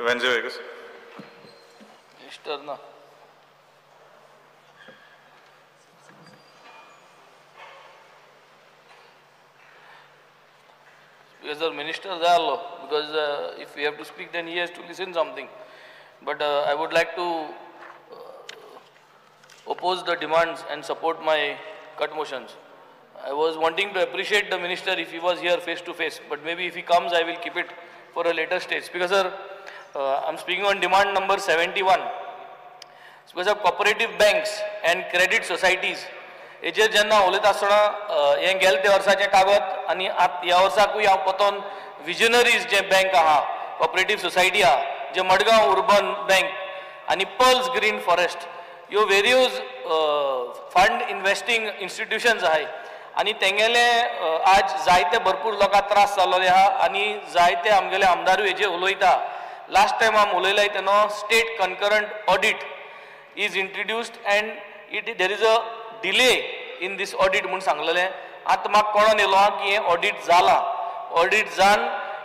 Venzy Viegas. Minister ना. Because the minister जाय आहलो, because if we have to speak then he has to listen something. But I would like to oppose the demands and support my cut motions. I was wanting to appreciate the minister if he was here face to face, but maybe if he comes I will keep it for a later stage. Because sir, I am speaking on demand number 71. Because of cooperative banks and credit societies, हेजेर जेन्ना उलयता आसतना हें गेले ते वर्साचें कागद आनी आतां ह्या वर्साकूय हांव परतून विजनरीज जे बँक आहा, कॉपरेटीव सोसायटी आहा, जे मडगांव उर्बन बँक आनी पर्ल्स ग्रीन फॉरेस्ट, ह्यो वेरियस फंड इन्वेस्टींग इन्स्टिट्युशन्स आहाय आनी तेंगेले आज जायते भरपूर लोकांक त्रास जाल्ले आहा आनी जायते आमगेले आमदारूय हेजेर उलयता. लास्ट टायम आमी उलयलाय तेन्ना state concurrent audit is introduced and it there is a delay in this audit म्हूण सांगलेलें. आतां म्हाका कळोन येयलो आहा की हें ऑडीट जालां. ऑडीट जावन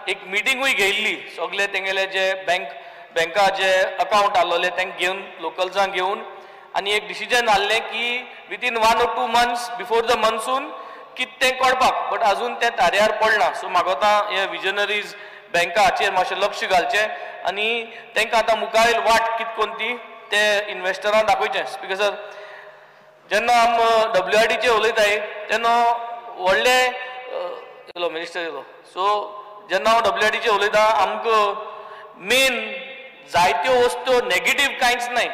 एक मिटिंगूय घेयल्ली, सगळे तेंगेले जे बँका जे अकावंट आहलोले तांकां घेवन, लोकल्सांक घेवन, आनी एक डिसिजन आहलें की within 1 or 2 months before the monsoon कितें तें कळपाक, बट आजून तें ताऱ्यार पडना. सो म्हाका आतां हे विजनरीज बँकाचेर मातशें लक्ष घालचें आनी तांकां आतां मुखार वाट कितें कोण ती ते इन्वेस्टरांक दाखोवचें. स्पीकर सर, जेन्ना आम WRDचेर उलयताय तेन्ना व्हडले येयलो मिनिस्टर येयलो. सो जेन्ना हांव WRDचेर उलयता आमकां मेन जायत्यो वस्तू नेगेटीव कांयच नाय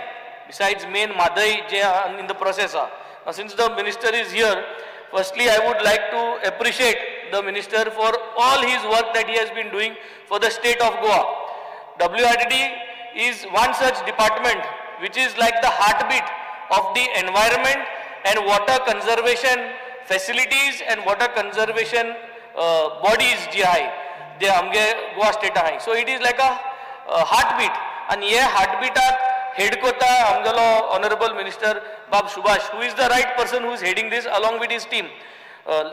besides main Mhadei J in the process आहा. Since the minister is here, firstly I would like to appreciate the minister for all his work that he has been doing for the state of Goa. WRDD is one such department which is like the heartbeat of the environment and water conservation facilities and water conservation bodies जी आहाय ते आमगे Goa state आहाय. So it is like a heartbeat आनी हे हार्टबीटाक head कोता आमगेलो honourable minister बाब Subhash, who is the right person who is heading this along with his team.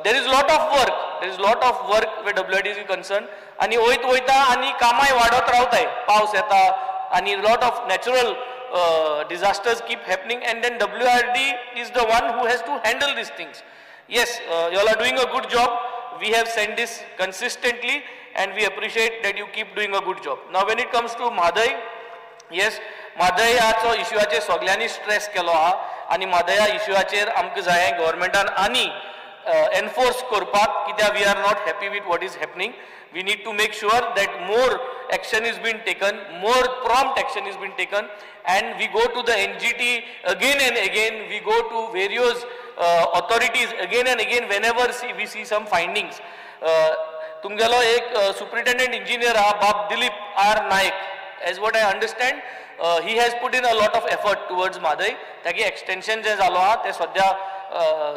There is lot of work, there is lot of work where WRD is concern आनी वयत वयता आनी कामाय वाडत रावताय. पावस येता आनी lot of natural disasters keep happening and then WRD is the one who has to handle these things. Yes, you all are doing a good job. We have sent this consistently and we appreciate that you keep doing a good job. Now when it comes to Mhadei, yes, म्हादयाचो इश्यूचेर सगल्यांनी stress केलो आहा आनी म्हादया इश्यूचेर आमकां जाय गव्हर्मेंटान आनी enforce करपाक, कित्याक we are not happy with what is happening. We need to make sure that more action is been taken, more prompt action is been taken, and we go to the NGT again and again, we go to various authorities again and again whenever we see some findings. तुमगेलो एक superintendent engineer आहा बाब Dilip R Naik, as what I understand he has put in a lot of effort towards Mhadei. तागे extension जे जालो आहा ते सद्या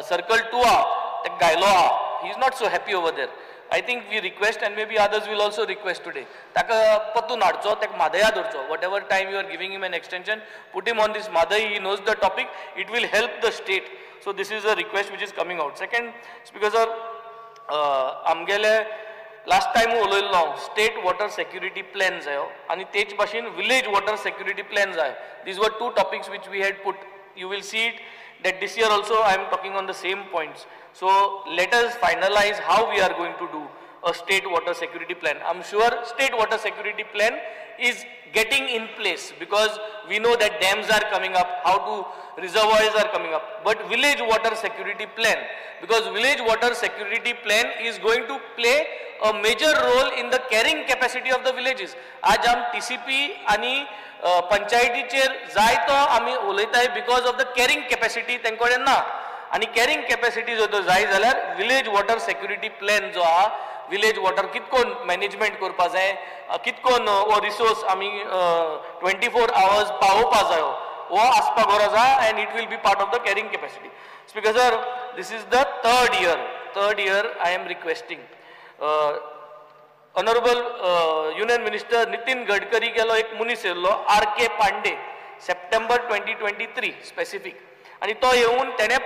circle 2 आहा ते घायलो आहा. He is not so happy over there. I think we request and maybe others will also request today, ताका परतून हाडचो, ताका म्हादया धरचो. Whatever time you are giving him an extension, put him on this Mhadei. He knows the topic, it will help the state. So this is a request which is coming out. Second, speaker sir, आमगेले last time उलयल्लो हांव, state water security plan जायो आनी तेच भाशेन village water security plan जायो. These were 2 topics which we had put. You will see it that this year also I am talking on the same points. So let us finalize how we are going to do a state water security plan. I am sure state water security plan is getting in place because we know that dams are coming up, how to reservoirs are coming up, but village water security plan, because village water security plan is going to play a major role in the carrying capacity of the villages. आज आम TCP आनी पंचायतीचेर जायतो आमी उलयताय because of the carrying capacity तेंचे कडेन ना, आनी carrying capacity जर तो जाय जाल्यार विलेज वॉटर सेक्युरिटी प्लॅन जो आहा, विलेज वॉटर कितकोन मॅनेजमेंट करपा जाय, कितकोन हो रिसोर्स आमी 24 आवर्स पावोवपा जायो, हो आसपा गरज आहा and it will be part of the carrying capacity. Speaker sir, this is the third year I am requesting honourable union minister Nitin Gadkari गेलो एक मनीस येयल्लो R K Pandey, September 2023 specific, आनी तो येवन तेणें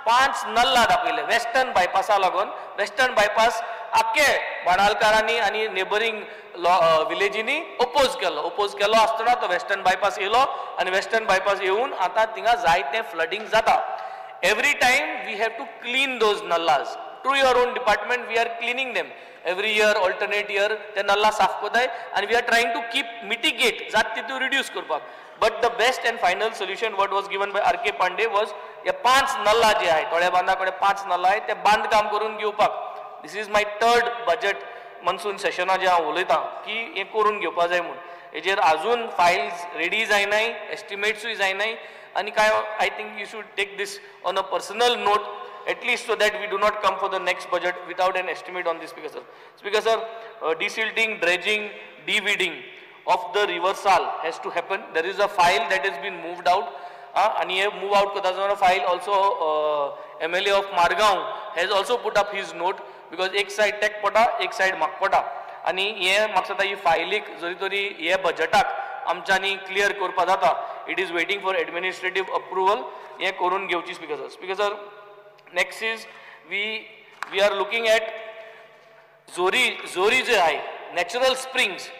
5 नल्ला दाखयले वेस्टर्न बायपासा लागून. Western bypass आख्खे बाणालकारांनी आनी नेबरींग विलेजींनी ओपोज केलो. ओपोज केलो आसतना तो वेस्टर्न बायपास येयलो आनी वेस्टर्न बायपास येवन आतां थिंगा जायतें फ्लडींग जाता. Every time we have to clean those nallas. Through your own department we are cleaning them every year, alternate year ते नल्ला साफ करताय आनी we are trying to keep mitigate जात तितू रिड्यूस करपाक. But the best and final solution what was given by R K Pandey was हे 5 नल्ला जे आहे तोळ्या बांदा कडेन 5 नल्ला आहे ते बांदकाम करून घेवपाक. This is my third budget monsoon सेशना जे हांव उलयतां की हें करून घेवपा जाय म्हूण. हेजेर आजून फायल्स रेडी जायनाय, एस्टिमेट्सूय जायनाय आनी कांय I think you should take this on a personal note at least so that we do not come for the next budget without an estimate on this. Speaker sir. Speaker sir, desilting, dredging, de-weeding of the river Sal has to happen. There is a file that has been moved out. And he move out करता file also MLA of Margao has also put up his note because एक side take पडटा, एक side म्हाका पडटा आनी हें म्हाका दिसता ही फायलीक जरी तरी हे बजटाक आमच्यांनी क्लियर करपा जाता. It is waiting for administrative approval. हें करून घेवची. Speaker sir. Speaker sir, next is we are looking at Zori. Zori जे आहे नॅचरल स्प्रिंग्स,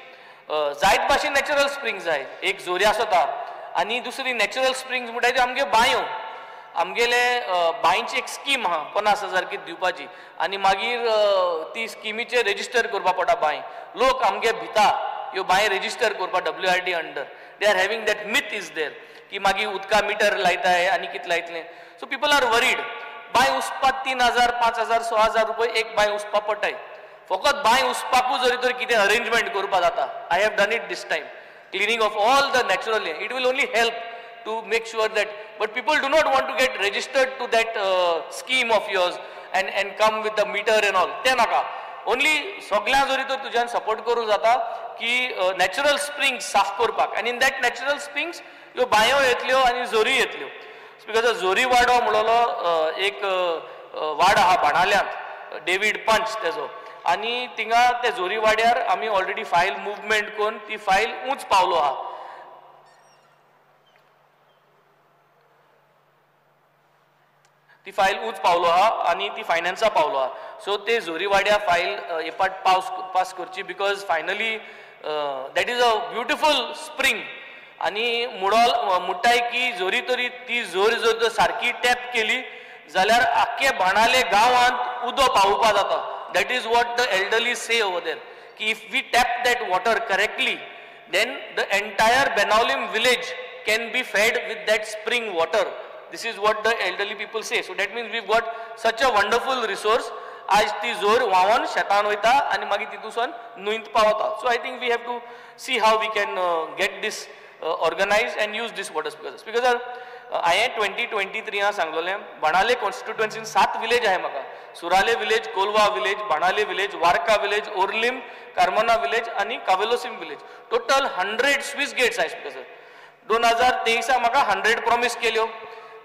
जायत भाशेन नॅचरल स्प्रिंग्स आहे. एक जोरी आसता आनी दुसरी नॅचरल स्प्रिंग्स म्हणटा त्यो आमगे बांयो. आमगेले बांयची एक स्कीम आहा 50,000 कितें दिवपाची आनी मागीर ती स्किमीचेर रेजिस्टर करपा पडटा बांय. लोक आमगे भिता ह्यो बांय रेजिस्टर करपा WRD under. They are having that myth is there की मागीर उदका मिटर लायताय आनी कितें लायतलें. So people are worried. बांय उसपाक 3,000, 5,000, 6,000 रुपये एक बांय उसपा पडटाय. फकत बांय उसपाकूच जरी तर कितें अरेंजमेंट करपा जाता. I have done it this time. Cleaning of all the natural, it will only help to make sure that, but people do not want to get registered to that scheme of yours and come with the meter and all. ते नाका. Only सगळ्यां जरी तर तुज्यान support करूं जाता की natural springs साफ करपाक आनी इन that natural springs ह्यो बांयो येतल्यो आनी जोरी येतल्यो. Because जोरी वाडो म्हणलो एक वाड आहा बाणाल्यांत, डेवीड पंच तेजो, आनी थिंगा ते जोरी वाड्यार आमी ऑलरेडी फायल मुवमेंट करून ती फायल उंच पावलो आहा. ती फायल उंच पावलो आहा आनी ती फायनान्सा पावलो आहा. सो ते जोरी वाड्या फायल हे पाट पास करची because finally that is a beautiful spring. आनी मुडोल म्हणटाय की जोरी तरी ती जोर जर सारकी टॅप केली जाल्यार आख्खे बाणाले गांवांत उदक पावोवपा जाता. That is what the elderly say over there की if we tap that water correctly then the entire Benaulim village can be fed with that spring water. This is what the elderly people say. So that means we got such a wonderful resource. आज ती जोर व्हांवन शेतान वयता आनी मागीर तितूंसून न्हंयत पावता. So I think we have to see how we can get this organize and use this water. Speaker speaker sir, हांवें 2023 सांगलेलें बाणाले कॉन्स्टिट्युएन्सीन 7 विलेज आहे म्हाका. Surale village, Colva village, Benaulim village, Varca village, Orlim, Carmona village आनी Cavelossim village. Total 100 sluice gates आहे. Speaker sir, 2023 म्हाका 100 promise केल्यो,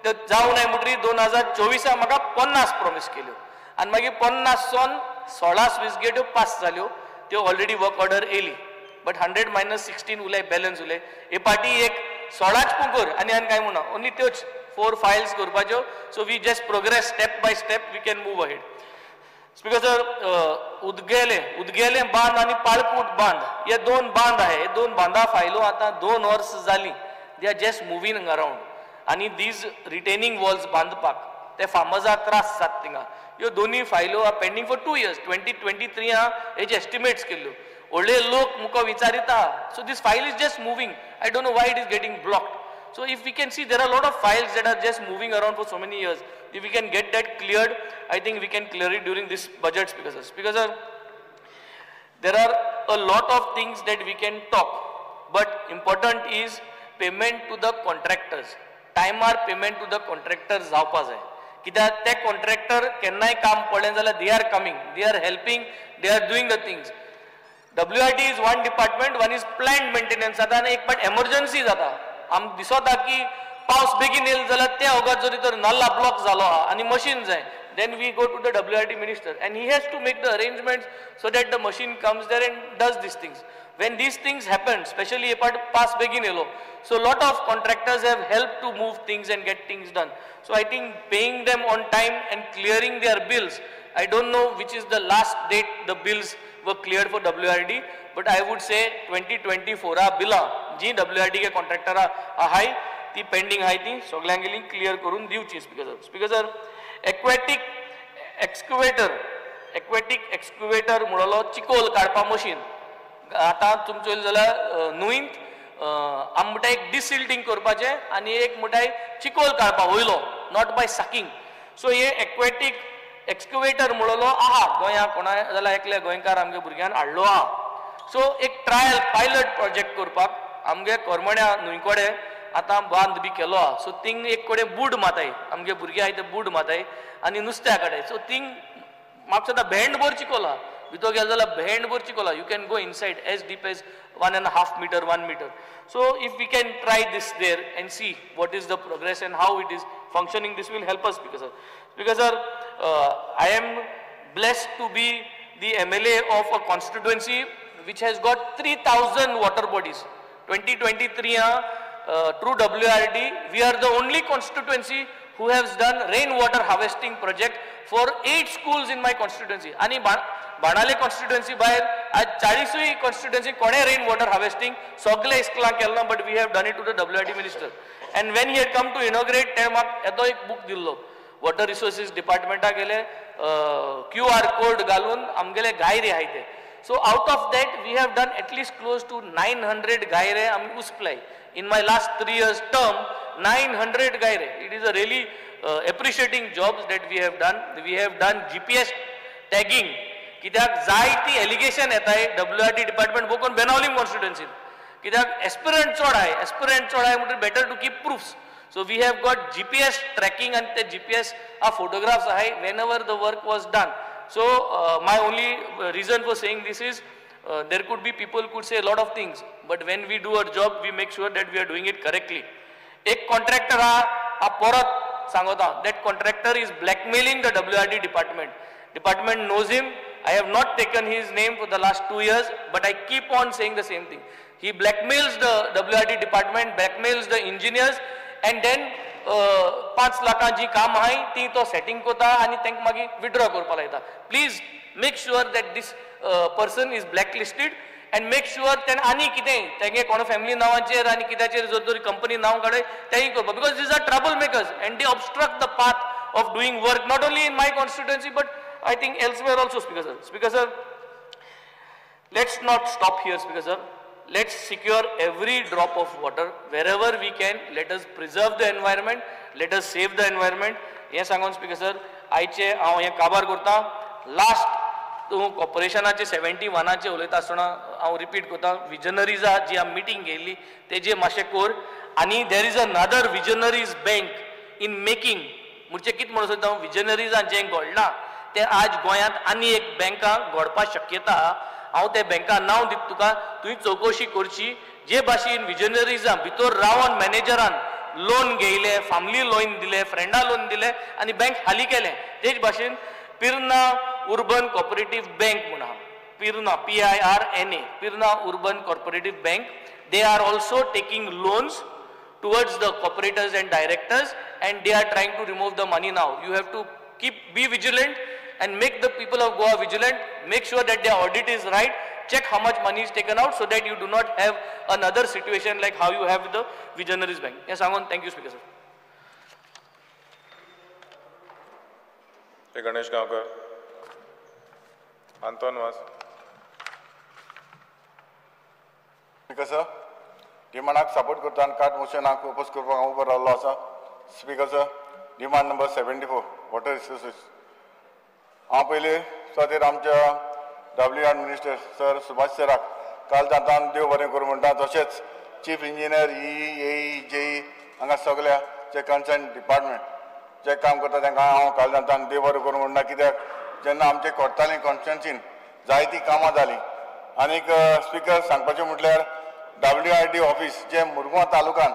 ते जावं नाय म्हणटरी 2024 म्हाका 50 प्रॉमीस केल्यो आनी मागीर 50 सोन 16 स्विस गेट्यो पास जाल्यो, त्यो ऑलरेडी वर्क ऑर्डर येयली. बट 100 मायनस 16 उरले, बॅलन्स उरले. हे पाटी एक 16 पुंकोर आनी आनी कांय म्हणना, ओनली त्योच 4 फायल्स करपाच्यो. So we just progress step by step, we can move ahead. Speaker sir, उदगेले बांद आनी पाळकूट बांद हे 2 बांद आहे. हे 2 बांदा फायलो आतां 2 वर्स जालीं. They are just moving around आनी these retaining walls बांदपाक ते फार्मर्साक त्रास जाता थिंगा. ह्यो दोनूय फायलो are pending for 2 years. 2023 हेजे एस्टिमेट्स केल्ल्यो. व्हडले लोक मुखार विचारिता. So this file is just moving. I don't know why it is getting blocked. So if we can see there are lot of files that are just moving around for so many years. If we can get that cleared, I think we can clear it during this budget. Speaker sir, speaker sir, there are a lot of things that we can talk, but important is payment to the contractors. टायमार payment to the contractors जावपा जाय. कित्याक ते contractor केन्नाय काम पडलें जाल्यार they are coming, they are helping, they are doing the things. WRD is one department, one is plant maintenance जाता आनी एक पाट एमर्जन्सी जाता. आमकां दिसता की पावस बेगीन येयलो जाल्यार त्या वगत जरी तर नल्ला ब्लॉक जालो आहा आनी मशीन जाय, then we go to the WRD minister and he has to make the arrangements so that the machine comes there and does these things. When these things happen, especially apart pass begin yellow, so lot of contractors have helped to move things and get things done. So I think paying them on time and clearing their bills, I don't know which is the last date the bills were cleared for WRD, but I would say 2024 बिलां जी WRD K कॉन्ट्रॅक्टरा आहाय ती pending आहाय ती सगल्यांगेली clear करून दिवची. Speaker sir. Speaker sir, aquatic excavator, aquatic excavator म्हणलो चिकोल काडपा मशीन. आतां तुमचो येयलें जाल्यार न्हंयंत आमी म्हणटा एक डिसिल्टींग करपाचें आनी एक म्हणटा चिकोल काडपा वयलो, not by sucking. सो हे एक्वेटीक एक्सक्युवेटर म्हणलो आहा गोंया कोणा जाल्यार एकल्या गोंयकार आमगे भुरग्यान हाडलो आहा. सो एक ट्रायल पायलट प्रोजेक्ट करपाक आमगे करमण्या न्हंय कडेन आतां बांद बी केलो आहा. सो थिंग एक कडेन बूड माताय आमगे भुरगे आहाय ते बूड माताय आनी नुस्त्या कडेन. सो थिंग म्हाका आतां भेंडभर चिकोल आहा, भितर गेले जाल्यार भेंडभर चिकोल आहा. You can go inside as deep as 1.5 meter, 1 meter. So if we can try this there and see what is the progress and how it is functioning, this will help us. Because sir, because sir, I am blessed to be the MLA of a constituency which has got 3,000 water bodies. 2023 through WRD, we are the only constituency who has done rainwater harvesting project for 8 schools in my constituency. Ani Benaulim constituency भायर आज 40 constituency कोणे rain water harvesting सगळे इस्कुलांक केलें ना, but we have done it to the WRD minister. And when he had come to inaugurate, ते म्हाका येदो एक बूक दिल्लो, वॉटर रिसोर्सीस डिपार्टमेंटा गेले QR code घालून आमगेले गायरे आहाय ते. So out of that we have done at least close to 900 गायरे आमी उसप्लाय in my last 3 years term. 900 गायरे. It is a really appreciating jobs that we have done. We have done GPS tagging. कित्याक जायती allegation येताय WRD department बोकोन Benaulim कॉन्स्टिट्युएन्सीन, कित्याक एस्पिरंट चड आहाय, एस्पिरंट चड आहाय म्हणटकीर better to keep proofs. So we have got GPS tracking आनी ते GPS photographs आहाय whenever the work was done. So my only reason for saying this is there could be people could say lot of things, but when we do our job we make sure that we are doing it correctly. एक contractor आहा, परत सांगता, that contractor is blackmailing the WRD department. Department knows him. I have not taken his name for the last 2 years, but I keep on saying the same thing. He blackmails the WRD department, blackmails the engineers, and then 5 लाखां जी काम आहाय ती तो setting करता आनी तांकां मागीर विड्रॉ करपाक लायता. Please make sure that this person is blacklisted and make sure तेणें आनी कितेंय तेगे कोण फॅमिली नांवाचेर आनी कित्याचेर जर तरी कंपनी नांव काडय तेंय करपाक, because these are trouble makers and they obstruct the path of doing work not only in my constituency but I think elsewhere also. Speaker sir. Speaker sir, let's not stop here. Speaker sir, let's secure every drop of water wherever we can. Let us preserve the environment, let us save the environment. हें सांगून speaker sir आयचे हांव हें काबार करता. Last तूं कॉर्पोरेशनाचे 71 उलयता आसतना हांव रिपीट करता, विजनरीजा जी आमी मिटींग घेयल्ली तेजे मातशें कोर. आनी there is another visionaries bank in making. म्हणजे कितें म्हणूंक सोदता हांव, विजनरीजान जें घडलां तें आज गोंयांत आनी एक बँकां घडपाक शक्यता आहा. हांव त्या बँका नांव दिता तुका, तुवें चवकशी करची. जे भाशेन विजनरीजां भितर रावन मॅनेजरान लोन घेयलें, फॅमिली लोन दिलें, फ्रेंडा लोन दिलें आनी बँक खाली केलें, तेच भाशेन पिर्ना उर्बन कॉपरेटीव बँक म्हूण आहा, Pirna, PIRNA, Pirna urban cooperative bank. They are also taking loans towards the cooperators and directors, and they are trying to remove the money now. You have to be vigilant and make the people of Goa vigilant. Make sure that their audit is right. Check how much money is taken out so that you do not have another situation like how you have with the Visionaries Bank. Yes, Angon, thank you, Speaker sir. Hey, Ganesh Gaonkar. Anton Vaz. Speaker sir, डिमांडाक support करता आनी cart मोशनाक oppose करपाक हांव उबो रावल्लो आसा. Speaker sir, demand number 74 water resources. हांव पयलीं सुवातेर आमच्या WR minister sir Subhash सराक काल जाता देव बरें करूं म्हणटा, तशेंच चीफ इंजिनियर ई ए जेई हांगा सगळ्या जे कन्सर्न डिपार्टमेंट जे काम करता तांकां हांव काल जाता देव बरें करूं म्हणटा. कित्याक जेन्ना आमचे कोर्ताली कॉन्स्टिट्युएन्सीन जायतीं कामां जालीं. आनीक स्पिकर सांगपाचें म्हटल्यार WRD office जे मुरगांव तालुक्यान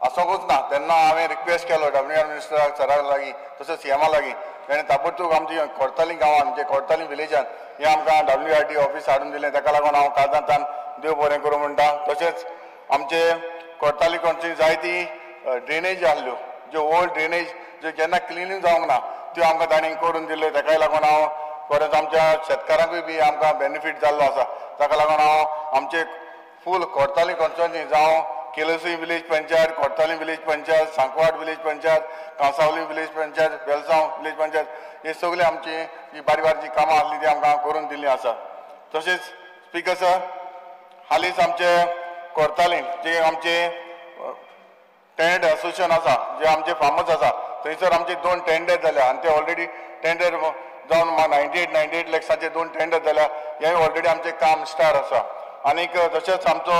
आसोंकूच ना, तेन्ना हांवें रिक्वेस्ट केलो WR मिनिस्टराक सरा लागीं तशेंच CMA लागीं, ताणें ताबडतोब आमची कोर्ताली गांवान जे कोर्ताली विलेजान हें आमकां WRD office हाडून दिलें. ताका लागून हांव काळजांतल्यान देव बरें करूं म्हणटा. तशेंच आमचे कोर्ताली कॉन्स्टिट्युएन्सी जायती ड्रेनेज आहल्यो, ज्यो ओल्ड ड्रेनेज ज्यो जेन्ना क्लिनींग जावंक ना, त्यो आमकां तांणी करून दिल्ल्यो. ताकाय लागून हांव परत आमच्या शेतकारांकूय बी आमकां बेनिफीट जाल्लो आसा. ताका लागून हांव आमचे फूल कोर्ताली कॉन्स्टिट्युएन्सी जावं Quelossim village panchayat, Cortalim village panchayat, Sankwad village panchayat, Cansaulim village panchayat, Velsao village panchayat हे सगळे आमची जी बारीक बारीक जी कामां आसली ती आमकां करून दिल्ली आसा. तशेंच स्पीकर सर हालींच आमचे कोर्तालीम जे आमचे टेंडर एसोसिएशन आसा, जे आमचे फार्मर्स आसा थंयसर आमचे 2 टेंडर जाल्या आनी ते ऑलरेडी टेंडर जावन 98 लॅक्साचे 2 टेंडर जाल्या. हे ऑलरेडी आमचें काम स्टार्ट आसा. आनीक तशेंच आमचो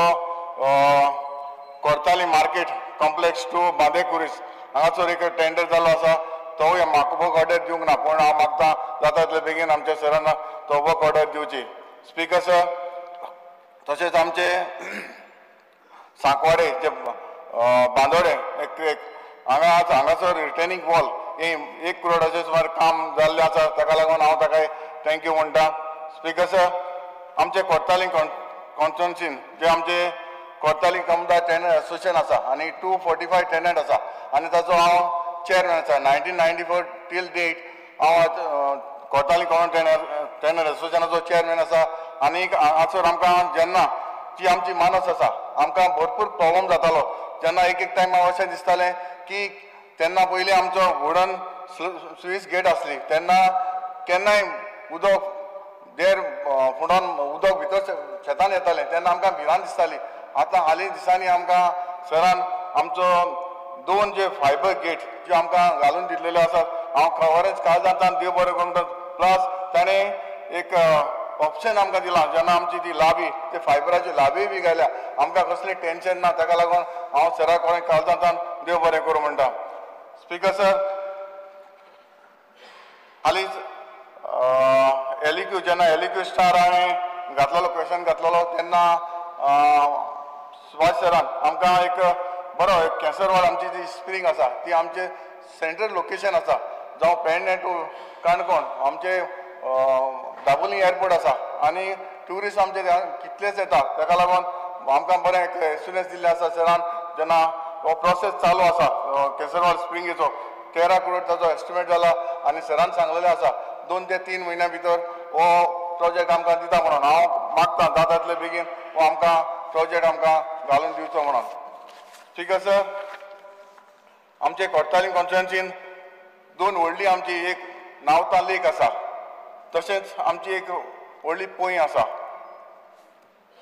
Cortalim market complex to Bandekuris हांगासर एक टेंडर जाल्लो आसा. तोवूय म्हाका वर्क ऑर्डर दिवंक ना, पूण हांव मागता जाता तितले बेगीन आमच्या सरान तो वर्क ऑर्डर दिवची. स्पीकर सर तशेंच आमचे सांकवाडे जे बांदोडे एक हांगा हांगासर रिटेनिंग वॉल हे 1 करोडाचे सुमार काम जाल्लें आसा. ताका लागून हांव ताका thank you म्हणटा. स्पीकर सर आमचे कोर्तालीम कॉन्स्टिट्युएन्सीन जे आमचे कोर्तालीम कमदार टेनंट एसोसिएशन आसा आनी 245 टेनंट आसा आनी ताचो हांव चेअरमॅन आसा. 1994 टील डेट हांव कोर्तालीम कमदार टेनंट एसोसिएशनाचो चेअरमॅन आसा. आनी हांगासर आमकां जेन्ना जी आमची मानस आसा आमकां भरपूर प्रॉब्लम जातालो. जेन्ना एक एक टायम अशें दिसतालें की तेन्ना पयलीं आमचो वुडन स्विस गेट आसली तेन्ना केन्नाय उदक देर फुडोन उदक भितर शेतान येतालें तेन्ना आमकां भिरांत दिसताली. आतां हालीं दिसांनी आमकां सरान आमचो 2 जे फायबर गेट जे आमकां घालून दिल्लेले आसात हांव खबरच काळजांतल्यान देव बरें करूं. प्लस ताणें एक ऑप्शन आमकां दिलां जेन्ना आमची ती लाबी ते फायबराची लाबी बी घाल्या आमकां कसलें टेंशन ना. ताका लागून हांव सरा कोण काळजांतल्यान देव बरें करूं म्हणटा. स्पीकर सर हालींच एलइक्यू जेन्ना एलइक्यू स्टार हांवें घातलेलो क्वेशन घातलेलो तेन्ना सुभाष सरान आमकां एक बरो एक केसरवाड आमची जी स्प्रींग आसा ती आमचे सेंट्रल लोकेशन आसा जावं पेडणे टू काणकोण आमचे दाबोली एअरपोर्ट आसा आनी ट्युरिस्ट आमचे कितलेच येता. ताका लागून आमकां बरें एक एश्युरन्स दिल्लें आसा सरान जेन्ना हो प्रोसेस चालू आसा केसरवाड स्प्रिंगेचो 13 करोड ताचो एस्टिमेट जाला आनी सरान सांगलेलें आसा 2 ते 3 म्हयन्या भितर हो प्रोजेक्ट आमकां दिता म्हणून हांव मागता जाता तितले बेगीन हो आमकां प्रोजेक्ट आमकां घालून दिवचो म्हणून. ठीक आसा सर आमचे कोर्तालीम कॉन्स्टिट्युएन्सीन 2 व्हडली आमची एक नावता लेक आसा तशेंच आमची एक व्हडली पोंय आसा.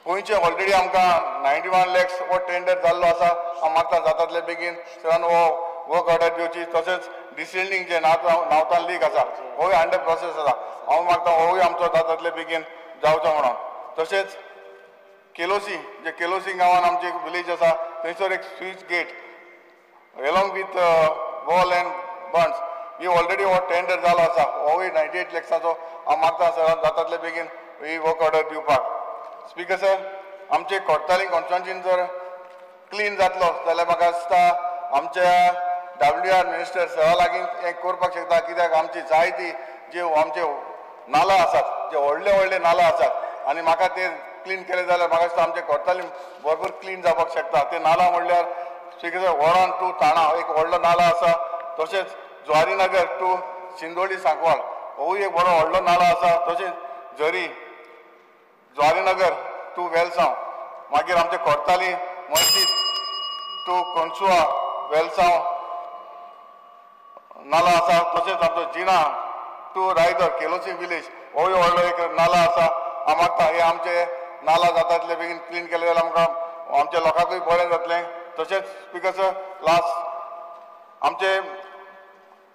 पोंयचे ऑलरेडी आमकां 91 लॅक्स हो टेंडर जाल्लो आसा. हांव मागता जाता तितले बेगीन सरान हो वर्क ऑर्डर दिवची. तशेंच डिसिल्डिंग जे नावता लीक आसा होय अंडर प्रोसेस आसा. हांव मागता होय आमचो जाता तितले बेगीन जावचो म्हणून. तशेंच केलोसी जे केलोसी गांवान आमची एक विलेज आसा थंयसर एक sluice gate along with wall and bunds he already हो टेंडर जालो आसा. होय 98 लॅक्साचो हांव मागता सरान जाता तितले बेगीन ही वर्क ऑर्डर दिवपाक. स्पीकर सर आमचे कोर्तालीम कॉन्स्टिट्युएन्सीन जर क्लीन जातलो जाल्यार म्हाका दिसता आमच्या WR minister सरा लागीं हें करपाक शकता. कित्याक आमची जायती जे आमचे नाला आसात जे व्हडले व्हडले नाला आसात आनी म्हाका ते क्लीन केले जाल्यार म्हाका दिसता आमचे कोर्तालीम भरपूर क्लीन जावपाक शकता. ते नाला म्हणल्यार स्पीकर सर वोरान टू ताणा एक व्हडलो नाला आसा. तशेंच ज्वारीनगर टू सिंदोली सांकवाळ होवूय एक बरो व्हडलो नाला आसा. तशेंच झरी ज्वारीनगर टू वेलसांव मागीर आमचे कोर्ताली मस्जीद टू कोनसुआ वेलसांव नाला आसा. तशेंच आमचो जिना टू रायदर केलोसी विलेज होय व्हडलो एक नाला आसा. हांव मागता हे आमचे नाला जाता तितले बेगीन क्लीन केले जाल्यार आमकां आमच्या लोकांकूय बरें जातलें. तशेंच स्पीकर सर लास्ट आमचे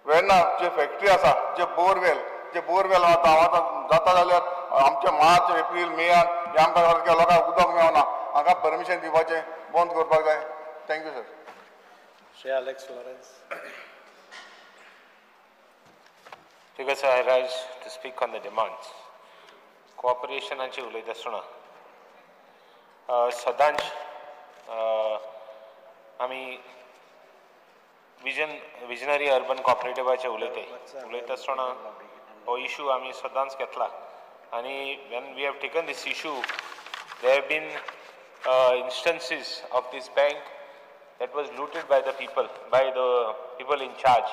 वेर्ना जे फॅक्टरी आसा जे बोरवेल आतां आतां जाता जाल्यार आमचे मार्च एप्रील मेयान हे आमकां सारकें लोकांक उदक मेळना. हांकां परमिशन दिवपाचें बंद करपाक जाय. Thank you sir. Shri Alex Lourenco. Speaker sir, I rise to speak on the demands. कोऑपरेशनाची उलयता आसतना सदांच आमी विजनरी अर्बन कॉपरेटिवाचे उलयता आसतना हो इशू आमी सदांच घेतला आनी when we have taken this issue there have been instances of this bank that was looted by the people in charge.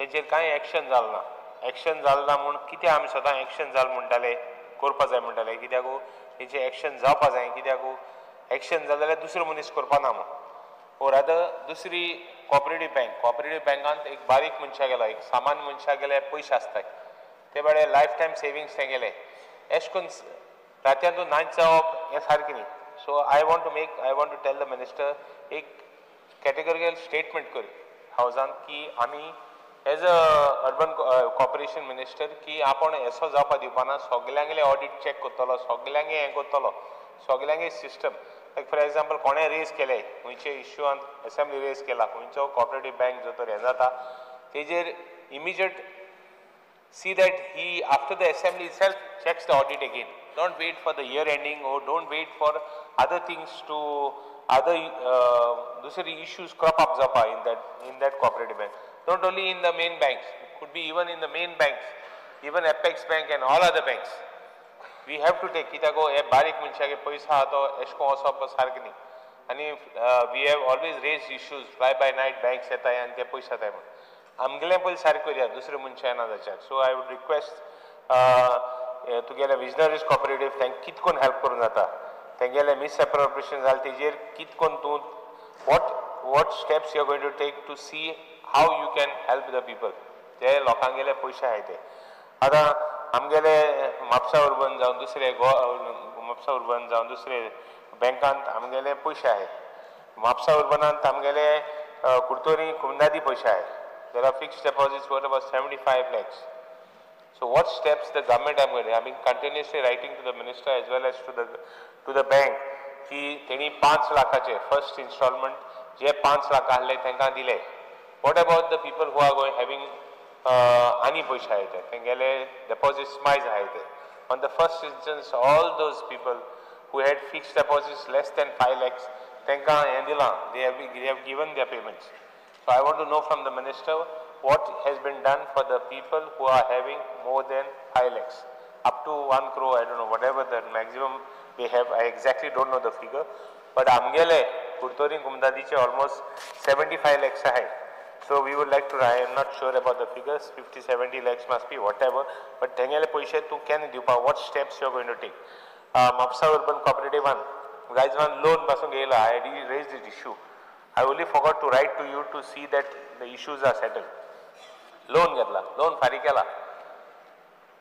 तेंचेर कांय एक्शन जालें ना. एक्शन जालें ना म्हूण कितें आमी सदां एक्शन जालें म्हणटाले, करपा जाय म्हणटाले, कित्याक तेंचें एक्शन जावपा जाय, कित्याक एक्शन जालें जाल्यार दुसरो मनीस करपा ना म्हूण. ओर आतां दुसरी कॉपरेटीव बँक, कॉपरेटीव बँकांत एक बारीक मनशा गेलो, एक सामान्य मनशा गेले पयशे आसताय, ते बरे लायफ टायम सेविंग्स ते गेले, एश कोन रातयांतून नाच जावप हें सारकें न्ही. So I want to make, I want to tell the minister एक कॅटेगोरिकल स्टेटमेंट कर हावजान की आमी as a urban corporation minister की आपण असो जावपा दिवपा ना, सगल्यांगेले ऑडिट चॅक करतलो, सगल्यांगे हें करतलो, सगल्यांगे सिस्टम. लायक फॉर एग्जाम्पल कोणें रेज केले खंयचे इश्यूआन एसेंब्ली रेज केला, खंयचो कॉपरेटीव बँक जो तर हें जाता तेजेर immediate see that he after the assembly itself checks the audit again. Don't wait for the year ending or don't wait for other things to other dusri issues crop up japa in that cooperative bank. Not only in the main banks, it could be even in the main banks, even Apex Bank and all other banks. We have to take kitako e barik manshake paisa ha to eshko osap sarke nahi. Ani we have always raised issues fly by night banks yetay ani te paisa tay म्हण आमगेले पयलीं सारकें करया, दुसरे मनशां येना जाच्याक. So I would request तुगेले visionaries cooperative तांकां कित कोन्न हेल्प करूं जाता, तेंगेले मिसएप्रोप्रिएशन जालें तेजेर कित कोन्न तूं what steps you are going to take to see how you can help the people, जे लोकांगेले पयशे आहाय ते. आतां आमगेले म्हापसा अर्बन जावं दुसरे गोवा म्हापसा अर्बन जावं दुसरे बँकांत आमगेले पयशे आहाय, म्हापसा अर्बनांत आमगेले कुर्तोरी कुमदादी पयशे आहाय. There are fixed deposits worth about 75 lakhs. So what steps the government am going to, I mean continuously writing to the minister as well as to the bank की तेणी 5 लाखाचे फर्स्ट इन्स्टॉलमेंट जे 5 लाख आहले तांकां दिले. What about the people who are going having आनी पयशे आहाय ते, तेंगेले deposits मायज आहाय ते. On the first instance all those people who had fixed deposits less than 5 lakhs तांकां हें दिलां, they have given their payments. So I want to know from the minister what has been done for the people who are having more than 5 lakhs, up to 1 crore, I don't know, whatever the maximum they have, I exactly don't know the figure. But आमगेले Curtorim कुमदादीचे almost 75 lakhs आहाय. So we would like to, I am not sure about the figures, 50-70 lakhs must be, whatever. But तेंगेले पयशे तूं केन्ना दिवपा, what steps you are going to take. Mapusa Urban Cooperative one, guys one loan पासून घेयला, I raised this issue. I only forgot to write to you to see that the issues are settled. Loan घेतला, loan फारीक केला.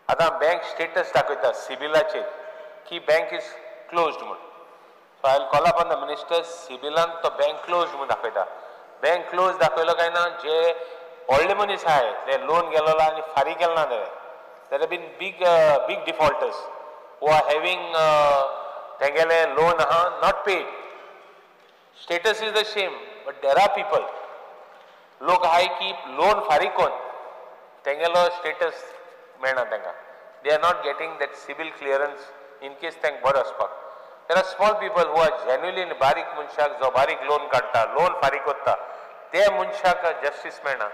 आतां bank status दाखयता सिबिलाचेर की bank is closed म्हूण. So I will call upon the minister, सिबिलान तो bank closed म्हूण दाखयता. बँक क्लोज दाखयलो काय ना, जे व्हडले मनीस आहाय ते लोन गेलोलो आनी फारीक केलो ना तेणे, there have been big big defaulters who are having तेंगेले loan आहा not paid. Status is the same, but there are people, लोक आहाय की लोन फारीक कोन्न तेंगेलो स्टेटस मेळना तांकां, they are not getting that CIBIL clearance in case तांकां बरो वचपाक. There are small people who are genuinely बारीक मनशाक जो बारीक लोन काडटा, लोन फारीक कोत्ता, ते मनशाक जस्टीस मेळना.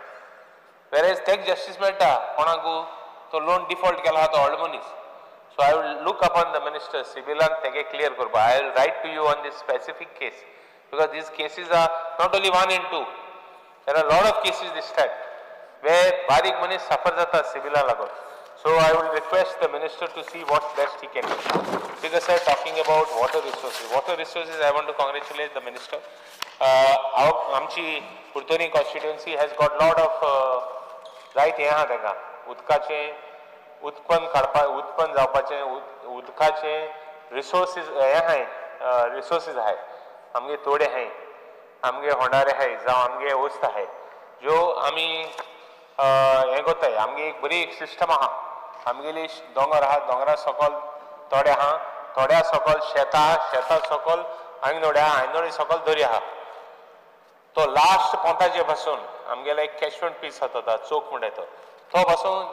वेरेज तेक जस्टीस मेळटा कोणाकू तो लोन डिफॉल्ट केला आहा तो व्हडलो मनीस. So I will look upon the minister सिबिलान तेगे क्लियर करपाक. I will write to you on this specific case because these cases are not only 1 and 2. There are lot of cases this time where बारीक मनीस सफर जाता सिबिला लागून. So I will request the minister to see what best he can do. Because sir, talking about water resources, water resources, I want to congratulate the minister. Our आमची Curtorim constituency has got lot of जायते हें आहा तांकां, उदकाचें उत्पन्न काडपा, उत्पन्न जावपाचें, उदकाचें रिसोर्सीस हें आहाय, रिसोर्सीस आहाय. आमगे तोडे आहाय, आमगे होंडारे आहाय, जावं आमगे वस्त आहाय ज्यो आमी हें करताय. आमगे एक बरी एक सिस्टम आहा, आमगेली दोंगर आहा, दोंगरा सकल तोडे आहा, थोड्या सकल शेतां आहा, शेतां सकल आंगनोडे आहा, आंगनोडे सकल दर्या आहा. तो लास्ट पोंताचे पासून आमगेलो एक कॅचमेंट पीस जाता, चोक म्हणटा तो, तो पासून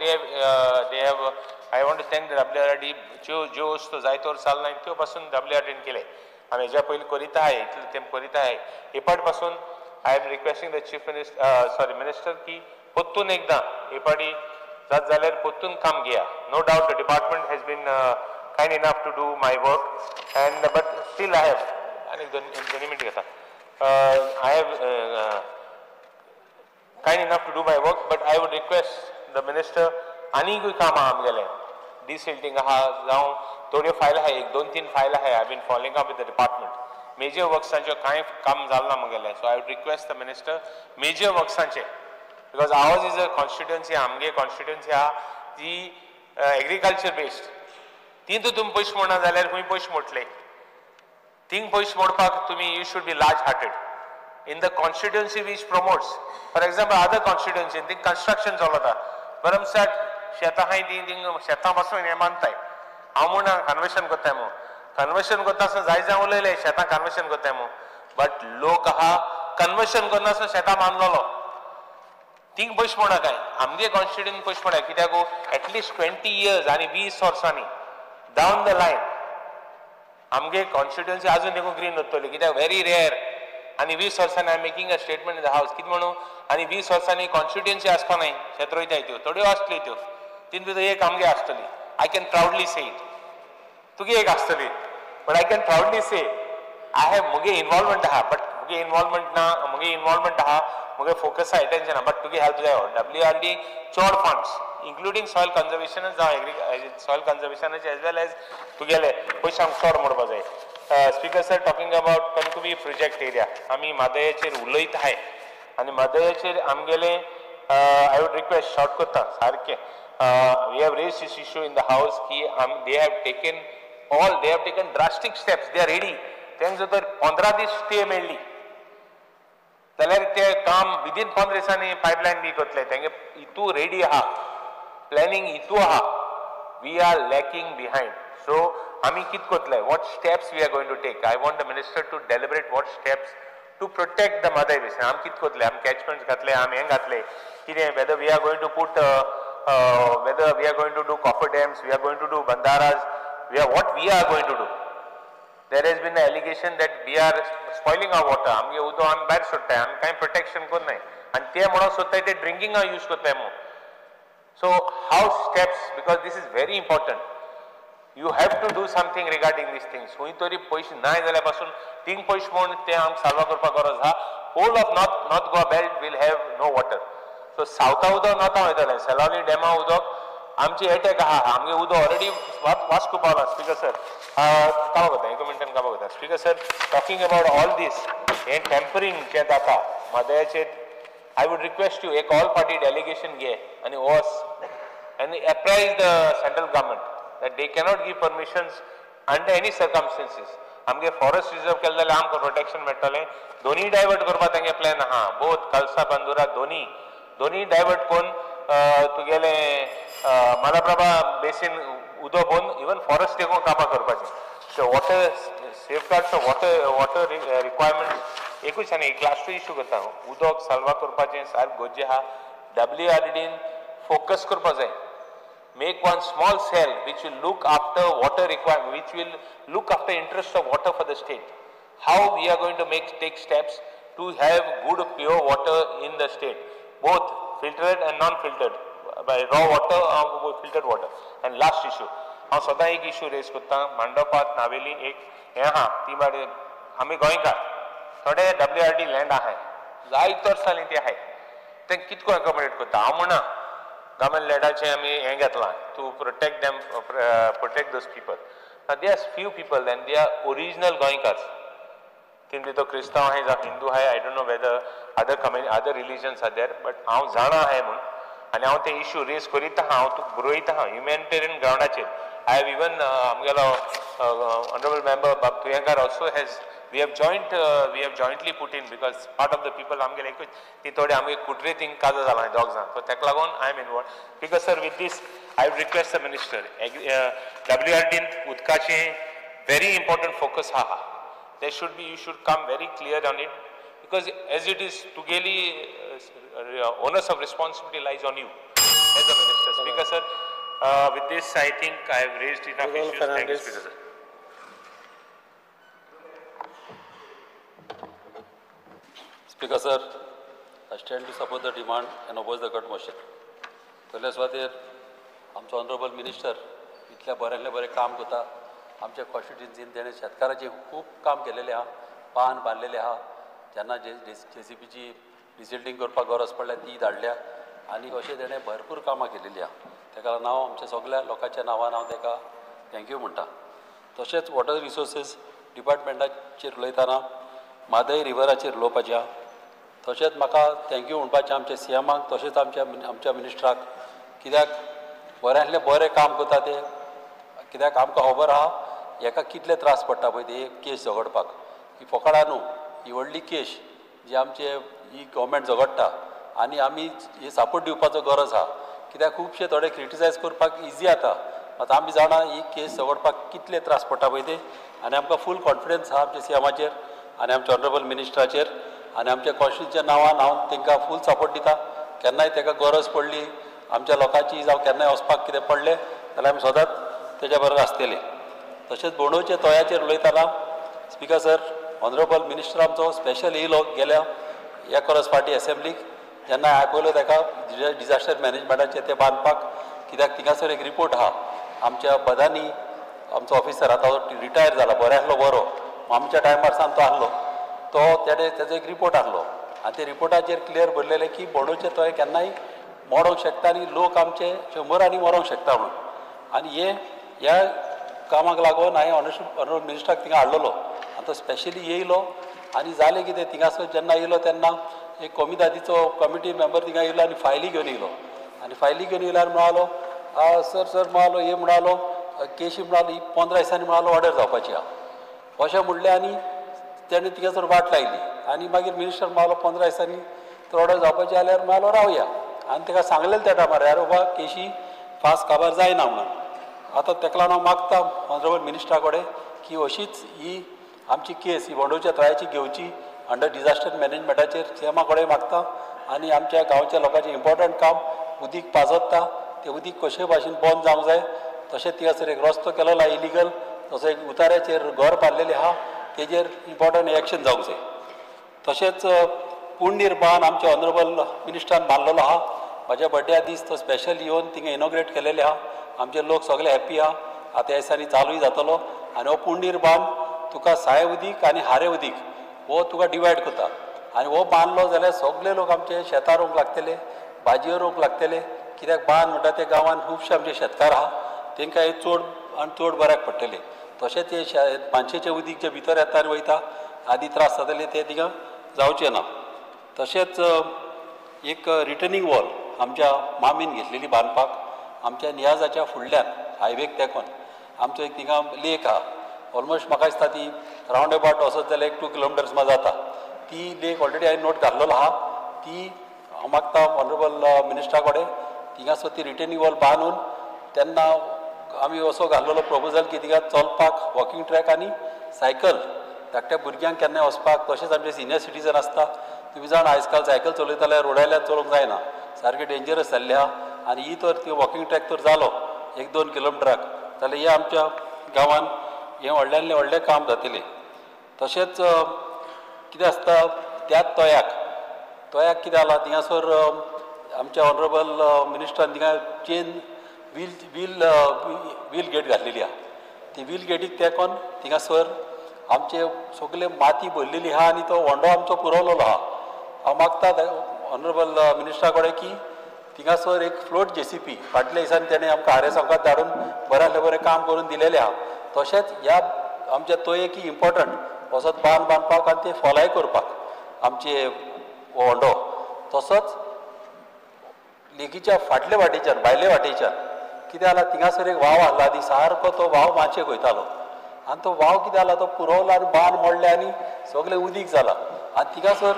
they have I want to thank the WRD, ज्यो ज्यो वस्तू जायते वर्स चल्ला त्यो पासून WRDन केले. आमी हेज्या पयलीं करीत आहाय, इतले तेंप करीत आहाय. हे पाट पासून I am requesting the chief minister, sorry minister की परतून एकदां हे पाटी जात जाल्यार परतून काम घेया. No doubt the department has been kind enough to do my work and but still I have आनी दोन मिनट घेता. I have kind enough to do my work, but I would request the minister आनीकूय काम आहा आमगेलें, डिसिल्टींग आहा जावं थोड्यो फायल आहा, 1 2 3 फायल आहा. I been following up with the department. Major वर्क्सांचें कांय काम जालें ना म्हगेलें. So I would request the minister major वर्क्सांचें, because ours is a constituency, आमगे कॉन्स्टिट्युएन्सी आहा ती एग्रीकल्चर बेस्ड. ती तुमी पयशे मोडना जाल्यार खंय पयशे मोडले? थिंग पयशे मोडपाक तुमी you should be large hearted in the constituency which promotes. For example other constituency thing construction चलता, बरमसाट शेतां आहाय ती थिंग शेतां पासून हें मानताय. हांव म्हणना कन्वर्शन करताय म्हूण, कन्वर्शन करता आसतना जाय जाय उलयले शेतां कन्वर्शन करताय म्हूण, बट लोक आहा कन्वर्शन करनासतना शेतां बांदलेलो. थिंग पयशे मोडा काय आमगे कॉन्स्टिट्युएन्सी पयशे मोडा कित्याक एटलिस्ट 20 इयर्स आनी 20 वर्सांनी डावन the line आमगे कॉन्स्टिट्युएन्सी अजून देखून ग्रीन उरतली, कित्याक व्हेरी रेयर. आनी 20 वर्सांनी I am making a statement in the house कितें म्हणून, आनी 20 वर्सांनी कॉन्स्टिट्युएन्सी आसपा नाय, शेत रोयताय त्यो थोड्यो आसतल्यो त्यो, तीन भितर एक आमगे आसतली. I can proudly say it, तुगे एक आसतली, but I can proudly say I have मुगे इनवॉल्वमेंट आहा, बट मुगे इनवॉल्वमेंट ना, मुगे इनवॉल्वमेंट आहा, मुगे फोकस आहा, एटेन्शन आहा, बट तुगे हेल्प जायो. डब्ल्यू आर डी चड फंड्स इंक्लुडींग सॉयल कन्जर्वेशन जावं एग्री सॉयल कन्जर्वेशनाचे एज वेल एज तुगेले पयशे आमकां चड मोडपा जाय. Speaker sir, talking about Kankavli project area, आमी म्हादयाचेर उलयत आहाय आनी म्हादयाचेर आमगेले I would request short करता सारकें. We have raise this issue in the house की they have taken all, they have taken drastic steps, they are ready. तांकां जर 15 दीस स्टे मेळ्ळी जाल्यार ते काम विदीन 15 दिसांनी पायपलायन बी करतले. तेंगे इतू रेडी आहा, प्लॅनिंग इतू आहा, we are lacking behind. So आमी कितें करतले, what steps we are going to take? I want the minister to deliberate what steps to protect the Mhadei basin. आमी कितें करतले, आमी कॅचमेंट्स घातले, आमी हें घातले कितें, whether we are going to put, whether we are going to do coffer dams, we are going to do bandharas, we are what we are going to do. There has been an allegation that we are spoiling our water. आमगे उदक आमी भायर सोडटाय, आमी कांय protection करनाय आनी ते म्हणून सोदताय ते ड्रिंकिंगाक यूज करताय म्हणून. So how steps, because this is very important. You have to do something regarding these things. खंय तरी पयशे नाय जाल्यार पासून थिंग पयशे म्हूण ते आमकां साल्वा करपाक गरज आहा. Whole of North Goa belt will have no water. So सावथा उदक नॉर्था वयतलें, सेलावली डॅमा उदक आमची एटॅक आहा, आमगे उदक ऑलरेडी वास्को पावला. स्पीकर सर काबां करता, एक मिनटान काबां करता. Speaker sir, talking about all this हें टेम्परींग जें जाता म्हादयाचेर, I would request you एक ऑल पार्टी डेलिगेशन घे आनी वच आनी apprise the central government that they cannot give permissions under any circumstances. आमगे फॉरेस्ट रिजर्व केलें जाल्यार आमकां प्रोटेक्शन मेळटलें. दोनी डायवर्ट करपाक तेंगे प्लॅन आहा, बोथ कलसा बंदुरा दोनी दोनी डायवर्ट करून तुगेलें मलप्रभा बेसीन उदक पळोवन इवन फॉरेस्ट देखून कामां करपाचें. So water safeguards water water requirement एकूच आनी एक लास्टूय इशू करता, उदक साल्वा करपाचें सारकें गरजें आहा. डब्ल्यू आर डीन फोकस करपा जाय. Make one small cell which will look after water requirement, which will look after interest of water for the state. How we are going to take steps to have good pure water in the state, both filtered and non-filtered, by raw water or filtered water. And last issue, हांव सदां एक issue rays करता, मांडोपात नावेली एक हें आहा, ती बारी आमी गोंयकार थोडे डब्ल्यू आर डी लँड आहाय, जायते वर्सांनी ती आहाय, तें कितको एकोमोडेट करता. हांव म्हणा गव्हर्मेंट लँडाचें आमी हें घेतलां to protect them, protect those people. They are few people and they are original Goenkars. तीन भितर क्रिस्तांव आहाय जावं हिंदू आहाय, I don't know whether other other religions are there, but हांव जाणा आहाय म्हूण आनी हांव ते इशू रेज करीत आहा, हांव तुका बरयत आहा ह्युमॅनिटेरियन ग्रावंडाचेर. I have even आमगेलो ऑनरेबल मेंबर बाब Tuyenkar also has, we have jointly put in, because part of the people आमगेले एकूच ती थोडे आमगे कुटरे थिंग काजो जाला दोग जाण, सो ताका लागून I am involve. Because sir with this I would request the minister, W R dean उदकाचें very important focus आहा. There should be, you should come very clear on it, because as it is तुगेली onus of responsibility lies on you as a minister. Speaker sir, with this I think I have raised enough issues. Thank you, Speaker sir. Speaker sir, I stand to support the demand and oppose the cut motion. पयल्या सुवातेर आमचो honourable minister इतल्या बऱ्यांतलें बरें काम करता. आमच्या कॉन्स्टिट्युएन्सीन तेणें शेतकाराचें खूब काम केलेलें आहा, पान बांदलेलें आहा. जेन्ना जे सी पीची डिसिल्टींग करपाक गरज पडल्या ती धाडल्या आनी अशें तेणें भरपूर कामां केलेली आहा. तेका लागून हांव आमच्या सगळ्या लोकांच्या नांवान हांव तेका thank you म्हणटा. तशेंच वॉटर रिसोर्सीस डिपार्टमेंटाचेर उलयतना म्हादय रिवराचेर उलोवपाचें आहा. तशेंच म्हाका thank you म्हणपाचें आमच्या सीएमाक तशेंच आमच्या मिनिस्टराक, कित्याक बऱ्यांतलें बरें काम करता ते. कित्याक आमकां खबर आहा हेका कितले त्रास पडटा पळय ते केस झगडपाक. ही फोकाणां न्हू, ही व्हडली केश जी आमचे ही गव्हर्मेंट झगडटा आनी आमी हे सपोर्ट दिवपाचो गरज आहा. कित्याक खुबशे थोडे क्रिटिसायज करपाक इजी जाता, आतां आमी जाणा ही केस झगडपाक कितले त्रास पडटा पळय ते. आनी आमकां फूल कॉन्फिडन्स आहा आमच्या सीएमाचेर आनी आमच्या ऑनरेबल मिनिस्टराचेर आनी आमच्या कॉन्स्टिट्युशनच्या नांवान हांव तांकां फूल सपोर्ट दिता. केन्नाय ताका गरज पडली आमच्या लोकांची जावं केन्नाय वचपाक कितें पडलें जाल्यार आमी सदांच तेज्या बरोबर आसतले. तशेंच बोंडोवचे तोयाचेर उलयतना स्पिकर सर, ऑनरेबल मिनिस्टर आमचो स्पेशल येयलो गेल्या एक वर्स फाटीं एसेंब्लीक, जेन्ना हांवें पळयलो ताका डिजास्टर मॅनेजमेंटाचें तें बांदपाक, कित्याक थिंगासर एक रिपोर्ट आहा आमच्या बदानी आमचो ऑफिसर आतां रिटायर जाला, बरो आसलो बरो, आमच्या टायमार सावन तो आहलो, तो तेणें तेजो एक रिपोर्ट आहलो आनी ते रिपोर्टाचेर क्लियर बरयलेलें की बोंडोवचे तोय केन्नाय मोडोंक शकता आनी लोक आमचे शंबरांनी मरोंक शकता म्हणून. आनी हे ह्या कामाक लागून हांवें ऑनरेबल मिनिस्टराक थिंगा हाडलेलो आनी तो स्पेशली येयलो. आनी जालें कितें, थिंगासर जेन्ना येयलो तेन्ना एक कोमिदादीचो कमिटी मेंबर थिंगा येयलो आनी फायली घेवन येयलो आनी फायली घेवन येयल्यार म्हणालो सर सर म्हणालो हे म्हणालो केशी म्हणालो ही 15 दिसांनी म्हणालो ऑर्डर जावपाची आहा अशें म्हणलें. आनी तेणें थिंगासर वाट लायली आनी मागीर मिनिस्टर म्हणालो 15 दिसांनी तर ऑर्डर जावपाची जाल्यार म्हणालो रावया. आनी ताका सांगलेलें त्या टायमार यार बाबा केशी फास्ट काबार जायना म्हणून. आतां तेका लागून हांव मागता ऑनरेबल मिनिस्टरा कडेन की अशीच ही आमची केस ही बोंडोवच्या तळ्याची घेवची अंडर डिजास्टर मॅनेजमेंटाचेर सीएमा कडेन मागता आनी आमच्या गांवच्या लोकांचें इम्पोर्टंट काम उदीक पाजोता तें उदीक कशेय भाशेन बंद जावंक जाय. तशेंच थिंगासर एक रस्तो केलेलो आहा इलिगल, तसो एक उताऱ्याचेर घर बांदलेलें आहा तेजेर इम्पोर्टंट एक्शन जावंक जाय. तशेंच पुंडीर बांद आमच्या ऑनरेबल मिनिस्टरान बांदलेलो आहा, म्हज्या बड्ड्या दीस तो स्पेशल येवन थिंगा इनॉग्रेट केलेले आहा. आमचे लोक सगळे हॅप्पी आहा, आतां ह्या दिसांनी चालूय जातलो. आनी हो पुंडीर बांद तुका साय उदीक आनी हारे उदीक हो तुका डिवायड करता आनी हो बांदलो जाल्यार सगळे लोक आमचे शेतां रोवंक लागतले, भाजयो रोवंक लागतले. कित्याक बांद म्हणटा ते गांवांत खुबशे आमचे शेतकार आहा, तांकां हे चड आनी चड बऱ्याक पडटलें. तशेंच ते मानशेचें उदीक जे भितर येता आनी वयता आदी त्रास जातले ते थिंगा जावचें ना. तशेंच एक रिटर्निंग वॉल आमच्या मामीन घेतलेली बांदपाक आमच्या नियाजाच्या फुडल्यान हायवेक तेंकोन आमचो एक थिंगा लेक आहा, ऑलमोस्ट म्हाका दिसता ती रावंड अबाउट वचत जाल्यार एक 2 किलोमिटर्स मा जाता. ती लेक ऑलरेडी हांवें नोट घातलेलो आहा, ती हांव मागता ऑनरेबल मिनिस्टरा कडेन थिंगासर ती रिटर्निंग वॉल बांदून तेन्ना आमी असो घातलेलो प्रपोजल की थिंगा चलपाक वॉकिंग ट्रॅक आनी सायकल धाकट्या भुरग्यांक केन्नाय वचपाक. तशेंच आमचे सिनियर सिटीजन आसता, तुमी जाणा आयज काल सायकल चलयता जाल्यार रोडायल्यान चलोवंक जायना, सारकें डेंजरस जाल्लें आहा. आनी ही तर ती वॉकिंग ट्रॅक तर जालो 1-2 किलोमिटराक जाल्यार हे आमच्या गांवान हें व्हडल्यांतलें व्हडलें काम जातलें. तशेंच कितें आसता त्याच तोयाक तोयाक कितें जालां थिंगासर आमच्या ऑनरेबल मिनिस्टरान थिंगा chain wheel wheel wheel gate घातलेली आहा. ती व्हील गेटीक तेंकोन थिंगासर आमचे सगळे माती भरलेली आहा आनी तो होंडो आमचो पुरवलेलो आहा. हांव मागता ऑनरेबल मिनिस्टरा कडेन की थिंगासर एक फ्लोट जेसीपी फाटल्या दिसांनी तेणें आमकां आर एस आमकां धाडून बऱ्यांतलें बरें काम करून दिलेलें आहा. तशेंच ह्या आमच्या तोयेक इम्पोर्टंट वचत बांद बांदपाक आनी ते फोलाय करपाक आमचे होंडो. तसोच लेगीच्या फाटले वाटेच्यान भायले वाटेच्यान कितें जालां थिंगासर एक वाव आहलो आदी सारको तो वाव मातशेक वयतालो आनी तो वाव कितें जाला तो पुरवलो आनी बांद मोडले आनी सगळें उदीक जाला आनी थिंगासर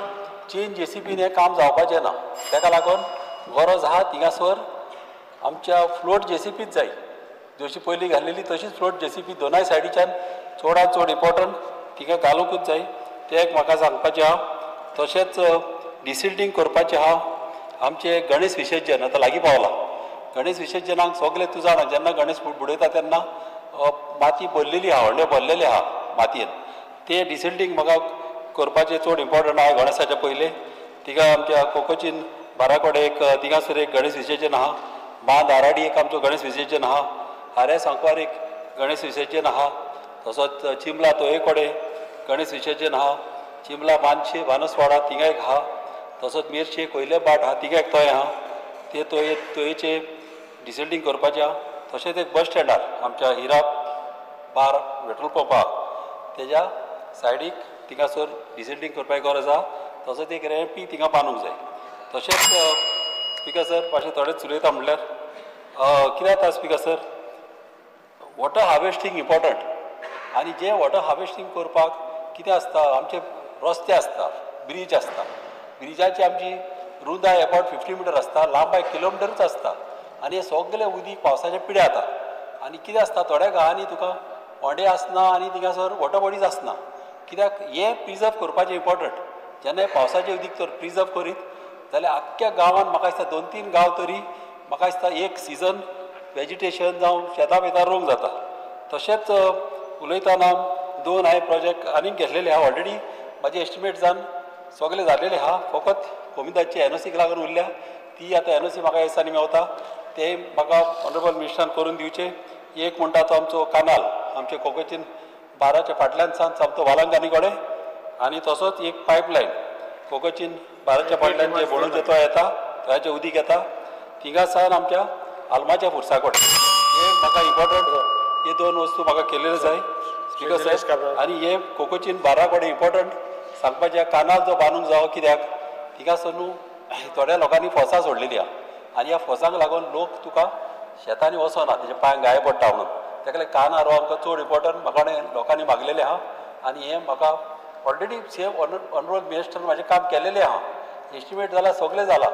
चेन जेसीबीन हें काम जावपाचें ना. ताका लागून गरज आहा थिंगासर आमच्या फ्लोट जेसीबीच जाय, जशी पयलीं घाल्लेली तशीच फ्लोट जेसीबी दोनाय सायडीच्यान चडांत चड इम्पोर्टंट थिंगा घालुंकूच जाय, तें एक म्हाका सांगपाचें आहा. तशेंच डिसिल्टींग करपाचें आहा. आमचें गणेश विसर्जन आतां लागीं पावलां, गणेश विसर्जनाक सगळें तूं जाणा जेन्ना गणेश बुडयता तेन्ना माती भरलेली आहा, होंडे भरलेले आहा मातयेन, ते डिसिल्टींग म्हाका करपाचें चड इम्पोर्टंट आहा. गणेशाच्या पयलें थिंगा आमच्या कोकोचीन बाराकोडे एक थिंगासर एक गणेश विसर्जन आहा, बांद आराडी एक आमचो गणेश विसर्जन आहा, आरे सांकवार एक गणेश विसर्जन आहा, तसोच चिमला तोये कडेन गणेश विसर्जन आहा, चिमला मानशे बानसवाडा थिंगा एक आहा, तसोच मिरचे कोयले बाट आहा तिगा एक तोय आहा ते तोये तोयेचे डिसिल्टींग करपाचें आहा. तशेंच एक बस स्टँडार आमच्या हिरा बार पेट्रोल पंप आहा तेज्या सायडीक थिंगासर डिसिल्टींग करपाची गरज आहा. तसोच एक रॅम्पी थिंगा बांदूंक जाय. तशेंच स्पिकर सर मातशें थोडेंच उलयता म्हणल्यार कितें जाता speaker sir, water harvesting important आनी जे वॉटर हार्वेस्टींग करपाक कितें आसता आमचे रस्ते आसता, ब्रीज आसता, ब्रिजाची आमची रुंदाय अबावट 50 मिटर आसता, लांबाय किलोमिटरूच आसता आनी हे सगळे उदीक पावसाचे पिड्या जाता. आनी कितें आसता थोड्या गांवांनी तुका होंडे आसना आनी थिंगासर वॉटर बॉडीज आसना, कित्याक हें प्रिजर्व करपाचें इम्पॉर्टंट. जेन्ना पावसाचें उदीक तर प्रिजर्व करीत जाल्यार आख्ख्या गांवांत म्हाका दिसता 2-3 गांव तरी म्हाका दिसता एक सिजन वेजिटेशन जावं शेतां बेतां रोवंक जाता. तशेंच उलयतना 2 हांवें प्रोजेक्ट आनीक घेतलेले आहा ऑलरेडी, म्हाजे एस्टिमेट जावन सगळे जाल्लेले आहा, फकत कोमिदाची एनओसीक लागून उरल्या ती आतां एनओसी म्हाका ह्या दिसांनी मेवता, ते म्हाका ऑनरेबल मिनिस्टरान करून दिवचें. एक म्हणटा तो आमचो कानाल आमचे कोकोचीन बाराच्या फाटल्यान सावन सामको वालांगानी कडेन आनी तसोच एक पायपलायन कोकोचीन बाराच्या फाटल्यान जे बोणूचे तो येता थंयचें उदीक येता थिंगा सावन आमच्या आलमाच्या फुरसा कडेन. हे म्हाका इम्पॉर्टंट हे 2 वस्तू म्हाका केलेले जाय स्पिकर सर. आनी हे कोकोचीन बारा कडेन इम्पॉर्टंट सांगपाचें कानाल जो बांदूंक जावो कित्याक थिंगासर न्हू थोड्या लोकांनी फोसां सोडलेली आहा आनी ह्या फोसांक लागून लोक तुका शेतांनी वचना, तेजे पांय गाये पडटा म्हणून तेका लागून कानार हो आमकां चड इम्पॉर्टंट म्हाका लोकांनी मागलेलें आहा. आनी हें म्हाका ऑलरेडी सेम ऑनरेबल मिनिस्टरान म्हाजें काम केलेलें आहा, एस्टिमेट जाला सगळें जाला,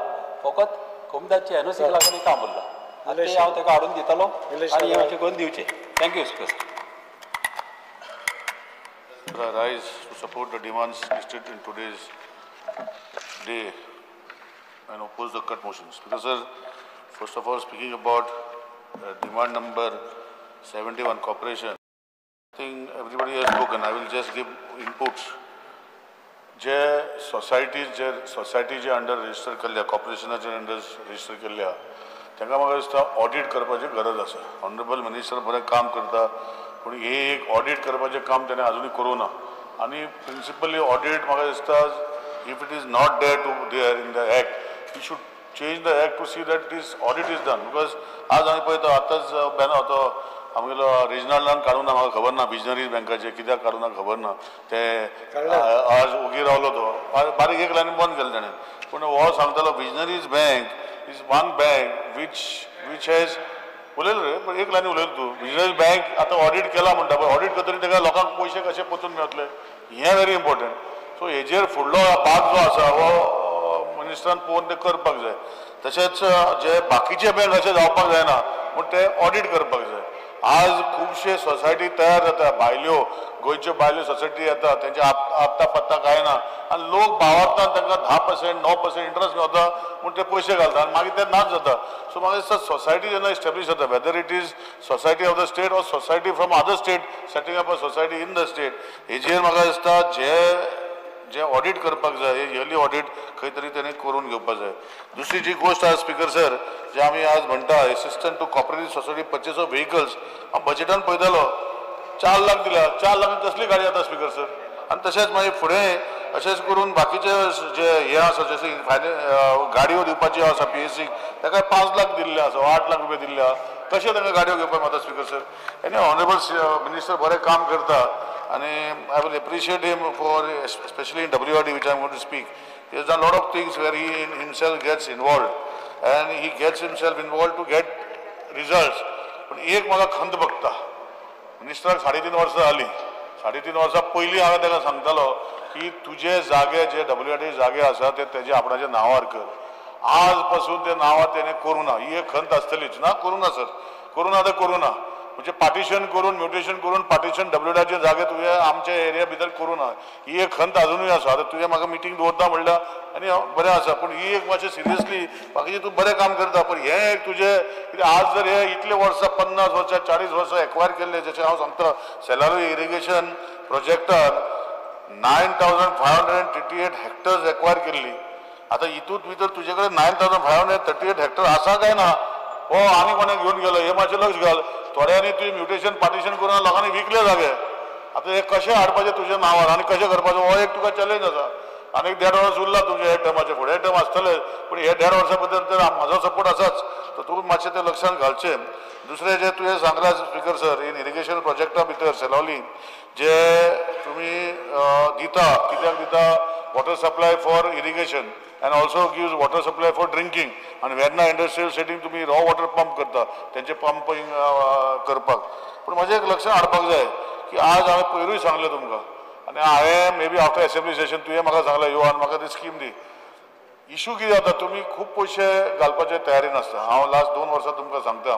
फकत कोमिदाची एनओसीक लागून काम उरलां आनी तें हांव ताका हाडून दितलो आनी हें मातशें करून दिवचें. Thank you speaker sir. I rise to support the demands listed in today's day and oppose the cut motions. Because sir, first of all, speaking about demand number 71, cooperation, I think everybody has spoken. I will just give inputs. जे societies जे सोसायटीचे under register केल्ल्या, कॉर्पोरेशनाचे under register केल्ल्या, तांकां म्हाका दिसता audit करपाची गरज आसा. ऑनरेबल मिनिस्टर बरें काम करता, पूण हे एक ऑडीट करपाचें काम ताणें आजुनूय करूं ना. आनी प्रिंसिपली ऑडीट म्हाका दिसता if it is not there to there in the act, you should change the act to see that this audit is done. Because आज आमी पळयता आतांच बेनो तो आमगेलो रिजनलान काडूं ना, म्हाका खबर ना विजनरीज बँकाचे कित्याक काडूं ना खबर ना, ते आज ओगी रावलो तो बारीक एक लायन बंद केलें ताणें. पूण हो सांगतालो visionaries bank is one bank which has उलयलो रे, पण एक लायन उलयलो तूं. विजनरीज बँक आतां ऑडीट केला म्हणटा, पण ऑडीट करतरी ताका लोकांक पयशे कशे परतून मेळटले हें व्हेरी इम्पॉर्टंट. सो हेजेर फुडलो भाग जो आसा हो मिनिस्टरान पळोवन ते करपाक जाय. तशेंच जे बाकीचे बँक अशें जावपाक जायना पूण ते ऑडीट करपाक जाय. आज खुबशे सोसायटी तयार जाता, भायल्यो गोंयच्यो भायल्यो सोसायटी येता, तेंचे आपता पत्ता कांय ना आनी लोक भावार्तान तांकां 10% 9% इंट्रस्ट मेवता म्हूण ते पयशे घालता आनी मागीर ते नाच जाता. सो म्हाका दिसता सोसायटी जेन्ना एस्टेब्लीश जाता, whether it is society of the state or society from other state setting up a society in the state, हेजेर म्हाका दिसता जे जे ऑडीट करपाक जाय, हे इयरली ऑडीट खंय तरी तेणी करून घेवपाक जाय. दुसरी जी गोश्ट आसा स्पिकर सर, जे आमी आज म्हणटा assistant to cooperative society purchase of vehicles, हांव बजेटान पळयतालो 4 लाख दिल्या, 4 लाखान कसली गाडी येता स्पिकर सर. आनी तशेंच मागीर फुडें अशेंच करून बाकीचे जे हे आसा जशें गाडयो दिवपाच्यो आसा पीएसीक, ताका 5 लाख दिल्ले आसा, 8 लाख रुपया दिल्ले आसा, कशें तांकां गाडयो घेवपाक मेळटा स्पिकर सर. आनी ऑनरेबल मिनिस्टर बरें काम करता आनी I will appreciate him for specially in WRD which I am going to speak. He has done lot of things where he himself gets involved and he gets himself involved to get results. पूण एक म्हाका खंत भोगता, मिनिस्टराक 3.5 वर्सां जालीं, 3.5 वर्सां पयलीं हांवें ताका सांगतालो की तुजे जागे जे डब्ल्यूआरडी जागे आसा ते तेजे आपणाच्या नांवार कर, आज पासून ते नांवार तेणें करूं ना, ही एक खंत आसतलीच ना, करूं ना सर, करूं ना तर करूं ना, म्हणजे पार्टिशन करून म्युटेशन करून पार्टिशन डब्ल्यूआरडीचे जागे तुवें आमच्या एरिया भितर करूं ना, ही एक खंत आजुनूय आसा. आतां तुवें म्हाका मिटींग दवरता म्हणल्यार आनी बरें आसा, पूण ही एक मातशें सिरियसली बाकीचें तूं बरें काम करता, पूण हें एक तुजें कितें आज जर हे इतले वर्सां 50 वर्सां 40 वर्सां एक्वायर केल्ले, जशें हांव सांगता सेलारू इरिगेशन प्रोजेक्टान 9,538 हेक्टर्स एक्वायर केल्ली, आतां हितूंत भितर तुजे कडेन 9,538 हेक्टर आसा काय ना, हो आनी कोणाक घेवन गेलो हें मातशें लक्ष घाल. थोड्यांनी तुवें म्युटेशन पार्टिशन करून लोकांनी विकले जागे, आतां हें कशें हाडपाचें तुज्या नांवार आनी कशें करपाचें हो एक तुका चॅलेंज आसा. आनी 1.5 वर्स उरला तुमचे हे टर्माचे, फुडें टर्म आसतले, पूण हे 1.5 वर्सां बद्दल तर म्हाजो सपोर्ट आसाच, तर तूं मातशें तें लक्षांत घालचें. दुसरें जें तुवें सांगलां स्पीकर सर, इन इरिगेशन प्रोजेक्टा भितर सेलोली जे तुमी दिता, कित्याक दिता? Water supply for irrigation and also gives water supply for drinking. आनी वेर्ना इंडस्ट्रियल सेटींग तुमी रॉ वॉटर पंप करता तेंचे पंपिंग करपाक. पूण म्हजें एक लक्षांत हाडपाक जाय की आज हांवें पयरूय सांगलें तुमकां, आनी हांवें may be after assembly session तुवें म्हाका सांगलें यो आनी म्हाका ती स्कीम दी. इशू कितें जाता, तुमी खूब पयशे घालपाचे तयारी नासता. हांव लास्ट 2 वर्सां तुमकां सांगता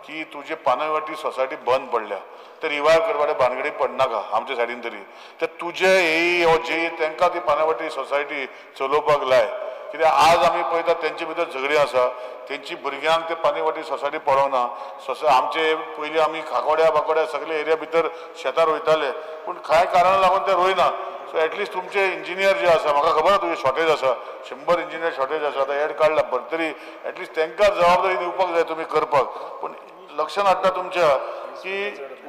की तुजे पानयवाटी सोसायटी बंद पडल्या, ते रिवायव करपाचे भानगडी पडनाका आमच्या सायडीन तरी. ते तुजे ए ओ जे तांकां ती पानयवाटी सोसायटी चलोवपाक लाय, कित्याक आज आमी पळयता तेंचे भितर झगडीं आसा, तेंची भुरग्यांक ते पानयवाटी सोसायटी पळोवना. आमचे पयलीं आमी खाकोड्या बाकोड्या सगळे एरिया भितर शेतां रोयताले, पूण कांय कारणां लागून ते रोयना. सो एटलिस्ट तुमचे इंजिनियर जे आसा, म्हाका खबर आसा तुजे शॉर्टेज आसा, 100 इंजिनियर शॉर्टेज आसा, आतां एड काडला भरतरी, एटलिस्ट तांकां जबाबदारी दिवपाक जाय तुमी करपाक. पूण लक्षांत हाडटा तुमच्या की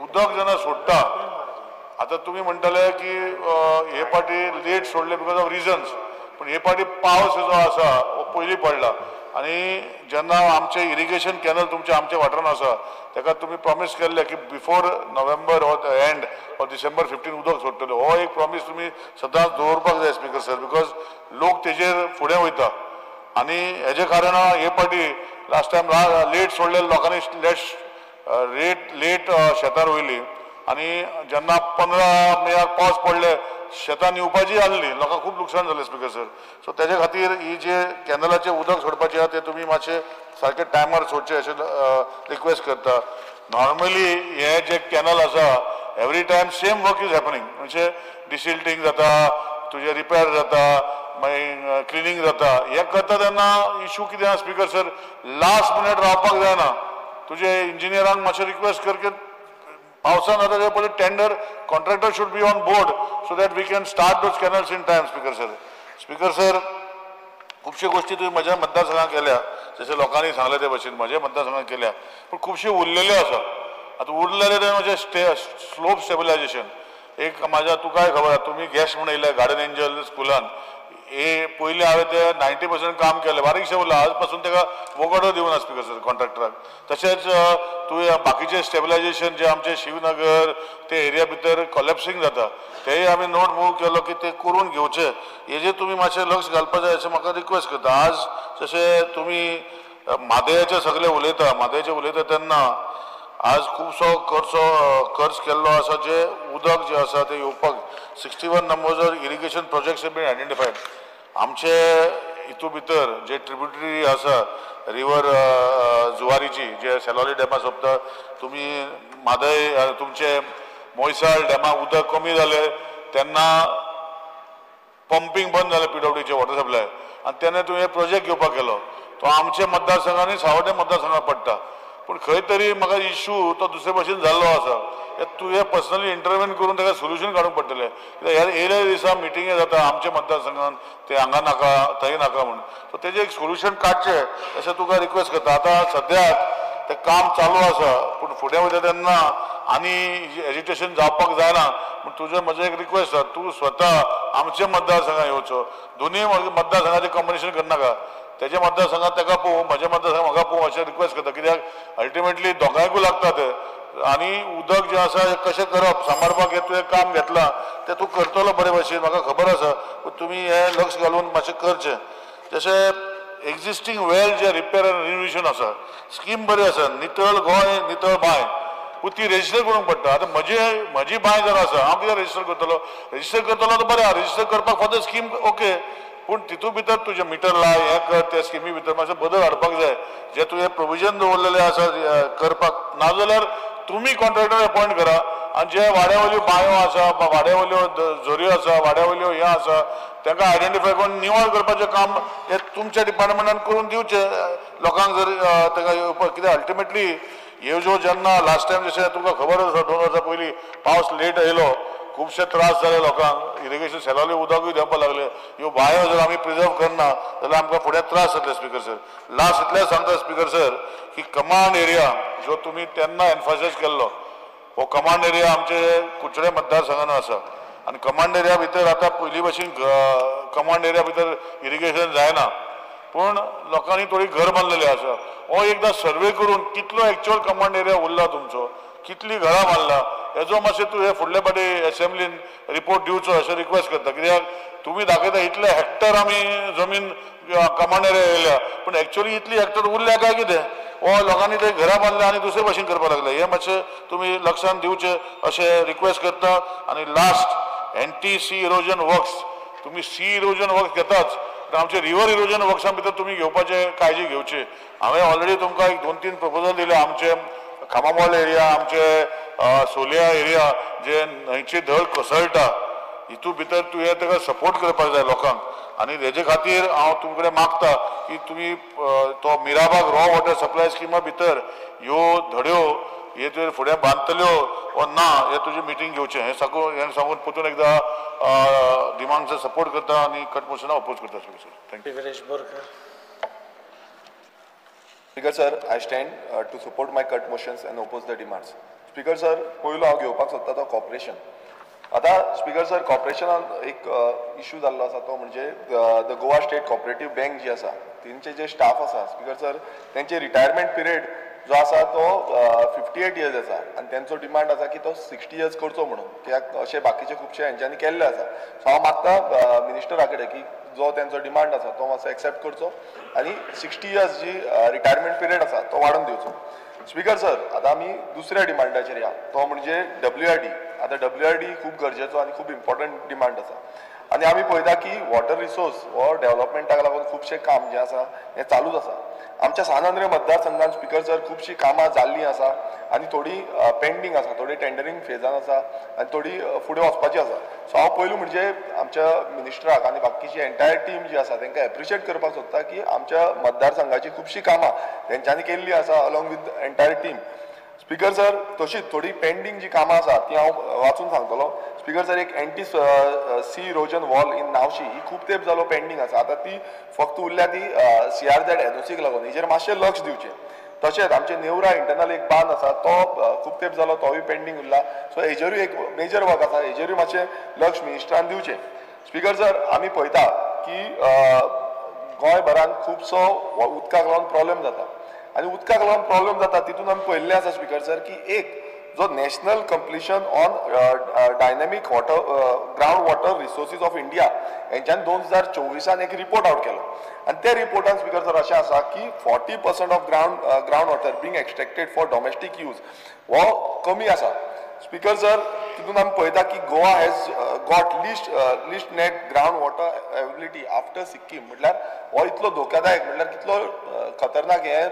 उदक जेन्ना सोडटा, आतां तुमी म्हणटाले की हे पाटी लेट सोडले because of reasons, पूण हे पाटी पावस जो आसा हो पयलीं पडला, आनी जेन्ना आमचे इरिगेशन कॅनल तुमचे आमच्या वाठारान आसा ताका तुमी प्रॉमीस केल्ले की before November or the end or December 15 उदक सोडटले, हो एक प्रॉमीस तुमी सदांच दवरपाक जाय स्पीकर सर, because लोक तेजेर फुडें वयता. आनी हेजे कारण हे पाटी लास्ट टायम लेट सोडले, लोकांनी लेट शेतां रोयली, आनी जेन्ना 15 मेयाक पावस पडले शेतां येवपाची आहली, लोकांक खूब लुकसाण जालें स्पीकर सर. सो तेजे खातीर ही जे कॅनलाचें उदक सोडपाचें आहा तें तुमी मातशें सारकें टायमार सोडचें अशें रिक्वेस्ट करता. नॉर्मली हे जे कॅनल आसा every time same work is happening, म्हणजे डिसिल्टींग जाता, तुजें रिपेर जाता, मागीर क्लिनींग जाता. हें करता तेन्ना इशू कितें आहा स्पीकर सर, लास्ट मिनट रावपाक जायना. तुजे इंजिनियरांक मातशें रिक्वेस्ट कर की पावसान जाता ते पयलीं tender contractor should be on board so that we can start those canals in time speaker sir. Speaker sir, खुबश्यो गोश्टी तुवें म्हज्या मतदारसंघात केल्या, जशें लोकांनी सांगलें ते भशेन म्हज्या मतदारसंघात केल्या, पूण खुबश्यो उरलेल्यो आसा. आतां उरलेले ते म्हजें स्लोप स्टेबलायजेशन एक म्हाज्या तुकाय खबर आसा, तुमी गॅस्ट म्हूण येयले गार्डन एंजल स्कुलान, हे पयलीं हांवें ते 90% काम केलें, बारीकशें उरलां, आज पासून ताका वोगडो दिवना स्पीकर सर कॉन्ट्रॅक्टराक. तशेंच तुवें बाकीचें स्टेबलायजेशन जे आमचे शिवनगर ते एरिया भितर कॉलेप्सिंग जाता तेय आमी नोट मूव केलो की ते करून घेवचे, हेजेर तुमी मातशें लक्ष घालपा जाय अशें म्हाका रिक्वेस्ट करता. आज जशें तुमी म्हादयाचे सगळे उलयता, म्हादयाचे उलयता तेन्ना आज खुबसो खर्च केल्लो आसा, जे उदक जे आसा ते येवपाक 61 numbers irrigation projects have been identified. आमचे हितू भितर जे ट्रिब्युटरी आसा रिवर जुवारीची, जे सेलोली डॅमा सोंपता, तुमी म्हादय तुमचे मोयसाळ डॅमाक उदक कमी जालें तेन्ना पंपींग बंद जालें पीडब्ल्यूडीचें वॉटर सप्लाय, आनी तेन्ना तुवें प्रोजेक्ट घेवपाक गेलो, तो आमचे मतदारसंघांनी सावड्डें मतदारसंघात पडटा, पूण खंय तरी म्हाका इशू तो दुसरे भशेन जाल्लो आसा. तुवें पर्सनली इंटरवेन करून ताका सोल्युशन काडूंक पडटलें, कित्याक ह्या येयल्या दिसा मिटिंगे जाता आमच्या मतदारसंघान, ते हांगा नाका थंय नाका म्हूण, सो तेजें एक सोल्युशन काडचें अशें तुका रिक्वेस्ट करता. आतां सद्याक तें काम चालू आसा, पूण फुडें वयता तेन्ना आनी एजिटेशन जावपाक जायना म्हूण तुजें म्हजें एक रिक्वेस्ट आसा, तूं स्वता आमच्या मतदारसंघात येवचो, दोनूय मतदारसंघाचें कॉम्बिनेशन करनाका, तेजे मतदारसंघात ताका पळोवं, म्हज्या मतदारसंघात म्हाका पळोवं अशें रिक्वेस्ट करता, कित्याक अल्टिमेटली दोगांयकूय लागता तें. आनी उदक जें आसा हें कशें करप सांबाळपाक हें तुवें काम घेतलां तें तूं करतलो बरे भशेन म्हाका खबर आसा, पूण तुमी हें लक्ष घालून मातशें करचें. जशें एक्झिस्टींग वेल जे रिपेर आनी रिनोवेशन आसा, स्कीम बरी आसा, नितळ गोंय नितळ बांय, पूण ती रेजिस्टर करूंक पडटा. आतां म्हजी बांय जर आसा, हांव कित्याक रेजिस्टर करतलो? रेजिस्टर करतलो तर बरें आहा, रेजिस्टर करपाक फक्त स्कीम ओके, पूण तितूंत भितर तुजें मिटर लाय, हें कर, त्या स्किमी भितर मातशें बदल हाडपाक जाय, जे तुवें प्रोविजन दवरलेलें आसा करपाक, नाजाल्यार तुमी कॉन्ट्रॅक्टर अपॉयंट करा आनी जे वाड्या वयल्यो बांयो आसा, वाड्या वयल्यो झऱ्यो आसा, वाड्या वयल्यो हें आसा तांकां आयडेंटिफाय करून निवळ करपाचें काम हें तुमच्या डिपार्टमेंटान करून दिवचें लोकांक, जर ताका येवपाक. कित्याक अल्टिमेटली ह्यो ज्यो जेन्ना लास्ट टायम जशें तुमकां खबर आसा 2 वर्सां पयलीं पावस लेट येयलो, खुबशे त्रास जाले लोकांक, इरिगेशन सेलोली उदकूय देंवपाक लागलें. ह्यो बांयो जर आमी प्रिजर्व करना जाल्यार आमकां फुडें त्रास जातले स्पीकर सर. लास्ट इतलें सांगता स्पीकर सर की कमांड एरिया जो तुमी तेन्ना एनफासायज केल्लो, हो कमांड एरिया आमचे कुडचडे मतदारसंघान आसा, आनी कमांड एरिया भितर आतां पयलीं भशेन कमांड एरिया भितर इरिगेशन जायना, पूण लोकांनी थोडी घर बांदलेली आसा. हो एकदां सर्वे करून कितलो एक्चुअल कमांड एरिया उरला तुमचो, कितली घरां बांदला हेजो मातशें तूं हे फुडले फावटी एसेंब्लीन रिपोर्ट दिवचो अशें रिक्वेस्ट करता. कित्याक तुमी दाखयता इतले हेक्टर आमी जमीन कमांड एरिया येयल्या, पूण एक्चुअली इतली हेक्टर उरल्या काय कितें, हो लोकांनी ते घरां बांदले आनी दुसरे भशेन करपाक लागले. हें मातशें तुमी लक्षान दिवचें अशें रिक्वेस्ट करता. आनी last anti sea erosion works, तुमी सी इरोजन वर्क्स घेताच, आमचे रिवर इरोजन वर्क्सां भितर तुमी घेवपाचे काळजी घेवची. हांवें ऑलरेडी तुमकां एक 2-3 प्रपोजल दिले. आमचे खामामोल एरिया, आमचे सोलिया एरिया जे न्हंयची धड कोसळटा हितू भितर तुवें ताका सपोर्ट करपाक जाय लोकांक. आनी हेजे खातीर हांव तुमचे कडेन मागता की तुमी तो मिराबाग रॉ वॉटर सप्लाय स्किमा भितर ह्यो धड्यो हे तुवें फुडें बांदतल्यो वो ना हे तुजी मिटींग घेवचें. हें सांगून हें सांगून परतून एकदां डिमांडचो सपोर्ट करता आनी कट मोशनाक अपोज करता. Sir thank you. Viresh Borkar. Speaker sir, I stand to support my cut motions and oppose the demands. Speaker sir, पयलो हांव घेवपाक सोदता तो कॉर्पोरेशन. आतां स्पीकर सर, कॉर्पोरेशनान एक इशू जाल्लो आसा तो म्हणजे the Goa state cooperative bank जी आसा तेंचे जे स्टाफ आसा स्पीकर सर, तेंचे रिटायरमेंट पिरियड जो आसा तो 58 इयर्स आसा आनी तेंचो डिमांड आसा की तो 60 इयर्स करचो म्हणून, कित्याक अशें बाकीचे खुबशे हेंच्यांनी केल्ले आसा. सो हांव मागता मिनिस्टरा कडेन की जो तेंचो डिमांड आसा तो मातसो एक्सेप्ट करचो आनी 60 इयर्स जी रिटायरमेंट पिरियड आसा तो वाडोवन दिवचो. स्पीकर सर, आतां आमी दुसऱ्या डिमांडाचेर या, तो म्हणजे WRD. आतां WRD खूब गरजेचो आनी खूब इम्पॉर्टंट डिमांड आसा आनी आमी पळयता की वॉटर रिसोर्स हो डेवलपमेंटाक लागून खुबशें काम जें आसा हें चालूच आसा. आमच्या सान आंद्रे मतदारसंघान स्पीकर सर खुबशीं कामां जाल्लीं आसा आनी थोडी पेंडींग आसा, थोडी टेंडरींग फेजान आसा आनी थोडी फुडें वचपाची आसा. सो हांव पयलू म्हणजे आमच्या मिनिस्टराक आनी बाकीची एंटायर टीम जी आसा तांकां एप्रिशिएट करपाक सोदता की आमच्या मतदारसंघाची खुबशीं कामां तेंच्यांनी केल्लीं आसा along with entire team. Speaker sir, तशीच थोडी पेंडींग जी कामां आसा ती हांव वाचून सांगतलो. स्पीकर सर, एक anti sea erosion wall in Navshi ही खूब तेंप जालो पेंडींग आसा. आतां ती फक्त उरल्या ती CRZ एनओसीक लागून, हेजेर मातशें लक्ष दिवचें. तशेंच आमचे नेवरा इंटरनल एक बांद आसा तो खूब तेंप जालो तोवूय पेंडींग उरला. सो हेजेरूय एक मेजर वर्क आसा, हेजेरूय मातशें लक्ष मिनिस्टरान दिवचें. स्पीकर सर, आमी पळयता की गोंयभरान खुबसो उदकाक लागून प्रॉब्लेम जाता आनी उदकाक लागून प्रॉब्लेम जाता तितून आमी पळयल्लें आसा स्पीकर सर की एक जो national compilation on dynamic water ground water resources of India हेंच्यान 2024 एक रिपोर्ट आवट केलो आनी त्या रिपोर्टान स्पीकर सर अशें आसा की 40% of ground water being extracted for domestic use हो कमी आसा. स्पीकर सर, तितून आमी पळयता की Goa has got least net ground water availability after Sikkim. म्हटल्यार हो इतलो धोक्यादायक, म्हटल्यार कितलो खतरनाक हें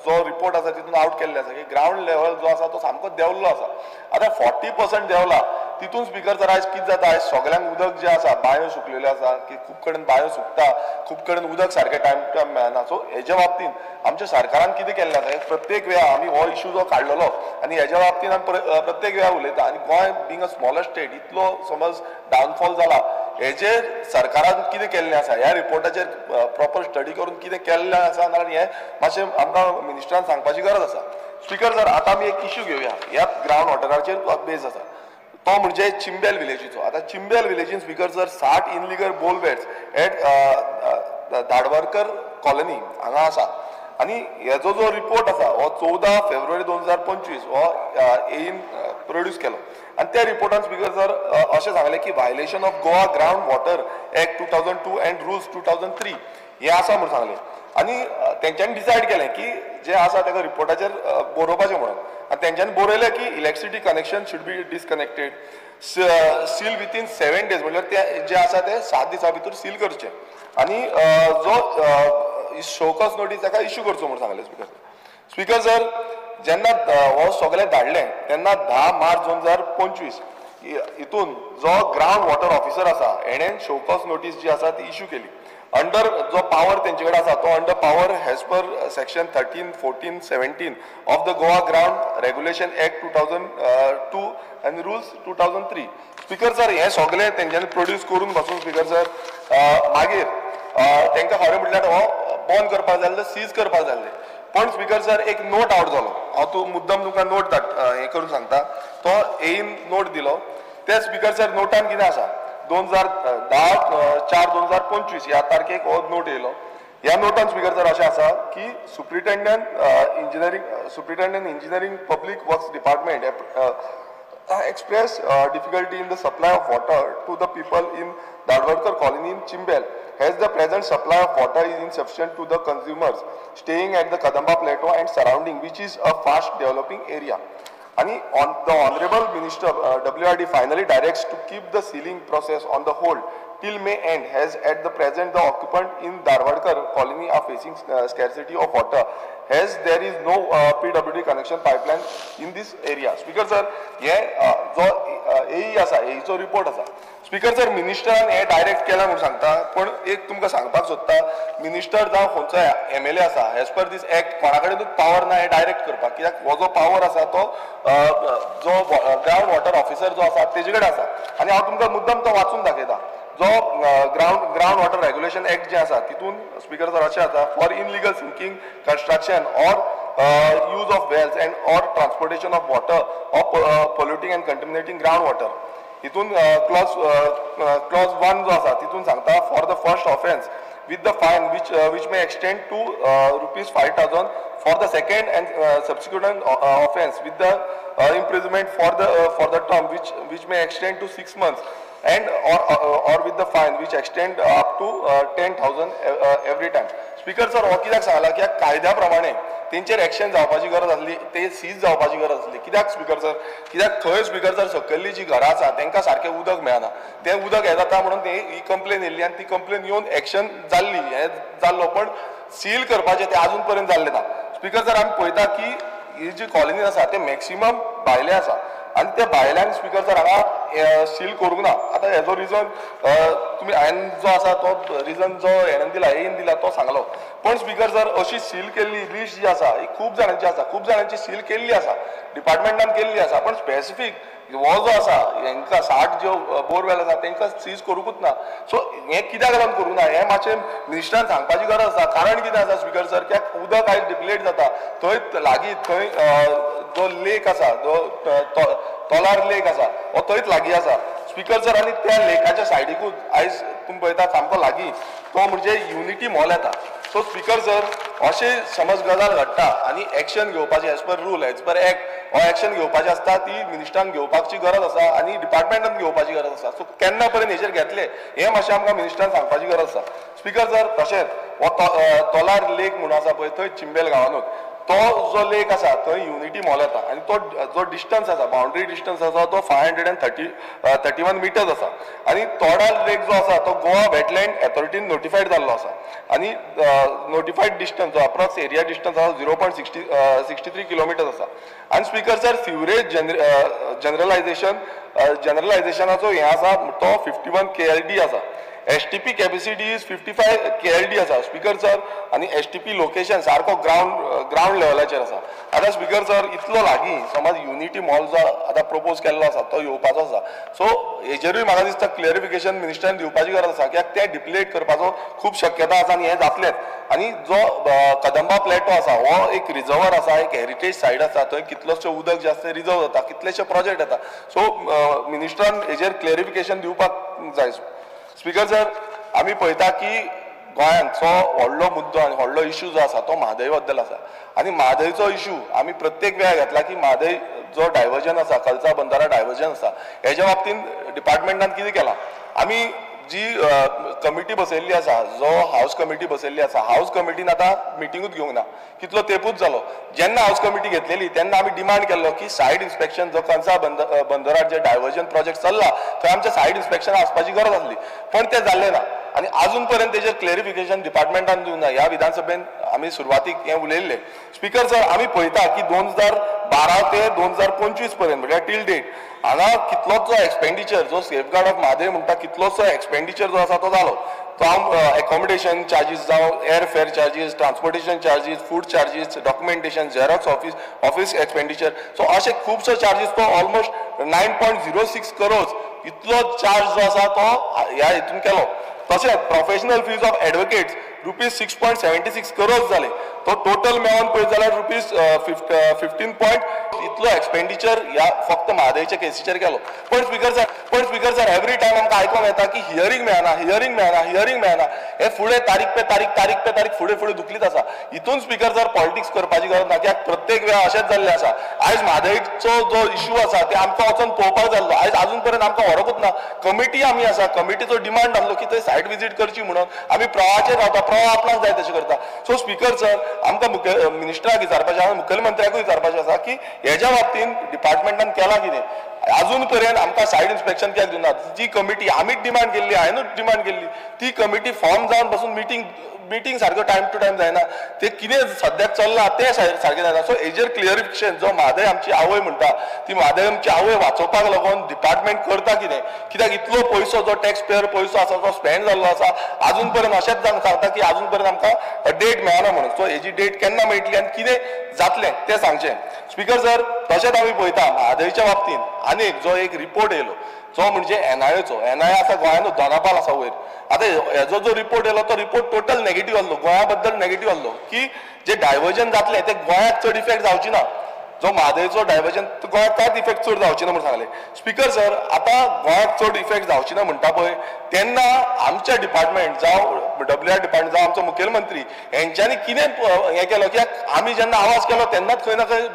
जो रिपोर्ट आसा तितून आवट केल्ले आसा की ग्रावंड लेवल जो आसा तो सामको देंवल्लो आसा. आतां 40% देंवला तितून स्पीकर सर आयज कितें जाता, आयज सगळ्यांक उदक जें आसा बांयो सुकलेल्यो आसा की खूब कडेन बांयो सुकता, खूब कडेन उदक सारकें टायम टू टायम मेळना. सो हेज्या बाबतींत आमच्या सरकारान कितें केल्लें आसा, प्रत्येक वेळा आमी हो इशू जो काडलेलो आनी हेज्या बाबतींत आमी प्रत्येक वेळा उलयता आनी Goa being a smaller state इतलो समज डावनफॉल जाला, हेजेर सरकारान कितें केल्लें आसा ह्या रिपोर्टाचेर प्रॉपर स्टडी करून कितें केल्लें आसा नाल्यार हें मातशें आमकां मिनिस्टरान सांगपाची गरज आसा. स्पीकर सर, आतां आमी एक इशू घेवया ह्या ग्रावंड वॉटराचेर बेज आसा तो म्हणजे चिंबेल विलेजीचो. आतां चिंबेल विलेजीन speaker sir 60 illegal borewells at Dhadwarkar colony हांगा आसा आनी हेजो जो रिपोर्ट आसा हो 14 फेब्रुवारी 2025 हो एईन प्रोड्यूस केलो आनी त्या रिपोर्टान स्पीकर सर अशें सांगलें की violation of Goa ground water act 2002 and rules 2003 हें आसा म्हणून सांगलें आनी तेंच्यांनी डिसायड केलें की जें आसा ताका रिपोर्टाचेर बरोवपाचें म्हणून आनी तेंच्यांनी बरयलें की electricity connection should be disconnected, seal within 7 days म्हणल्यार तें जें आसा तें 7 दिसां भितर सील करचें आनी जो शोकॉज नोटीस ताका इश्यू करचो म्हणून सांगलें. स्पीकर स्पीकर सर, जेन्ना हो सगळें धाडलें तेन्ना 10 मार्च 2025 हितून जो ग्रावंड वॉटर ऑफिसर आसा हेणें शोकॉज नोटीस जी आसा ती इश्यू केली. अंडर जो पावर तेंचे कडेन आसा तो under power as per section 13, 14, 17 of the Goa ground regulation act 2002 आनी रुल्स 2003. स्पीकर सर, हें सगळें तेंच्यांनी प्रोड्यूस करून बसून स्पीकर सर मागीर तांकां खरें म्हटल्यार हो बंद करपाक जाय जाल्यार सीज करपाक जाय. पण स्पीकर सर एक नोट आवट जालो, हांव तूं मुद्दम तुमकां नोट हें करून सांगता, तो एईन नोट दिलो ते स्पीकर सर नोटान कितें आसा 2010/4/2025 ह्या तारखेक हो नोट येयलो. ह्या नोटान स्पीकर सर अशें आसा की superintendent engineering public works department express difficulty in the supply of water to the people in Dhadwadkar colony in Chimbel as the present supply of water is insufficient to the consumers staying at the Kadamba plateau and surrounding, which is a fast developing area. And on the Honorable Minister WRD finally directs to keep the sealing process on the hold till May end, as at the present the occupant in Dharwadkar colony are facing scarcity of water, as there is no PWD connection pipeline in this area. Speaker sir, हे जो एई आसा, एईचो report आसा. Speaker sir, मिनिस्टरान हे direct केला म्हूण सांगता, पण एक तुमकां सांगपाक सोदता, मिनिस्टर जावं खंयचो एमएलए आसा, एज पर दीस एक्ट कोणा कडेनूच पावर ना हे डायरेक्ट करपाक, कित्याक हो जो पावर आसा तो जो ग्रावंड वॉटर ऑफिसर जो आसा तेजे कडेन आसा. आनी हांव तुमकां मुद्दम तो वाचून दाखयता. जो ग्रावंड वॉटर रेग्युलेशन एक्ट जे आसा तितून स्पीकर सर अशें आसा, for illegal sinking, construction or use of wells and or transportation of water or polluting and contaminating ground water. हितून क्लॉज 1 जो आसा तितून सांगता, for the first offence with the fine which may extend to rupees 5,000, for the second and subsequent offence with the imprisonment for the term which may extend to 6 months and or with the fine which extend up to 10,000 every time. Speaker sir, हो कित्याक सांगला की कायद्या प्रमाणे तेंचेर action जावपाची गरज आसली, ते सीज जावपाची गरज आसली. कित्याक स्पीकर सर, कित्याक थंय स्पीकर सर सकयल्ली जी घरां आसा तेंकां सारकें उदक मेळना, तें उदक हें जाता म्हणून ते ही कंप्लेन येयल्ली आनी ती कंप्लेन येवन एक्शन जाल्ली, हें जाल्लो, पण सील करपाचें तें आजून पर्यंत जाल्लें ना. स्पीकर सर, आमी पळयता की ही जी कॉलनी आसा ते मॅक्सिमम भायले आसा आनी त्या भायल्यान स्पीकर सर हांगा सील करूंक ना. आतां हेजो रिजन तुमी हांवें जो आसा तो रिजन जो हेणेन दिला, एन दिला तो सांगलो, पण स्पीकर सर अशी सील केल्ली लिस्ट जी आसा ही खूब जाणांची आसा, खूब जाणांची सील केल्ली आसा, डिपार्टमेंटान केल्ली आसा, पण स्पेसिफीक हो जो आसा हेंकां 60 ज्यो बोरवेल आसा तेंकां सीज करूंकूच ना. सो हें कित्याक लागून करूंक ना हें मातशें मिनिस्टरान सांगपाची गरज आसा. कारण कितें आसा स्पीकर सर, कित्याक उदक आयज डिप्लेट जाता थंय लागीं, थंय जो लेक आसा, जो तोलार लेक आसा हो थंयच लागीं आसा स्पीकर सर, आनी त्या लेकाच्या सायडीकूच आयज तुमी पळयता सामको लागीं तो म्हणजे युनिटी मॉल येता. सो स्पीकर सर, अशें समज गजाल घडटा आनी एक्शन घेवपाचें as per rule, as per act हो एक्शन घेवपाचें आसता, ती मिनिस्टरान घेवपाची गरज आसा आनी डिपार्टमेंटान घेवपाची गरज आसा. सो केन्ना पर्यंत हेचेर घेतले हें मातशें आमकां मिनिस्टरान सांगपाची गरज आसा. स्पीकर सर, तशेंच हो तोलार लेक म्हणून आसा पळय थंय चिंबेल गांवानूच तो जो लेक आसा थंय युनिटी मॉल येता आनी तो जो डिस्टन्स आसा, बाउंड्री डिस्टन्स आसा तो 531 मिटर्स आसा आनी तोडाल लेक जो आसा तो गोवा वेटलँड अथॉरिटीन नोटिफायड जाल्लो आसा आनी नोटिफायड डिस्टन्स जो अप्रॉक्स एरिया डिस्टन्स आसा 0.63 किलोमिटर्स आसा. आनी स्पीकर सर, सिवरेज जनरलायझेशनाचो हें आसा तो 51 KLD आसा. STP capacity is 55 KLD आसा स्पीकर सर, आनी STP location सारको ग्रावंड लेवलाचेर आसा. आतां स्पीकर सर, इतलो लागीं समज युनिटी मॉल जो आतां प्रपोज केल्लो आसा तो येवपाचो आसा, सो हेजेरूय म्हाका दिसता क्लियरिफिकेशन मिनिस्टरान दिवपाची गरज आसा, कित्याक तें डिप्लेट करपाचो खूब शक्यता आसा आनी हें जातलेंच. आनी जो कदंबा प्लेटो आसा हो एक रिजर्वर आसा, एक हेरिटेज सायट आसा, थंय कितलोसो उदक जें आसा तें रिजर्व जाता, कितलेशे प्रोजेक्ट येता. सो मिनिस्टरान हेजेर क्लियरिफिकेशन दिवपाक जाय. स्पीकर सर, आमी पळयता की गोंयांचो व्हडलो मुद्दो आनी व्हडलो इशू जो आसा तो म्हादय बद्दल आसा आनी म्हादयचो इशू आमी प्रत्येक वेळार घेतला की म्हादय जो डायवर्जन आसा, कलसा बंदारा डायवर्जन आसा, हेज्या बाबतीन डिपार्टमेंटान कितें केलां, आमी जी कमिटी बसयल्ली आसा, जो हावस कमिटी बसयल्ली आसा, हावस कमिटीन आतां मिटिंगूच घेवंक ना, कितलो तेंपूच जालो. जेन्ना हावस कमिटी घेतलेली तेन्ना आमी डिमांड केल्लो की सायड इन्स्पेक्शन जो कलसा बंदरार जे डायवर्जन प्रोजेक्ट चल्ला थंय आमचें सायड इन्स्पेक्शन आसपाची गरज आसली, पण तें जाल्लें ना आनी आजून पर्यंत तेजेर क्लेरिफिकेशन डिपार्टमेंटान दिवंक ना. ह्या विधानसभेन आमी सुरवातीक हें उलयल्लें. स्पीकर सर, आमी पळयता की 2012 ते 2025 पर्यंत म्हळ्यार टील डेट हांगा कितलोचो एक्सपेंडिचर जो सेफगार्ड ऑफ म्हादय म्हणटा कितलोसो एक्सपेंडिचर जो आसा तो जालो. तो हांव एकोमोडेशन चार्जीस जावं, air fare charges, transportation charges, food charges, documentation, xerox, office expenditure, so अशे खुबसो चार्जीस तो ऑलमोस्ट 9.06 करोड इतलो चार्ज जो आसा तो ह्या हितून केलो. तशेंच professional fees of advocates rupees 6.76 crore जाले. तो टोटल मेळोन पळयत जाल्यार रुपीज 15 पॉयंट इतलो एक्सपेंडिचर ह्या फक्त म्हादयच्या केसीचेर केलो. पण स्पीकर सर एवरी टायम आमकां आयकोंक येता की हियरींग मेळना, हियरींग मेळना, हियरींग मेळना. हे फुडें तारीख पे तारीख, तारीख पे तारीख फुडें फुडें दुखलीत आसा. हितून स्पीकर सर पॉलिटिक्स करपाची गरज ना, कित्याक प्रत्येक वेळा अशेंच जाल्लें आसा. आयज म्हादयचो जो इश्यू आसा ते आमकां वचोन पळोवपाक जाल्लो, आयज अजून पर्यंत आमकां व्हरोकूच ना. कमिटी आमी आसा, कमिटीचो डिमांड आसलो की थंय सायट विजीट करची म्हणून. आमी प्रवाहाचेर रावता, प्रवाह आपणाक जाय तशें करता. सो स्पीकर सर आमकां मिनिस्टराक विचारपाचें आसा, मुखेलमंत्र्याकूय विचारपाचें आसा की हेज्या बाबतीन डिपार्टमेंटान केलां कितें. अजून पर्यंत आमकां सायड इन्स्पेक्शन कित्याक दिवना? जी कमिटी आमीच डिमांड केल्ली, हांवेनूच डिमांड केल्ली, ती कमिटी फॉर्म जावन बसून मिटींग सारको टायम टू टायम जायना. ते कितें सद्याक चल्लां तें सारकें जायना. सो हेजेर क्लियरिफिकेशन, जो म्हादय आमची आवय म्हणटा ती म्हादय आमची आवय वाचोवपाक लागून डिपार्टमेंट करता कितें, कित्याक इतलो पयसो जो टॅक्स पेयर पयसो आसा तो स्पेंड जाल्लो आसा. अजून पर्यंत अशेंच सांगता की अजून पर्यंत आमकां डेट मेळना म्हणून. सो हेजी डेट केन्ना मेळटली आनी कितें जातलें तें सांगचें. स्पीकर सर तशेंच आमी पळयता म्हादयच्या बाबतींत आनीक जो एक रिपोर्ट येयलो जो म्हणजे एनआयएचो, एनआयए आसा गोंयांत दोनापाल आसा वयर. आतां हेजो जो रिपोर्ट येयलो तो रिपोर्ट टोटल नेगेटीव आसलो, गोंया बद्दल नेगेटीव आसलो की जे डायवर्जन जातलें तें गोंयाक चड इफेक्ट जावची ना. जो म्हादयचो डायवर्जन गोंयाक कांयच इफेक्ट चड जावची ना म्हूण सांगलें. स्पीकर सर आतां गोंयाक चड इफेक्ट जावची ना म्हणटा पळय तेन्ना आमच्या डिपार्टमेंट जावं डब्ल्यू आर डिपार्टमेंट जावं आमचो मुखेलमंत्री हेंच्यांनी कितें हें केलो, कित्याक आमी जेन्ना आवाज केलो तेन्नाच खंय ना खंय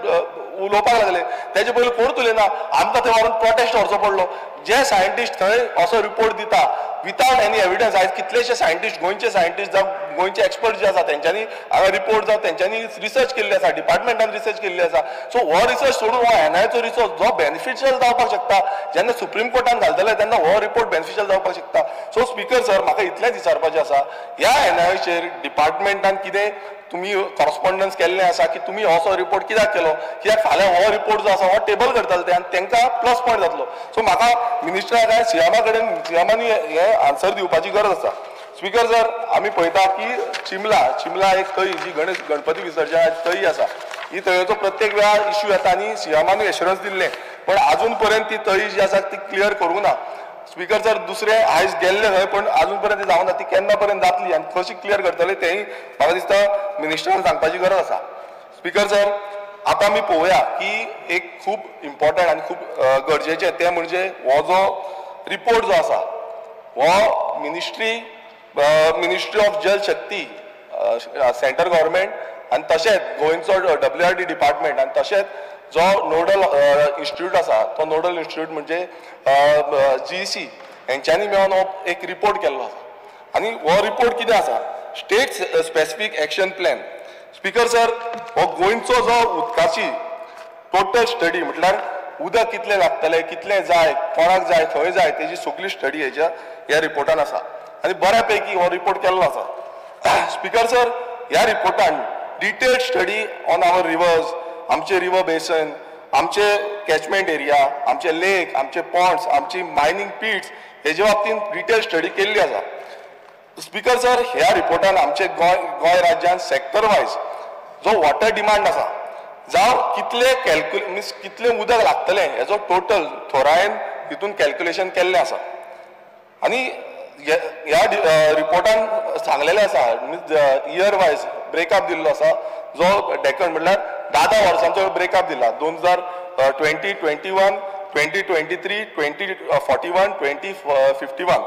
उलोवपाक लागले. तेजे पयलीं कोणूच उलयना, आमकां थंय व्हरून प्रोटेस्ट व्हरचो पडलो. जे सायंटिस्ट थंय असो रिपोर्ट दिता वितावट एनी एविडन्स, आयज कितलेशे सायंटिस्ट, गोंयचे सायंटिस्ट जावं गोंयचे एक्सपर्ट जे आसा तेंच्यांनी हांगा रिपोर्ट जावं तेंच्यांनी रिसर्च केल्ली आसा, डिपार्टमेंटान रिसर्च केल्ली आसा. सो हो रिसर्च सोडून हो एनआयएचो रिसर्च जो बेनिफिशियल जावपाक शकता, जेन्ना सुप्रीम कोर्टान घालतले तेन्ना हो रिपोर्ट बेनिफिशियल जावपाक शकता. सो स्पीकर सर म्हाका इतलेंच विचारपाचें आसा, ह्या एनआयएचेर डिपार्टमेंटान कितें तुमी कॉरस्पॉन्डन्स केल्लें आसा की तुमी असो रिपोर्ट कित्याक केलो, कित्याक फाल्यां हो रिपोर्ट जो आसा हो टेबल करतले ते आनी तांकां प्लस पॉयंट जातलो. सो म्हाका मिनिस्टरा काय सीएमा कडेन, सीएमानी हे आन्सर दिवपाची गरज आसा. स्पीकर सर आमी पळयता की चिमला, चिमला एक तळी जी गणेश गणपती विसर्जनाची तळी आसा, ही तळयेचो प्रत्येक वेळार इश्यू येता आनी सीएमानूय एश्युरन्स दिल्लें, पण अजून पर्यंत ती तळी जी आसा ती क्लियर करूंक ना. स्पीकर सर दुसरें आयज गेल्लें खंय पण अजून पर्यंत ती जावना, ती केन्ना पर्यंत जातली आनी कशी क्लियर करतले तेंय म्हाका दिसता मिनिस्टरान सांगपाची गरज आसा. स्पीकर सर आतां आमी पळोवया की एक खूब इम्पॉर्टंट आनी खूब गरजेचें तें म्हणजे हो जो रिपोर्ट जो आसा हो ministry of Jal Shakti centre government आनी तशेंच गोंयचो डब्ल्यू आर डी डिपार्टमेंट आनी तशेंच जो नोडल इन्स्टिट्यूट आसा तो नोडल इन्स्टिट्यूट म्हणजे जी सी हेंच्यांनी मेळोन हो एक रिपोर्ट केल्लो आसा. आनी हो रिपोर्ट कितें आसा, state specific action plan. Speaker sir हो गोंयचो जो उदकाची टोटल स्टडी म्हटल्यार उदक कितलें लागतलें, कितलें जाय, कोणाक जाय, खंय जाय, तेजी सगळी स्टडी हेच्या ह्या रिपोर्टान आसा आनी बऱ्या पैकी हो रिपोर्ट केल्लो आसा. स्पीकर सर ह्या रिपोर्टान detailed study on our rivers, आमचे रिवर बेसन, आमचे कॅचमेंट एरिया, आमचे लेक, आमचे पॉन्ड्स, आमची मायनींग पिट्स हेजे बाबतींत डिटेल स्टडी केल्ली आसा. स्पीकर सर ह्या रिपोर्टान आमचे गोंय राज्यान सेक्टर वायज जो वॉटर डिमांड आसा जावं कितले मिन्स कितलें उदक लागतलें हेजो टोटल थोरायेन तितून कॅल्क्युलेशन केल्लें आसा. आनी ह्या रिपोर्टान सांगलेलें आसा मिन्स इयर वायज ब्रेकअप दिल्लो आसा जो डेकन म्हटल्यार 10 वर्सांचो ब्रेकअप दिला, 2020, 21, 2023, 2041, 2051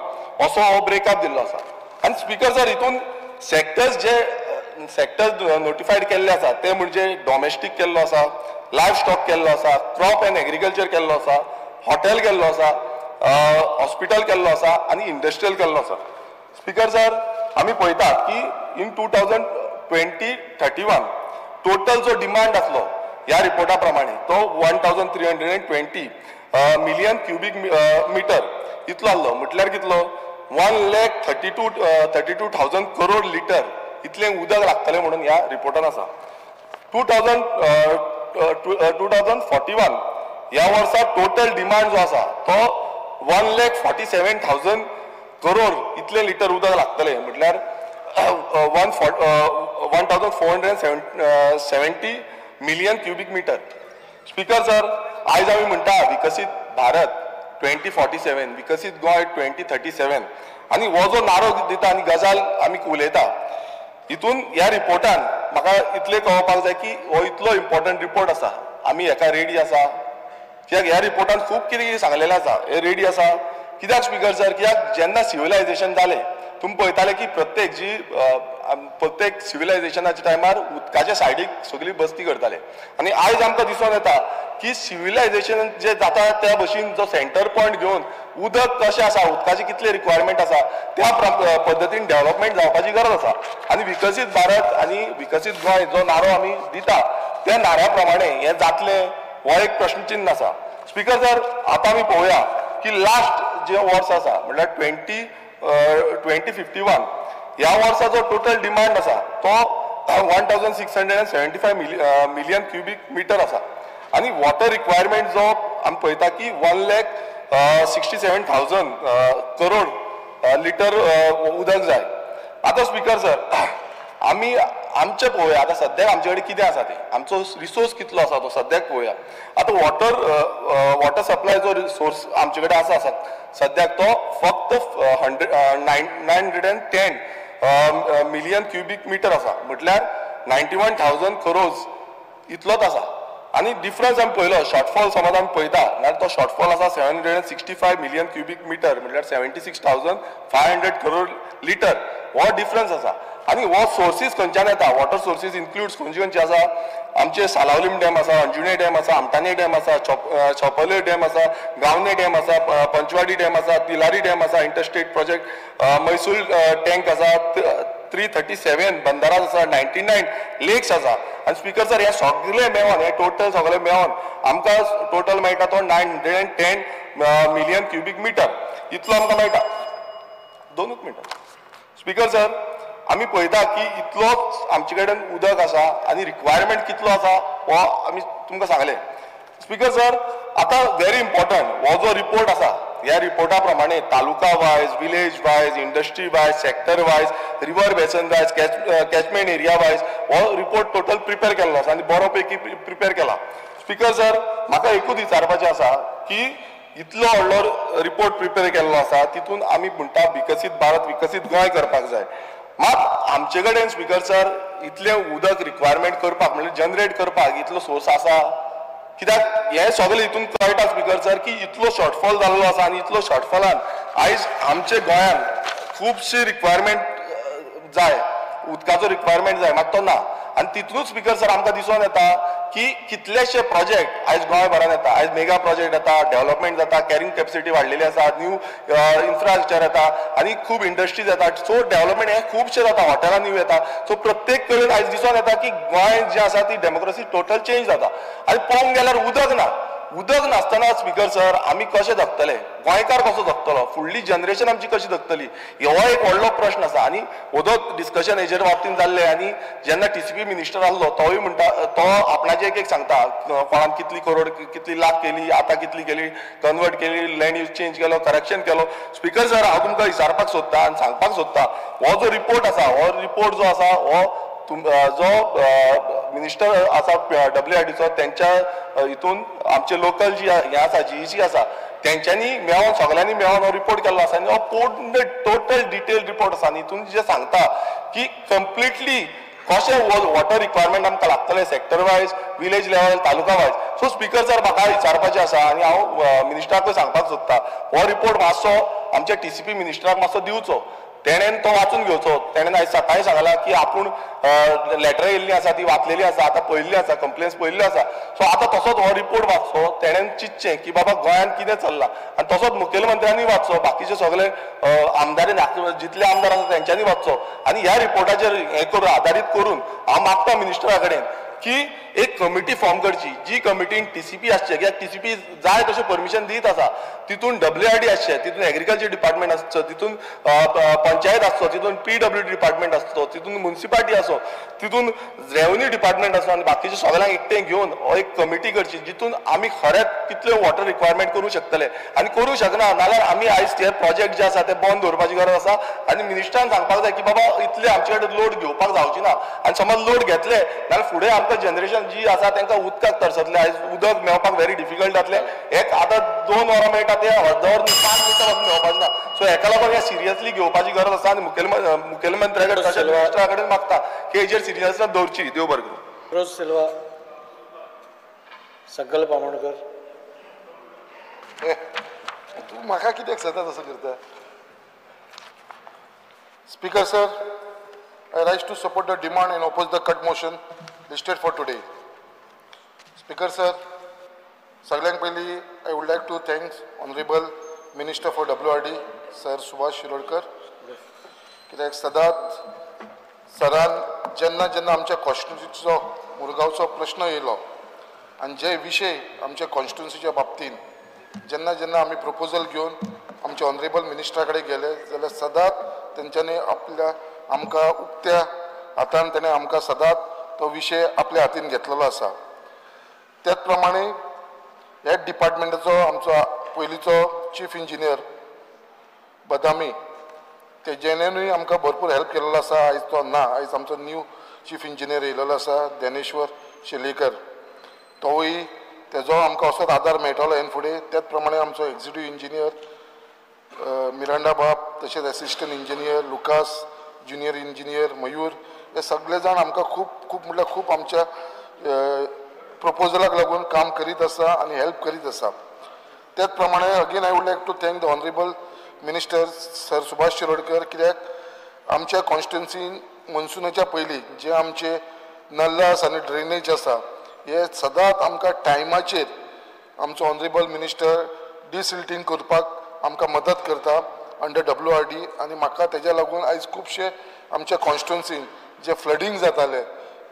असो हो ब्रेकअप दिल्लो आसा. आनी स्पीकर सर हितून सेक्टर्स जे सेक्टर्स नोटिफायड केल्ले आसा ते म्हणजे डॉमेस्टीक केल्लो आसा, लायफ स्टॉक केल्लो आसा, क्रॉप एंड एग्रीकल्चर केल्लो आसा, हॉटेल केल्लो आसा, हॉस्पिटल केल्लो आसा आनी इंडस्ट्रियल केल्लो आसा. स्पीकर सर आमी पळयतात की इन 2020-31 टोटल जो डिमांड आसलो ह्या रिपोर्टा प्रमाणे तो 1320 मिलियन क्युबीक मिटर इतलो आसलो, म्हटल्यार कितलो 1,32,000 करोड लिटर इतलें उदक लागतलें म्हणून ह्या रिपोर्टान आसा. 2041 ह्या वर्सा टोटल डिमांड जो आसा तो 1,47,000 करोड इतलें लिटर उदक लागतलें, म्हटल्यार 1470 million cubic metre. Speaker sir आयज आमी म्हणटा विकसीत भारत 2047, विकसीत गोंय 2037 आनी हो जो नारो दिता आनी गजाल आमी उलयता हितून ह्या रिपोर्टान म्हाका इतलें कळोवपाक जाय की हो इतलो इम्पॉर्टंट रिपोर्ट आसा, आमी हेका रेडी आसा. कित्याक ह्या रिपोर्टान खूब कितें कितें सांगलेलें आसा, हे रेडी आसा कित्याक स्पीकर सर? कित्याक जेन्ना सिविलायझेशन जालें तुमी पळयताले की प्रत्येक जी प्रत्येक सिविलायझेशनाच्या टायमार उदकाच्या सायडीक सगळी बस्ती करताले आनी आयज आमकां दिसून येता की सिविलायझेशन जे जाता त्या भशेन जो सेंटर पॉयंट घेवन उदक कशें आसा, उदकाची कितले रिक्वायरमेंट आसा त्या पद्दतीन डेव्हलपमेंट जावपाची गरज आसा. आनी विकसीत भारत आनी विकसीत गोंय जो नारो आमी दिता त्या नाऱ्या प्रमाणे हें जातलें हो एक प्रश्नचिन्ह आसा. स्पीकर सर, आतां आमी पळोवया की लास्ट जे वर्स आसा म्हणल्यार 2051 ह्या वर्सा जो टोटल डिमांड आसा तो 1675 मिलियन क्युबीक मिटर आसा आनी वॉटर रिक्वायरमेंट जो आमी पळयता की 1,67,000 करोड लिटर उदक जाय. आतां स्पीकर सर, आमी आमचें पळोवया आतां सद्याक आमचे कडेन कितें आसा तें, आमचो रिसोर्स कितलो आसा तो सद्याक पळोवया. आतां वॉटर सप्लाय जो रिसोर्स आमचे कडेन आसा सद्याक तो फक्त 910 मिलियन क्युबीक मिटर आसा, म्हटल्यार 91,000 करोड इतलोच आसा. आनी डिफरन्स आमी पळयलो, शॉर्टफॉल समज आमी पळयता जाल्यार तो शॉर्टफॉल आसा 765 मिलियन क्युबीक मिटर, म्हटल्यार 76,500 करोड लिटर हो डिफरन्स आसा. आनी हो सोर्सीस खंयच्यान येता, वॉटर सोर्सीस इन्क्लुड्स खंयचे खंयचे आसा, आमचे सालावलीम डॅम आसा, अंजुणे डॅम आसा, आमटाने डॅम आसा, चोपोले डॅम आसा, गावणे डॅम आसा, पंचवाडी डॅम आसा, तिलारी डॅम आसा, इंटरस्टेट प्रोजेक्ट मैसूर टँक आसा, 337 बंदारास आसा, 99 लेक्स आसा. आनी स्पीकर सर, हे सगळे मेळोन, हे टोटल सगळे मेळोन आमकां टोटल मेळटा तो 910 मिलियन क्युबीक मिटर इतलो आमकां मेळटा. दोनूच मिनटां स्पीकर सर, आमी पळयता की इतलोच आमचे कडेन उदक आसा आनी रिक्वायरमेंट कितलो आसा हो आमी तुमकां सांगलें. स्पीकर सर, आतां व्हेरी इम्पॉर्टंट हो जो रिपोर्ट आसा ह्या रिपोर्टा प्रमाणे taluka wise, village wise, industry wise, sector wise, river basin wise, catchment area wise हो रिपोर्ट टोटल प्रिपेर केल्लो आसा आनी बरो पैकी प्रिपेर केला. स्पीकर सर, म्हाका एकूच विचारपाचें आसा की इतलो व्हडलो रिपोर्ट प्रिपेर केल्लो आसा तितून आमी म्हणटा विकसीत भारत विकसीत गोंय करपाक जाय, मात आमचे कडेन स्पीकर सर इतलें उदक रिक्वायरमेंट करपाक म्हणजे जनरेट करपाक इतलो सोर्स आसा कित्याक? हें सगळें हितून कळटा स्पीकर सर की इतलो शॉर्टफॉल जाल्लो आसा आनी इतलो शॉर्टफॉलान आयज आमचे गोंयान खुबशी रिक्वायरमेंट जाय, उदकाचो रिक्वायरमेंट जाय, मात तो ना. आनी तितूनच स्पीकर सर आमकां दिसून येता की कितलेशे प्रोजेक्ट आयज गोंयभरान येता, आयज मेगा प्रोजेक्ट येता, डेव्हलपमेंट जाता, कॅरिंग कॅपॅसिटी वाडलेली आसा, न्यू इन्फ्रास्ट्रक्चर येता आनी खूब इंडस्ट्रीज येता. सो डेव्हलपमेंट हें खुबशें जाता, हॉटेलां न्यू येता. सो प्रत्येक कडेन आयज दिसून येता की गोंय जें आसा ती डेमोक्रेसी टोटल चेंज जाता. आनी पळोवंक गेल्यार उदक ना, उदक नासतना स्पीकर सर आमी कशें जगतले, गोंयकार कसो जगतलो, फुडली जनरेशन आमची कशी जगतली, हो एक व्हडलो प्रश्न आसा. आनी हो जो डिस्कशन हेजेर बाबतीन जाल्लें आनी जेन्ना टीसीपी मिनिस्टर आसलो तोय म्हणटा, तो आपणाचे एक एक सांगता कोणान कितली करोड कितली लाख केली, आतां कितली केली, कन्वर्ट केली, लँड यूज चेंज केलो, करक्शन केलो. स्पीकर सर, हांव तुमकां विचारपाक सोदता आनी सांगपाक सोदता हो जो रिपोर्ट आसा, हो रिपोर्ट जो आसा हो जो मिनिस्टर आसा डब्ल्यूआरडीचो तेंच्या हितून आमचे लोकल जी हें आसा जीईसी आसा तेंच्यांनी मेळोन सगळ्यांनी मेळोन हो रिपोर्ट केल्लो आसा आनी हो पूर्ण टोटल डिटेल रिपोर्ट आसा. आनी हितून जें सांगता की कंप्लिटली कशें वॉटर रिक्वायरमेंट आमकां लागतलें sector wise, village level, taluka wise. So speaker sir, म्हाका विचारपाचें आसा आनी हांव मिनिस्टराकूय सांगपाक सोदता हो रिपोर्ट मातसो आमच्या टीसीपी मिनिस्टराक मातसो दिवचो, तेणेन तो वाचून घेवचो. तेणेन आयज सकाळीं सांगलां की आपूण लेटर येयल्ली आसा ती वाचलेली आसा, आतां पळयल्ली आसा, कंप्लेन्स पळयल्ल्यो आसा. सो आतां तसोच हो रिपोर्ट वाचचो, तेणेन चिंतचें की बाबा गोंयांत कितें चल्लां आनी तसोच मुखेलमंत्र्यांनी वाचचो, बाकीचे सगळे आमदार जितले आमदार आसा तेंच्यांनी वाचचो आनी ह्या रिपोर्टाचेर हें करून आदारीत करून हांव मागता मिनिस्टरा कडेन की एक कमिटी फॉर्म करची, जी कमिटीन टीसीपी आसचे, कित्याक टीसीपी जाय तशें परमिशन दीत आसा, तितून डब्ल्यूआरडी आसचें, तितून एग्रीकल्चर डिपार्टमेंट आसचो, तितून पंचायत आसचो, तितून पीडब्ल्यूडी डिपार्टमेंट आसचो, तितून मुन्सिपालिटी आसो, तितून रेवन्यू डिपार्टमेंट आसो आनी बाकीचे सगळ्यांक एकटें घेवन एक कमिटी करची जितून आमी खरेंच कितले वॉटर रिक्वायरमेंट करूं शकतले आनी करूं शकना नाल्यार आमी आयज ते प्रोजेक्ट जे आसा ते बंद दवरपाची गरज आसा. आनी मिनिस्टरान सांगपाक जाय की बाबा इतले आमचे कडेन लोड घेवपाक जावची ना आनी समज लोड घेतले जाल्यार फुडें आमकां आमकां जनरेशन जी आसा तांकां उदकाक तरसतले. आयज उदक मेळपाक व्हेरी डिफिकल्ट जातलें. एक आतां 2 वरां मेळटा ते अर्द वर 5 मिनटां पासून मेळपाचें ना. सो हेका लागून हें सिरियसली घेवपाची गरज आसा आनी मुखेलमंत्र्या कडेन तशेंच मिनिस्टरा कडेन मागता की हेजेर सिरियसनेस दवरची. देव बरें करूं. रोज सिल्वा, संकल्प आमोणकर. तूं म्हाका कित्याक सदांच असो करता? Speaker sir, I rise to support the demand and oppose the cut motion listed for today. Speaker sir, सगळ्यांत पयलीं I would like to thanks honourable minister for WRD sir Subhash Shirodkar, कित्याक सदांच सरान जेन्ना जेन्ना आमच्या कॉन्स्टिट्युन्सीचो मुरगांवचो प्रश्न येयलो आनी जे विशय आमच्या कॉन्स्टिट्युन्सीच्या बाबतीन जेन्ना जेन्ना आमी प्रपोजल घेवन आमच्या ऑनरेबल मिनिस्टरा कडेन गेले जाल्यार सदांच तेंच्यांनी आपल्या आमकां उक्त्या हातान तेणें आमकां सदांच तो विशय आपल्या हातीन घेतलेलो आसा. त्याच प्रमाणे ह्या डिपार्टमेंटाचो आमचो पयलींचो चीफ इंजिनियर बदामी तेजेनूय आमकां भरपूर हेल्प केल्लो आसा. आयज तो ना, आयज आमचो न्यू चीफ इंजिनियर येयलेलो आसा ज्ञानेश्वर शेलेकर, तोवूय तेजो आमकां असोच आदार मेळटलो हेन फुडें. त्याच प्रमाणे आमचो एक्झिक्युटीव इंजिनियर मिरांडा बाब, तशेंच assistant engineer Lucas, junior engineer Mayur, हे सगळे जाण आमकां खूब खूब म्हटल्यार खूब आमच्या प्रपोजलाक लागून काम करीत आसा आनी हेल्प करीत आसा. त्याच प्रमाणे again I would like to thank the honourable minister sir Subhash Shirodkar, कित्याक आमच्या कॉन्स्टिट्युन्सीन मनसुनाच्या पयलीं जे आमचे नल्लास आनी ड्रेनेज आसा हे सदांच आमकां टायमाचेर आमचो ऑनरेबल मिनिस्टर डिसिल्टींग करपाक आमकां मदत करता अंडर WRD. आनी म्हाका तेज्या लागून आयज खुबशे आमच्या कॉन्स्टिट्युन्सीन जे फ्लडींग जातालें,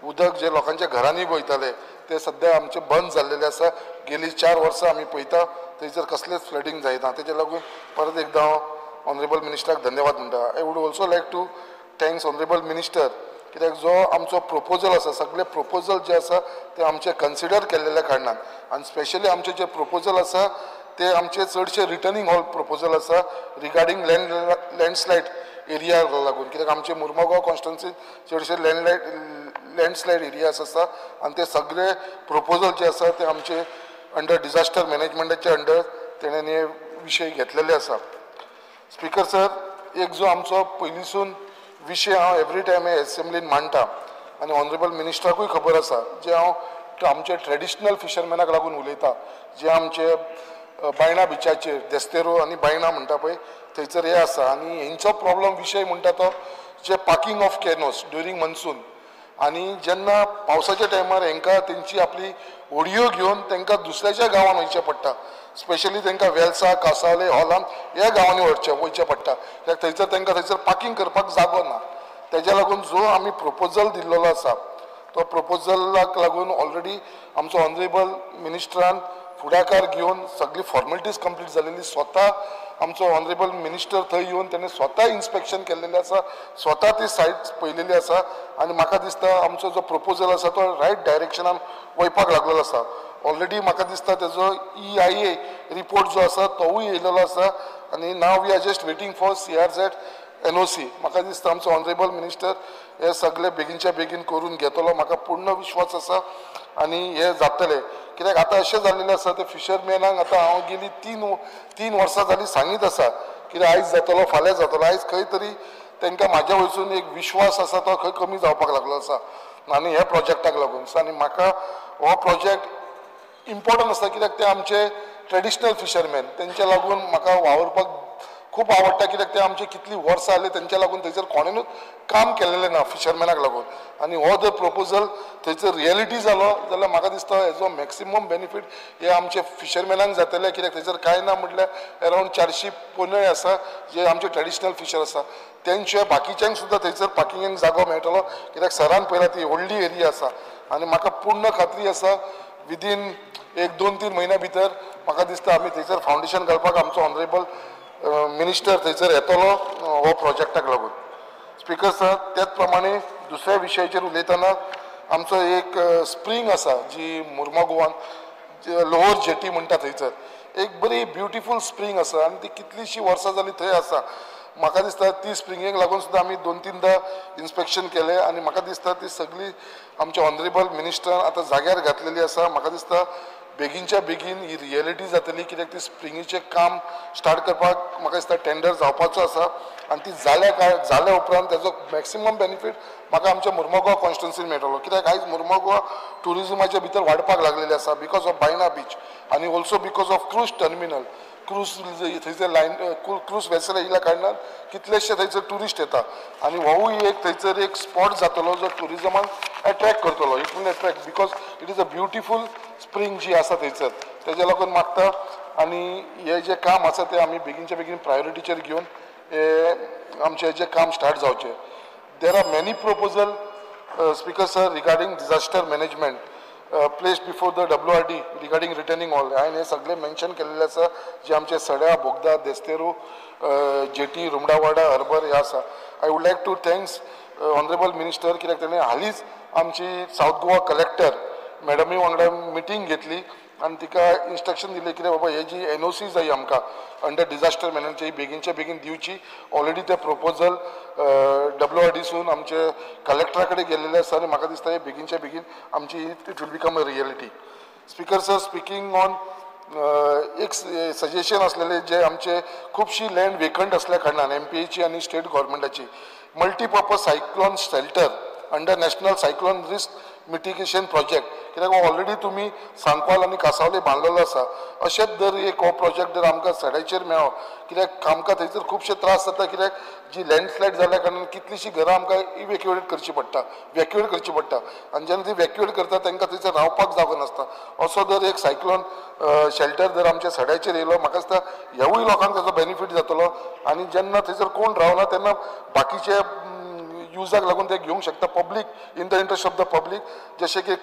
उदक जे लोकांच्या घरांनी वयतालें ते सद्या आमचें बंद जाल्लेलें आसा. गेलीं 4 वर्सां आमी पळयता थंयसर कसलेंच फ्लडींग जायना. तेज्या लागून परत एकदां हांव ऑनरेबल मिनिस्टराक धन्यवाद म्हणटा. I would also like to thanks honourable minister, कित्याक जो आमचो प्रपोजल आसा सगळे प्रपोजल जे आसा ते आमचे कन्सिडर केल्लेल्या कारणान आनी स्पेशली आमचे जे प्रपोजल आसा ते आमचे चडशे रिटर्निंग हॉल प्रपोजल आसा रिगार्डींग लँडस्लायड एरिया लागून, कित्याक आमचे मुरमुगांव कॉन्स्टिट्युन्सीन चडशे लँडस्लायड एरियास आसा आनी ते सगळे प्रपोजल जे आसा ते आमचे अंडर डिजास्टर मॅनेजमेंटाचे अंडर तेणें हे विशय घेतलेले आसा. स्पीकर सर, एक जो आमचो पयलींसून विशय हांव एवरी टायम हे एसेंब्लीन मांडटा आनी ऑनरेबल मिनिस्टराकूय खबर आसा, जे हांव आमचे ट्रेडिशनल फिशरमॅनाक लागून उलयता, जे आमचे बायणा बिचाचेर देस्तेरो आनी बायणा म्हणटा पळय थंयसर हे आसा आनी हेंचो प्रॉब्लम विशय म्हणटा तो जे parking of canoes during monsoon आनी जेन्ना पावसाच्या टायमार हेंकां तेंची आपली होडयो घेवन तांकां दुसऱ्याच्या गांवान वयचें पडटा. स्पेशली तांकां वेलसा, कासावले, हॉलाम ह्या गांवांनी वयचें पडटा, कित्याक थंयसर तांकां थंयसर पार्किंग करपाक जागो ना. तेज्या लागून जो आमी प्रपोजल दिल्लो आसा तो प्रपोजलाक लागून ऑलरेडी आमचो ऑनरेबल मिनिस्टरान फुडाकार घेवन सगळी फॉर्मेलिटीज कंप्लीट जालेली, स्वता आमचो ऑनरेबल मिनिस्टर थंय येवन तेणें स्वता इन्स्पेक्शन केल्लेलें आसा, स्वता ती सायट पळयलेली आसा आनी म्हाका दिसता आमचो जो प्रपोजल आसा तो रायट डायरेक्शनान वयपाक लागलेलो आसा. ऑलरेडी म्हाका दिसता तेजो EIA report जो आसा तोवूय येयलेलो आसा आनी now we are just waiting for CRZ NOC. म्हाका दिसता आमचो ऑनरेबल मिनिस्टर हे सगळे बेगीनच्या बेगीन करून घेतलो, म्हाका पूर्ण विश्वास आसा आनी हे जातले. कित्याक आतां अशें जाल्लेलें आसा ते फिशरमॅनांक आतां हांव गेली 3 वर्सां जालीं सांगीत आसा कित्याक आयज जातलो फाल्यां जातलो, आयज खंय तरी तांकां म्हाज्या वयसून एक विश्वास आसा तो खंय कमी जावपाक लागलो आसा आनी ह्या प्रोजेक्टाक लागून. आनी म्हाका हो प्रोजेक्ट इम्पोर्टंट आसा कित्याक ते आमचे ट्रेडिशनल फिशरमॅन, तेंच्या लागून म्हाका वावुरपाक खूब आवडटा, कित्याक ते आमचे कितलीं वर्सां जालीं तेंच्या लागून थंयसर कोणेनूच काम केल्लेलें ना फिशरमॅनाक लागून. आनी हो जर प्रपोजल थंयसर रियलिटी जालो जाल्यार म्हाका दिसता हेजो मॅक्सिमम बेनिफीट हे आमचे फिशरमॅनांक जातले, कित्याक थंयसर कांय ना म्हटल्यार अरावंड 400 पोनळे आसा जे आमचे ट्रेडिशनल फिशर आसा, तेंचे बाकीच्यांक सुद्दां थंयसर पार्किंगाक जागो मेळटलो, कित्याक सरान पळयला ती व्हडली एरिया आसा आनी म्हाका पूर्ण खात्री आसा विदीन 1, 2, 3 म्हयन्या भितर म्हाका दिसता आमी थंयसर फावंडेशन घालपाक आमचो ऑनरेबल मिनिस्टर थंयसर येतलो हो प्रोजेक्टाक लागून. स्पीकर सर, त्याच प्रमाणे दुसऱ्या विशयाचेर उलयतना आमचो एक स्प्रींग आसा जी मुरमुगांवान लोअर जेटी म्हणटा थंयसर एक बरी ब्युटिफूल स्प्रींग आसा आनी ती कितलीशीं वर्सां जालीं थंय आसा. म्हाका दिसता ती स्प्रिंगेक लागून सुद्दां आमी 2-3दा इन्स्पेक्शन केलें आनी म्हाका दिसता ती सगळी आमच्या ऑनरेबल मिनिस्टरान आतां जाग्यार घातलेली आसा. म्हाका दिसता बेगीनच्या बेगीन ही रियलिटी जातली, कित्याक ती स्प्रिंगीचें काम स्टार्ट करपाक म्हाका दिसता टेंडर जावपाचो आसा आनी ती जाल्या उपरांत तेजो मॅक्सिमम बेनिफीट म्हाका आमच्या मुर्मगांव कॉन्स्टिट्युन्सीन मेळटलो, कित्याक आयज मुर्मगांव ट्युरिजमाच्या भितर वाडपाक लागलेलें आसा because of Baina beach आनी also because of cruise terminal. Cruise थंयसर लायन क्रूज वेसल येयल्या कारणान कितलेशे थंयसर ट्युरिस्ट येता आनी होवूय एक थंयसर एक स्पॉट जातलो जो ट्युरिजमान एट्रॅक्ट करतलो. It will attract because it is a beautiful spring जी आसा थंयसर, तेज्या लागून मागता आनी हें जें काम आसा तें आमी बेगीनच्या बेगीन प्रायोरिटीचेर घेवन हें आमचें जें काम स्टार्ट जावचें. There are many proposal speaker sir regarding disaster management place before the WRD regarding retaining wall. हांवें हें सगळें मेन्शन केल्लें आसा जे आमचे सड्या, बोगदा, देस्तेरू, जेटी, रुमडावाडा, हर्बर हे आसा. I would like to thanks honourable minister, कित्याक तेणें हालींच आमची सावथ गोवा कलेक्टर मॅडमी वांगडा मिटींग घेतली आनी तिका इन्स्ट्रक्शन दिलें कितें बाबा हे जी एनओसी जाय आमकां अंडर डिजास्टर मॅनेजमेंट ही बेगीनच्या बेगीन दिवची. ऑलरेडी ते प्रोपोजल WRDसून आमचे कलेक्टरा कडेन गेल्लेले आसा आनी म्हाका दिसता हे बेगीनच्या बेगीन आमची it will become a reality. Speaker sir, speaking on एक सजेशन आसलेलें जे आमचे खुबशी लँड वेकंट आसल्या कारणान MPAची आनी state गव्हर्मेंटाची multipurpose cyclone shelter under national cyclone risk mitigation project, कित्याक ऑलरेडी तुमी सांकवाल आनी कासावले बांदलेलो आसा. अशेंच जर एक हो प्रोजेक्ट जर आमकां सड्याचेर मेळ्ळो, कित्याक आमकां थंयसर खुबशे त्रास जाता, कित्याक जी लँडस्लायड जाल्या कारणान कितलींशीं घरां आमकां इवेक्युएट करची पडटा, वॅक्युएट करची पडटा आनी जेन्ना ती वॅक्युएट करता तांकां थंयसर रावपाक जागो नासता. असो जर एक सायक्लोन शेल्टर जर आमच्या सड्याचेर येयलो, म्हाका दिसता ह्यावूय लोकांक ताचो बेनिफीट जातलो आनी जेन्ना थंयसर कोण रावना तेन्ना बाकीचे युजाक लागून ते घेवंक शकता. Public in the interest of the public, जशें की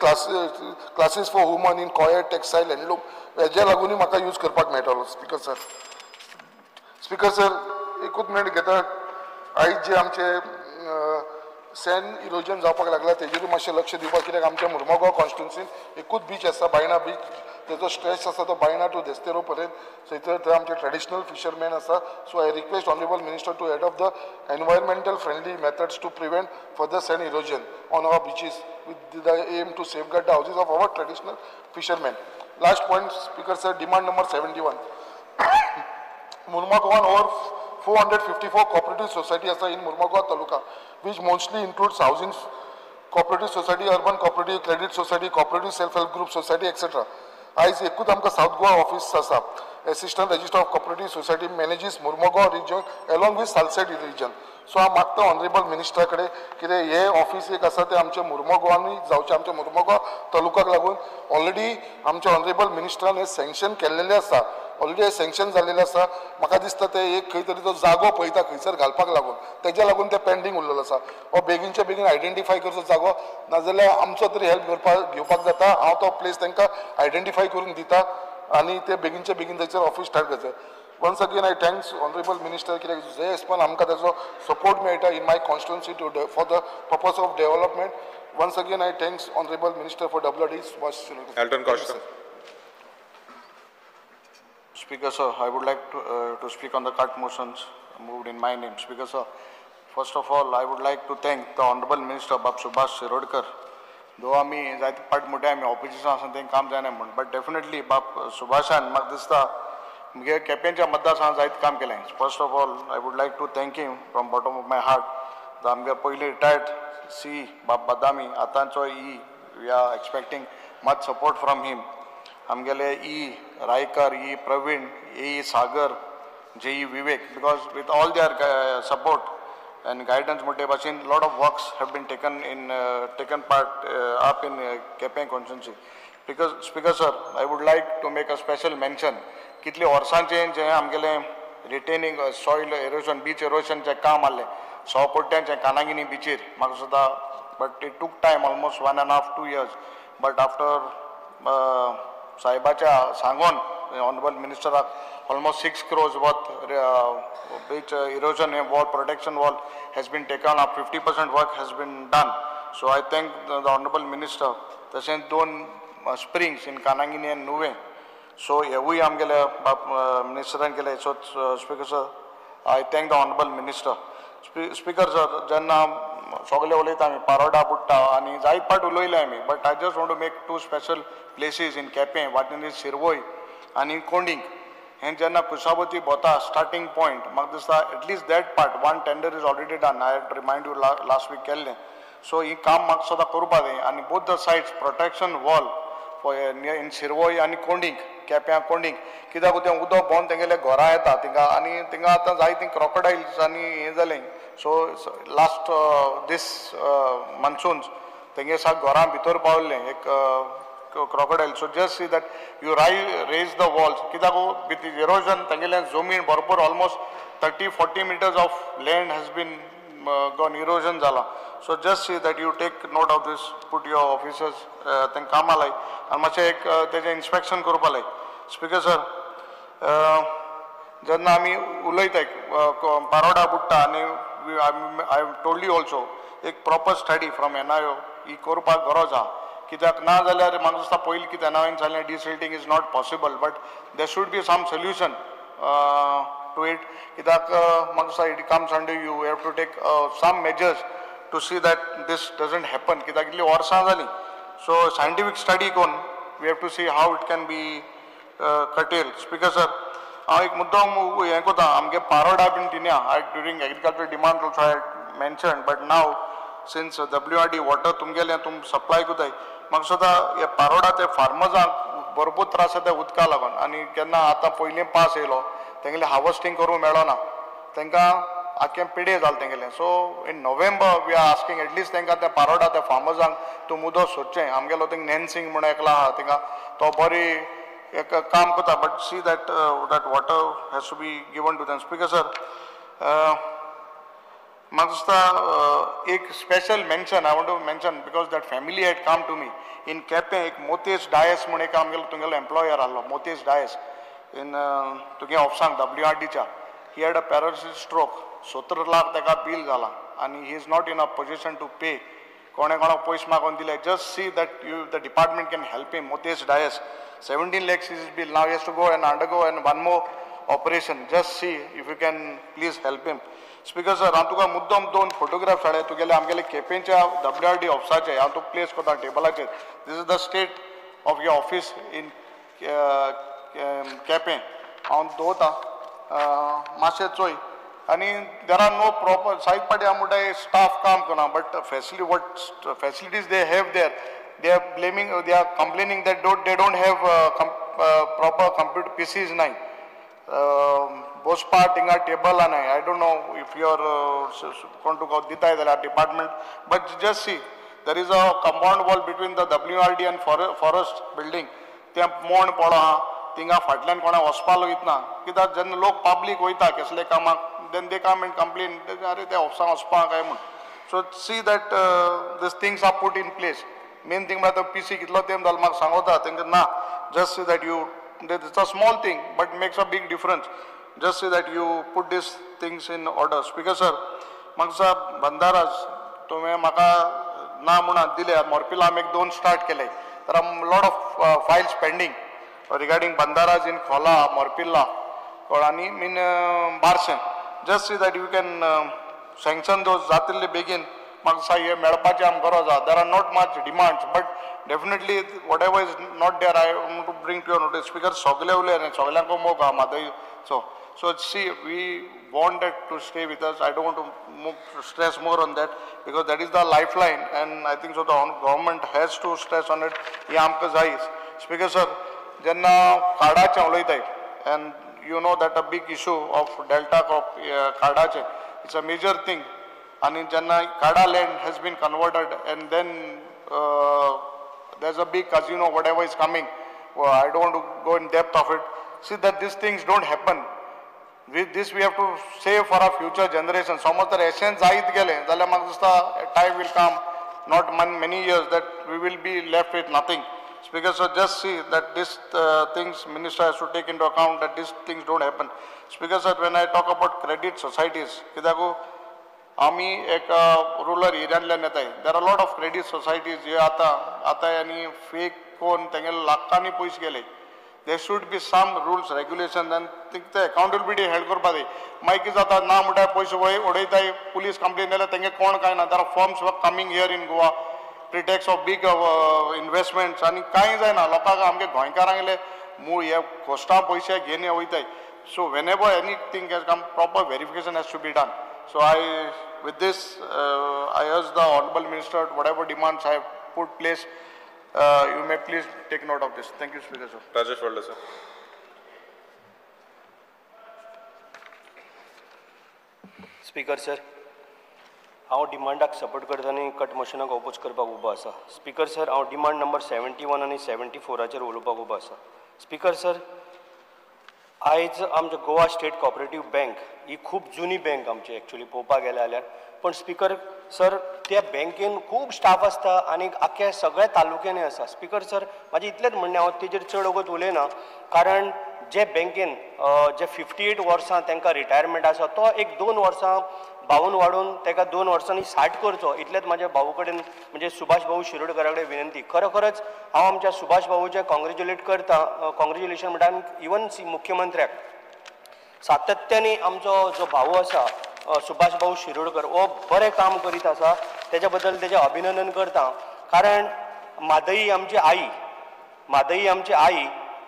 classes for woman in coir, textile, handloom हेज्या लागूनय म्हाका यूज करपाक मेळटलो. स्पीकर सर, स्पीकर सर एकूच मिनट घेता. आयज जे आमचे सँड इरोजन जावपाक लागला तेजेरूय मातशें लक्ष दिवपाक, कित्याक आमच्या मुर्मगांव कॉन्स्टिट्युन्सीन एकूच बीच आसा बायणा बीच, तेजो स्ट्रेच आसा तो बायणा टू देस्तेरो पर्यंत, थंयसर थंय आमचे ट्रेडिशनल फिशरमॅन आसा. So I request honourable minister to adopt the environmental friendly methods to prevent further sand erosion on our beaches with the aim to safeguard the houses of our traditional fishermen. Last point speaker sir, demand number 71. Mormugao over 454 cooperative society आसा in Mormugao taluka, which mostly includes housing cooperative society, urban cooperative, credit society, cooperative self help group society etcetera. आयज एकूच आमकां south Goa office आसा. Assistant registrar of cooperative society manages Mormugao region along with Salcete region. So हांव मागता honourable मिनिस्टरा कडेन कितें हें office एक आसा तें आमच्या मुर्मगांवांनी जावचें, आमच्या मुर्मगांव तालुक्याक लागून ऑलरेडी आमच्या ऑनरेबल मिनिस्टरान हें सँक्शन केल्लेलें आसा, ऑलरेडी हें सँक्शन जाल्लेलें आसा. म्हाका दिसता तें एक खंय तरी तो जागो पळयता खंयसर घालपाक लागून, तेज्या लागून तें पेंडींग उरलेलो आसा. हो बेगीनच्या बेगीन आयडेंटिफाय करचो जागो, नाजाल्यार आमचो तरी हेल्प करपाक घेवपाक जाता. हांव तो प्लेस तांकां आयडेंटिफाय करून दिता आनी ते बेगीनच्या बेगीन थंयसर ऑफीस स्टार्ट करचें. Once again I thanks honourable minister, कित्याक जे हिसपान आमकां ताजो सपोर्ट मेळटा in my constituency to for the purpose of development. Once again I thanks honourable minister for WD Subhash Shirodkar. Elton Costa. Speaker sir, I would like to speak on the cut motions moved in my name. Speaker sir, first of all, I would like to thank the Honorable Minister Bab Subhash Shirodkar. Though आमी जायते पाट मोटे आमी opposition आसा तें काम जायना म्हूण, बट डेफिनेटली बाब सुभाषान म्हाका दिसता मुगे केपेंच्या मतदारसंघात जायते काम केलें. First of all I would like to thank him from bottom of my heart. आमगे पयलीं रिटायर्ड सी बाब बदामी, आतांचो E, we are expecting much support from him. आमगेले E Raikar, E Praveen, A Sagar, J E Vivek, because with all their support and guidance मोठे भाशेन lot of works have been taken in taken part up in Quepem constituency. Because speaker sir, I would like to make a special mention कितले वर्सांचें जें आमगेलें retaining soil halogen, beach एरोजनचें काम आहलें 100 कोट्यांचें कानागिनी बिचीर, म्हाका सुद्दां but it took time almost 1.5 to 2 years, but after साहेबाच्या सांगून honourable मिनिस्टराक almost 6 crores worth beach erosion wall, protection wall has been taken up, 50% work has been done. So I thank the Honorable Minister. तशेंच 2 springs in Kanangini and Nuvem. So हेवूय आमगेले बाब मिनिस्टरान केले. So speaker sir, I thank the honourable minister. Speaker sir, जेन्ना सगळे उलयता आमी पारोडा बुडटा आनी जायत पाट उलयले आमी, but I just want to make two special places in Quepem, what is Shirvoi आनी कोंडींग. हें जेन्ना कुशावती भोंवता स्टार्टींग पॉयंट म्हाका दिसता at least that part one tender is already done. I remind you last week केल्लें. सो ही काम म्हाका सदां करपा जाय आनी both the sides protection wall in Shirvoi आनी कोंडींग, केप्यां कोंडींग, कित्याक तें उदक भोंवन तेंगेले घरां येता थिंगा आनी थिंगा आतां जायतीं क्रोकोडायल्स आनी हें जालें. सो लास्ट दीस मॉन्सून्स तेंगे साक घरां भितर पावल्लें एक crocodile. So just see that you raise the walls, कित्याक विथ इरोजन तेंगेलें जमीन भरपूर almost 30-40 meters of land has been gone, erosion जाला. So just see that you take note of this, put your officers तांकां कामां लाय आनी मातशें एक तेजें इन्स्पेक्शन करपा लाय. स्पीकर सर, जेन्ना आमी उलयताय पारोडा बुडटा आनी I told you also एक प्रॉपर स्टडी फ्रॉम NIO ही करपाक गरज आहा. कित्याक ना जाल्यार म्हाका दिसता पयलीं कितें एनआयओन सांगलें desilting is not possible, but there should be some solution to it. कित्याक म्हाका दिसता it comes under you have to take some measures to see that this doesn't happen. कित्याक इतलीं वर्सां जालीं. सो सायंटिफीक स्टडी करून we have to see how it can be curtail. Speaker sir, हांव एक मुद्दम हें करता, आमगे पारोडा बीन तिन्या I during agriculture demand also I mention, but now since WRD water तुमगेलें तुम सप्लाय करताय, म्हाका सुद्दां हे पारोडा ते फार्मर्सांक भरपूर त्रास जाता उदका लागून. आनी केन्ना आतां पयलीं पास येयलो तेंगेलें हार्वस्टींग करूंक मेळना, तांकां आख्खें पिडे जालें तेंगेलें. So in November we are asking at least तांकां त्या पारोडा त्या फार्मर्सांक तुम उदक सोदचें. आमगेलो थिंग नॅन्सिंग म्हूण एकलो आहा थिंगा, तो बरी एक काम करता, but see that that water has to be given to them. Speaker sir, म्हाका दिसता एक special mention I want to mention because that family had come to me in Quepem. एक मोतेश डायस म्हूण एक आमगेलो तुमगेलो एम्प्लॉयर आहलो, मोतेश डायस इन तुगे ऑफिसांक WRDच्या. He had a paralysis stroke, 17 lakh ताका बील जाला आनी he is not in a position to pay. कोणें कोणाक पयशे मागून दिले. Just see that you the department can help him. Motesh Dias, 17 lakhs is bill. Now he has to go and undergo and one more operation. Just see if you can please help him. Speaker sir, हांव तुका मुद्दम दोन photographs हाडले तुगेले आमगेले केपेंच्या WRD ऑफिसाचे. हांव तुका place करता टेबलाचेर. This is the state of your office in Quepem. हांव दवरता मातशें चोय. आनी there are no proper सायद पाटी हांव म्हणटा स्टाफ काम करना, but facility what facilities they have there, they are blaming, they are complaining that they don't have proper computer PCs नाय, बसपा थिंगा टेबलां नाय. I don't know if your कोण तुका दिताय जाल्यार department, but just see there is a compound wall between the WRD and forest building. तें मोण पडो आहा थिंगा, फाटल्यान कोणा वचपाक वयतना, कित्याक जेन्ना लोक पब्लीक वयता कसले कामाक, then they come and complain, अरे ते ऑफिसांक वचपाक काय म्हूण. So see that these things are put in place. Main thing म्हळ्यार पीसी कितलो तेंप जालो म्हाका सांगता तेंकां ना. Just see that you, it's a small thing but makes a big difference. Just see that you put these things in order. Speaker sir, म्हाका दिसता बंदाराज तुवें म्हाका ना म्हणून दिले. मोरपिला आमी एक दोन स्टार्ट केले. There are lot of files pending regarding bandharas in Cola, Morpilla आनी mean Barcem. Just see that you can sanction those जातिल्ले बेगीन. म्हाका दिसता हें मेळपाचें आमकां गरज आहा. There are not much demands, but definitely whatever is not there I want to bring to your notice. Speaker, सगळे उलय सगळ्यांक मोग आहा म्हादयचो. So see, we want that to stay with us. I don't want to stress more on that because that is the lifeline, and I think so the government has to stress on it. हें आमकां जाय. Speaker sir, जेन्ना कार्डाचें उलयताय, and you know that a big issue of delta crop कार्डाचें, it's a major thing. आनी जेन्ना Kada land has been converted and then there is a big casino whatever is coming, I don't want to go in depth of it. See that these things don't happen. With this we have to save for our future generation. समज तर एशेंच जायत गेलें जाल्यार म्हाका दिसता time will come, not many years, that we will be left with nothing. Speaker sir, just see that these things minister has to take into account that these things don't happen. Speaker sir, when I talk about credit societies, कित्याक आमी एक rural एरियांतल्यान येताय. There are lot of credit societies हे आतां आतां आनी fake कोण तेंगेले लाखांनी पयशे गेले. There should be some rules, regulations आनी ते अकाउंटेबिलिटी हेल्प करपा जाय. मागीर कितें जाता ना म्हणटाय पयशे उडयताय, पुलीस कंप्लेन जाल्यार तेंगे कोण कांय ना. There are firms coming here in Goa pretext of big investments आनी कांय जायना. लोकांक आमगे गोंयकारांगेले मूळ हे कोस्टा पयशे घेवन वयताय. So whenever anything has come, proper verification has to be done. So I, with this, I urge the Honorable Minister, whatever demands I have put place, you may please take note of this. Thank you, Speaker sir. Rajesh Walde sir. Speaker sir, हांव डिमांडाक support करता आनी cut मोशनाक oppose करपाक उबो आसा. Speaker sir, हांव demand number 71 आनी 74 उलोवपाक उबो आसा. स्पीकर सर, आयज आमच्या गोवा स्टेट कॉपरेटीव बँक ही खूब जुनी बँक आमची एक्चुअली पळोवपाक गेले जाल्यार, पण स्पीकर सर त्या बँकेन खूब स्टाफ आसता आनी आख्ख्या सगळ्या तालुक्यांनी आसा. स्पीकर सर, म्हाजें इतलेंच म्हणणें, हांव तेजेर चड वगत उलयना, कारण जे बँकेन जे 58 वर्सां तांकां रिटायरमेंट आसा तो एक 2 वर्सां बावन वाडून ताका 2 वर्सांनी 60 करचो, इतलेंच म्हाज्या भाऊ कडेन म्हणजे सुभाष भाऊ शिरोडकरा कडेन विनंती. खरोखरच हांव आमच्या सुभाष भाऊचें कॉंग्रेच्युलेट करता, कॉंग्रेच्युलेशन म्हणटा इवन मुख्यमंत्र्याक. सातत्याने आमचो जो भाऊ आसा सुभाष भाऊ शिरोडकर हो बरें काम करीत आसा, तेज्या बद्दल तेजें अभिनंदन करता. कारण म्हादई आमची आई, म्हादई आमची आई,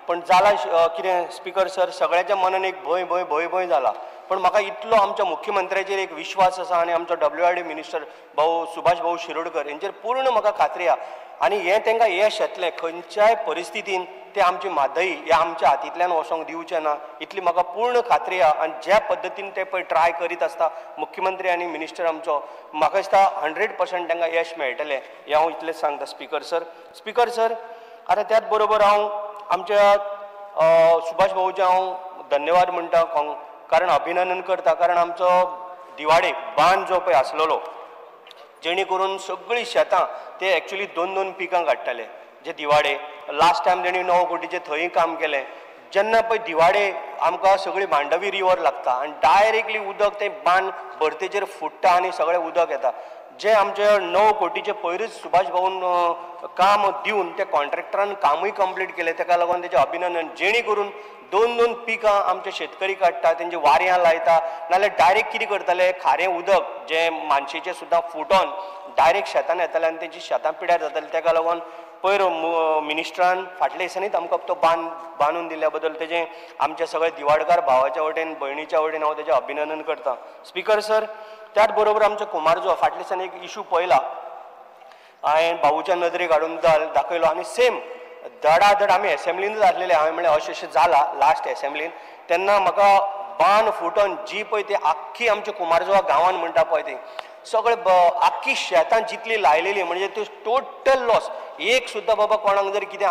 पण जाला कितें स्पीकर सर, सगळ्यांच्या मनान एक भंय भंय भंय भंय जाला. पण म्हाका इतलो आमच्या मुख्यमंत्र्याचेर एक विश्वास आसा आनी आमचो WRD minister भाऊ सुभाष भाऊ शिरोडकर हेंचेर पूर्ण म्हाका खात्री आसा. आनी हें तांकां यश येतलें खंयच्याय परिस्थितीन, ते आमची म्हादई हे आमच्या हातींतल्यान वचोंक दिवचें ना इतली म्हाका पूर्ण खात्री आसा. आनी ज्या पद्दतीन ते पळय ट्राय करीत आसता मुख्यमंत्री आनी मिनिस्टर आमचो, म्हाका दिसता 100% तांकां यश मेळटलें हें हांव इतलेंच सांगता स्पीकर सर. स्पीकर सर, आतां त्याच बरोबर हांव आमच्या सुभाष भाऊचें हांव धन्यवाद म्हणटा, कारण अभिनंदन करता, कारण आमचो दिवाडे बांद जो पळय आसलेलो जेणे करून सगळीं शेतां ते एक्चुअली 2-2 पिकां काडटाले. जे दिवाडे लास्ट टायम तेणी 9 कोटीचें थंय काम केलें. जेन्ना पळय दिवाडे आमकां सगळी मांडवी रिवर लागता आनी डायरेक्टली उदक तें बांद भरतेचेर फुट्टा आनी सगळें उदक येता. जे आमचे 9 कोटीचे पयरूच सुभाष भाऊन काम दिवन त्या कॉन्ट्रॅक्टरान कामूय कंप्लीट केलें, तेका लागून तेजें अभिनंदन. जेणे करून 2-2 पिकां आमचे शेतकरी काडटा, तेंची वारयां लायता, नाल्यार डायरेक्ट कितें करताले खारें उदक जें मानशेचें सुद्दां फुटोन डायरेक्ट शेतान येतालें आनी तेंची शेतां पिड्यार जातालीं. तेका लागून पयर मिनिस्टरान फाटल्या दिसांनीच आमकां तो बांद बांदून दिल्ल्या बद्दल तेजें आमच्या सगळ्या दिवाडकार भावाच्या वटेन भयणीच्या वटेन हांव तेजें अभिनंदन करता. स्पीकर सर, त्याच बरोबर आमचो कुमारजुआ फाटल्या दिसांनी एक इशू पळयला, हांवें भाऊच्या नदरेक हाडून दाखयलो आनी सेम धडाधड आमी एसेंब्लीनूच आसलेले. हांवें म्हणलें अशें अशें जाला लास्ट एसेंब्लीन, तेन्ना म्हाका बांद फुटोन जी पळय ती आख्खी आमच्या कुमारजुआ गांवान म्हणटा पळय ती सगळे आख्खी शेतां जितली लायलेली म्हणजे त्यो टोटल लॉस. एक सुद्दां बाबा कोणाक जर कितें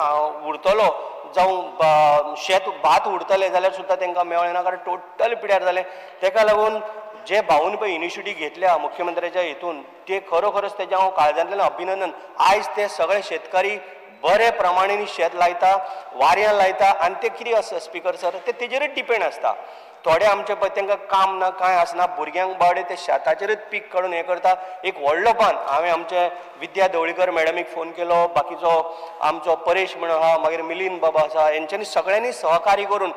उरतलो जावं शेत भात उरतलें जाल्यार सुद्दां तांकां मेळ्ळें ना, कारण टोटल पिड्यार जालें. तेका लागून जे भाऊन पळय इनिशिएटीव घेतल्या मुख्यमंत्र्याच्या हितून ते खरोखरच तेजें हांव काळजांतल्यान अभिनंदन. आयज ते सगळे शेतकरी बरे प्रमाणे शेत लायता, वारयां लायता आनी ते कितें आसता स्पीकर सर, ते तेजेरच डिपेंड आसता. थोडे आमचे पळय तांकां काम ना कांय आसना, भुरग्यांक बावडे ते शेताचेरच पीक काडून हें करता. एक व्हडलो बांद हांवें आमचे विद्या धवळीकर मॅडमीक फोन केलो, बाकीचो आमचो परेश म्हणून आहा, मागीर मिलिंद बाबा आसा, हेंच्यांनी सगळ्यांनी सहकार्य करून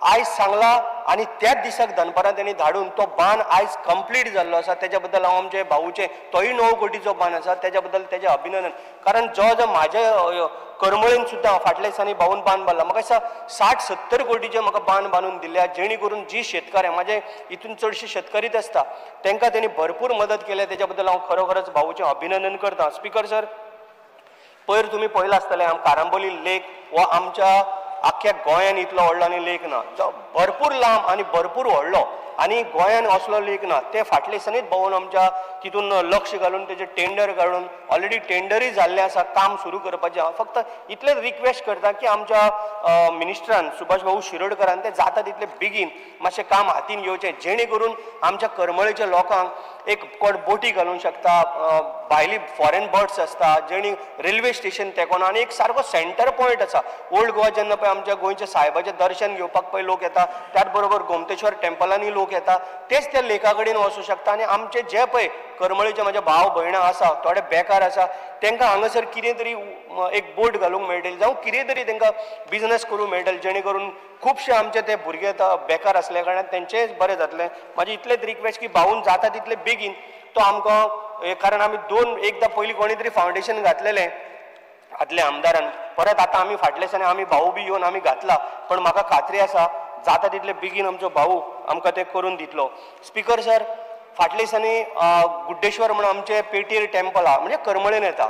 आयज सांगला आनी त्याच दिसाक दनपारां तेणी धाडून तो बांद आयज कंप्लीट जाल्लो आसा. तेज्या बद्दल हांव आमचे भाऊचे, तोय 9 कोटीचो बांद आसा, तेज्या बद्दल तेजें अभिनंदन. कारण जो जो म्हाज्या करमळीन सुद्दां फाटल्या दिसांनी भाऊन बांद बांदला, म्हाका दिसता 60-70 कोटीचे म्हाका बांद बांदून दिल्या, जेणे करून जी शेतकऱ्यां म्हाजे हितून चडशे शेतकरीच आसता तांकां तेणी भरपूर मदत केल्या. तेज्या बद्दल हांव खरोखरच भाऊचें अभिनंदन करता. स्पीकर सर, पयर तुमी पळयलां आसतलें कारांबोली लेक हो आमच्या आख्ख्या गोंयान इतलो व्हडलो आनी लेक ना, जो भरपूर लांब आनी भरपूर व्हडलो आनी गोंयान असलो लेक ना. ते फाटल्या दिसांनीच भोंवन आमच्या तितून लक्ष घालून तेजें टेंडर काडून ऑलरेडी टेंडरूय जाल्लें आसा, काम सुरू करपाचें. हांव फक्त इतलेंच रिक्वेस्ट करता की आमच्या मिनिस्टरान सुभाष भाऊ शिरोडकरान ते जाता तितले बेगीन मातशें काम हातीन घेवचें, जेणे करून आमच्या करमळेच्या लोकांक एक कोण बोटी घालूंक शकता, भायली फॉरेन बर्ड्स आसता, जेणी रेल्वे स्टेशन तेंकोन आनी एक सारको सेंटर पॉयंट आसा. ओल्ड गोवा जेन्ना पळय आमच्या गोंयच्या सायबाचें दर्शन घेवपाक पळय लोक येता, त्याच बरोबर गोमतेश्वर टेम्पलांनी लोक येता, तेच त्या लेका कडेन वचूं शकता. आनी आमचे जे पळय करमळेचे म्हाजे भाव भयणां आसा, थोडे बेकार आसा, तांकां हांगासर कितें तरी एक बोट घालूंक मेळटली जावं कितें तरी तांकां बिजनस करूंक मेळटलें, जेणे करून खुबशे आमचे ते भुरगे आतां बेकार आसल्या कारणान तेंचेंय बरें जातलें. म्हाजी इतलेंच रिक्वेस्ट की भाऊन जाता तितले बेगीन तो आमकां, कारण आमी दोन एकदां पयलीं कोणी तरी फावंडेशन घातलेलें आदल्या आमदारान, परत आतां आमी फाटल्या दिसांनी आमी भाऊ बी येवन आमी घातला, पण म्हाका खात्री आसा जाता तितले बेगीन आमचो भाऊ आमकां तें करून दितलो. स्पीकर सर, फाटल्या दिसांनी गुड्डेश्वर म्हणून आमचें पेटीर टेम्पल आहा, म्हणजे करमळेन येता.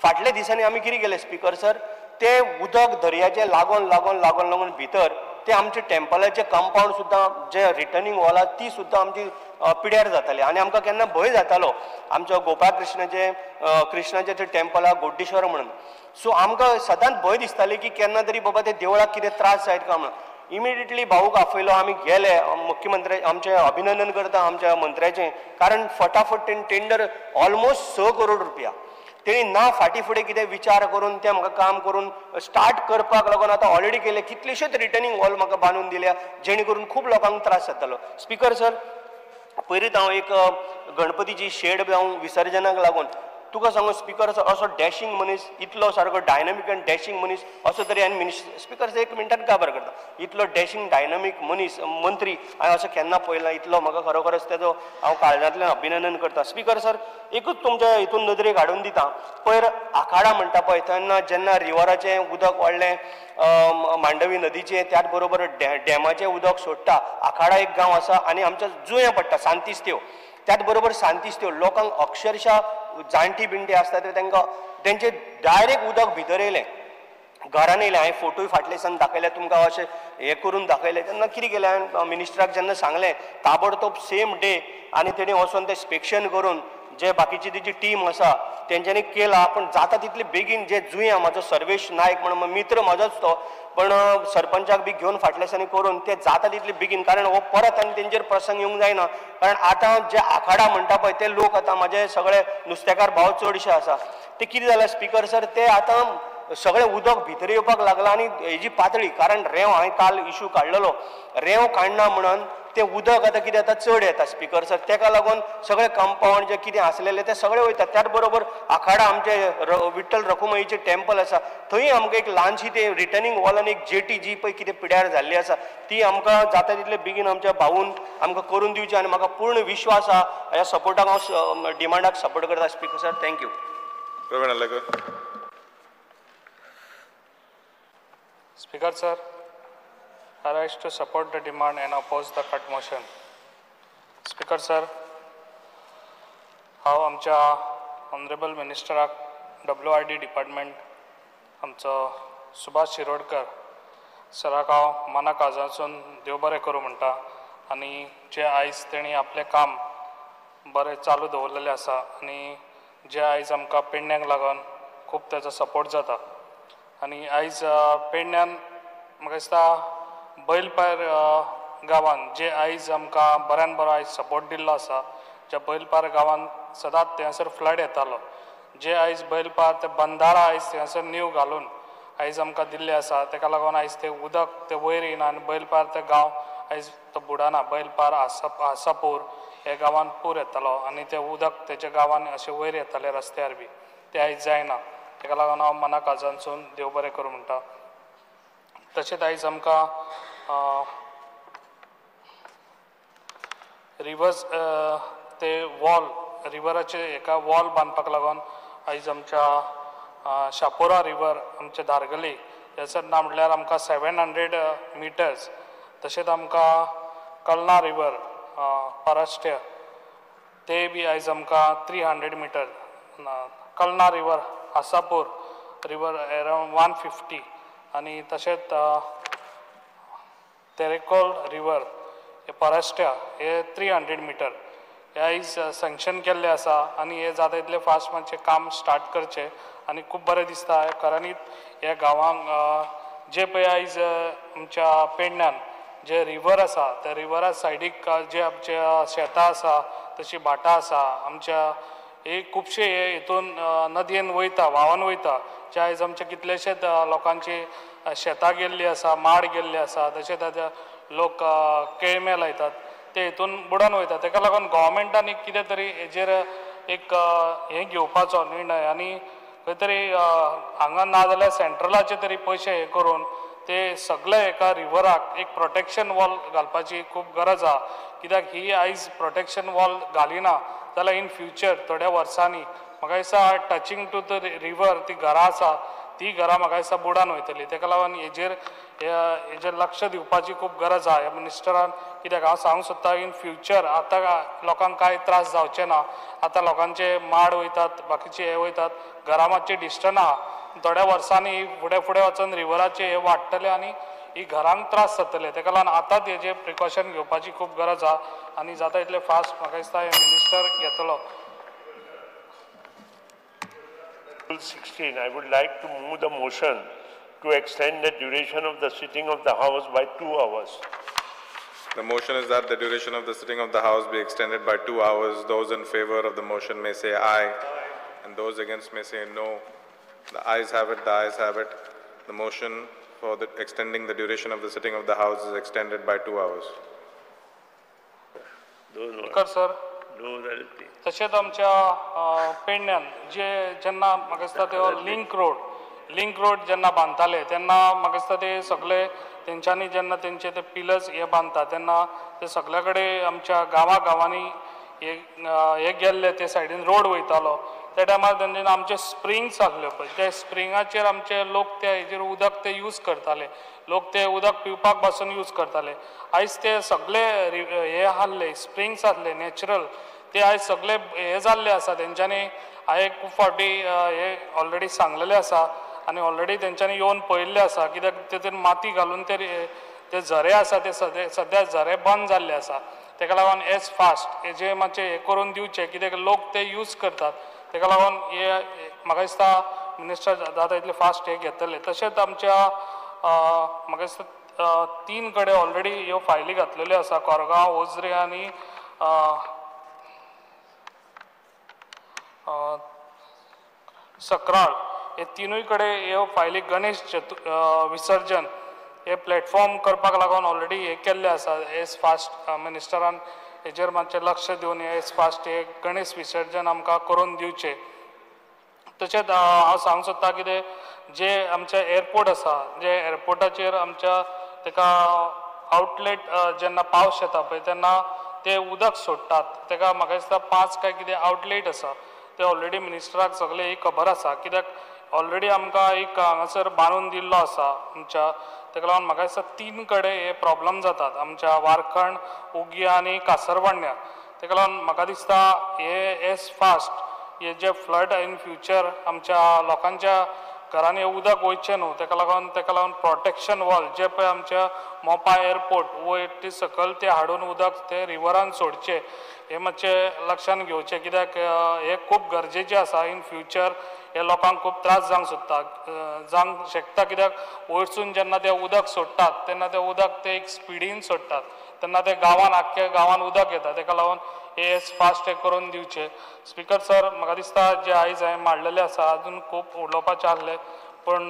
फाटल्या दिसांनी आमी कितें केलें स्पीकर सर, तें उदक दर्याचें लागोन लागोन लागोन लागून भितर तें आमचें टेम्पलाचें कंपावंड सुद्दां जें रिटर्निंग वॉल आहा ती सुद्दां आमची पिड्यार जाताली आनी आमकां केन्ना भंय जातालो आमच्या गोपाळ कृष्णाचें कृष्णाचें तें टेम्पल आहा गोड्डेश्वर म्हणून. सो आमकां सदांच भंय दिसताले की केन्ना तरी बाबा ते देवळाक कितें त्रास जायत काय म्हणून. इमिडिएटली भाऊक आपयलो, आमी गेले, मुख्यमंत्री आमचें अभिनंदन करता आमच्या मंत्र्याचें, कारण फटाफट तेणी टेंडर ऑलमोस्ट 6 करोड रुपया तेणी ना फाटीं फुडें कितें विचार करून तें म्हाका काम करून स्टार्ट करपाक लागून आतां ऑलरेडी केलें. कितलेशेच रिटर्निंग वॉल म्हाका बांदून दिल्या जेणे करून खूब लोकांक त्रास जातालो. स्पीकर सर, पयलींच हांव एक गणपतीची शेड हांव विसर्जनाक लागून तुका सांगू स्पीकर सर, असो डॅशिंग मनीस, इतलो सारको डायनामीक आनी डॅशिंग मनीस असो तरी आनी मिनिस्टर स्पीकर सर एक मिनटान काबार करता, इतलो डॅशिंग डायनामीक मनीस मंत्री हांवें असो केन्ना पळयला, इतलो म्हाका खरोखरच तेजो हांव काळजांतल्यान अभिनंदन करता. स्पीकर सर, एकूच तुमच्या हितून नदरेक हाडून दिता, पयर आखाडा म्हणटा पळय तेन्ना जेन्ना रिवराचें उदक वाडलें मांडवी नदीचें, त्याच बरोबर डॅमाचें उदक सोडटा, आखाडा एक गांव आसा आनी आमच्या जुंया पडटा सांतिस्त्यो, त्याच बरोबर सांतिस्त्यो लोकांक अक्षरशः जाणटी बिणटी आसता ते तांकां तेंचे डायरेक्ट उदक भितर येयलें, घरान येयलें. हांवें फोटोय फाटले दिसान दाखयले तुमकां, अशें हें करून दाखयलें. तेन्ना कितें केलें हांवें मिनिस्टराक जेन्ना सांगलें ताबडतोब सेम डे आनी तेणी वचोन तें इन्स्पेक्शन करून जे बाकीची तेजी टीम आसा तेंच्यांनी केला, पूण जाता तितले बेगीन जे जुंया म्हाजो सर्वेश नायक म्हणून मित्र म्हाजोच तो, पण सरपंचाक बी घेवन फाटल्या दिसांनी करून ते जाता तितले बेगीन, कारण हो परत आनी तेंचेर प्रसंग येवंक जायना. कारण आतां जे आखाडा म्हणटा पळय ते लोक आतां म्हाजे सगळे नुस्तेकार भाव चडशे आसा, ते कितें जालें स्पीकर सर, ते आतां सगळें उदक भितर येवपाक लागलां आनी हेजी पातळी, कारण रेंव हांवें काल इशू काडलेलो, रेंव काडना म्हणून तें उदक आतां कितें जाता चड येता स्पीकर सर, तेका लागून सगळें कंपावंड जें कितें आसलेलें तें सगळें वयता. त्याच बरोबर आखाडा आमचें विठ्ठल रखुमाईचें टेम्पल आसा थंय आमकां एक ल्हानशी तें रिटर्निंग वॉल आनी एक जेटी जी पळय कितें पिड्यार जाल्ली आसा ती आमकां जाता तितले बेगीन आमच्या भाऊन आमकां करून दिवची आनी म्हाका पूर्ण विश्वास आहा ह्या सपोर्टाक हांव डिमांडाक सपोर्ट करता speaker sir. Thank you. Praveen Alekar. Speaker sir, I rise to support the demand and oppose the cut motion. Speaker sir, हांव आमच्या ऑनरेबल मिनिस्टराक WRD department आमचो सुभाष शिरोडकर सराक हांव मना काळजासून देव बरें करूं म्हणटा आनी जे आयज तेणी आपलें काम बरें चालू दवरलेलें आसा आनी जे आयज आमकां पेडण्यांक लागून खूब ताजो सपोर्ट जाता. आनी आयज पेडण्यान म्हाका दिसता बैलपार गांवान जे आयज आमकां बऱ्यान बरो आयज सपोर्ट दिल्लो आसा, ज्या बैलपार गांवान सदांच थंयसर फ्लड येतालो, जे आयज बैलपार ते बंदारा आयज थंयसर नीव घालून आयज आमकां दिल्ले आसा, तेका लागून आयज तें उदक तें वयर येयना आनी बैलपार ते गांव आयज तो बुडना. बैलपार आसापूर हे गांवान पूर येतालो आनी तें उदक तेच्या गांवान अशें वयर येतालें रस्त्यार बी, तें आयज जायना. तेका लागून हांव मना काळजांतसून देव बरें करूं म्हणटा. तशेंच आयज आमकां रिवर्स ते वॉल रिवराचे एका वॉल बांदपाक लागून आयज आमच्या शापोरा रिवर आमच्या धारगली थंयसर ना म्हटल्यार आमकां 700 मिटर्स, तशेंच आमकां कलना रिवर पाराष्ट्य ते बी आयज आमकां 300 metre, Kalna river Hasapur river around 150 आनी तशेंच तेरेकोल रिवर हे पाराष्ट्या हे 300 मिटर हे आयज सँक्शन केल्ले आसा आनी हे जाता तितलें फास्ट मातशें काम स्टार्ट करचें आनी खूब बरें दिसता. खऱ्यांनीच ह्या गांवांक जे पळय आयज आमच्या पेडण्यान जे रिवर आसा त्या रिवरा सायडीक जे आमच्या शेतां आसा तशी भाटां आसा आमच्या हे खुबशे हे हितून नदयेन वयता व्हांवन वयता, जे आयज आमचे कितलेशेच लोकांची शेतां गेल्ली आसा, माड गेल्ले आसा, तशेंच आतां लोक केळमे लायतात ते हितून बुडोन वयता. तेका लागून गोवोरमेंटान एक कितें तरी हेजेर एक हें घेवपाचो निर्णय आनी खंय तरी हांगा ना जाल्यार सेंट्रलाचे तरी पयशे हे करून ते सगळे एका रिवराक एक प्रोटेक्शन वॉल घालपाची खूब गरज आहा. कित्याक ही आयज प्रोटेक्शन वॉल घालिना जाल्यार इन फ्युचर थोड्या वर्सांनी म्हाका दिसता टचिंग टू the river ती घरां आसा ती घरां म्हाका दिसता बुडान वयतली. तेका लागून हेजेर हेजेर लक्ष दिवपाची खूब गरज आहा ह्या मिनिस्टरान. कित्याक हांव सांगूंक सोदता इन फ्युचर आतां लोकांक कांय त्रास जावचे ना. आतां लोकांचे माड वयतात, बाकीचे हे वयतात, घरां मातशी डिस्टन्स आहा. थोड्या वर्सांनी फुडें फुडें वचून रिवराचे हे वाडटले आनी ही घरांक त्रास जातले. तेका लागून आतांच हेजे प्रिकॉशन घेवपाची खूब गरज आहा आनी जाता इतले फास्ट म्हाका दिसता हे मिनिस्टर घेतलो. 16, I would like to move the motion to extend the duration of the sitting of the House by 2 hours. The motion is that the duration of the sitting of the House be extended by 2 hours. Those in favor of the motion may say aye, and those against may say no. The ayes have it, the ayes have it. The motion for the extending the duration of the sitting of the House is extended by 2 hours. Speaker sir, तशेंच आमच्या पेडण्यान जे जेन्ना म्हाका दिसता ते link road जेन्ना बांदताले तेन्ना म्हाका दिसता ते सगळे तेंच्यांनी जेन्ना तेंचे ते पिलर्स हे बांदता तेन्ना ते सगळे कडेन आमच्या गांवा गांवांनी हे गेल्ले ते सायडीन रोड वयतालो. त्या टायमार तेंच्यानी आमचे स्प्रिंग्स आसल्यो पळय त्या स्प्रिंगाचेर आमचे लोक त्या हेजेर उदक ते यूज करताले. लोक ते उदक पिवपाक पासून यूज करताले. आयज ते सगळे हे आहले स्प्रिंग्स आहले नॅचरल ते आयज सगळे हे जाल्ले आसा. तेंच्यांनी हांवें खूब फावटी हे ऑलरेडी सांगलेलें आसा आनी ऑलरेडी तेंच्यांनी येवन पळयल्लें आसा. कित्याक तेतून माती घालून ते झरे आसा ते सद्या झरे बंद जाल्ले आसा. तेका लागून एज फास्ट हेजे मातशें हें करून दिवचें कित्याक लोक ते यूज करतात. तेका लागून हे म्हाका दिसता मिनिस्टर जाता इतले फास्ट हे घेतले. तशेंच आमच्या म्हाका दिसता 3 कडेन ऑलरेडी ह्यो फायली घातलेल्यो आसा, कोरगांव, ओझरे आनी सकराळ. हे तिनूय कडेन ह्यो फायली गणेश विसर्जन हे प्लॅटफॉर्म करपाक लागून ऑलरेडी हे केल्ले आसा. एज फास्ट मिनिस्टरान हेजेर मातशें लक्ष दिवन एज फास्ट हे गणेश विसर्जन आमकां करून दिवचें. तशेंच हांव सांगूंक सोदता कितें जे आमचे एअरपोर्ट आसा जे एअरपोर्टाचेर आमच्या तेका आउटलेट जेन्ना पावस येता पळय तेन्ना ते उदक सोडटात. तेका म्हाका दिसता 5 काय कितें आउटलेट आसा ते ऑलरेडी मिनिस्टराक सगळें ही खबर आसा. कित्याक ऑलरेडी आमकां एक हांगासर बांदून दिल्लो आसा आमच्या. तेका लागून म्हाका दिसता 3 कडेन हे प्रॉब्लम जातात आमच्या वारखंड, उगी आनी कासरवाडण्या. तेका लागून म्हाका दिसता हे एज फास्ट हे जे फ्लड इन फ्युचर आमच्या लोकांच्या घरांनी उदक वयचें न्हू तेका लागून प्रोटेक्शन वॉल जे पळय आमच्या मोपा एअरपोर्ट वयर ती सकयल ते हाडून उदक ते रिवरान सोडचें हे मातशें लक्षान घेवचें. कित्याक हें खूब गरजेचें आसा. इन फ्युचर हे लोकांक खूब त्रास जावंक सोदता जावंक शकता. कित्याक वयरसून जेन्ना ते उदक सोडटात तेन्ना तें उदक ते एक स्पिडीन सोडटात तेन्ना ते गांवान आख्ख्या गांवान उदक येता. तेका लागून हे फास्ट हे करून दिवचें. स्पीकर सर, म्हाका दिसता जे आयज हांवें मांडलेलें आसा अजून खूब उलोवपाचें आहलें पूण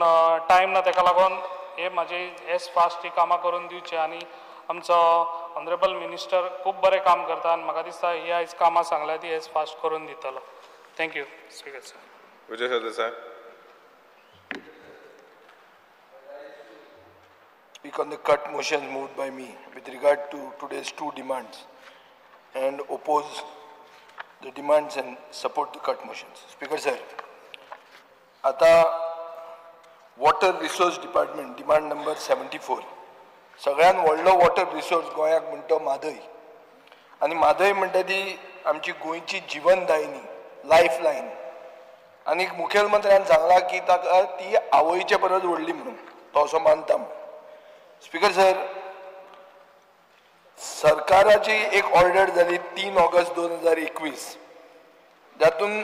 टायम ना. तेका लागून हे म्हाजे एज फास्ट ही कामां करून दिवचें आनी आमचो ऑनरेबल मिनिस्टर खूब बरें काम करता आनी म्हाका दिसता ही आयज कामां सांगल्या ती एज फास्ट करून दितलो. Thank you speaker sir. Vijay Sardesai. Speak on the cut motion moved by me with regard to today's 2 demands and oppose the demands and support the cut motions. Speaker sir, आता water resource department demand number 74. सगळ्यात व्हडलो water resource गोंयाक म्हणटा म्हादय आनी म्हादय म्हणटा ती आमची गोंयची जिवनदायिनी लायफ लायन. आनी मुखेलमंत्र्यान सांगलां की ताका ती आवयचे परस व्हडली म्हणून तो असो मानता म्हणून. स्पीकर सर, सरकाराची एक ऑर्डर जाली 3 ऑगस्ट 2021 जातून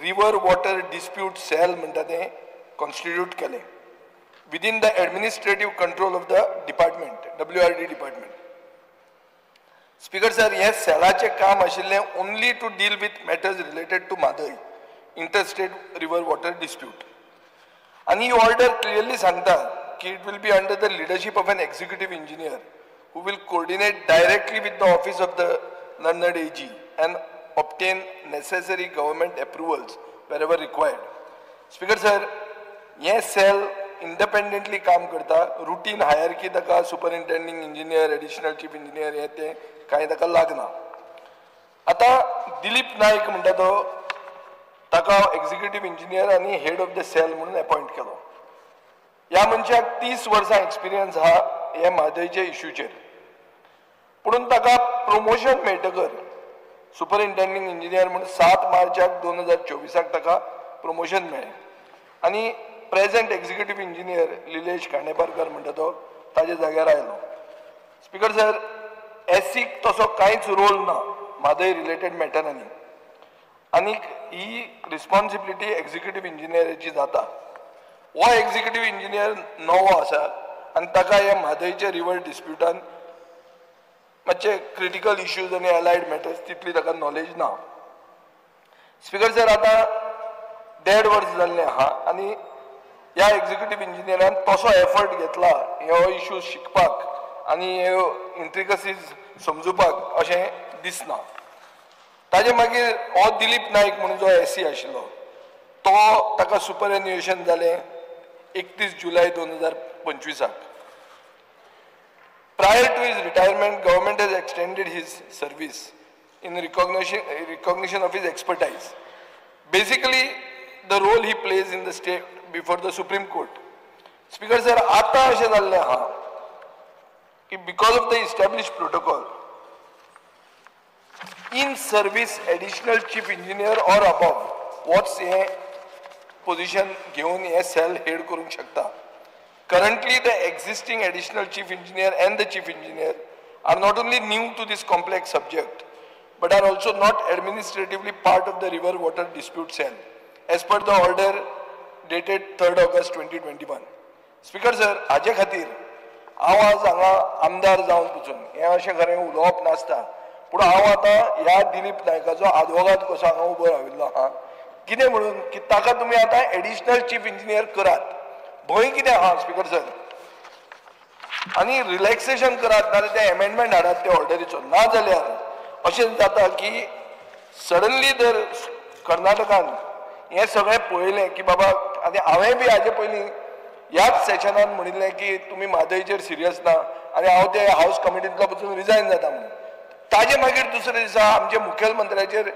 रिवर वॉटर डिस्प्यूट सेल म्हणटा तें कॉन्स्टिट्यूट केलें within the administrative control of the department, WRD department. Speaker sir, हे सेलाचें काम आशिल्लें only to deal with matters related to Mhadei interstate river water dispute. आनी ही ऑर्डर क्लियरली सांगता की it will be under the leadership of an executive engineer who will coordinate directly with the office of the London AG and obtain necessary government approvals wherever required. Speaker sir, हें sale independently काम करता. Routine hierarchy ताका superintending engineer, additional chief engineer हें तें कांय ताका लागना. आतां दिलीप नायक म्हणटा तो, ताका एक्झिक्युटीव इंजिनियर आनी हेड ऑफ the cell म्हणून अपॉयंट केलो. ह्या मनशाक 30 वर्सां एक्सपिरियन्स आहा हे म्हादयच्या इश्यूचेर. पुणून ताका प्रमोशन मेळटकर सुपरिंटेंडींग इंजिनियर म्हणून 7 मार्चाक 2024 ताका प्रमोशन मेळ्ळें आनी प्रेझेंट एक्झिक्युटीव इंजिनियर लिलेश खांडेपारकर म्हणटा तो ताज्या जाग्यार आयलो. स्पीकर सर, एसीक तसो कांयच रोल ना म्हादय रिलेटेड मॅटरांनी आनीक ही रिस्पॉन्सिबिलिटी एक्झिक्युटीव इंजिनियराची जाता. हो एक्झिक्युटीव इंजिनियर नवो आसा आनी ताका ह्या म्हादयच्या रिवर डिस्प्युटान मातशे क्रिटिकल इश्यूज आनी एलायड मॅटर्स तितली ताका नॉलेज ना. स्पीकर सर, आतां 1.5 वर्स जाल्लें आहा आनी ह्या एक्झिक्युटीव इंजिनियरान तसो एफर्ट घेतला ह्यो इश्यूज शिकपाक आनी ह्यो इंट्रिकसीज समजुपाक अशें दिसना. ताजे मागीर हो दिलीप नायक म्हणून जो एसी आशिल्लो तो ताका सुपरएन्युएशन जालें 31 जुलय 2025. Prior to his retirement, government has extended his service in recognition of his expertise. Basically, the role he plays in the state before the Supreme Court. Speaker sir, आता अशें जाल्लें आहा की because of the established protocol, in service additional chief engineer or above होच हें position घेवन हें sale head करूंक शकता. Currently, the existing additional chief engineer and the chief engineer are not only new to this complex subject, but are also not administratively part of the river water dispute cell, as per the order dated 3rd August 2021. Speaker sir, हाजे खातीर हांव आज हांगा आमदार जावन पसून हें अशें खरें उलोवप नासता, पूण हांव आतां ह्या दिलीप नायकाचो आदवोगाद कसो हांगा उबो राविल्लो आहा. कितें म्हणून की ताका तुमी आतां एडिशनल चीफ इंजिनियर करात. भंय कितें आहा स्पीकर सर, आनी रिलॅक्सेशन करात, नाजाल्यार तें एमेंडमेंट हाडात ते ऑर्डरीचो. ना जाल्यार अशें जाता की सडनली जर कर्नाटकान हें सगळें पळयलें की बाबा, आनी हांवें बी हाजे पयलीं ह्याच सेशनान म्हणिल्लें की तुमी म्हादयचेर सिरियस ना आनी हांव ते हावस कमिटींतलो पसून रिजायन जाता म्हणून. ताजे मागीर दुसऱ्या दिसा आमच्या मुखेलमंत्र्याचेर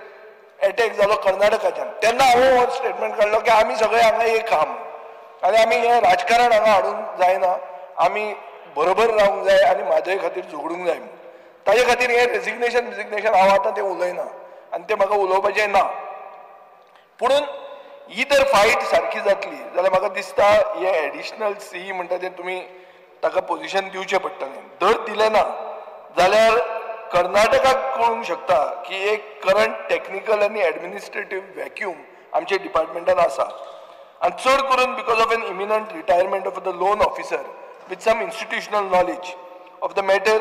एटॅक जालो कर्नाटकाच्यान. तेन्ना हांवें हो स्टेटमेंट काडलो की आमी सगळे हांगा एक आहा आनी आमी हें राजकारण हांगा हाडूंक जायना, आमी बरोबर रावंक जाय आनी म्हादय खातीर झगडूंक जाय म्हणून. ताजे खातीर हें रेजिग्नेशन बिजिग्नेशन हांव आतां तें उलयना आनी तें म्हाका उलोवपाचें ना. पुणून ही जर फायट सारकी जातली जाल्यार म्हाका दिसता हे एडिशनल सी म्हणटा तें तुमी ताका पोजिशन दिवचें पडटलें. जर दिलें ना जाल्यार कर्नाटकाक कळूंक शकता की एक करंट टॅक्निकल आनी एडमिनिस्ट्रेटीव व्हॅक्यूम आमच्या डिपार्टमेंटान आसा आनी चड करून because of an imminent retirement of the lone officer with some institutional knowledge of the matter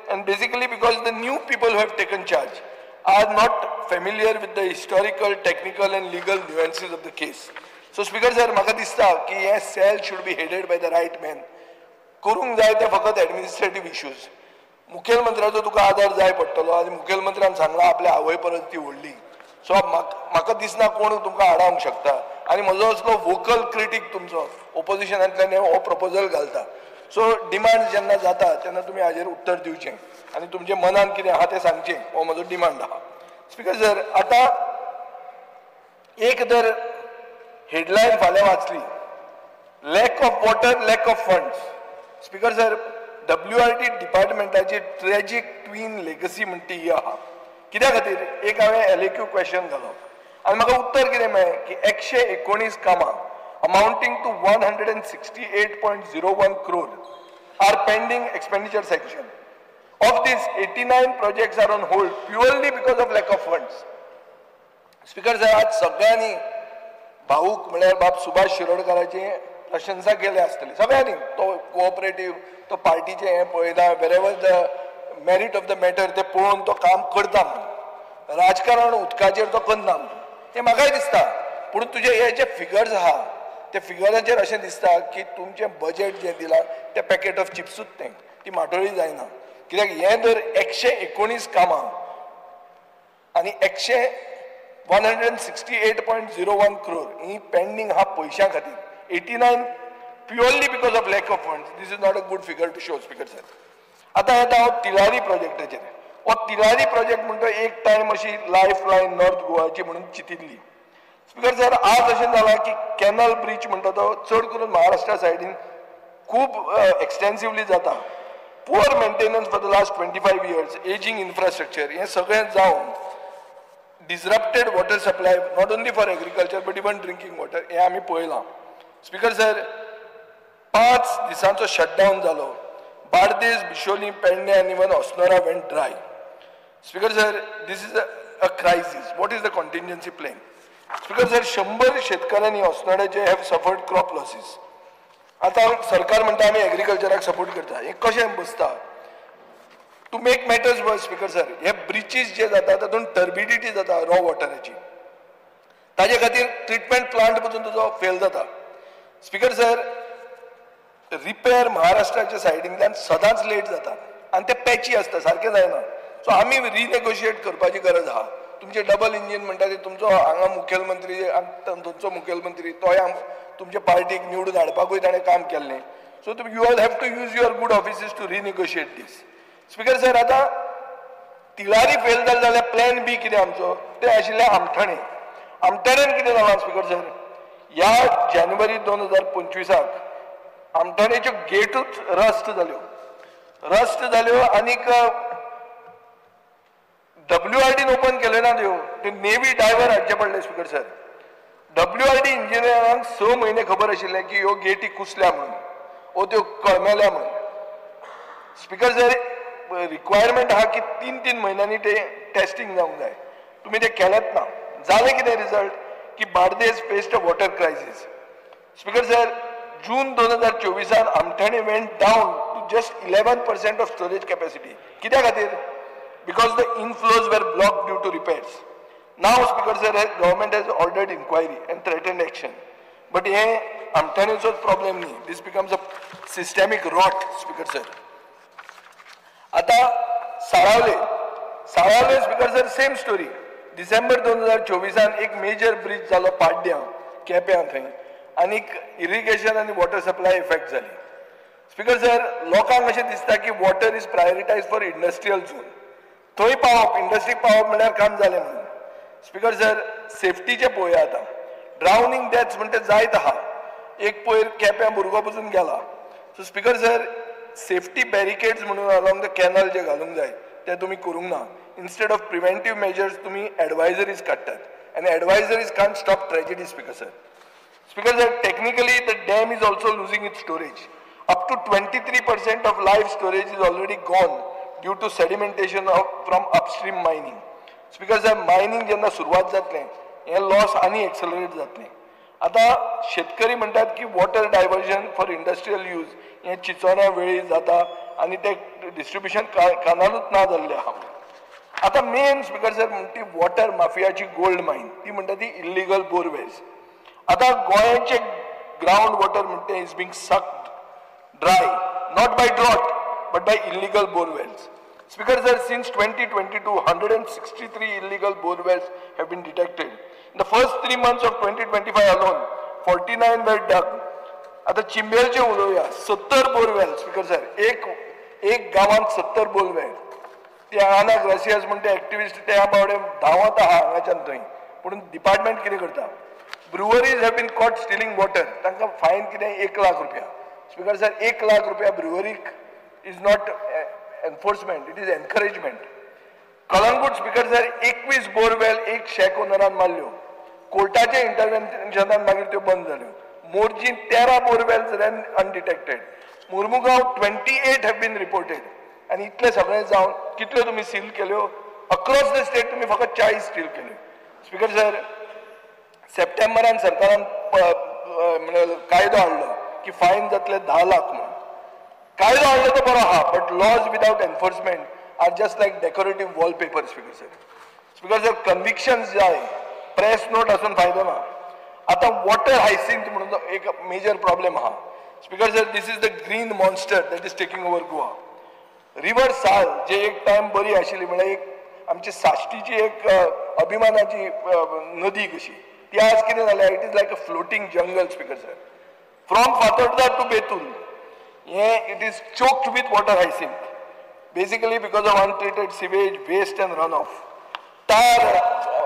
and basically because the new people who have taken charge are not familiar with the historical, technical and legal nuances of the case. So Speaker sir, म्हाका दिसता की हे cell should be headed by the right man. करूंक जाय ते फकत administrative issues. मुखेलमंत्र्याचो तुका आदार जाय पडटलो आनी मुखेलमंत्र्यान सांगलां आपल्या आवय परस ती व्हडली. सो म्हाका दिसना कोण तुमकां आडावंक शकता. आनी म्हजो असलो वोकल क्रिटीक तुमचो ओपोजिशनांतल्यान हो प्रपोजल घालता. सो डिमांड जेन्ना जाता तेन्ना तुमी हाजेर उत्तर दिवचें आनी तुमच्या मनान कितें आहा तें सांगचें, हो म्हजो डिमांड आहा. स्पीकर सर, आतां एक जर हेडलायन फाल्यां वाचली, lack of water, lack of funds. Speaker sir, WRD डिपार्टमेंटाची tragic twin legacy म्हणटी ही आहा. कित्या खातीर एक हांवें LAQ question घालो आनी म्हाका उत्तर कितें मेळ्ळें की 119 कामां amounting to 168.01 crore are pending expenditure sanction. Of these, 89 projects are on hold purely because of lack of funds. Speaker sir, आज सगळ्यांनी भाऊक म्हळ्यार बाब सुभाष शिरोडकाराची प्रशंसा केल्या आसतली सगळ्यांनी. तो कोऑपरेटीव, तो पार्टीचें हें पळयना, wherever the merit of the matter तें पळोवन तो काम करता म्हणून. राजकारण उदकाचेर तो करना म्हणून तें म्हाकाय दिसता. पूण तुजे हे जे फिगर्स आहा ते फिगरांचेर अशें दिसता की तुमचें बजेट जें दिलां तें पॅकेट ऑफ चिप्सूच तें, ती माटोळी जायना. कित्याक हें जर 119 कामां आनी 168.01 crore ही पेंडींग आहा पयशां खातीर. 89 purely because of lack of funds. This is not a good figure to show, Speaker sir. आतां येता हांव तिलारी प्रोजेक्टाचेर. हो तिलारी प्रोजेक्ट म्हणटा एक टायम अशी लायफ लायन नॉर्थ गोवाची म्हणून चितिल्ली. स्पीकर सर, आज अशें जालां की कॅनल ब्रिज म्हणटा तो चड करून महाराष्ट्रा सायडीन खूब एक्सटेन्सिवली जाता. Poor maintenance for the last 25 years, ageing infrastructure, हें सगळें जावन disrupted water supply not only for agriculture but even drinking water हें आमी पळयलां. स्पीकर सर, 5 दिसांचो शटडावन जालो. बार्देस, बिशोली, पेडणे आनी even Assonora went dry. Speaker sir, this is a crisis. What is the contingency plan? Speaker sir, 100 शेतकऱ्यांनी अस्नोड्याचे have suffered crop losses. आतां सरकार म्हणटा आमी एग्रीकल्चराक सपोर्ट करता, हें कशें बसता? To make matters worse, Speaker sir, हे ब्रिचीस जे जाता तातूंत टर्बिडिटी जाता रॉ वॉटराची, ताजे खातीर ट्रिटमेंट प्लांट पसून तुजो फेल जाता. स्पीकर सर, रिपेर महाराष्ट्राच्या सायडींतल्यान सदांच लेट जाता आनी ते पॅची आसता, सारकें जायना. सो आमी रिनेगोशिएट करपाची गरज आहा. तुमचें डबल इंजीन म्हणटा ते तुमचो हांगा मुखेलमंत्री, थंयचो मुखेलमंत्री, तोय तुमच्या पार्टीक निवडून हाडपाकूय ताणें काम केल्लें. So you all have to use your good offices to renegotiate this. Speaker sir, आतां तिलारी फेल जालें जाल्यार प्लॅन बी कितें आमचो? तें आशिल्लें आमठाणे. आमठाण्यान कितें जालां स्पीकर सर, ह्या जानेवारी 2025 आमठाणेच्यो गेटूच रस्ट जाल्यो. रस्ट जाल्यो आनीक WRDन ओपन केल्यो ना त्यो, त्यो नेवी डायवर हाडचे पडले. स्पीकर सर, WRD इंजिनियरांक 6 म्हयने खबर आशिल्लें की ह्यो गेटी कुसल्या म्हणून वो त्यो कळमेल्या म्हणून. स्पीकर सर, रिक्वायरमेंट आहा की 3-3 म्हयन्यांनी ते टेस्टिंग जावंक जाय, तुमी तें केलेंच ना. जालें कितें रिजल्ट की Bardez faced a water crisis. Speaker sir, June 2024 Amthane went down to just 11% of storage capacity. कित्या खातीर? Because the inflows were blocked due to repairs. Now, Speaker sir, government has ordered inquiry and threatened action. But हे आमठाणेचोच problem न्ही, this becomes a systemic rot, Speaker sir. आतां साळावले, साळावले Speaker sir, same story. December 2024 एक major bridge जालो पाड्ड्यां, केप्यां थंय, आनीक irrigation आनी water supply effect जाली. स्पीकर सर, लोकांक अशें दिसता की water is prioritise for industrial zone, थंय पावप, इंडस्ट्रीक पावप म्हणल्यार काम जालें म्हणून. स्पीकर सर, सेफ्टीचें पळोवया आतां. ड्रावनिंग डेथ्स म्हणटा जायत आहा. एक पयर केप्यां भुरगो पसून गेला. So speaker sir, safety barricades म्हणून अलॉंग the canal जे घालूंक जाय ते तुमी करूंक ना. इन्स्टेड ऑफ प्रिवेंटीव मेजर्स तुमी एडवायजरीज काडटात आनी advisories can't stop tragedy. Speaker sir, Speaker sir, technically the dam is also losing its storage. Up to 23% of live storage is already gone due to sedimentation from upstream mining. Speaker sir, mining जेन्ना सुरवात जातलें हें loss आनी accelerate जातलें. आतां शेतकरी म्हणटात की water diversion for industrial use हें चिचोण्या वेळी जाता आनी तें डिस्ट्रिब्युशन कानालूच ना जाल्लें आहा. आतां मेन स्पीकर सर म्हणटा ती वॉटर माफियाची गोल्ड मायन, ती म्हणटा ती इल्लिगल बोरवेल्स. आतां गोंयाचे ग्रावंड वॉटर म्हणटा is being sucked dry, not by drought but by illegal borewells. Speaker sir, since 2022, 163 illegal borewells have been detected. In the first 3 months of 2025 alone, 49 were dug. आतां चिंबेलचे उलोवया, 70 borewell. Speaker sir, एक गांवांत 70 borewell. ते आना gracias म्हणटा activist त्या बावडे धांवत आहा हांगाच्यान थंय, पूण डिपार्टमेंट कितें करता? Breweries have been caught stealing water, तांकां फायन कितें 1 लाख रुपया. स्पीकर सर, 1 लाख रुपया ब्रुवरीक is not enforcement, it is encouragement. Calangute speaker sir, 21 borewell एक शॅक ओनरान मारल्यो, कोर्टाच्या इंटरव्हेन्शनान मागीर त्यो बंद जाल्यो. Morjim 13 borewells ran undetected. Mormugao 28 have been reported. आनी इतलें सगळें जावन कितल्यो तुमी सील केल्यो? अक्रॉस the state तुमी फकत 40 सील केल्यो. स्पीकर सर, सप्टेंबरान सरकारान कायदो हाडलो की फायन जातले 10 लाख म्हणून. कायदो हाडलो तो बरो आहा, but laws without enforcement are just like decorative wallpaper. Speaker sir, Speaker sir, convictions जाय, प्रेस नोट आसून फायदो ना. आतां वॉटर हायसिंथ म्हणून एक मेजर प्रॉब्लेम आहा. Speaker sir, this is the green monster that is taking over Goa. River Sal जे एक time बरी आशिल्ली, म्हळ्यार एक आमची साश्टीची एक अभिमानाची नदी कशी, ती आज कितें जाल्या, it is like a floating jungle speaker sir. From Fatorda to Betul हें it is choked with water hyacinth, basically because of untreated sewage, waste and run off. तार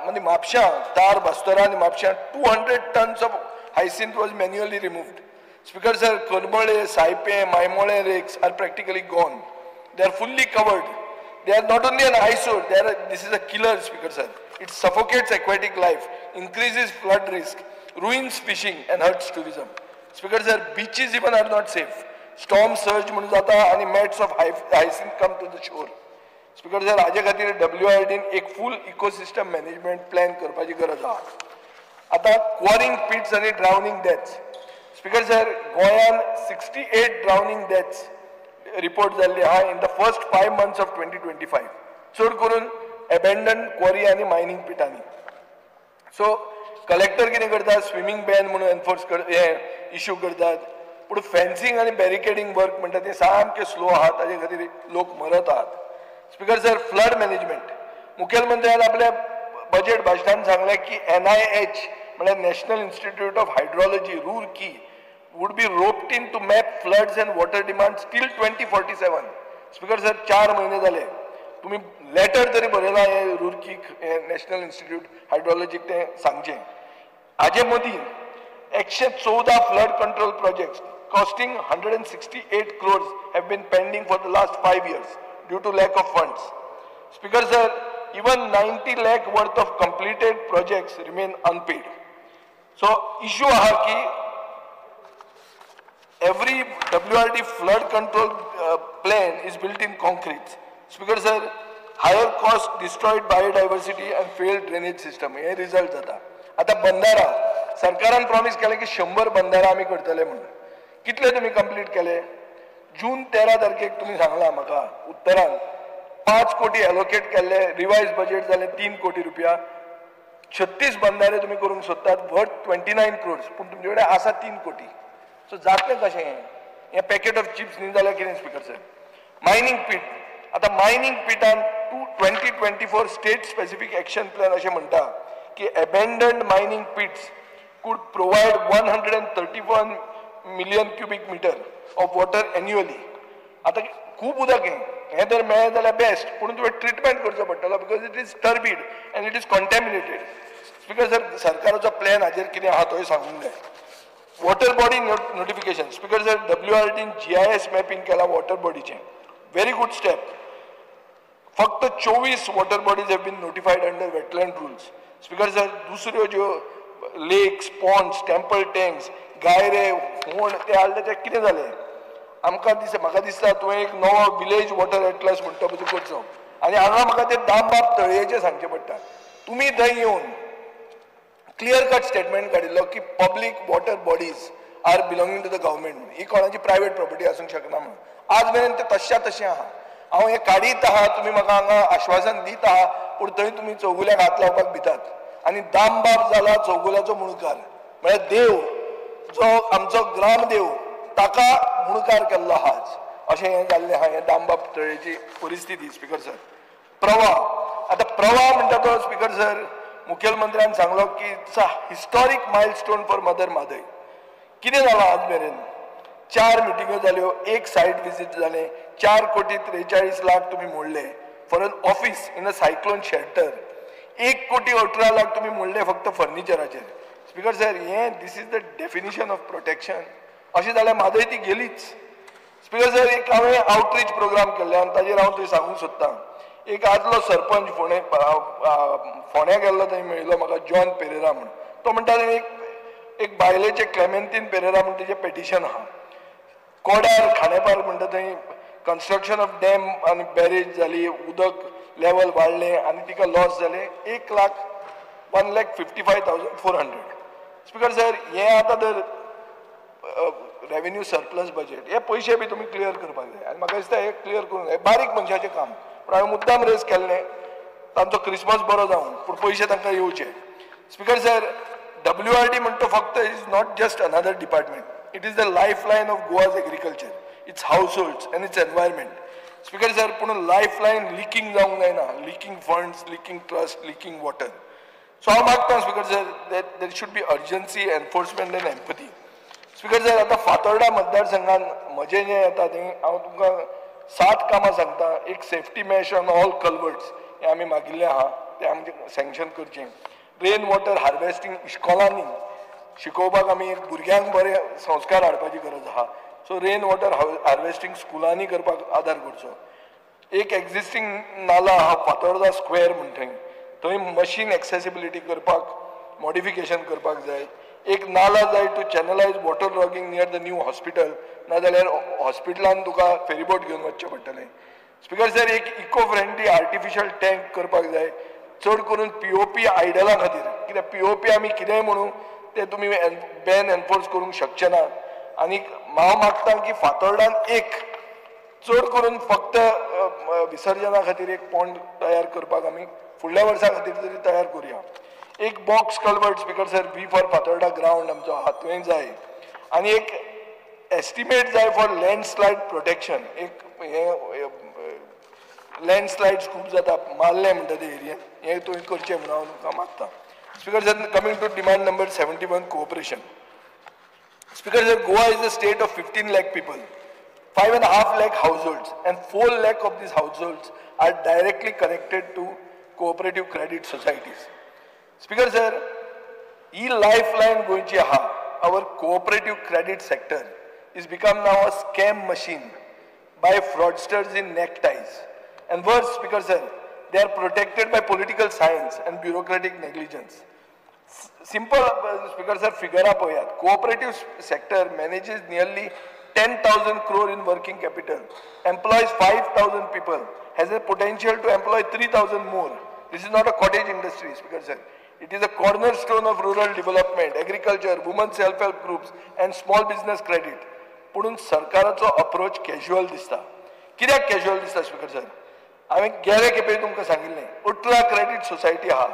म्हणजे म्हापशां, तार बास्तोरा आनी म्हापशां 200 tons of hyacinth was manually removed. Speaker sir, Karmale, Saipe, Maimole lakes are practically gone. They are fully covered. They are not only an eyesore, they are, this is a killer, Speaker sir. It suffocates aquatic life, increases flood risk, ruins fishing and hurts tourism. Speaker sir, beaches even are not safe. Storm surge म्हणून जाता आनी mats of hyacinth come to the shore. Speaker sir, हाजे खातीर WRD एक फूल ecosystem management plan करपाची गरज आहा. आतां क्वॉरिंग पिट्स आनी ड्रावनिंग डेथ्स. स्पीकर सर, गोंयान 68 ड्रावनिंग डेथ्स रिपोर्ट जाल्ली आहा in the first 5 months of 2025, चड करून एबेंडन क्वॉरी आनी मायनींग पिटांनी. सो कलेक्टर कितें करता, स्विमींग बॅन म्हणून एनफोर्स हें इश्यू करतात, पूण फेन्सिंग आनी बॅरिकेडींग वर्क म्हणटा तें सामकें स्लो आहा, ताजे खातीर लोक मरत आहात. स्पीकर सर, फ्लड मॅनेजमेंट, मुखेलमंत्र्यान आपल्या बजेट भाशणान सांगलें की NIH म्हळ्यार national institute of hydrology Roorkee would be roped in to map floods and water demands till 2047. Speaker sir, 4 म्हयने जाले, तुमी लेटर तरी बरयलां हें रुरकीक नॅशनल इन्स्टिट्यूट हायड्रोलॉजीक तें सांगचें. हाजे मदीं 114 flood control projects costing 168 crores have been pending for the last 5 years due to lack of funds. Speaker sir, even 90 lakh worth of completed projects remain unpaid. So issue आहा की every WRD flood control plan is built in concrete. Speaker sir, higher cost, destroyed biodiversity and failed drainage system hey result जाता. आतां बंदारा, सरकारान promise केलें की 100 बंदारा आमी करतले म्हणून, कितले तुमी कंप्लीट केले? जून 13 तारखेक तुमी सांगलां म्हाका उत्तरान 5 कोटी एलोकेट केल्ले, रिवायज बजेट जालें 3 कोटी रुपया, 36 बंदारे तुमी करूंक सोदतात वर्थ 29 crores, पूण तुमचे कडेन आसा 3 कोटी. सो जातलें कशें हें? हें पॅकेट ऑफ चिप्स न्ही जाल्यार कितें स्पीकर सर? मायनींग पीट, आतां मायनींग पिटान 2024 स्टेट स्पेसिफीक एक्शन प्लॅन अशें म्हणटा की abandoned mining pits could provide 131 million cubic metre of water annually. आतां खूब उदक हें, हें जर मेळ्ळें जाल्यार बेस्ट, पूण तुवें ट्रिटमेंट करचो पडटलो because it is turbid and it is contaminated. Speaker sir, सरकाराचो प्लॅन हाजेर कितें आहा तोय सांगूंक जाय. Water body notification, speaker sir, WRDन GIS mapping केलां वॉटर बॉडीचें, व्हेरी गुड स्टेप. फक्त 24 water bodies have been notified under wetland rules. Speaker sir, दुसऱ्यो ज्यो लेक्स, पॉन्ड्स, टेम्पल टँक्स, गायरे, होण ते हाडले ते कितें जालें? आमकां दिसता, म्हाका दिसता तुवें एक नवो विलेज वॉटर एटलस म्हणटा पळय तो करचो. आनी हांगा म्हाका ते दामबाब तळयेचें सांगचें पडटा, तुमी थंय येवन क्लियर कट स्टेटमेंट काडिल्लो की public water bodies are belonging to the government, ही कोणाची प्रायवेट प्रॉपर्टी आसूंक शकना म्हणून. आज मेरेन तें तश्या तशें आहा. हांव हें काडीत आहा, तुमी म्हाका हांगा आश्वासन दीत आहा, पूण थंय तुमी चौगुल्याक हात लावपाक भितात. आनी दामबाब जाला चौगुल्याचो मुणकार, म्हळ्यार देव जो आमचो ग्रामदेव ताका मुणकार केल्लो आहा आज, अशें हें जाल्लें आहा हें दामबाब तळयेची परिस्थिती. स्पीकर सर, प्रवाह, आतां प्रवाह म्हणटा तो स्पीकर सर, मुखेलमंत्र्यान सांगलो की it's a historic milestone for mother Mhadei. कितें जालां आज मेरेन? 4 मिटिंग्यो जाल्यो, 1 सायट विजीट जालें, 4 कोटी 43 लाख तुमी मोडले for an office in a cyclone shelter, 1 कोटी 18 लाख तुमी मोडले फक्त फर्निचराचेर. स्पीकर सर, हें this is the definition of protection. अशें जाल्यार म्हादय ती गेलीच. स्पीकर सर, एक हांवें आवटरीच प्रोग्राम केल्ले आनी ताजेर हांव थंय सांगूंक सोदतां. एक आदलो सरपंच फोंडे फोंड्या गेल्लो, थंय मेळिल्लो म्हाका जॉन पेरेरा म्हूण, तो म्हणटा एक बायलेचें क्लेमेंतीन पेरेरा म्हूण तेजें पेटिशन आहा. कोडार खांडेपार म्हणटा थंय कन्स्ट्रक्शन ऑफ डॅम आनी बॅरेज जाली, उदक लेवल वाडलें आनी तिका लॉस जालें 1,55,400. स्पीकर सर, हें आतां तर रेवेन्यू सरप्लस बजेट, हे पयशे बी तुमी क्लियर करपाक जाय आनी म्हाका दिसता हें क्लियर करूंक जाय. बारीक मनशाचें काम, पूण हांवें मुद्दाम रेज केल्लें, तांचो क्रिसमस बरो जावं, पूण पयशे तांकां येवचे. स्पीकर सर, WRD म्हणटा फक्त is not just another department, it is the life line of Goa's agriculture, its households and its environment. Speaker sir, पूण लायफ लायन लिकींग जावंक जायना, leaking funds, leaking trust, leaking water. So हांव मागता speaker sir, that there should be urgency, enforcement and empathy. Speaker sir, आतां फातोर्डा मतदारसंघान म्हजें जें येता तें हांव तुमकां 7 कामां सांगता. एक safety mesh on all culverts हें आमी मागिल्लें आहा, तें आमचें सँक्शन करचें. रेन वॉटर हार्वेस्टींग इश्कोलांनी शिकोवपाक आमी एक भुरग्यांक बरे संस्कार हाडपाची गरज आहा. सो रेन वॉटर हार्वेस्टींग स्कुलांनी करपाक आदार करचो. एक एक्झिस्टींग नाला आहा फातोर्डा स्क्वेअर म्हणटा थंय मशीन एक्सेसिबिलिटी करपाक मॉडिफिकेशन करपाक जाय. एक नाला जाय to channelise water logging near the new hospital, नाजाल्यार हॉस्पिटलान तुका फेरीबोट घेवन वचचें पडटलें. स्पीकर सर, एक इको फ्रेंडली आर्टिफिशियल टँक करपाक जाय, चड करून पीओपी आयडला खातीर. कित्याक पीओपी आमी कितेंय म्हणू ते तुमी बॅन एनफोर्स करूंक शकचे ना. आनी हांव मागता की फातोर्डान एक चड करून फक्त विसर्जना खातीर एक पॉन्ड तयार करपाक आमी फुडल्या वर्सा खातीर तरी तयार करुया. एक box culvert speaker sir V for Fatorda ground आमचो आहा थंय जाय. आनी एक एस्टिमेट जाय फॉर लँडस्लायड प्रोटेक्शन. एक हें लँडस्लायड्स खूब जाता मारलें म्हणटा ते एरियेन, हें तुवें करचें म्हणून हांव तुमकां मागता. Speaker sir, coming to demand number 71 cooperation. Speaker sir, Goa is a state of 15 lakh people, 5.5 lakh households, and 4 lakh of these households are directly connected to cooperative credit societies. Speaker sir, he lifeline गोंयची आहा, our cooperative credit sector is become now a scam machine by fraudsters in neckties. And worse, Speaker sir, they are protected by political science and bureaucratic negligence. Simple, Speaker sir, figure up पळयात. Cooperative sector manages nearly 10,000 crore in working capital, employs 5,000 people, has a potential to employ 3,000 more. This is not a cottage industry, Speaker sir. It is a cornerstone of rural development, agriculture, women self-help groups, and small business credit. पुणून सरकाराचो approach casual दिसता. कित्याक casual दिसता speaker sir? हांवें गेले खेपे तुमकां सांगिल्लें, 18 क्रेडीट सोसायटी आहा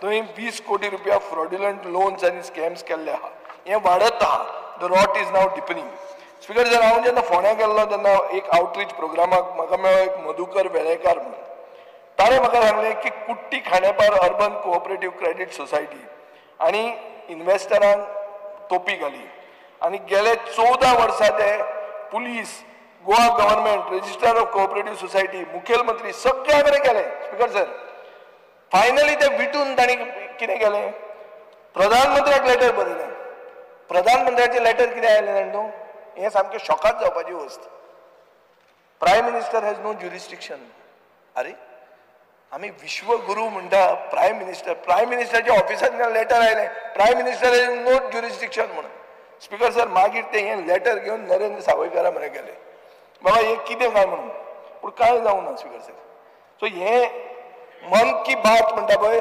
थंय 20 कोटी रुपया फ्रॉड्युलंट लोन्स आनी स्कॅम्स केल्ले आहा. हें वाडत आहा. The rot is now deepening. Speaker sir, हांव जेन्ना फोंड्या गेल्लो तेन्ना एक आउटरीच प्रोग्रामाक म्हाका मेळ्ळो एक मधुकर वेळेकार म्हणून. ताणें म्हाका सांगलें की Kutty Khandepar urban cooperative credit society आनी इन्वेस्टरांक तोपी घाली आनी गेले 14 वर्सां ते police, Goa government, registrar of cooperative society, मुखेलमंत्री सगळ्या कडेन गेले. स्पीकर सर, फायनली ते विटून तांणी कितें केलें, प्रधानमंत्र्याक लेटर बरयलें. प्रधानमंत्र्याचें लेटर कितें आयलें जाणा तूं? हें सामकें शॉकात जावपाची वस्त. Prime minister has no jurisdiction. अरे आमी विश्वगुरू म्हणटा प्रायम मिनिस्टर, प्रायम मिनिस्टराच्या ऑफिसांतल्यान लेटर आयलें prime minister has no jurisdiction म्हणून. स्पीकर सर, मागीर ते हें लेटर घेवन नरेंद्र सावयकारा म्हऱ्यान गेले, बाबा हें कितें काय म्हणून. पूण कांय जावंक ना स्पीकर सर. सो हें मन की बात म्हणटा पळय,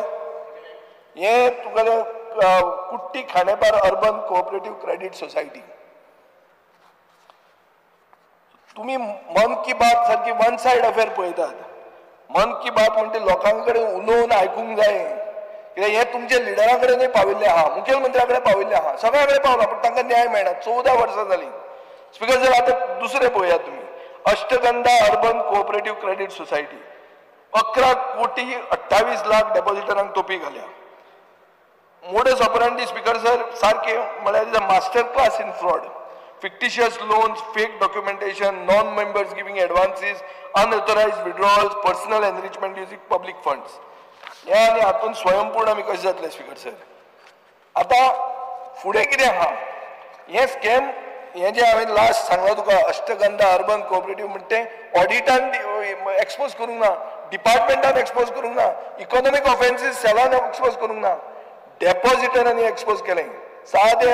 हें तुका Kutty Khandepar urban cooperative credit society. तुमी मन की बात सारकी वन सायड अफेअर पळयतात. मन की बात म्हणटे लोकां कडेन उलोवन आयकूंक जाय. कित्याक हें तुमच्या लिडरां कडेनूय पाविल्लें आहा, मुखेलमंत्र्या कडेन पाविल्लें आहा, सगळ्या कडेन पावलां, पूण तांकां न्याय मेळना. 14 वर्सां जालीं. स्पीकर सर, आतां दुसरें पळयात तुमी, Ashtigandha urban cooperative credit society 11 कोटी 28 लाख डेपॉझिटरांक तोपी घाल्या. मोडस ऑपरांडी स्पीकर सर सारकें म्हळ्यार is a master class in fraud. Fictitious loans, fake documentation, non-members giving advances, unauthorized withdrawals, personal enrichment using public funds. हे आनी हातून स्वयंपूर्ण आमी कशें जातले स्पीकर सर? आतां फुडें कितें आहा, हें स्कॅम हें जें हांवें लास्ट सांगलां तुका अष्टगंधा अर्बन कोऑपरेटीव म्हणटा तें ऑडिटान एक्सपोज करूंक ना, डिपार्टमेंटान एक्सपोज करूंक ना, इकॉनॉमीक ऑफेन्सीस सेलान एक्सपोज करूंक ना, डेपॉझिटरांनी एक्सपोज केलें, सादे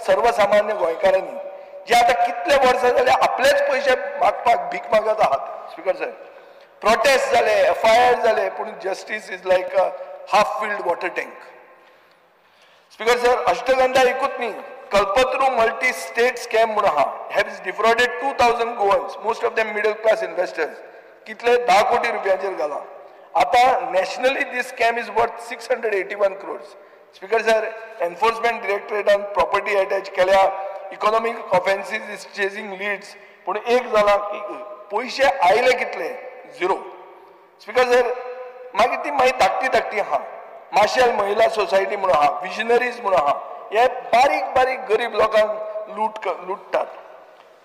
सर्वसामान्य गोंयकारांनी जे आतां कितले वर्सां जाले आपलेच पयशे मागपाक भीक मागत आहात. स्पीकर सर, प्रोटेस्ट जाले, एफआयआर जाले, पूण justice is like a half filled water tank. Speaker sir, Ashtigandha एकूच न्ही, कल्पतरू मल्टी स्टेट स्कॅम म्हणून आहा, has defrauded 2000 Goans, most of them middle class investors. कितले 10 कोटी रुपयांचेर घाला. आतां nationally this scam is worth 681 crores. Speaker sir, enforcement डिरेक्टरेटान property attach केल्या, economic offences is chasing leads. पूण एक जाला की पयशे आयले कितले? झिरो. स्पीकर सर, मागीर ती मागीर धाकटी धाकटी आहा, माशेल महिला सोसायटी म्हणून आहा, विजनरीज म्हणून आहा, हे बारीक बारीक गरीब लोकांक लुटतात.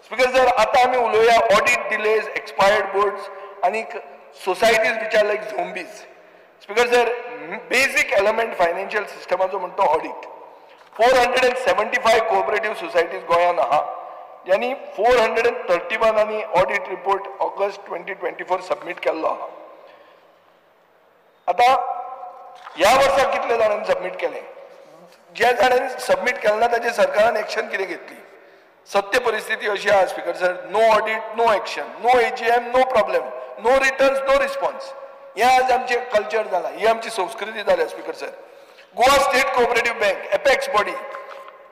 स्पीकर सर, आतां आमी उलोवया ऑडिट डिलेज, एक्सपायर्ड बोर्ड्स आनी societies which are like zombies. Speaker sir, basic element financial सिस्टमाचो म्हणटा ऑडिट. 475 कोऑपरेटिव्ह सोसायटीज गोंयांत आहा, ज्यांनी 431 आनी ऑडिट रिपोर्ट ऑगस्ट 2024 सबमीट केल्लो आहा. आतां ह्या वर्सा कितले जाणांनी सबमीट केलें? ज्या जाणांनी सबमीट केलें ना ताचेर सरकारान एक्शन कितें घेतली? सत्य परिस्थिती अशी आहा speaker sir, no audit, no action, no AGM, no problem, no returns, no response. हें आज आमचें कल्चर जालां, ही आमची संस्कृती जाल्या speaker sir. Goa state cooperative bank, apex body,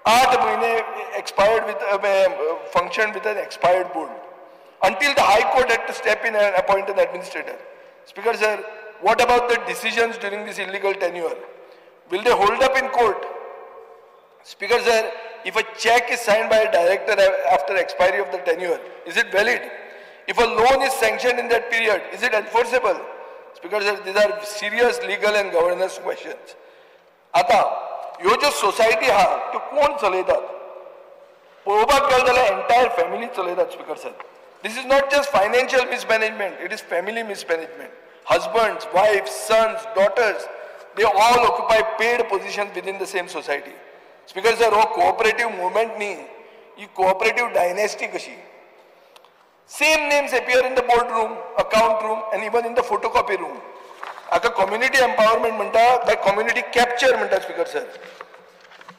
8 म्हयने expired with function with an expired board until the High Court had to step in and appoint an administrator. Speaker sir, what about the decisions during this illegal tenure? Will they hold up in court? Speaker sir, if a check is signed by a director after expiry of the tenure, is it valid? If a loan is sanctioned in that period, is it enforceable? Speaker sir, these are serious legal and governance questions. आता ह्यो ज्यो society आहा त्यो कोण चलयतात? पळोवपाक गेले जाल्यार एंटायर फॅमिली चलयतात speaker sir. This is not just financial mismanagement, it is family mismanagement. Husbands, wives, sons, daughters, they all occupy paid positions within the same society. Speaker sir, हो कोऑपरेटिव्ह मुवमेंट न्ही, ही cooperative dynasty कशी. Same names appear in the board room, account room and even in the photocopy room. हाका community empowerment म्हणटा, काय community capture म्हणटा speaker sir.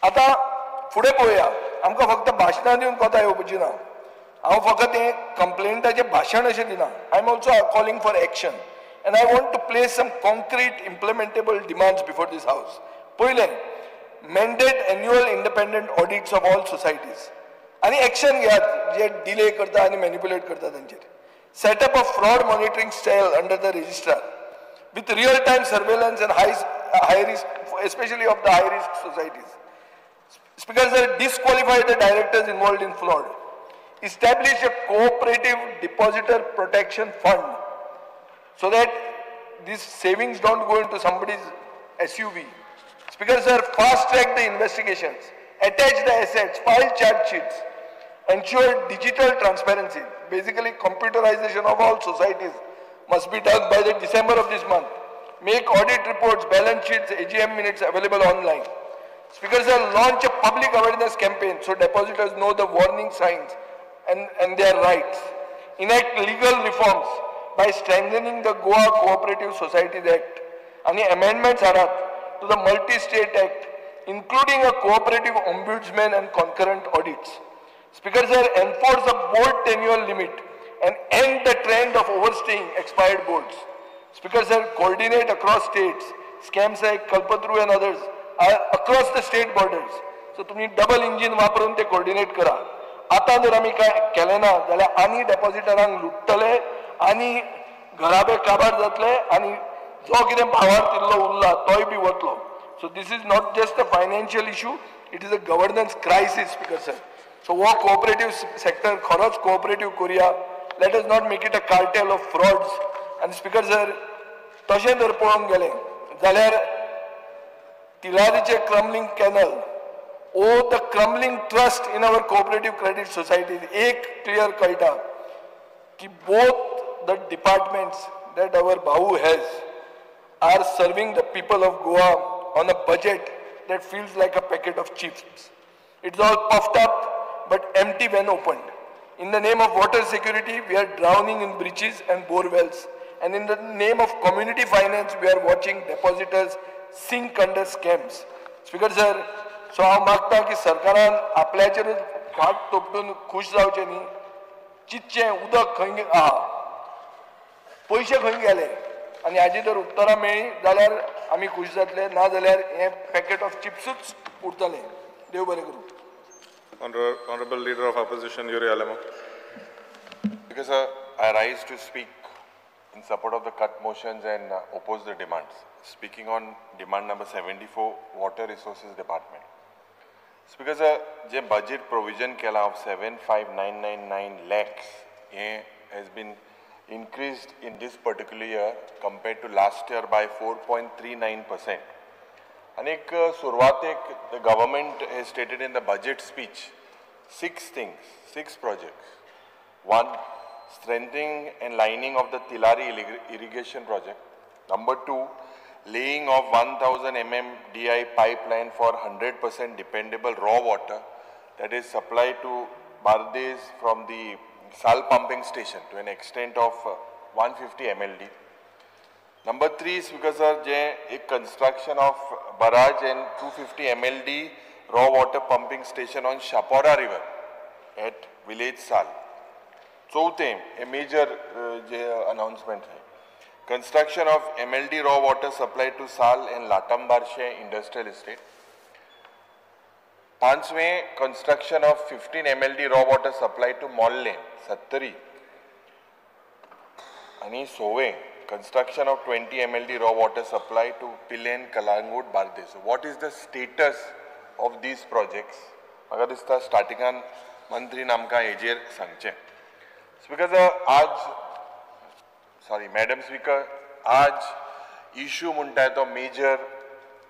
आतां फुडें पळोवया, आमकां फक्त भाशणां दिवन कोता येवपाची ना. हांव फकत हें कंप्लेंटाचें भाशण अशें दिना, I am also calling for action and I want to place some concrete implementable demands before this house. पयलें, mandate annual independent audits of all societies आनी एक्शन घेयात जे डिले करता आनी मॅनिपुलेट करता तांचेर. Set up a fraud monitoring cell under the registrar with real time surveillance and high risk, especially of the high risk societies. Speaker sir, disqualify the directors involved in fraud. Establish a cooperative depositor protection fund so that these savings don't go into somebody's SUV. Speaker sir, fast track the investigations, attach the assets, file charge sheets, ensure digital transparency. Basically, computerization of all societies must be done by the December of this month. Make audit reports, balance sheets, AGM minutes available online. Speaker sir, launch a public awareness campaign so depositors know the warning signs and their rights. Enact legal reforms by strengthening the Goa Cooperative Societies Act and amendments हाडात to the Multi-State Act, including a cooperative ombudsman and concurrent audits. Speaker sir, enforce a board tenure limit and end the trend of overstaying expired boards. Speaker sir, coordinate across states. Scams like Kalpataru and others are across the state borders. So तुम्ही double engine वापरून ते coordinate करा. आतां जर आमी काय केलें ना जाल्यार आनी डेपॉजिटरांक लुट्टले आनी घराबे काबार जातले आनी जो कितें भावार तिल्लो उरला तोय बी वतलो. So this is not just a financial issue, it is a governance crisis speaker sir. So हो कोऑपरेटिव्ह सेक्टर खरोच कोऑपरेटिव्ह करुया. Let us not make it a cartel of frauds. आनी स्पीकर सर, तशें जर पळोवंक गेलें जाल्यार तिलारीचे crumbling canal or the crumbling trust in our cooperative credit societies, एक क्लियर कळटा की both the departments that our Bhau has are serving the people of Goa on a budget that feels like a packet of chips. It's all puffed up but empty when opened. In the name of water security, we are drowning in breaches and bore wells. And in the name of community finance, we are watching depositors sink under scams. Speaker sir, so हांव मागता की सरकारान आपल्याचेरूच फाट तोपटून खुश जावचें न्ही, चिंतचें उदक खंय आहा, पयशे खंय गेले आनी हाजी जर उत्तरां मेळ्ळीं जाल्यार आमी खुश जातले, ना जाल्यार हें पॅकेट ऑफ चिप्सूच उरतलें. देव बरें करूं. Honorable Leader of Opposition, Yuri Alemo. Because sir, I rise to speak in support of the cut motions and oppose the demands. Speaking on demand number 74, Water Resources Department. Speaker sir, J budget provision केला of 75999 lakhs हे has been increased in this particular year compared to last year by 4.39%. आनीक सुरवातेक the government has stated in the budget speech 6 things, 6 projects. 1, strengthening and lining of the Tilari irrigation project. Number 2, laying of 1000 MMDI pipeline for 100% dependable raw water that is supplied to Bardez from the Sal pumping station to an extent of 150 MLD. Number 3, Speaker sir, a construction of barrage and 250 MLD raw water pumping station on Shapora River at village Sal. Chauth, a major announcement. Construction of MLD raw water supply to Sal and Latambarshe industrial estate. Panchve, construction of 15 MLD raw water supply to Mollem, Sattari. Ani Sove, construction of 20 MLD raw water supply to Pilen, Kalangut, Bardez. So what is the status of these projects? Maka dista startingan mantri namka ejer sangche. Speaker sir, aaj, sorry, Madam Speaker, aaj issue munta to major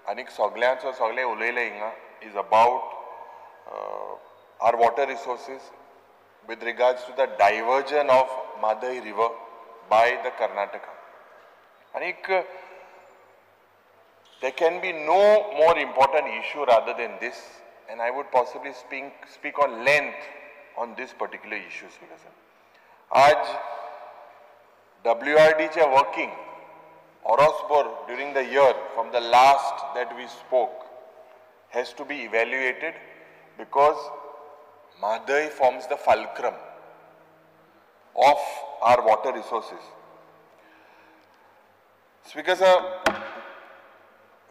anik soglyancho sogle uleile hinga is about our water resources with regards to the diversion of Mhadei River by the Karnataka. Anik, there can be no more important issue rather than this, and I would possibly speak on length on this particular issue. Aaj WRD che working Orosbor during the year from the last that we spoke has to be evaluated, because Mhadei forms the fulcrum of our water resources. Speaker sir,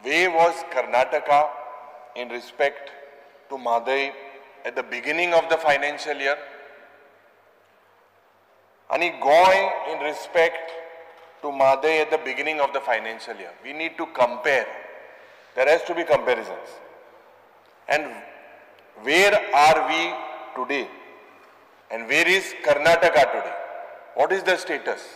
where was Karnataka in respect to Mhadei at the beginning of the financial year? Ani Goa in respect to Mhadei at the beginning of the financial year. We need to compare. There has to be comparisons. And where are we today? And where is Karnataka today? What is the status?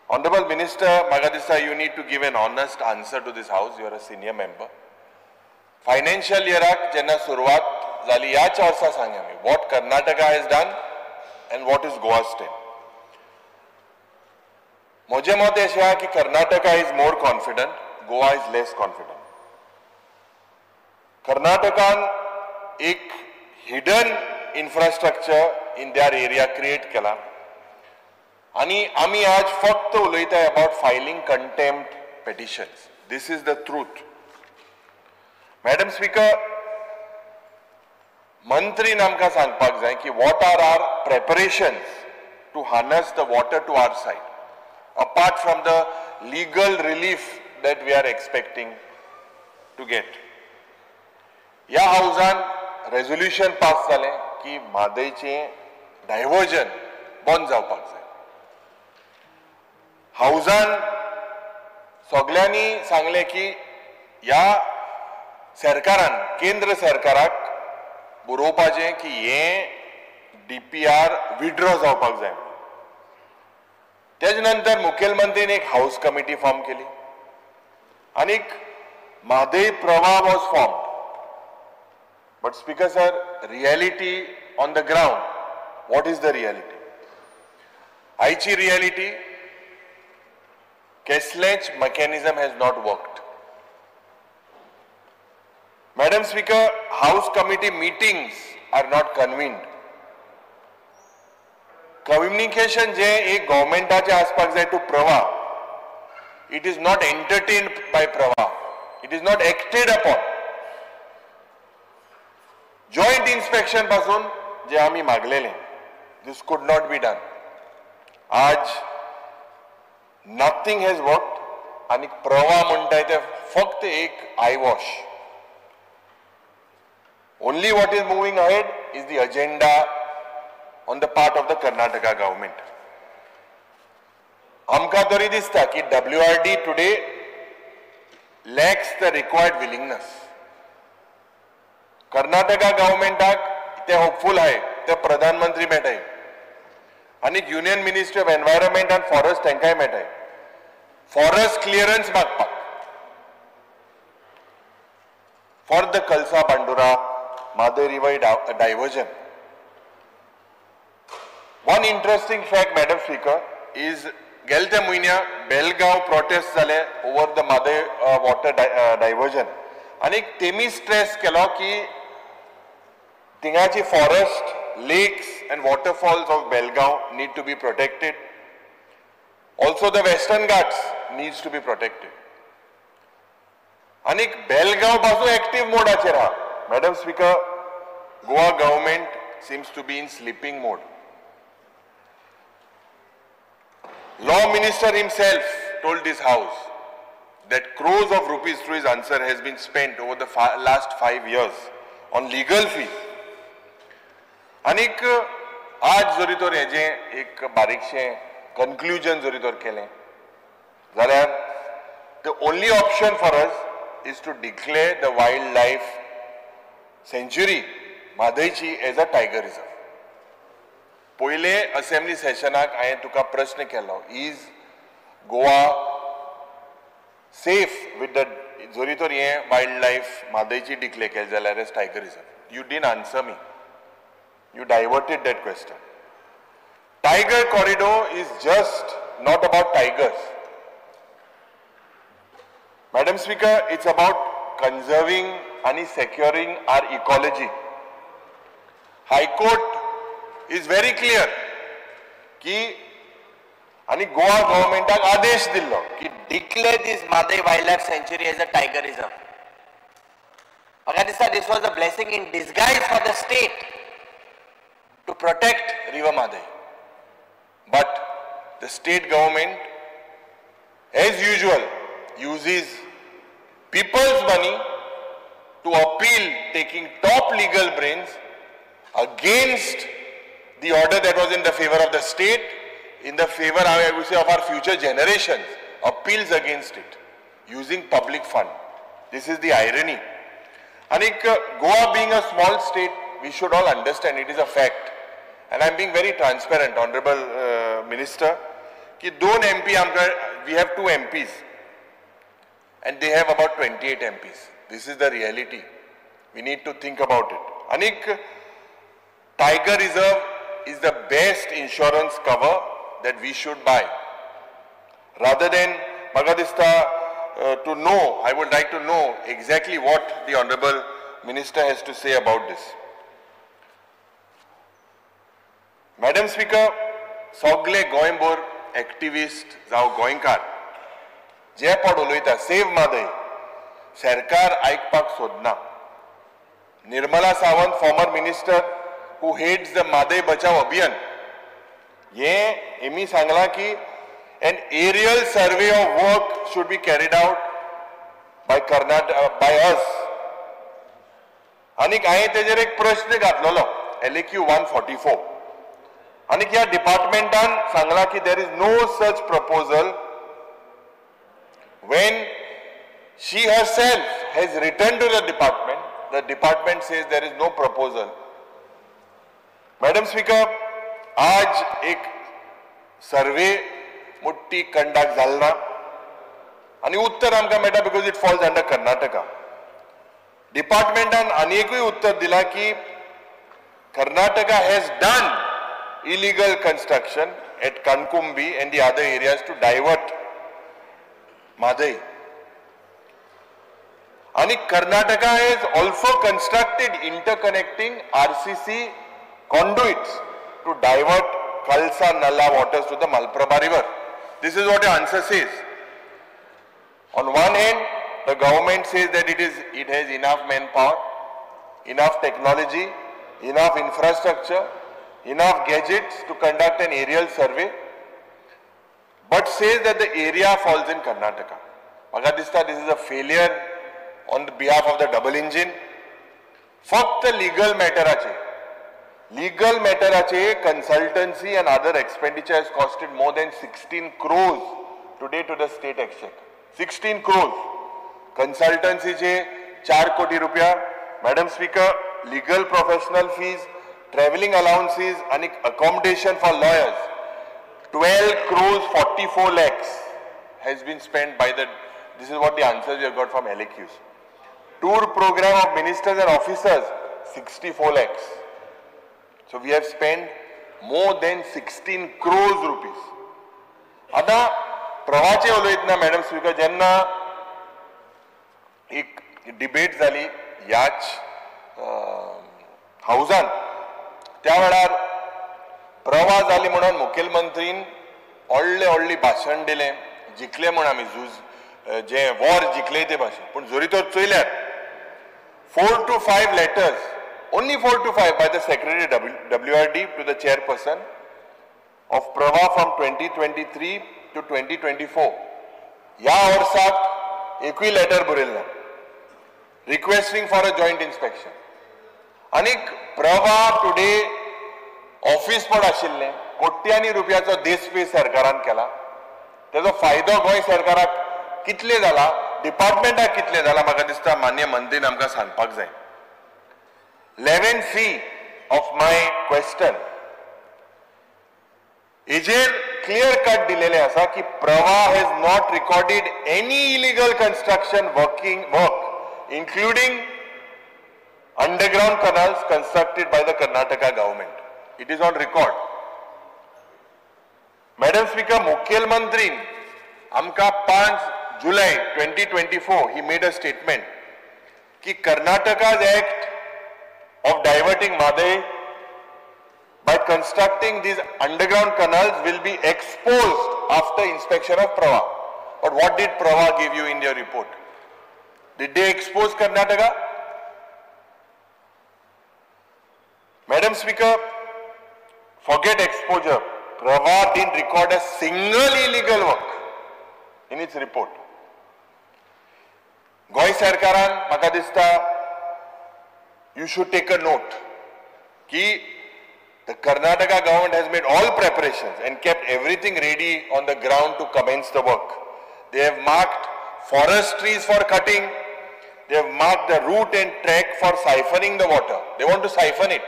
Honorable Minister Magadisa, you need to give an honest answer to this house. You are a senior member. Financial year jenna suruvat zali yacha varsa sangya mi. What Karnataka has done and what is Goa's stand? Moje mot aisha ki Karnataka is more confident, Goa is less confident. Karnataka ek hidden infrastructure in their area create kela. Ani ami aaj fakt uloita about filing contempt petitions. This is the truth. Madam Speaker, Mantri namka sangpak jai ki what are our preparations to harness the water to our side, apart from the legal relief that we are expecting to get. या हाऊसान resolution pass जालें की म्हादयचें diversion बंद जावपाक जाय. हाऊसान सगल्यांनी सांगलें की ह्या सरकारान, केंद्र सरकाराक बरोवपाचें की हें DPR withdraw जावपाक जाय. तेज नंतर मुखेलमंत्रीन एक हाऊस कमिटी फॉर्म केली आनीक Mhadei Pravah was formed. But Speaker sir, reality on the ground, what is the reality? आयची reality, कसलेच mechanism has not worked. Madam Speaker, House Committee meetings are not convened. Communication जे एक गव्हर्मेंटाचे आसपाक जाय to Pravah, it is not entertained by Pravah, it is not acted upon. Joint inspection पासून जे आमी मागलेले, this could not be done. आज nothing has worked आनी प्रवाह म्हणटाय ते फक्त एक eye wash. Only what is moving ahead is the agenda on the part of the Karnataka government. आमकां तरी दिसता की WRD today lacks the required willingness. Karnataka गव्हर्मेंटाक ते होपफूल आहे, ते प्रधानमंत्री मेळटाय. आनी union ministry of environment and forest तांकांय मेळटाय फॉरेस्ट क्लियरन्स मागपाक for the Kalasa Bandura Mhadei river diversion. One interesting fact, Madam Speaker, is गेलत्या म्हयन्या बेलगांव प्रोटेस्ट जाले over the Mhadei water diversion आनी तेमी स्ट्रेस केलो की थिंगाची forest, lakes and waterfalls of Belgaum need to be protected. Also the Western Ghats needs to be protected. आनी बेलगांव बाजू active मोडाचेर आहा. Madam Speaker, Goa government seems to be in sleeping mode. Law Minister himself told this house that crores of rupees through his answer has been spent over the last 5 years on legal fees. आनीक आज जरी तर हेजें एक बारीकशें conclusion जरी तर केलें जाल्यार the only option for us is to declare the wild life sanctuary म्हादयची as a tiger reserve. पयले असेंब्ली सेशनाक हांवें तुका प्रश्न केलो, is Goa safe with the जरी तर हें वायल्ड लायफ म्हादयची डिक्लेअर केलें जाल्यार as tiger reserve? You didn't answer me. You diverted that question. Tiger corridor is just not about tigers. Madam Speaker, it's about conserving and securing our ecology. High Court is very clear ki ani Goa government आदेश दिल्लो की declare this Mhadei wildlife sanctuary as a tiger reserve. म्हाका दिसता this was a blessing in disguise for the state to protect River Mhadei. But the state government, as usual, uses people's money to appeal, taking top legal brains against the order that was in the favor of the state, in the favor, I would say, of our future generations, appeals against it, using public fund. This is the irony. And Goa being a small state, we should all understand it is a fact. And I am being very transparent, Honorable Minister, ki don MP, we have 2 MPs and they have about 28 MPs. This is the reality. We need to think about it. Anik, Tiger Reserve is the best insurance cover that we should buy. Rather than Magadista to know, I would like to know exactly what the Honorable Minister has to say about this. Madam Speaker, सगळे गोंयभर activist जावं गोंयकार जे पड उलयता save Mhadei, सरकार आयकपाक सोदना. Nirmala Sawant, former minister who heads the Mhadei Bachao Abhiyan, हे हेमी सांगलां की an aerial survey of work should be carried out by Karnataka, by us. आनीक हांवें तेजेर एक प्रश्न घातलेलो LAQ 144. आनी ह्या डिपार्टमेंटान सांगलां की there is no such proposal when she herself has written to the department. The department says there is no proposal. Madam Speaker, आज एक सर्वे मोठी कंडक्ट जाल ना आनी उत्तर आमकां मेळटा because it falls under Karnataka. डिपार्टमेंटान आनी एकूय उत्तर दिलां की Karnataka has done illegal construction at Kankumbi and the other areas to divert Mhadei. And Karnataka has also constructed interconnecting RCC conduits to divert Kalsa Nala waters to the Malprabha river. This is what the answer says. On one hand, the government says that it has enough manpower, enough technology, enough infrastructure, enough gadgets to conduct an aerial survey, but says that the area falls in Karnataka. Magadista, this is a failure on the behalf of the double engine. Fakt legal matter ache. Legal matter ache, consultancy and other expenditure has costed more than 16 crores today to the state exchequer. 16 crores. Consultancy che 4 crore rupiya. Madam Speaker, legal professional fees, travelling allowances and accommodation for lawyers 12 crores 44 lakhs has been spent by the, this is what the answers we have got from LAQs. Tour program of ministers and officers, 64 lakhs. So we have spent more than 16 crores rupees. आता प्रवाचे उलयतना madam speaker जेन्ना एक debate जाली ह्याच हावजान त्या वेळार प्रवाह जाली म्हणून मुखेलमंत्रीन व्हडलें व्हडलें भाशण दिलें, जिखले म्हूण आमी झूज जे वॉर जिखले ते भाशण. पूण जरी तर चोयल्यार 4 to 5 letters, only 4 to 5 by the secretary WRD to the chairperson of Pravah from 2023 to 2024. ह्या वर्साक एकूय लेटर बरयलें ना requesting for a joint inspection. आनीक प्रवाह टुडे ऑफिस पण आशिल्लें, कोट्यांनी रुपयाचो देसपे सरकारान केला, तेजो फायदो गोंय सरकाराक कितले जाला, डिपार्टमेंटाक कितले जाला म्हाका दिसता मान्य मंत्रीन आमकां सांगपाक जाय. 11C of my question हेजेर क्लियर कट दिलेलें आसा की Pravah has not recorded any illegal construction work including underground canals constructed by the Karnataka government. It is on record. Madam Speaker, मुखेलमंत्रीन आमकां 5 July 2024 he made a statement की Karnataka's act of diverting Mhadei by constructing these underground canals will be exposed after inspection of Pravah. But what did Pravah give you in their report? Did they expose Karnataka? Madam Speaker, forget exposure. Pravah didn't record a single illegal work in its report. Goa सरकारान म्हाका दिसता you should take a note ki the Karnataka government has made all preparations and kept everything ready on the ground to commence the work. They have marked forest trees for cutting. They have marked the route and track for siphoning the water. They want to siphon it.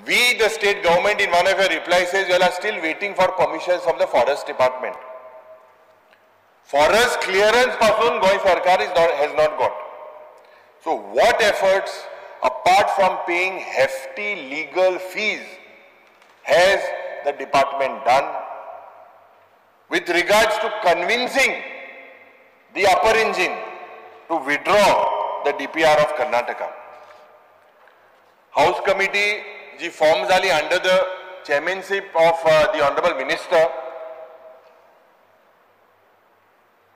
We, the state government, in one of your replies says, you are still waiting for permissions from the forest department. Forest clearance pasun Goa Sarkar has not got. So what efforts, apart from paying hefty legal fees, has the department done with regards to convincing the upper engine to withdraw the DPR of Karnataka? House committee ji form jali under the chairmanship of the Honorable Minister.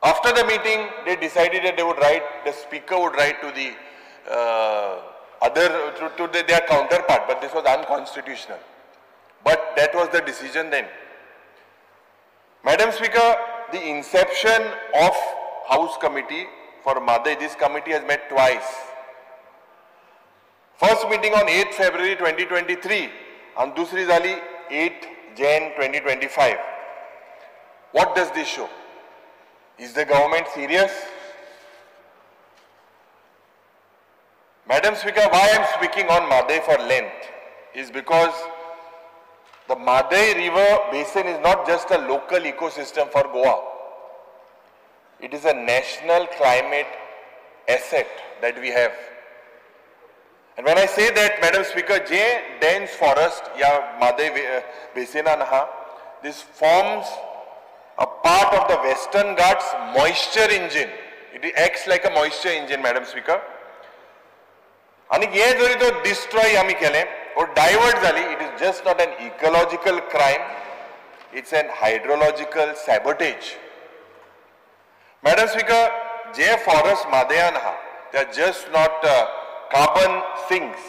After the meeting, they decided that they would write, the speaker would write to the their counterpart, but this was unconstitutional. But that was the decision then. Madam Speaker, the inception of House Committee for Mhadei, this committee has met twice. First meeting on 8 February 2023 and dusri jali 8 Jan 2025. What does this show? Is the government serious? Madam Speaker, why I am speaking on Mhadei for length is because the Mhadei River basin is not just a local ecosystem for Goa. It is a national climate asset that we have. And when I say that, Madam Speaker, je dense forest ya Mhadei basin aha, this forms a part of the Western Ghats moisture engine. It acts like a moisture engine, Madam Speaker. And ye jori to destroy ami kele or divert jali, it is just not an ecological crime, it's an hydrological sabotage. Madam Speaker, je forest Mhadeiyan ha, they are just not carbon sinks.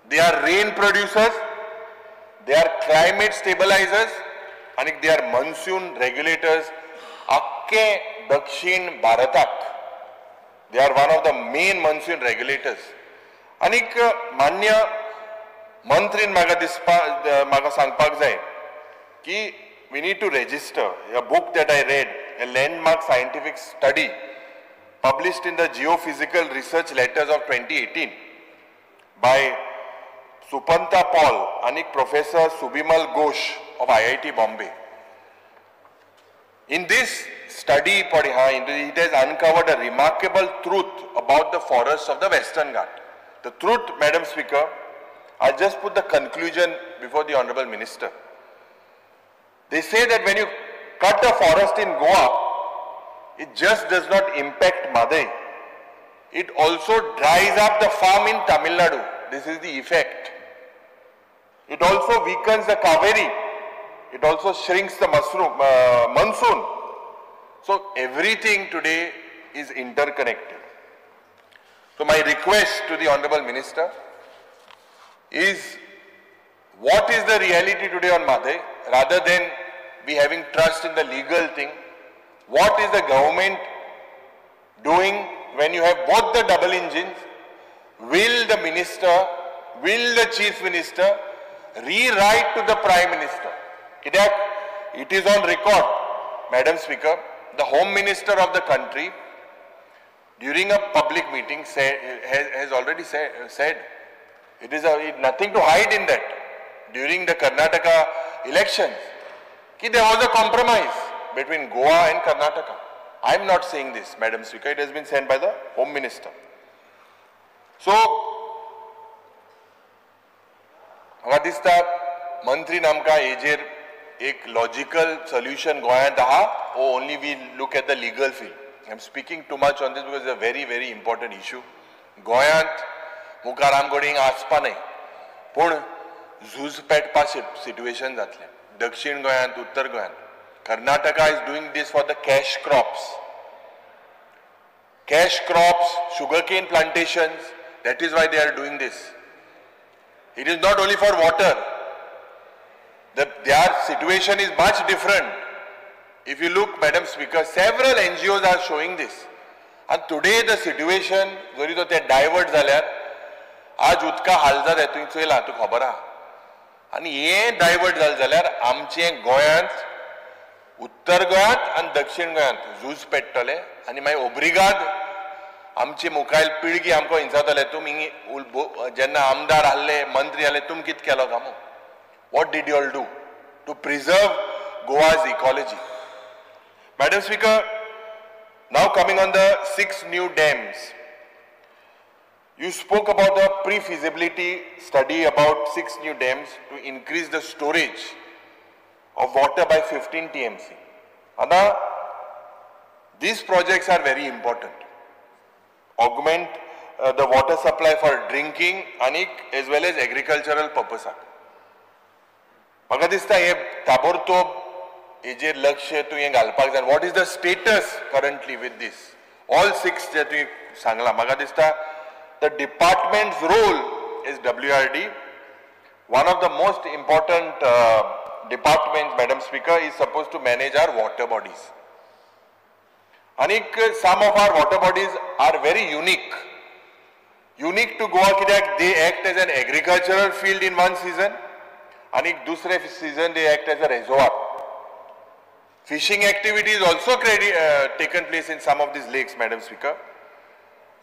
They are rain producers, they are climate stabilizers, and they are monsoon regulators. Akke Dakshin Bharatak, they are one of the main monsoon regulators. Anik manya mantrin maga dispa maga sangpak jai ki we need to register a book that I read, a landmark scientific study published in the Geophysical Research Letters of 2018 by Supantha Paul आनी professor Subimal Ghosh of IIT Bombay. In this study, it has uncovered a remarkable truth about the forests of the Western Ghat. The truth, Madam Speaker, I'll just put the conclusion before the Honorable Minister. They say that when you cut a forest in Goa, it just does not impact Mhadei. It also dries up the farm in Tamil Nadu. This is the effect. It also weakens the Kaveri. It also shrinks the monsoon. So everything today is interconnected. So my request to the Honorable Minister is, what is the reality today on Mhadei? Rather than we having trust in the legal thing, what is the government doing when you have both the double engines? Will the minister, will the chief minister rewrite to the prime minister? It is on record, Madam Speaker, the home minister of the country during a public meeting has already said, it is nothing to hide in that. During the Karnataka elections, there was a compromise between Goa and Karnataka. I am not saying this, Madam Speaker, it has been said by the home minister. So, म्हाका दिसता मंत्री आमकां हेजेर एक logical solution गोंयांत आहा, ओ only we look at the legal field. I am speaking too much on this because it's a very very important issue. गोंयांत मुखार आमकडेन आसपा न्हय, पूण झूज पेटपा सिट्युएशन जातलें दक्षिण गोंयांत, उत्तर गोंयांत. Karnataka is doing this for the cash crops. Cash crops, sugarcane plantations, that is why they are doing this. It is not only for water. Their situation is much different. If you look, Madam Speaker, several NGOs are showing this. And today the situation, जरी तो ते divert जाल्यार आज उदका हाल जाता तुवें चोयला, तुका खबर आहा. आनी हे डायवर्ट जालें जाल्यार आमचे गोंयांत, उत्तर गोंयांत आनी दक्षिण गोंयांत झूज पेट्टलें आनी मागीर ओब्रिगाद आमची मुखायल पिळगी आमकां हिंसातले, तुमी जेन्ना आमदार आहले, मंत्री आहले, तुमी कितें केलो कामो? What did you all do to preserve Goa's ecology? Madam Speaker, now coming on the 6 new dams. You spoke about the pre-feasibility study about 6 new dams to increase the storage of water by 15 TMC. Now, these projects are very important. Augment the water supply for drinking and as well as agricultural purpose. म्हाका दिसता हे ताबडतोब हेजेर लक्ष तुवें घालपाक जाय. What is the status currently with this? All 6 जे तुवें सांगलां, म्हाका दिसता the department's role is WRD. One of the most important departments, Madam Speaker, is supposed to manage our water bodies. Anik some of our water bodies are very unique. Unique to Goa कित्याक they act as an agricultural field in one season, anik dusre season they act as a reservoir. Fishing activity is also taken place in some of these lakes, Madam Speaker.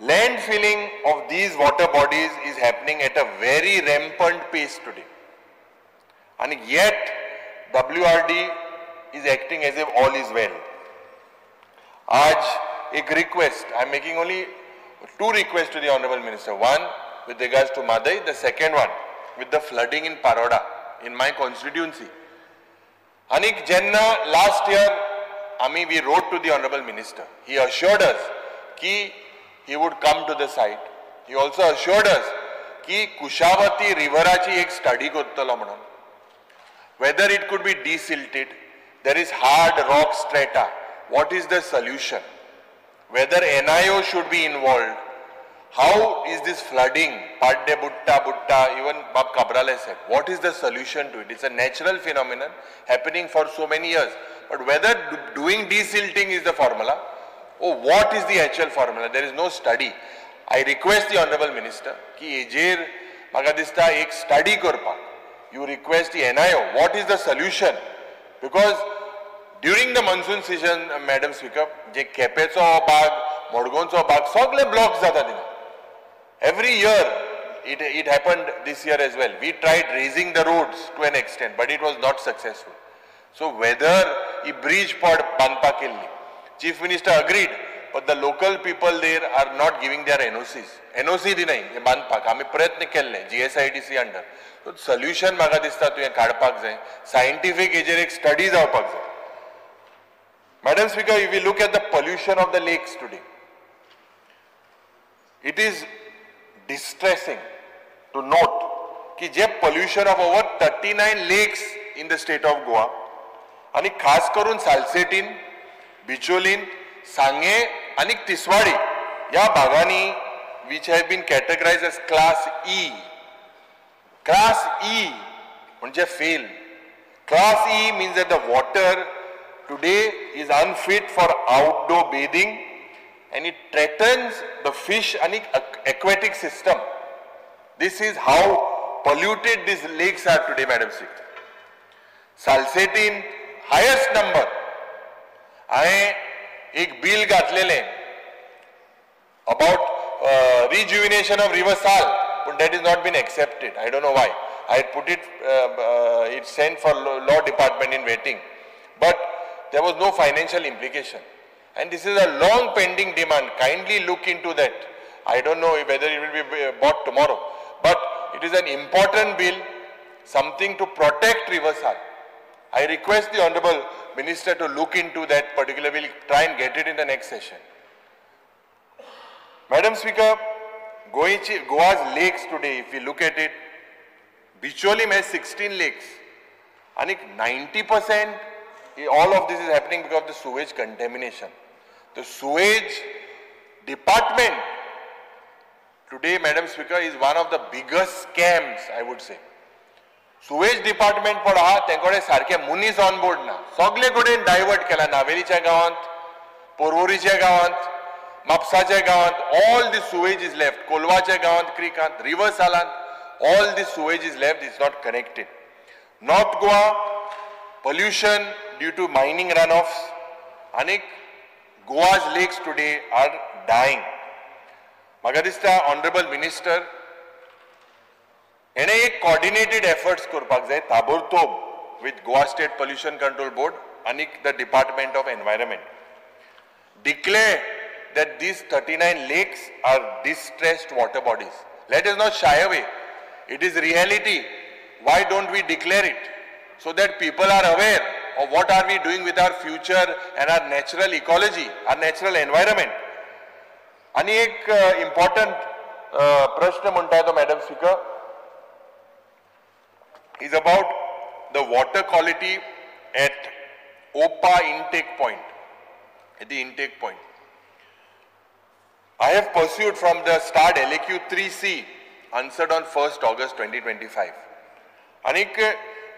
Land filling of these water bodies is happening at a very rampant pace today. And yet, WRD is acting as if all is well. Aaj, ek request, I am making only 2 requests to the Honorable Minister. One, with regards to Mhadei, the second one, with the flooding in Paroda, in my constituency. Anik jenna last year, we wrote to the Honorable Minister. He assured us ki he would come to the site. He also assured us ki Kushavati riverachi ek study kortalo manon. Whether it could be desilted, there is hard rock strata. What is the solution? Whether NIO should be involved. How is this flooding? Padde Butta Butta, even Bab Cabrale said. What is the solution to it? It's a natural phenomenon happening for so many years. But whether doing desilting is the formula, or what is the actual formula? There is no study. I request the Honorable Minister ki ejer maka dista ek study korpak. You request the NIO. What is the solution? Because during the monsoon season, Madam Speaker, je Kepecho bag, Modgoncho bag, sogle blocks jata dina. Every year, it happened this year as well. We tried raising the roads to an extent, but it was not successful. So whether a bridge pod बांदपाक केल्ली, Chief Minister agreed, but the local people there are not giving their NOCs. NOC दिनाय हे बांदपाक. आमी प्रयत्न केल्ले GSIDC under. So solution म्हाका दिसता तुवें काडपाक जाय. Scientific हेजेर एक स्टडी जावपाक जाय. Madam Speaker, if we look at the pollution of the lakes today, it is distressing to note की जे pollution of over 39 lakes in the state of Goa, आणि खास करून सालसेटीन, बिचोलीन, सांगे आणि तिसवाडी या भागांनी which have been categorized as class E. Class E म्हणजे fail. Class E means that the water today is unfit for outdoor bathing and it threatens the fish and aquatic system. This is how polluted these lakes are today, Madam Speaker. Salcetine, highest number. I एक bill घातलेले about rejuvenation of River Sal, but that is not been accepted. I don't know why. I put it, it's sent for law department in waiting, but there was no financial implication. And this is a long pending demand. Kindly look into that. I don't know whether it will be bought tomorrow, but it is an important bill, something to protect River Sal. I request the Honorable Minister to look into that particular bill, try and get it in the next session. Madam Speaker, Goa's lakes today, if we look at it, Bicholim has 16 lakes. And 90%, all of this is happening because of the sewage contamination. The sewage department today, Madam Speaker, is one of the biggest scams, I would say. Sewage department पण आहा, तेंकडे सारखे मुनीस on board ना, सगळे कडेन divert केला. नावेलीच्या गांवांत, पोरवोरीच्या गांवांत, म्हापसाच्या गांवांत, all the sewage is left. कोलवाच्या गांवांत, क्रिकांत, रिवर सालांत, all the sewage is left, is not connected. North Goa, pollution due to mining runoffs. आनी Goa's lakes today are dying. म्हाका दिसता ऑनरेबल मिनिस्टर हेणे एक कॉर्डिनेटेड एफर्ट्स करपाक जाय ताबडतोब with Goa State Pollution Control Board आनी the Department of Environment. Declare that these 39 lakes are distressed water bodies. Let us not shy away. It is reality. Why don't we declare it? So that people are aware of what are we doing with our future and our natural ecology, our natural environment. आनी एक important प्रश्न म्हणटा तो Madam Speaker is about the water quality at Opa intake point, at the intake point. I have pursued from the start LAQ 3C answered on 1st August 2025. Anik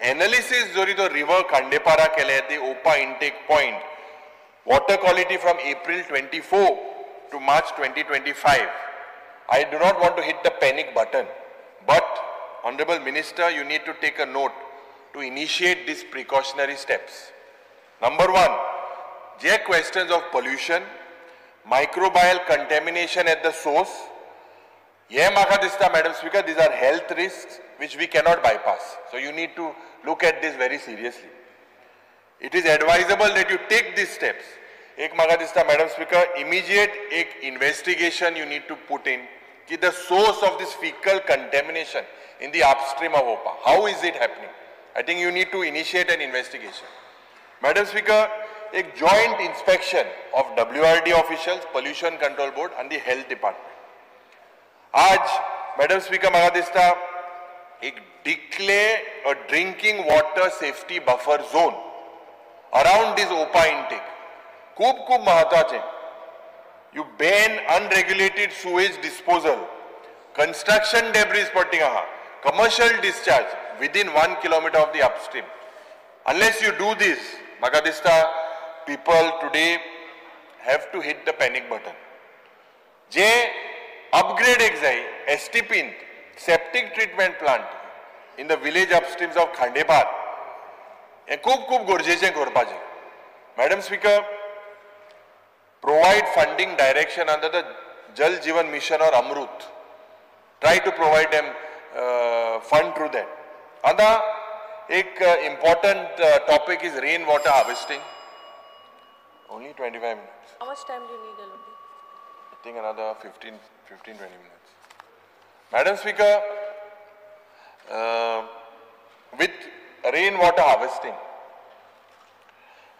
analysis jori to river Khandepara kele at the Opa intake point, water quality from April 24 to March 2025. I do not want to hit the panic button, but Honorable Minister, you need to take a note to initiate these precautionary steps. Number one, there are questions of pollution, microbial contamination at the source. Ye maka dista, Madam Speaker, these are health risks which we cannot bypass. So you need to look at this very seriously. It is advisable that you take these steps. Ek maka dista, Madam Speaker, immediate ek investigation you need to put in ki the source of this fecal contamination in the upstream of Opa. How is it happening? I think you need to initiate an investigation. Madam Speaker, a joint inspection of WRD officials, Pollution Control Board and the Health Department. Aaj, Madam Speaker, maka dista ek declare a drinking water safety buffer zone around this Opa intake. Khub khub mahatvache. You ban unregulated sewage disposal, construction debris पडटी आहा, commercial discharge within 1 kilometer of the upstream. Unless you do this, maka dista people today have to hit the panic button. Je upgrade ek jai STP septic treatment plant in the village upstreams of Khandepar, हे खूब खूब गरजेचें करपाचें. Madam Speaker, provide funding direction under the Jal Jeevan Mission or Amrut. Try to provide them fund through that. आतां एक important topic is rain water harvesting. Only 25 minutes. How much time do you need, Alodi? I think another 15, 20 minutes. Madam Speaker, with rainwater harvesting,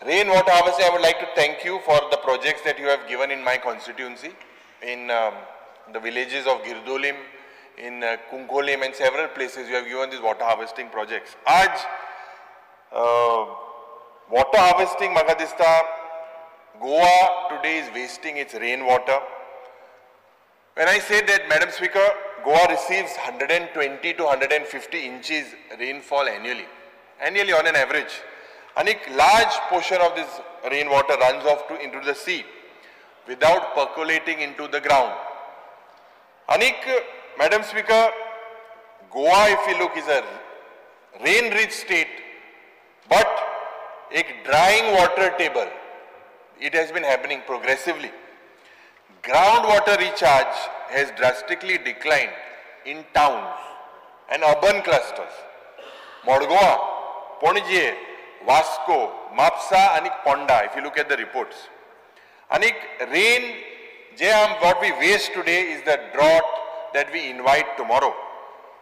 I would like to thank you for the projects that you have given in my constituency, in the villages of Girdolim, in Kunkolim and several places you have given these water harvesting projects. Aaj, water harvesting, म्हाका दिसता, Goa today is wasting its rainwater. When I say that, Madam Speaker, Goa receives 120 to 150 inches rainfall annually on an average. And a large portion of this rainwater runs off into the sea without percolating into the ground. Anik, Madam Speaker, Goa, if you look, is a rain-rich state, but a drying water table. It has been happening progressively. Groundwater recharge has drastically declined in towns and urban clusters. Modgoa, Panaji, Vasco, Mapsa and Ponda, if you look at the reports. Anik, rain, what we waste today is the drought that we invite tomorrow.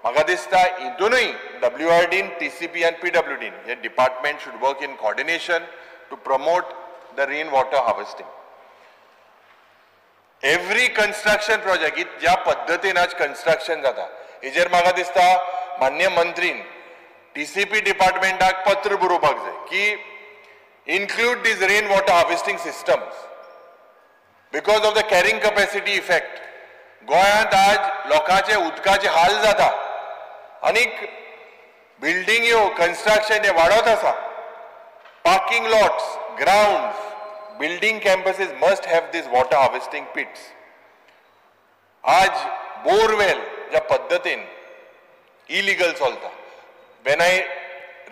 Maka dista intunui WRD, TCP and PWD, the department should work in coordination to promote the rainwater harvesting. Every construction project, ज्या पद्धतीन आज construction जाता, हेजेर म्हाका दिसता मान्य मंत्रीन TCP डिपार्टमेंटाक पत्र बरोवपाक जाय की include these rainwater harvesting systems because of the carrying capacity effect. गोंयांत आज लोकांचे उदकाचे हाल जाता आनीक बिल्डिंग्यो कन्स्ट्रक्शन हे वाडत आसा. Parking lots, grounds, building campuses must have these water harvesting pits. आज borewell ज्या पद्धतीन illegal चलता. When I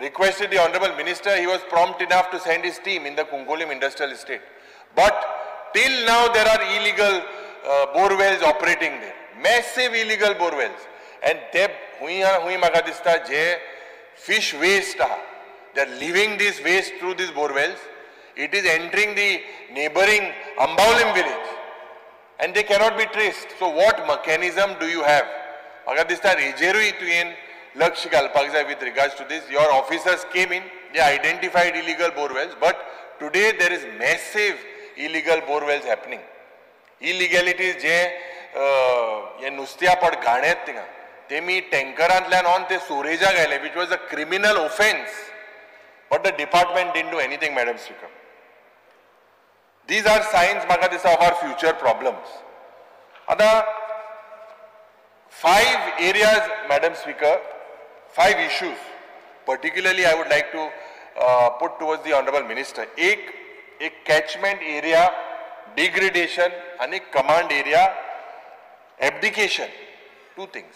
requested the Honorable Minister, he was prompt enough to send his team in the Kunkolim Industrial Estate. But till now there are illegal borewells operating there. Massive illegal borewells. And ते हुई म्हाका दिसता जे fish waste आहा, they are leaving this waste through these borewells. It is entering the neighboring Ambaulim village and they cannot be traced. So what mechanism do you have? म्हाका दिसता हेजेरूय तुवें लक्ष घालपाक जाय with regards to this. Your officers came in, they identified illegal borewells, but today there is massive illegal borewells happening. Illegalities जे हे नुस्त्या पड घाणेत थिंगा तेमी टँकरांतल्यान ऑन ते सुरेजाक आयले, which was a criminal offence. But the department didn't do anything, Madam Speaker. These are signs, म्हाका दिसता, of our future problems. आतां 5 areas, Madam Speaker, 5 issues, particularly I would like to put towards the Honorable Minister. एक catchment area degradation आणि command area abdication. 2 things.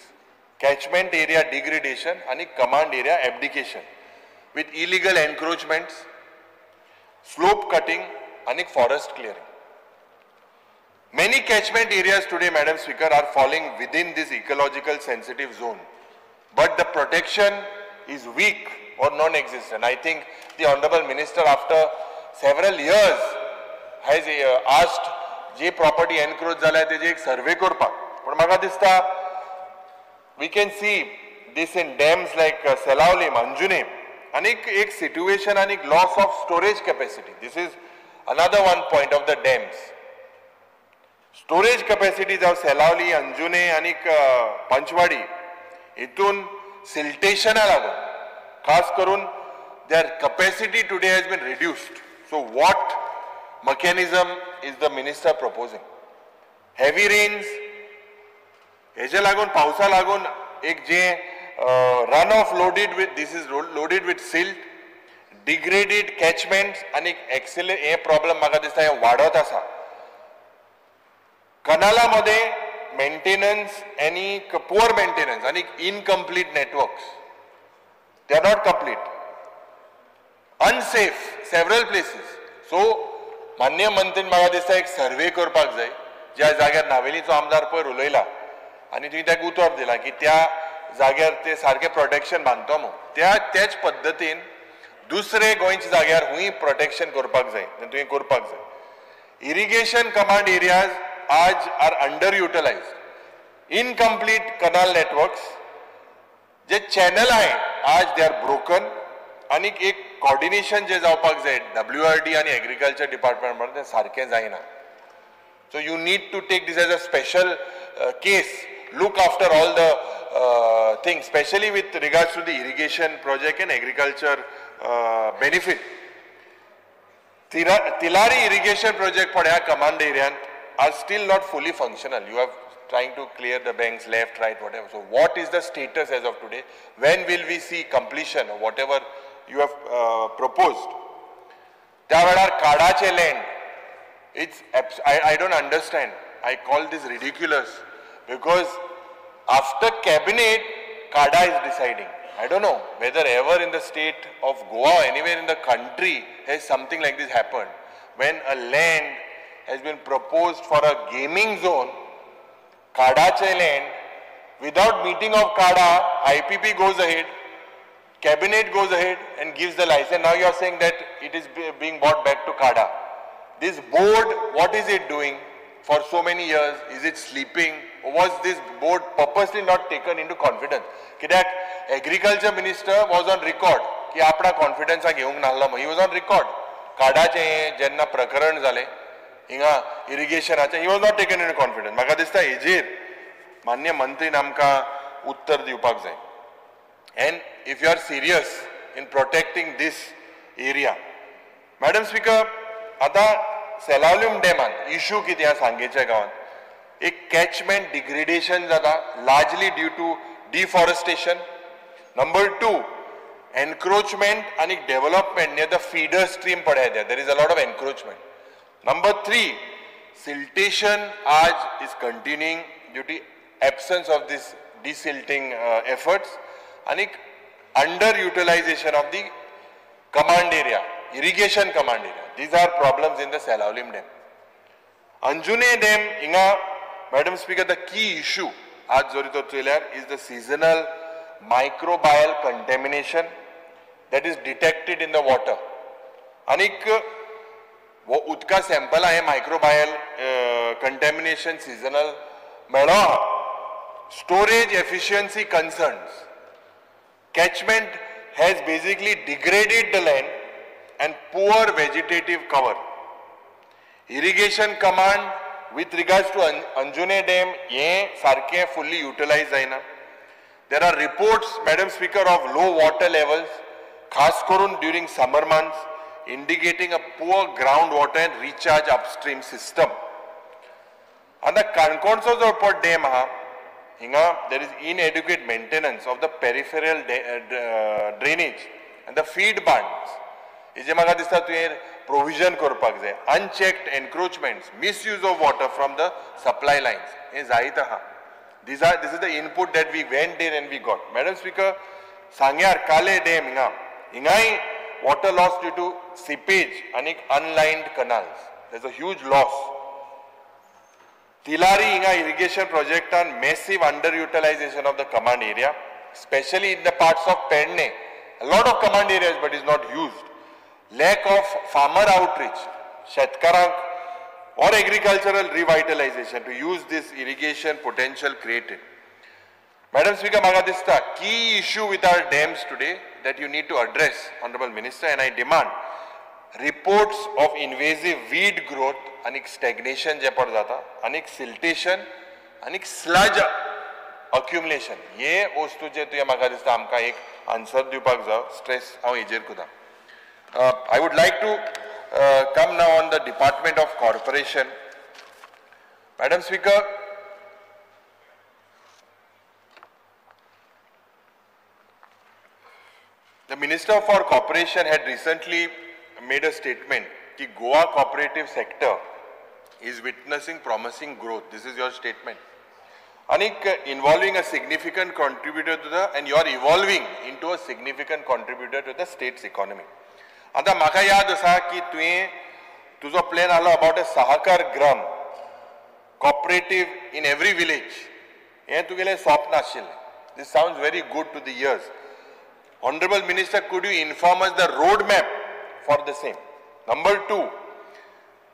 Catchment area degradation आणि command area abdication with illegal encroachments, slope cutting and forest clearing. Many catchment areas today, Madam Speaker, are falling within this ecological sensitive zone, but the protection is weak or non-existent. I think the Honorable Minister, after several years, has asked J property encroach जाला तेजे एक survey करपाक. पण म्हाका दिसता we can see this in dams like Selaulim, Anjunem, and एक situation and loss of storage capacity. This is another one point of the dams. Storage capacities of Selaulim, Anjune and Panchwadi, itun siltation लागून खास करून their capacity today has been reduced. So what mechanism is the minister proposing? Heavy rains, हेजे लागून पावसा लागून एक जे run off loaded with, this is loaded with silt, degraded catchments आणि XL हे प्रॉब्लम म्हाका दिसता हे वाडत आसा. कनाला मध्ये मेंटेनन्स आनी पुअर मेंटेनन्स आनी incomplete networks, they are not complete, unsafe several places. So मान्य मंत्रीन म्हाका दिसता एक सर्वे करपाक जाय. ज्या जाग्यार नावेलीचो आमदार पयर उलयला आनी तुवें ताका उतर दिलां की त्या जाग्यार ते सारकें प्रोटेक्शन बांदतो म्हूण. त्या त्याच पद्दतीन दुसरे गोंयच्या जाग्यार हुंय प्रोटेक्शन करपाक जाय, तुवें करपाक जाय. इरिगेशन कमांड एरियाज आज are under utilised, incomplete canal networks, J channel आहे आज they are broken. आनी एक कॉर्डिनेशन जे जावपाक जाय WRD आनी एग्रीकल्चर डिपार्टमेंट तें सारकें जायना. So you need to take this as a special case, look after all the things, specially with regards to the irrigation project and agriculture benefit. Tillari irrigation project पळया command एरियांत are still not fully functional. You are trying to clear the banks left, right, whatever. So what is the status as of today? When will we see completion of whatever you have proposed? त्या वेळार काडाचे land, it's I don't understand. I call this ridiculous because after cabinet, CADA is deciding. I don't know whether ever in the state of Goa or anywhere in the country has something like this happened. When a land has been proposed for a gaming zone, CADA land, without meeting of CADA, IPP goes ahead, cabinet goes ahead and gives the license. Now you are saying that it is being brought back to CADA. This board, what is it doing for so many years? Is it sleeping? Or was this board purposely not taken into confidence? कित्याक agriculture minister was on record की आपणा कॉन्फिडन्साक घेवंक नासलो, he was on record. काडाचें जेन्ना प्रकरण जालें हिंगा इरिगेशनाचें, he was not taken in confidence. म्हाका दिसता हेजेर मान्य मंत्रीन आमकां उत्तर दिवपाक जाय. And if you are serious in protecting this area. Madam speaker, आतां सेलावलीम डॅमांत इशू कितें आसा सांगेच्या गांवांत, एक कॅचमेंट डिग्रेडेशन जाता largely due to deforestation. Number 2, encroachment आनी development near the feeder stream पळय, there is a lot of encroachment. Number 3, siltation आज is continuing due to absence of this desilting efforts and underutilization of the command area, irrigation command area. These are problems in the Selaulim Dam. Anjune Dam, Inga, Madam Speaker, the key issue आज जरी तो चोयल्यार is the seasonal microbial contamination that is detected in the water. आनीक वो उदका sample आहे मायक्रोबायल contamination seasonal मेळो. Storage efficiency concerns, catchment has basically degraded the land and poor vegetative cover. Irrigation command with regards to Anjune Dam हे सारकें फुल्ली utilise जायना. There are reports, Madam Speaker, of low water levels, खास करून during summer months, indicating a poor groundwater and recharge upstream system. आतां काणकोणचो जो पळय dam आहा, हिंगा there is inadequate maintenance of the peripheral drainage and the feed bunds. हेजे म्हाका दिसता तुवें प्रोविजन करपाक जाय. Unchecked encroachments, misuse of water from the supply lines, हें जायत आहा. This is the input that we went in and we got. Madam Speaker, सांग्यार काले डॅम हिंगा, हिंगाय water loss due to seepage and unlined canals. There's a huge loss. Tillari Inga irrigation project on massive underutilization of the command area, especially in the parts of Perne. A lot of command areas, but is not used. Lack of farmer outreach, Shetkarank or agricultural revitalization to use this irrigation potential created. Madam Speaker, म्हाका दिसता key issue with our dams today that you need to address, Honorable Minister, and I demand reports of invasive weed growth and stagnation जे पड जाता आनी siltation आनी sludge accumulation. हे वस्तू जे तुवें म्हाका दिसता आमकां एक आन्सर दिवपाक जाय. स्ट्रेस हांव हेजेर करता. I would like to come now on the Department of Corporation. Madam Speaker, the Minister for Corporation had recently made a statement that Goa cooperative sector is witnessing promising growth. This is your statement. Anik involving a significant contributor to the, and you are evolving into a significant contributor to the state's economy. आतां म्हाका याद आसा की तुवें तुजो plan आलो about a Sahakar Gram cooperative in every village. हें तुगेलें स्वप्न आशिल्लें. This sounds very good to the ears. Honourable Minister, could you inform us the road map for the same? Number 2,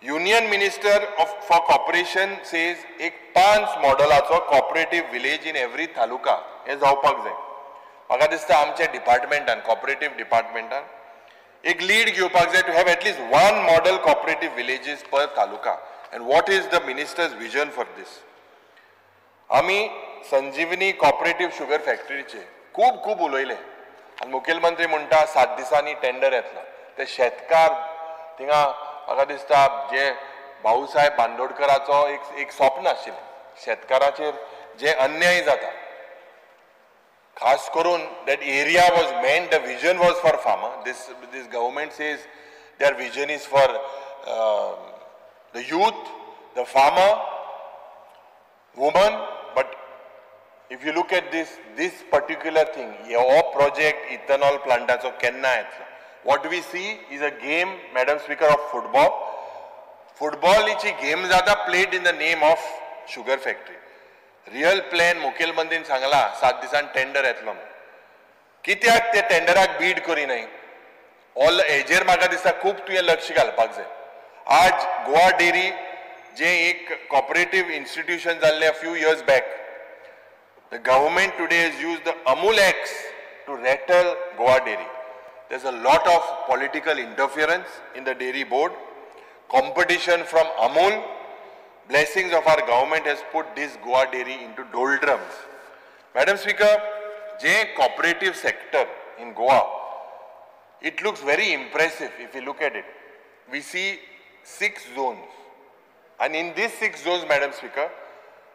Union Minister for Corporation says एक 5 मॉडलाचो cooperative village in every taluka हें जावपाक जाय. म्हाका दिसता आमच्या डिपार्टमेंटान, कॉपरेटीव डिपार्टमेंटान एक lead घेवपाक जाय to have at least 1 model cooperative villages per taluka. And what is the minister's vision for this? आमी संजीवनी कॉपरेटीव शुगर फॅक्टरीचे खूब खूब उलयले आनी मुखेलमंत्री म्हणटा 7 दिसांनी टेंडर येतलो. ते शेतकार थिंगा म्हाका दिसता जे भाऊसाहेब बांदोडकराचो एक स्वप्न आशिल्लें, शेतकाराचेर जे अन्याय जाता, खास करून that area was meant, the vision was for farmer. This government says their vision is for the youth, the farmer, woman. But if you look at this particular thing, हो प्रोजेक्ट इथेनॉल प्लांटाचो केन्ना येतलो? What we see is a game, Madam Speaker, of football. फुटबॉलीची game जाता played in the name of sugar factory. Real plan मुखेलमंत्रीन सांगला 7 दिसान tender येतलो म्हणून. कित्याक ते टेंडराक बीड करिनाय? ऑल हेजेर म्हाका दिसता खूब तुवें लक्ष घालपाक जाय. आज गोवा डेअरी जे एक कॉपरेटीव इन्स्टिट्यूशन जाल्लें few years back, the government today has used the Amul Acts to rattle Goa Dairy. There's a lot of political interference in the dairy board, competition from Amul. Blessings of our government has put this Goa Dairy into doldrums. Madam Speaker, J cooperative sector in Goa, it looks very impressive if you look at it. We see 6 zones, and in these 6 zones, Madam Speaker,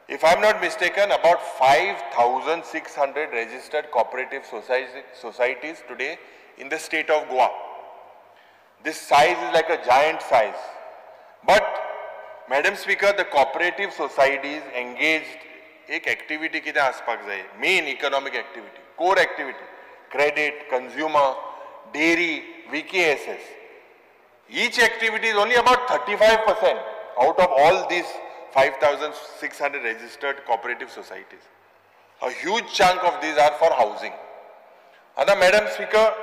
if I am not mistaken, about 5,600 registered cooperative societies today in the state of Goa. This size is like a giant size. But, Madam Speaker, the cooperative societies engaged एक activity कितें आसपाक जाय, main economic activity, core activity, credit, consumer, dairy, VKSS. Each activity is only about 35% out of all these 5,600 registered cooperative societies. A huge chunk of these are for housing. आता Madam Speaker,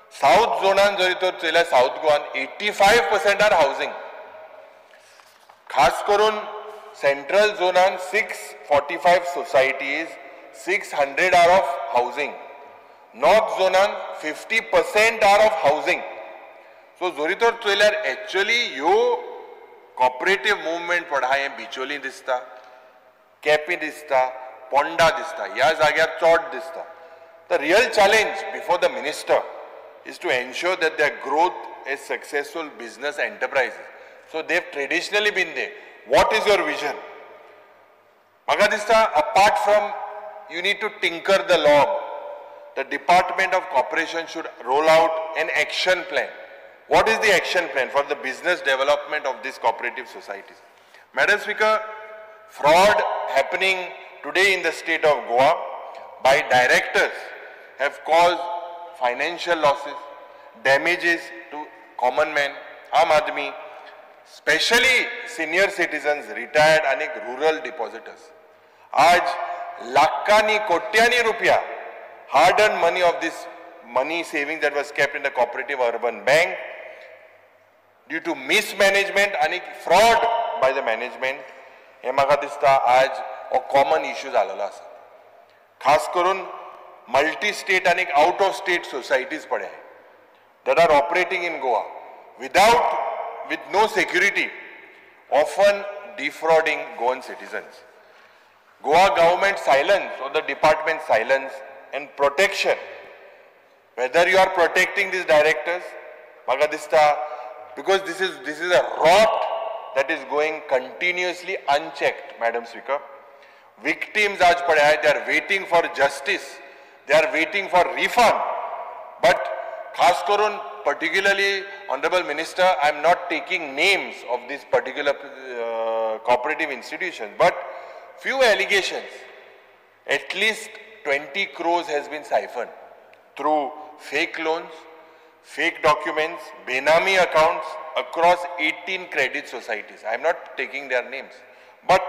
South Zone जरी तर चोयल्यार South Goan 85% are housing. खास करून Central Zone 645 societies, 600 are of housing. North Zone 50% are of housing. So जरी तर चोयल्यार actually ह्यो cooperative movement पडा हें बिचोली दिसता, केपी दिसता, पोंडा दिसता, ह्या जाग्यार चड दिसता. The real challenge before the minister is to ensure that their growth is successful business enterprises. So they've traditionally been there. What is your vision? म्हाका दिसता apart from you need to tinker the law, the Department of Corporation should roll out an action plan. What is the action plan for the business development of these cooperative societies? Madam Speaker, fraud happening today in the state of Goa by directors have caused financial losses, damages to common man, aam aadmi, especially senior citizens, retired and rural depositors. Aaj lakhani, kotyani rupiya hard-earned money of this money saving that was kept in the cooperative urban bank due to mismanagement and fraud by the management, हे म्हाका दिसता आज हो common issue जाल्लो आसा. खास करून multi state आनी आउट ऑफ स्टेट सोसायटीज पळय that are operating in Goa with no security, often defrauding Goan citizens. Goa government silence or the department silence and protection, whether you are protecting these directors, म्हाका दिसता because this is a rot that is going continuously unchecked, Madam Speaker. Victims aaj padaya, they are waiting for justice, they are waiting for refund. But khas karun, particularly Honorable Minister, I am not taking names of this particular cooperative institution, but few allegations, at least 20 crores has been siphoned through fake loans, fake documents, benami accounts across 18 credit societies. I am not taking their names. But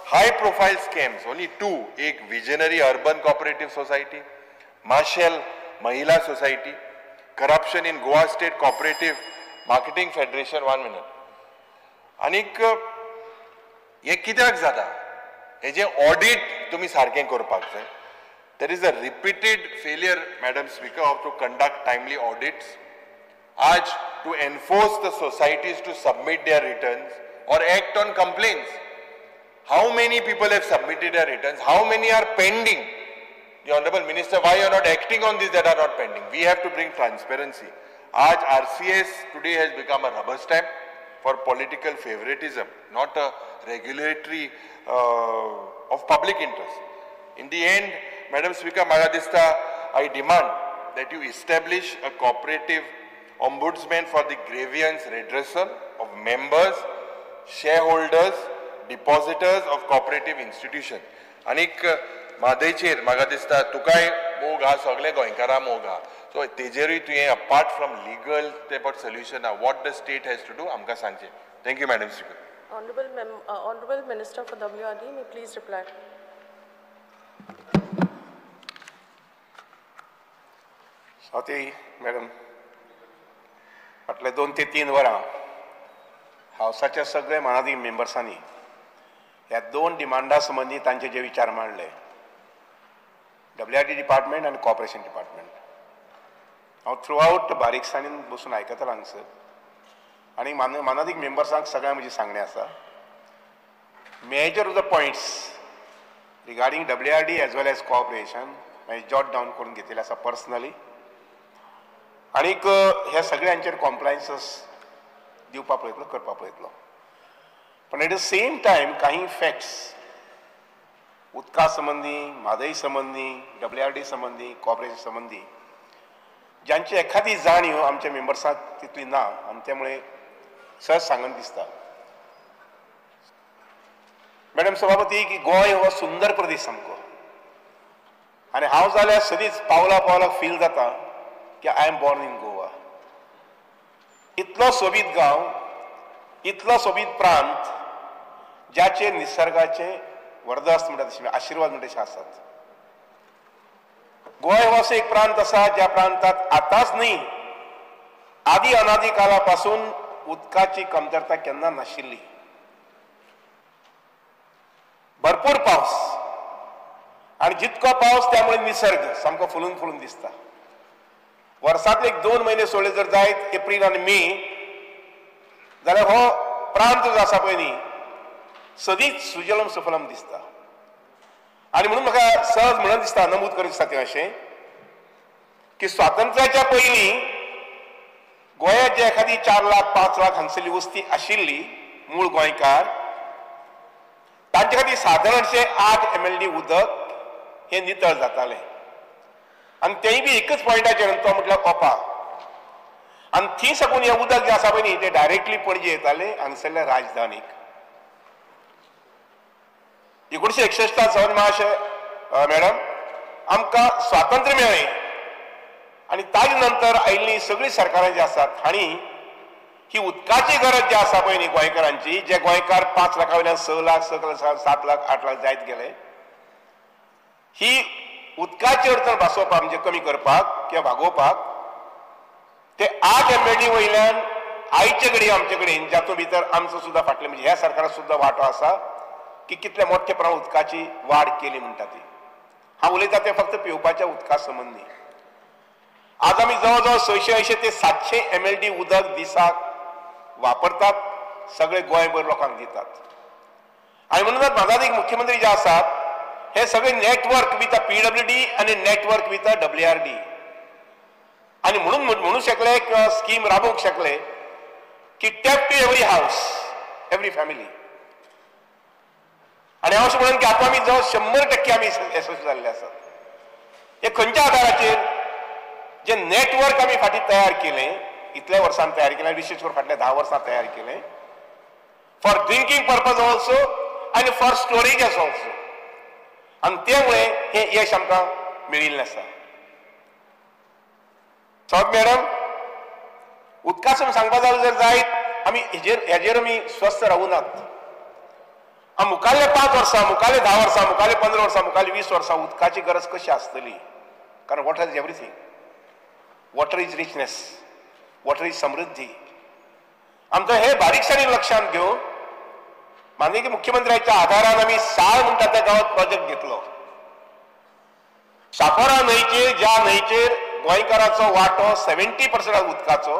high profile scams, only two, एक visionary urban cooperative society, Mashel Mahila society, corruption in Goa state cooperative marketing federation. 1 minute. आनीक हें कित्याक जाता हेजें audit तुमी सारकें करपाक जाय. There is a repeated failure, Madam Speaker, of to conduct timely audits, आज to enforce the societies to submit their returns or act on complaints. How many people have submitted their returns? How many are pending? The Honorable Minister, why you are not acting on these that are not pending? We have to bring transparency. Aaj RCS today has become a rubber stamp for political favoritism, not a regulatory of public interest. In the end, Madam Speaker, Magadista, I demand that you establish a cooperative ombudsman for the grievance redressal of members, shareholders, depositors of cooperative institutions. Anik म्हादयचेर म्हाका दिसता तुकाय मोग आहा, सगळे गोंयकारां मोग आहा, so तेजेरूय तुवें अपार्ट फ्रॉम लिगल ते but solution आहा, what the state has to do आमकां सांगचें. Thank you madam speaker. Honorable Minister for WRD, may please reply. Swati madam, फाटले 2 ते 3 वरां हावसाच्या सगळे मानादीक मेंबर्सांनी ह्या 2 डिमांडा संबंदी तांचे जे विचार मांडले, WRD department आनी कॉपरेशन डिपार्टमेंट, हांव थ्रू आवट बारीकसाणीन बसून आयकतालो हांगसर आनी मानादीक मेंबर्सांक सगळ्यांक म्हजी सांगणें आसा, Major of the points regarding WRD as well as cooperation हांवें जॉट डावन करून घेतिल्लें आसा पर्सनली, आनीक ह्या सगळ्यांचेर कॉम्प्लायन्सस दिवपा पळयतलो, करपा पळयतलो. पण एट the same time काही फॅक्ट्स उदका संबंदी, म्हादय संबंदी, WRD संबंदी, कॉपरेशन संबंदी ज्यांची एखादी जाणीव आमच्या मेंबर्सांक तितली ना आनी त्यामुळे सहज सांगन दिसता. मॅडम सभापती, की गोंय हो सुंदर प्रदेश सामको आनी हांव जाल्यार सदींच पावला पावलाक फील जाता की I am born in Goa. इतलो सोबीत गांव, इतलो सोबीत प्रांत, ज्याचे निसर्गाचे वरदास्त म्हणटा तशें आशिर्वाद म्हणटा तशें आसात. गोंय हो असो एक प्रांत आसा ज्या प्रांतांत आतांच न्ही, आदी अनादी काळा पासून उदकाची कमतरता केन्ना नाशिल्ली. भरपूर पावस आनी जितको पावस त्यामुळे निसर्ग सामको फुलून फुलून दिसता. वर्सांतले 2 म्हयने सोडले जर जायत, एप्रील आनी मे, जाल्यार हो प्रांत जो आसा पळय न्ही सदींच सुजलम सुफलम दिसता. आनी म्हणून म्हाका सहज म्हणून दिसता, नमूद करीत दिसता तें अशें की स्वातंत्र्याच्या पयलीं गोंयांत जे एखादी 4 लाख 5 लाख हांगसरली वस्ती आशिल्ली मूळ गोंयकार, तांचे खातीर सादारणशें 8 MLD उदक हें नितळ जातालें. आनी तेंय बी एकच पॉयंटाचेर, तो म्हटल्यार ओपा. आनी थंय साकून हें उदक जें आसा पळय न्ही तें डायरेक्टली पणजे येतालें, हांगसरल्या राजधानीक. 1961 सावन मातशें मॅडम आमकां स्वातंत्र्य मेळ्ळें आनी ताजे नंतर आयिल्लीं सगळीं सरकारां जीं आसात हांणी ही उदकाची गरज जी आसा पळय न्ही गोंयकारांची, जे गोंयकार 5 लाखां वयल्यान 6 लाख 6 लाख 7 लाख 8 लाख जायत गेले, ही उदकाची अडचण भासोवपाक म्हणजे कमी करपाक किंवा भागोवपाक ते 8 MLD वयल्यान आयचे घडये आमचे कडेन जातूंत भितर आमचो सुद्दां फाटले म्हणजे ह्या सरकाराक सुद्दां वांटो आसा की कितल्या मोठ्या प्रमाणात उदकाची वाड केली म्हणटा ती. हांव उलयता तें फक्त पिवपाच्या उदका संबंदी. आज आमी जवळ जवळ 680 ते 700 MLD उदक दिसाक वापरतात, सगळे गोंयभर लोकांक दितात. आनी म्हणूनच म्हाका एक मुख्यमंत्री जे आसात हे सगळे नेटवर्क विथ PWD आनी नेटवर्क विथ WRD, आनी म्हणून म्हणू शकले किंवा स्कीम राबोवंक शकले की tap to every house, every family. आनी हांव अशें म्हणून की आतां आमी जवळ 100% आमी यशस्वी जाल्ले आसात. हे खंयच्या आदाराचेर? जे नेटवर्क आमी फाटीं तयार केलें, इतल्या वर्सान तयार केलें, विशेश करून फाटल्या 10 वर्सां तयार केलें, फॉर ड्रिंकींग पर्पज ऑल्सो आनी फॉर स्टोरेजस ऑल्सो, आनी त्यामुळे हें यश आमकां मेळिल्लें आसा. सौद मॅडम, उदका सांगपा जाल्यार जर जायत आमी हेजेर आमी स्वस्थ रावूं नात. मुखाल्ले 5 वर्सां, मुखाल्ले 10 वर्सां, मुखाल्ले 15 वर्सां, मुखाल्ले 20 वर्सां उदकाची गरज कशी आसतली? कारण water is everything. Water is richness, water is समृद्धी. आमचं हे बारीकसाणी लक्षात घेऊन माननीय मुख्यमंत्र्यांच्या आधारान आमी साळ म्हणटा त्या गांवात प्रोजेक्ट घेतलो. शापोरा न्हंयचेर, ज्या न्हंयचेर गोंयकाराचो वांटो 70% उदकाचो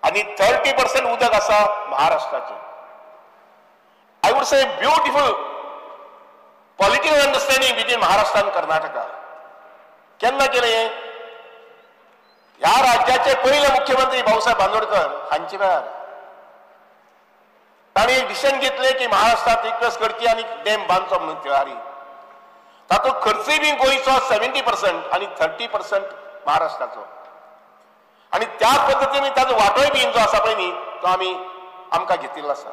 आनी 30% उदक आसा महाराष्ट्राचें. I would say beautiful political understanding between Maharashtra आनी कर्नाटका. केन्ना केलें हें? ह्या राज्याचे पयले मुख्यमंत्री भाऊसाहेब बांदोडकर हांचे वेळार तांणी एक डिसिजन घेतलें की महाराष्ट्रात रिक्वेस्ट करची आनी डॅम बांदचो म्हणून तिळारी. तातूंत खर्चूय बी गोंयचो 70% आनी 30% महाराष्ट्राचो. आनी त्या पद्दतीन ताचो वांटोय बी जो आसा पळय न्ही तो आमी आमकां घेतिल्लो आसा.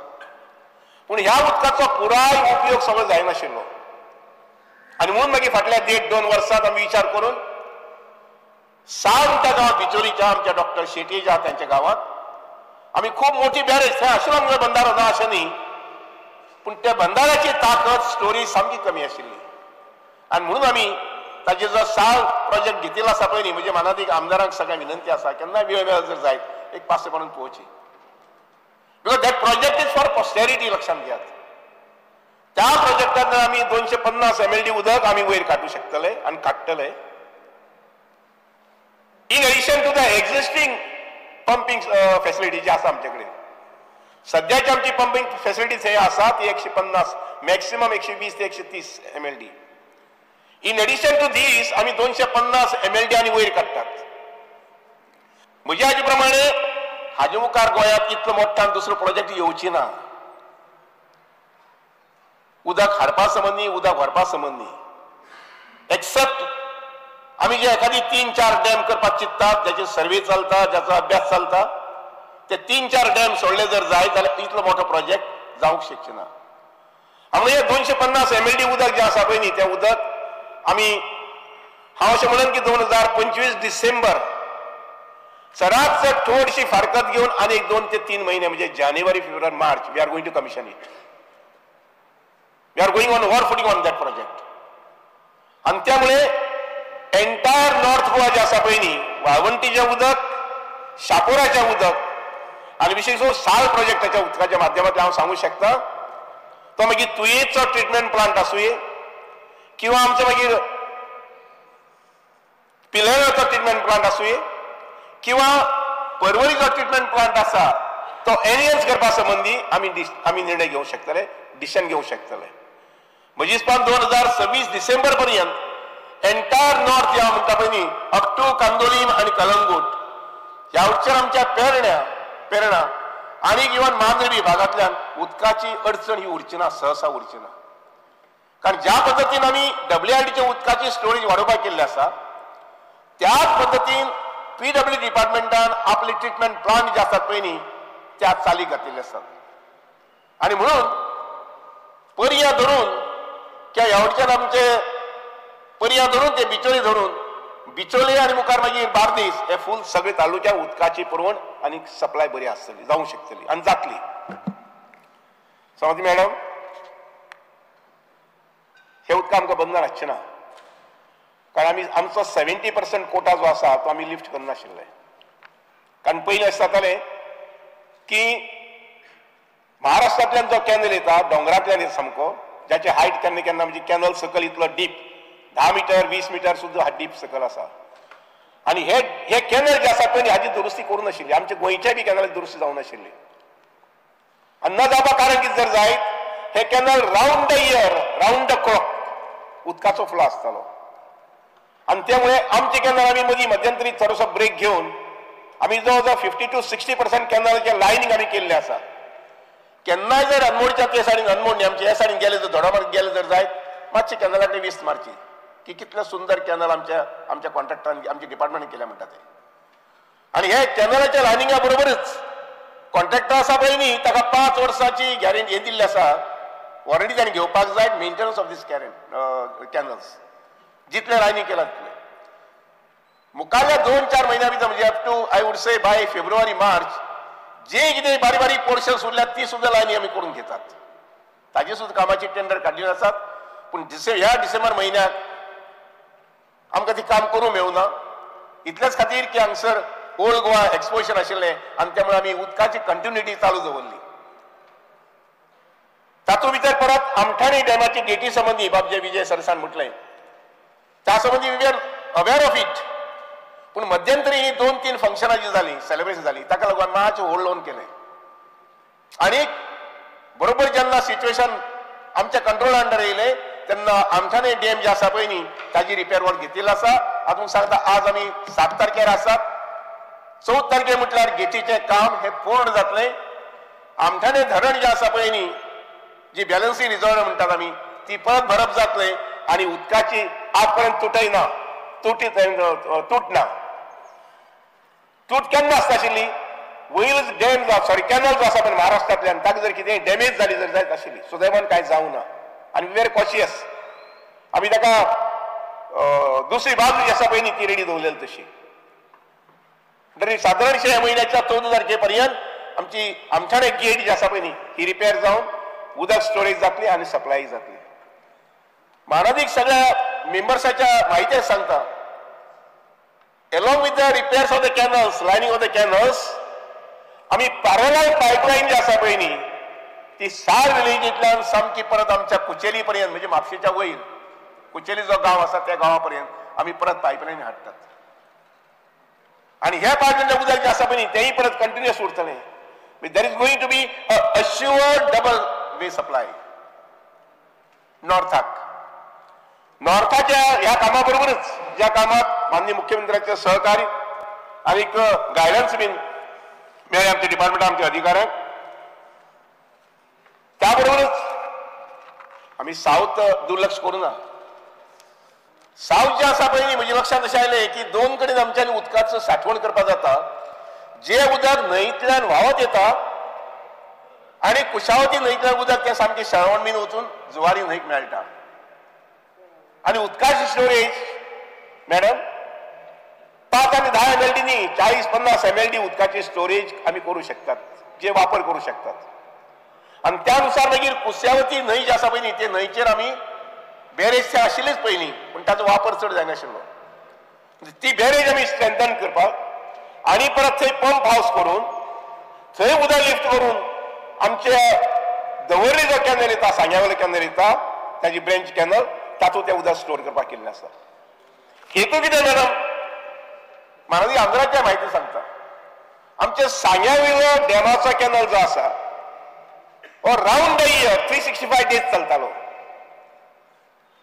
पूण ह्या उदकाचो पुराय उपयोग सगळो जायनाशिल्लो आनी म्हणून मागीर फाटल्या 1.5-2 वर्सांत आमी विचार करून साळ म्हणटा गांवांत, बिचोलीच्या आमच्या डॉक्टर शेट्ये ज्या त्यांच्या गांवांत आमी खूब मोठी बॅरेज, थंय आशिल्लो आमचो बंधारो ना अशें न्ही, पूण त्या बंधाऱ्याची ताकद स्टोरी सामकी कमी आशिल्ली. आनी म्हणून आमी ताजेर जो साळ प्रोजेक्ट घेतिल्लो आसा पळय न्ही, म्हणजे मानादीक आमदारांक सगळ्यांक विनंती आसा केन्ना वेळ मेळत जर जायत एक पासे म्हणून पळोवची, because that project is for posterity. लक्षांत घेयात, त्या प्रोजेक्टांतल्यान आमी 250 MLD उदक आमी वयर काडूं शकतले आनी काडटले. In addition to the existing pumping facility जी आसा आमचे कडेन, सद्याची आमची पंपिंग फॅसिलिटी थंय आसा ती 150, मॅक्सिमम 120 ते 130 MLD. In addition to these आमी 250 MLD आनी वयर काडटात. म्हज्या हाजे प्रमाणे हाजे मुखार गोंयांत इतलो मोठ्यान दुसरो प्रोजेक्ट येवची ना. उदक हाडपा संबंदी, उदक व्हरपा संबंदी, एक्सेप्ट आमी जे एखादी 3-4 डॅम करपाक चिंततात, ज्याचे सर्वे चलता, ज्याचो अभ्यास चलता, ते 3-4 डॅम सोडले जर जाय जाल्यार इतलो मोठो प्रोजेक्ट जावंक शकचे ना. आमी हे 250 MLD उदक जें आसा पळय न्ही तें उदक आमी, हांव अशें म्हणन की 2025 डिसेंबर चडात चड थोडीशी फारकत घेवन आनी एक 2 ते 3 महिने म्हणजे जानेवारी, फेब्रुवारी, मार्च we are going to commission it. We are going on war footing on that project. आनी त्यामुळे एंटायर नॉर्थ गोवा जे आसा पळय न्ही, वाळवंटीचें उदक, शापोराचें उदक आनी विशेश करून साळ प्रोजेक्टाच्या उदकाच्या माध्यमांतल्यान हांव सांगूंक शकता, तो मागीर तुयेचो ट्रिटमेंट प्लांट आसुये किंवा आमचो मागीर पिलेराचो ट्रिटमेंट प्लांट आसुये किंवा पर्वरीचो ट्रिटमेंट प्लांट आसा तो एनहेन्स करपा संबंदी आमी निर्णय घेवंक शकतले, डिसिजन घेवंक शकतले. म्हजी हिसपान 2026 डिसेंबर पर्यंत एंटायर नॉर्थ ह्या म्हणटा पळय न्ही अप टू कांदोलीम आनी कलंगूट ह्या वटच्यान आमच्या पेरण्या आनी इवन मांद्रे विभागांतल्यान उदकाची अडचण ही उरची ना, सहसा उरची ना. कारण ज्या पद्दतीन आमी WRDच्या उदकाची स्टोरेज वाडोवपाक केल्ली आसा त्याच पद्दतीन PW डिपार्टमेंटान आपले ट्रिटमेंट प्लांट जे आसात पळय न्ही त्या चालीक घातिल्ले आसात. आनी म्हणून पर्या धरून किंवा ह्या वटच्यान आमचे पर्या धरून ते बिचोली धरून बिचोले आनी मुखार मागीर बार्देस हे फूल सगळे तालुक्याक उदकाची पुरवण आनी सप्लाय बरी आसतली, जावंक शकतली आनी जातली. समज मॅडम, हे उदक आमकां बंधन आसचें ना, कारण आमी आमचो 70% कोटा जो आसा तो आमी लिफ्ट करनाशिल्ले. कारण पयलीं अशें जातालें की महाराष्ट्रांतल्यान जो कॅनल येता दोंगरांतल्यान येता सामको, ज्याचे हायट केन्ना केन्ना म्हणजे कॅनल सकयल इतलो डीप 10 मिटर 20 मिटर सुद्दां डीप सकयल आसा. आनी हे हे कॅनल जे आसा पळय हाजी दुरुस्ती करूं नाशिल्ली, आमच्या गोंयच्या बी कॅनलाची दुरुस्ती जावं नाशिल्ली. आनी न जावपा कारण कितें जर जायत, हे canal round the year, round the clock उदकाचो फ्लो आसतालो. आनी त्यामुळे आमचे कॅनल आमी मदीं मध्यंतरी थोडोसो ब्रेक घेवन आमी जवळ जवळ 50 to 60% कॅनलाचें लायनींग आमी केल्लें आसा. केन्नाय जर अनमोडच्या ते सायडीन, अनमोड न्ही आमच्या ह्या सायडीन गेले जर धोडामार्ग गेले जर जायत मातशे कॅनला कडेन वीस मारची की कितले सुंदर कॅनल आमच्या आमच्या कॉन्ट्रॅक्टरान, आमच्या डिपार्टमेंटान केल्या म्हणटा ते. आनी हे कॅनलाच्या लायनिंगा बरोबरच कॉन्ट्रॅक्टर आसा पळय न्ही ताका 5 वर्सांची गॅरंटी हें दिल्ली आसा, वॉरंटी ताणें घेवपाक जाय मेंटेनन्स ऑफ these कॅनल्स जितले लायनींग केला तितले. मुखारल्या 2-4 म्हयन्या भितर म्हणजे up to I would say by February March जे कितें बारीक बारीक पोर्शन्स उरल्यात ती सुद्दां लायनी आमी करून घेतात. ताजे सुद्दां कामाची टेंडर काडलेली आसात, पूण ह्या डिसेंबर म्हयन्याक आमकां ती काम करूंक मेळूना. इतलेच खातीर की हांगसर ओल्ड गोवा एक्सपोजर आशिल्लें आनी त्यामुळे आमी उदकाची कंटिन्युटी चालू दवरली. तातूंत भितर परत आमठाणे डॅमाची गेटी संबंदी बाब जे विजय सरसान म्हटलें त्या संबंदी we are aware of it. पूण मध्यंतरी ही 2-3 फंक्शनां जी जालीं, सेलिब्रेशन जाली, ताका लागून मातशें होल्ड ऑन केलें. आनी बरोबर जेन्ना सिच्युएशन आमच्या कंट्रोल अंडर येयलें तेन्ना आमठाणे डॅम जे आसा पळय न्ही ताजी रिपेर वर्क घेतिल्लो आसा. हातूंत सांगता आज आमी 7 तारखेर आसात, 14 तारखे म्हटल्यार गेटीचें काम हें पूर्ण जातलें. आमठाणे धरण जें आसा पळय न्ही, जी बॅलन्सिंग रिजर्व म्हणटात आमी, ती परत भरप जातलें आनी उदकाची आजपर्यंत तुटय ना, तूट ना. तूट केन्ना आसता आशिल्ली, वयलच डॅम सॉरी कॅनल जो आसा पळय महाराष्ट्रांतल्यान ताका जर कितें डॅमेज जाली जर जायत आशिल्ली, सुदैवान कांय जावं ना आनी वी आर कॉशियस. आमी ताका दुसरी बाजू जी आसा पळय न्ही ती रेडी दवरलेली तशी. तरी सादारणशे ह्या म्हयन्याच्या 14 तारखे पर्यंत आमची आमठाणे गेट जी आसा पळय न्ही ही रिपेर जावन उदक स्टोरेज जातली आनी सप्लाय जातली. मानादीक सगळ्या मेंबर्साच्या माहिती सांगता, along with the repairs of the canals, lining of the canals, आमी पॅरलल पायपलायन जी आसा पळय न्ही ती सार विलेजींतल्यान सामकी परत आमच्या कुचेली पर्यंत, म्हणजे म्हापशेच्या वयर कुचेली जो गांव आसा त्या गांवा पर्यंत आमी परत पायपलायन हाडटात. आनी ह्या पायपलायनचें उदक जें आसा पळय न्ही तेंय परत कंटिन्युअस उरतलें. There is going to be a assured double way supply नॉर्थाक. नॉर्थाच्या ह्या कामा बरोबरच ज्या कामात माननीय मुख्यमंत्र्याचे सहकार्य आनी गायडन्स बीन मेळ्ळें आमच्या डिपार्टमेंट आमच्या अधिकाऱ्यांक, त्या बरोबरच आमी सावथ दुर्लक्ष करूं ना. सावथ जें आसा पळय न्ही म्हज्या लक्षांत अशें आयलें की 2 कडेन आमच्यानी उदकाचो साठवण करपाक जाता. जे उदक न्हंयतल्यान व्हांवत येता आनी कुशावती न्हंयतल्यान उदक तें सामकें शेळवण बीन वचून जुवारी न्हंयक मेळटा. आनी उदकाची स्टोरेज मॅडम 5 आनी 10 MLD न्ही, 40-50 MLD उदकाची स्टोरेज आमी करूं शकतात, जे वापर करूं शकतात. आनी त्यानुसार मागीर कुशावती न्हंय जी आसा पळय न्ही ते न्हंयचेर आमी बॅरेज ते आशिल्लीच पयलीं, पूण ताचो वापर चड जायनाशिल्लो. ती बॅरेज आमी स्ट्रेंथन करपाक आनी परत थंय पंप हावस करून थंय उदक लिफ्ट करून आमच्या दवर्ली जो कॅनल येता, सांग्यावयलो कॅनल येता, ताजी ब्रेंच कॅनल, तातूंत तें उदक स्टोर करपाक केल्लें आसा. हेतू कितें मॅडम, म्हाका आमदाराच्या म्हायती सांगता, आमच्या सांग्यावयलो डॅमाचो कॅनल जो आसा हो रावंड the year 365 days चलतालो.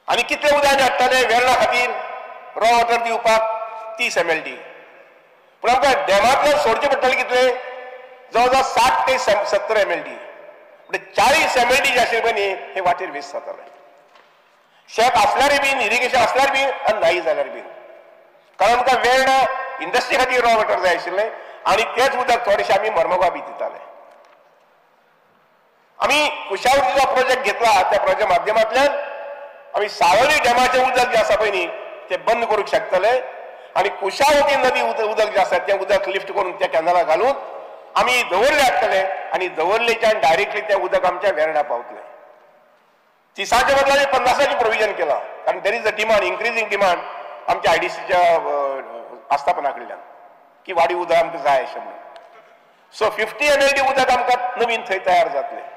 आनी कितले उदक आमी हाडटाले वेर्णा खातीर रॉ वॉटर दिवपाक 30 MLD, पूण आमकां डॅमांतल्यान सोडचें पडटालें कितले, जवळ जवळ 60 ते 70 MLD. म्हणजे 40 MLD जे आशिल्ले पळय न्ही हे वाटेर वेस्ट जाताले. शेत आसल्यार बीन, इरिगेशन आसल्यार बीन आनी नाही जाल्यार बीन, कारण आमकां वेर्णा इंडस्ट्री खातीर रॉ वॉटर जाय आशिल्लें आनी तेच उदक थोडेशें आमी मर्मगांव बी दिताले. आमी कुशावतीचो प्रोजेक्ट घेतला, त्या प्रोजेक्ट माध्यमांतल्यान आमी सावळी डॅमाचें उदक जें आसा पळय न्ही तें बंद करूंक शकतले आनी कुशावती नदी उदक जें आसा तें उदक लिफ्ट करून त्या कॅनला घालून आमी दवर्ले हाडटले आनी दवर्लेच्यान डायरेक्टली तें उदक आमच्या वेर्णा पावतलें. 30च्या बदला आमी 50ची प्रोविजन केलां, कारण there is a demand, increasing demand आमच्या IDCच्या आस्थापना कडल्यान की वाडीव उदक आमकां जाय अशें म्हणून. सो 50 MLD उदक आमकां नवीन थंय तयार जातलें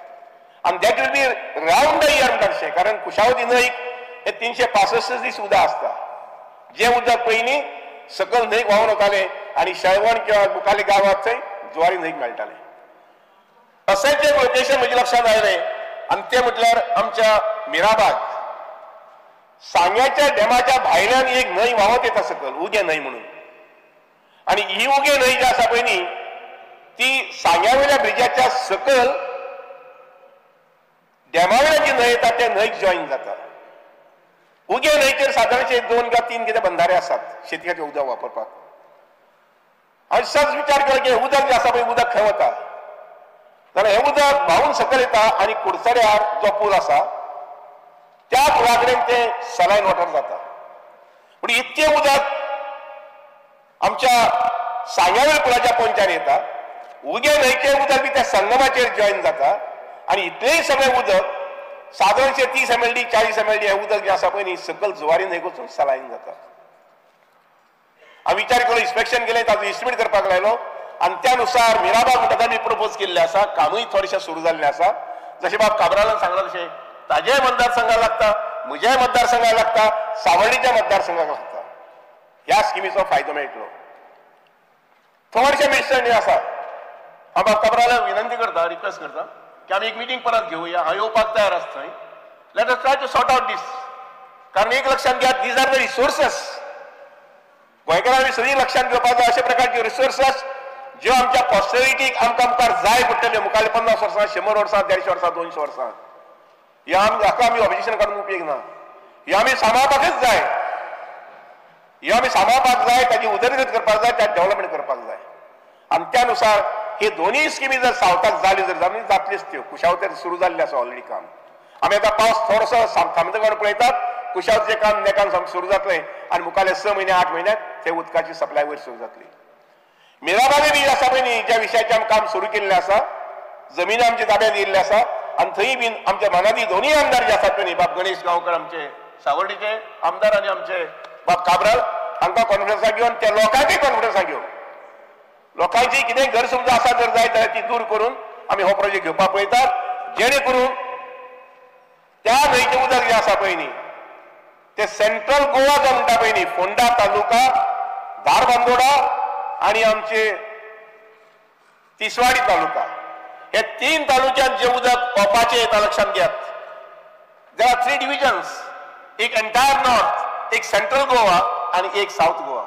आनी that will be round the year म्हणटा तशें, कारण कुशावती न्हंयक हे 365 दीस उदक आसता. जें उदक पयलीं सकयल न्हंयक व्हांवन वतालें आनी शेळवण किंवा मुखाले गांवांत थंय जुवारी न्हंयक मेळटालें. अशेंच एक लोकेशन म्हज्या लक्षांत आयलें आनी तें म्हटल्यार आमच्या मिराबाग सांग्याच्या डॅमाच्या भायल्यान एक न्हंय व्हांवत येता सकयल, उगें न्हंय म्हणून. आनी ही उगें न्हंय जी आसा पळय न्ही ती सांग्या वयल्या ब्रिजाच्या सकयल डॅमा वयल्या जी न्हंय येता त्या न्हंयक जॉईन जाता. उगें न्हंयचेर सादारणशे 2 का 3 कितें बंधारे आसात शेती खातीर उदक वापरपाक. हांवें सहज विचार केलो की उदक जें आसा पळय उदक खंय वता, जाल्यार हें उदक व्हांवून सकयल येता आनी कुडचड्यार जो पूल आसा त्या पुला कडेन तें सलायन वॉटर जाता. पूण इतकें उदक आमच्या सांग्यावेल पुलाच्या पोंच्यान येता, उगें न्हंयचें उदक बी त्या संगमाचेर जॉईन जाता आनी इतलेंय सगळें उदक सादारणशे 30 MLD 40 MLD हे उदक जें आसा पळय न्ही सकल जुवारी न्हंयेक वचून सलायन जाता. आमी विचार केलो, इन्स्पेक्शन केलें, ताचो एस्टिमेट करपाक लायलो आनी त्या नुसार मिराबाग म्हणटा आमी प्रपोज केल्लें आसा, कामूय थोडेशें सुरू जाल्लें आसा. जशें बाब काब्रालान सांगलां तशें ताजेय मतदारसंघाक लागता, म्हज्याय मतदारसंघाक लागता, सावर्डीच्या मतदारसंघाक लागता. ह्या स्किमीचो फायदो मेळटलो. थोडेशें मिसअंडरस्टँडिंग आसा. हांव बाब काब्रालाक विनंती करता, रिक्वेस्ट करता की आमी एक मिटींग परत घेवया. हांव येवपाक तयार आसा थंय. Let us try to sort out this. कारण एक लक्षांत घेयात, these are the resources. गोंयकारांनी सगळीं लक्षांत घेवपाक जाय अशे प्रकारचे रिसोर्सेस ज्यो आमच्या पॉस्टेरिटीक आमकां मुखार जाय पडटल्यो, मुखारले 50 वर्सां, 100 वर्सां, 150 वर्सां, 200 वर्सां. ह्या हाका आमी ऑब्जेक्शन काडून उपयोग ना. ह्या आमी सांबाळपाकच जाय, ह्या आमी सांबाळपाक जाय, ताची उदरगत करपाक जाय, ताची डेव्हलपमेंट करपाक जाय. आनी त्या नुसार ही दोनूय स्किमी जर सावथाक जाल्यो जर जाल्यार जातलीच त्यो. कुशावतेर सुरू जाल्लें आसा ऑलरेडी काम. आमी आतां पावस थोडोसो थांबता काडून पळयतात, कुशावतेचें काम नेटान सामकें सुरू जातलें आनी मुखारले 6 म्हयने 8 म्हयन्याक ते उदकाची सप्लाय वयर सुरू जातली. मिराबागे बी आसा पळय न्ही, ज्या विशयाचें आमी काम सुरू केल्लें आसा, जमीन आमच्या ताब्यांत येयल्ली आसा आनी थंय बीन आमच्या मनांतली दोनूय आमदार जे आसात पळय न्ही, बाब गणेश गांवकर आमचे सावर्डीचे आमदार आनी आमचे बाब काब्राल, हांकां कॉन्फिडन्साक घेवन, त्या लोकांकय कॉन्फिडन्साक घेवन, लोकांची कितें गैरसमज आसा जर जायत जाल्यार ती दूर करून आमी हो प्रोजेक्ट घेवपाक पळयतात, जेणे करून त्या न्हंयचें उदक जें आसा पळय न्ही ते सेंट्रल गोवा जो म्हणटा पळय न्ही, फोंडा तालुका, धारबांदोडा आनी आमचे तिसवाडी तालुका, हे 3 तालुक्यांत जे उदक ओपाचें येता लक्षांत घेयात. There are 3 divisions, एक एंटायर नॉर्थ, एक सेंट्रल गोवा आनी एक सावथ गोवा.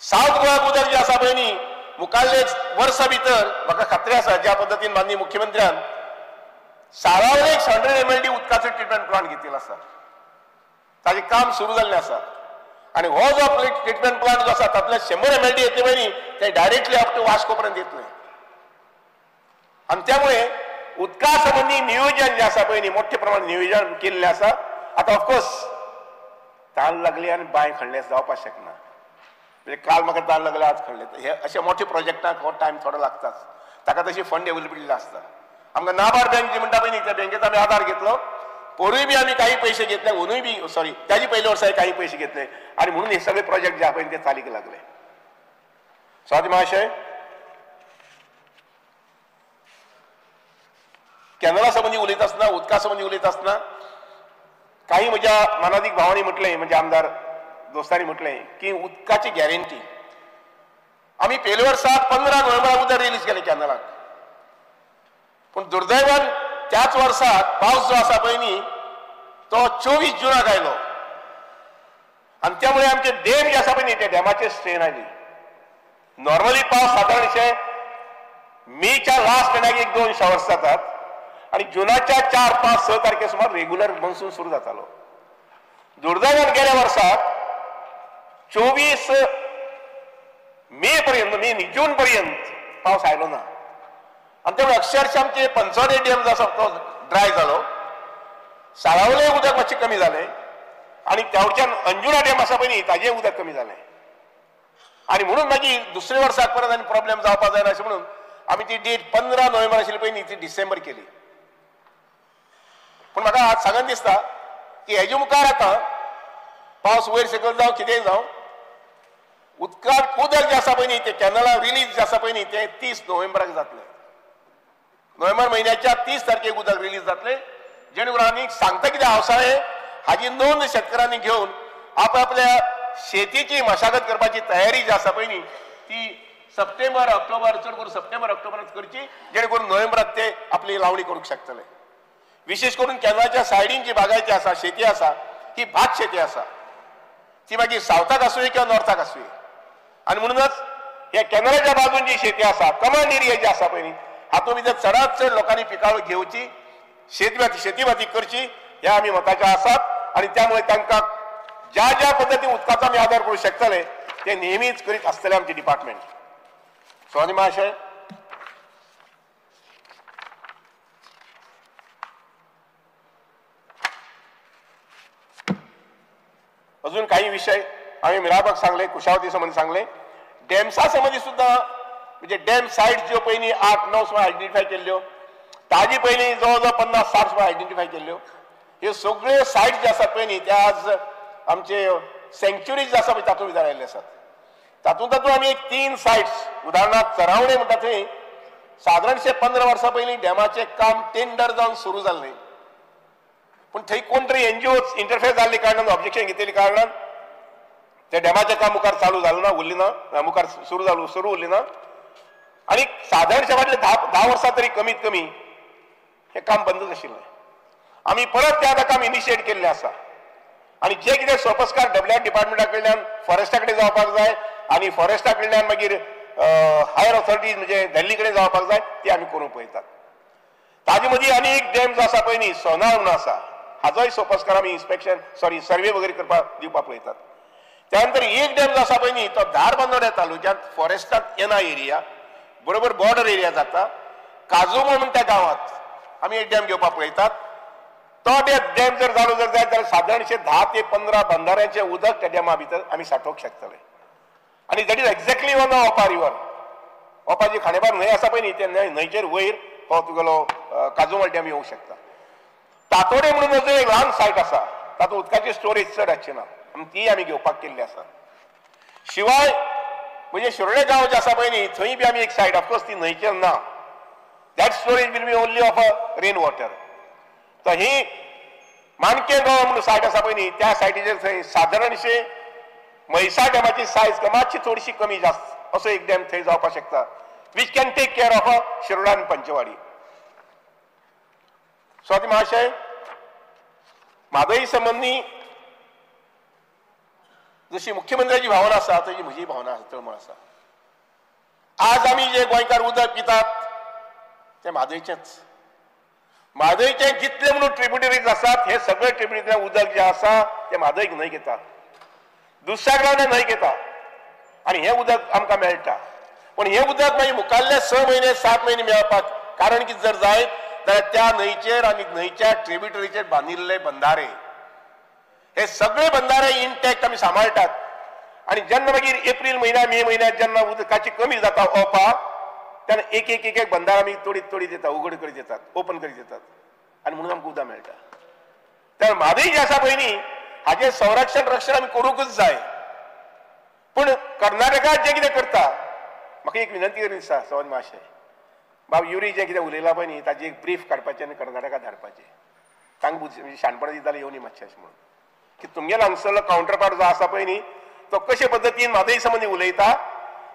सावथ गोवाक उदक जें आसा पळय न्ही मुखारले वर्सा भितर म्हाका खात्री आसा ज्या पद्दतीन माननीय मुख्यमंत्र्यान साळावले 100 MLD उदकाचो ट्रिटमेंट प्लांट घेतिल्लो आसा, ताजें काम सुरू जाल्लें आसा. आनी हो जो ट्रिटमेंट प्लांट जो आसा तातूंतल्यान 100 MLD येतले पळय न्ही ते डायरेक्टली अप टू वास्को पर्यंत येतले. आनी त्यामुळे उदका संबंदी नियोजन जें आसा पळय न्ही मोठ्या प्रमाणात नियोजन केल्लें आसा. आतां ऑफकोर्स तान लागली आनी बांय खणले जावपाक शकना, म्हणजे काल म्हाका तान लागले आज खणले, हे अशे मोठे प्रोजेक्टाक हो टायम थोडो लागताच, ताका तशी फंड अवेलेबिलिटी आसता. आमकां नाबार्ड बँक जी म्हणटा पळय न्ही त्या बँकेचो आमी आदार घेतलो, पोरूय बी आमी काही पैसे घेतले, ओनूय बी सॉरी त्याजी पयल्या वर्साय काही पैसे घेतले आनी म्हणून हे सगळे प्रोजेक्ट जे आहा पळय ते चालीक लागले. स्वाती महाशय, कॅनला संबंदी उलयता आसतना, उदका संबंदी उलयता आसतना काही म्हज्या मानादीक भावांनी म्हटलें, म्हणजे आमदार दोस्तांनी म्हटलें की उदकाची गॅरंटी. आमी पयल्या वर्सा 15 नोव्हेंबराक उदक रिलीज केलें कॅनलाक, पूण दुर्दैवान त्याच वर्साक पावस जो आसा पळय न्ही तो 24 जुनाक आयलो आनी त्यामुळे आमचे डॅम जे आसा पळय न्ही त्या डॅमाचेर स्ट्रेन आयली. नॉर्मली पावस सादारणशे मेच्या लास्ट एंडाक 1-2 शावर्स जातात आनी जुनाच्या 4, 5, 6 तारखे सुमार रेग्युलर मॉन्सून सुरू जातालो. दुर्दैवान गेल्या वर्साक 24 मे पर्यंत, मे जून पर्यंत पावस आयलो ना आनी त्यामुळे अक्षरशः आमचे पंचवटी डॅम जो आसा तो ड्राय जालो, साळावले उदक मातशें कमी जालें आनी त्यावच्यान अंजुणा डॅम आसा पळय न्ही ताजें उदक कमी जालें. आनी म्हणून मागीर दुसऱ्या वर्साक परत आनी प्रॉब्लेम जावपाक जायना अशें म्हणून आमी ती डेट 15 नोव्हेंबर आशिल्ली पळय न्ही ती डिसेंबर केली. पूण म्हाका आज सांगन दिसता की हेजे मुखार आतां पावस वयर सकयल जावं कितेंय जावं, उदकाक उदक जें आसा पळय न्ही तें कॅनला रिलीज जें आसा पळय न्ही तें 30 नोव्हेंबराक जातलें. नोव्हेंबर म्हयन्याच्या 30 तारखेक उदक रिलीज जातलें, जेणे करून आमी सांगता कितें पावसाळें हाजी नोंद शेतकारांनी घेवन आपआपल्या शेतीची मशागत करपाची तयारी जी आसा पळय न्ही ती सप्टेंबर ऑक्टोबर, चड करून सप्टेंबर ऑक्टोबरांत करची, जेणे करून नोव्हेंबरात ते आपली लावणी करूंक शकतले. विशेष करून कॅनलाच्या सायडीन जी बागायती आसा, शेती आसा, ही भात शेती आसा, ती मागीर सावथाक आसुये किंवा नॉर्थाक आसुये. आनी म्हणूनच ह्या कॅनलाच्या बाजून जी शेती आसा, कमांड एरिया जी आसा पळय न्ही हातूंत भितर चडांत चड लोकांनी पिकावळ घेवची, शेतीभाती करची ह्या आमी मताचे आसात. आनी त्यामुळे तांकां ज्या ज्या पद्दतीन उदकाचो आमी आदार करूंक शकतले ते नेहमीच करीत आसतले आमचे डिपार्टमेंट. स्वामी महाशय, अजून काही विषय आम्ही मिराबाग सांगले, कुशावती संबंधी सांगले, डॅम्सा संबंधी सुद्दां म्हणजे डॅम सायट ज्यो पयलीं 8-9 सुमार आयडेंटिफाय केल्ल्यो ताजी पयलीं जवळ जवळ 50-60 आयडेंटिफाय केल्ल्यो. ह्यो सगळ्यो सायट्स जे आसात पळय न्ही त्या आज आमचे सँक्च्युरीज जे आसा पळय तातूंत भितर आयिल्ले आसात. तातूंत तातूंत आमी एक 3 सायट्स, उदाहरणार्थ चरावणे म्हणटा थंय सादारणशे 15 वर्सां पयलीं डॅमाचें काम टेंडर जावन सुरू जाल्लें, पूण थंय कोण तरी एनजीओ इंटरफेअर जाल्ले कारणान, ऑब्जेक्शन घेतिल्ले कारणान ते डॅमाचें काम मुखार चालू जालें ना, उरलें ना, मुखार सुरू उरलें ना. आनी सादारणशे फाटले 10 वर्सां तरी कमीत कमी हें काम बंदच आशिल्लें. आमी परत तें आतां काम इनिशिएट केल्लें आसा आनी जे कितें सोपस्कार डब्ल्यू डिपार्टमेंटा कडल्यान फॉरेस्टा कडेन जावपाक जाय आनी फॉरेस्टा कडल्यान मागीर हायर ऑथॉरिटीज म्हणजे दिल्ली कडेन जावपाक जाय ती आमी करूंक पळयतात. ताजे मदीं आनी एक डॅम जो आसा पळय न्ही सोनार म्हणून आसा, हाजोय सोपस्कार आमी इन्स्पेक्शन सॉरी सर्वे वगैरे करपाक दिवपाक पळयतात. त्यानंतर एक डॅम जो आसा पळय न्ही तो धारबांदोड्या तालुक्यांत फॉरेस्टांत येना एरिया, बरोबर बॉर्डर एरिया जाता, काजूमो म्हण त्या गांवांत आमी एक डॅम घेवपाक पळयतात. तो डॅम जर जालो जर जायत जाल्यार सादारणशे 10 ते 15 बंधाऱ्यांचें उदक त्या डॅमा भितर आमी सांठोवंक शकतले. आनी that is exactly on Opa river. Opa जी खांडेपार न्हंय आसा पळय न्ही ते न्हंयचेर वयर हो तुगेलो काजूमल डॅम येवंक शकता. तातोडे म्हणून जो एक ल्हान सायट आसा तातूंत उदकाची स्टोरेज चड आसची ना, आनी तीय आमी घेवपाक केल्ली आसा. शिवाय म्हणजे शिरोडे गांव जे आसा पळय न्ही थंय बी आमी एक सायट, ऑफकोर्स ती न्हंयचेर ना, that storage will be only of a rain water. तर ही माणके गांव म्हणून सायट आसा पळय न्ही त्या सायटीचेर थंय सादारणशे म्हैसा डॅमाची सायज मातशी थोडीशी कमी जास्त असो एक डॅम थंय जावपाक शकता, which can take care of a Shiroda आनी पंचवाडी. सो आतां महाशय म्हादय संबंदी जशी मुख्यमंत्र्याची भावना आसा तशी म्हजी भावना आसा, तळमळ आसा. आज आमी जे गोंयकार उदक पितात तें म्हादयचेंच. म्हादयचे जितले म्हणून ट्रिब्युटरीज आसात हे सगळे ट्रिब्युटरींतल्यान उदक जें आसा तें म्हादयक न्हंय घेता, दुसऱ्या न्हंय घेता आनी हें उदक आमकां मेळटा. पूण हें उदक मागीर मुखाल्ले 6 म्हयने 7 म्हयने मेळपाक कारण कितें जर जायत जाल्यार त्या न्हंयचेर आनी न्हंयच्या ट्रिब्युटरीचेर बांदिल्ले बंधारे हे सगळे बंधारे इंटॅक्ट आमी सांबाळटात. आनी जेन्ना मागीर एप्रील म्हयन्या मे म्हयन्यात जेन्ना उदकाची कमी जाता ओपा तेन्ना एक एक एक एक बंधार आमी तोडीत तोडीत येता, उगड करीत येतात, ओपन करीत येतात आनी म्हणून आमकां उदक मेळटा. तर म्हादय जें आसा पळय न्ही हाजें संरक्षण रक्षण आमी करूंकच जाय. पूण कर्नाटकांत जें कितें करता, म्हाका एक विनंती करीन दिसता सवन महाशय, बाब युरी जें कितें उलयलां पळय न्ही ताजी एक ब्रीफ काडपाचें आनी कर्नाटका धाडपाचें, तांकां म्हणजे शाणपणां दिता जाल्यार येवनी मातशें अशें म्हणून की तुमगेलो हांगसरलो कावंटरपार्ट जो आसा पळय न्ही तो कशे पद्दतीन म्हादय संबंदी उलयता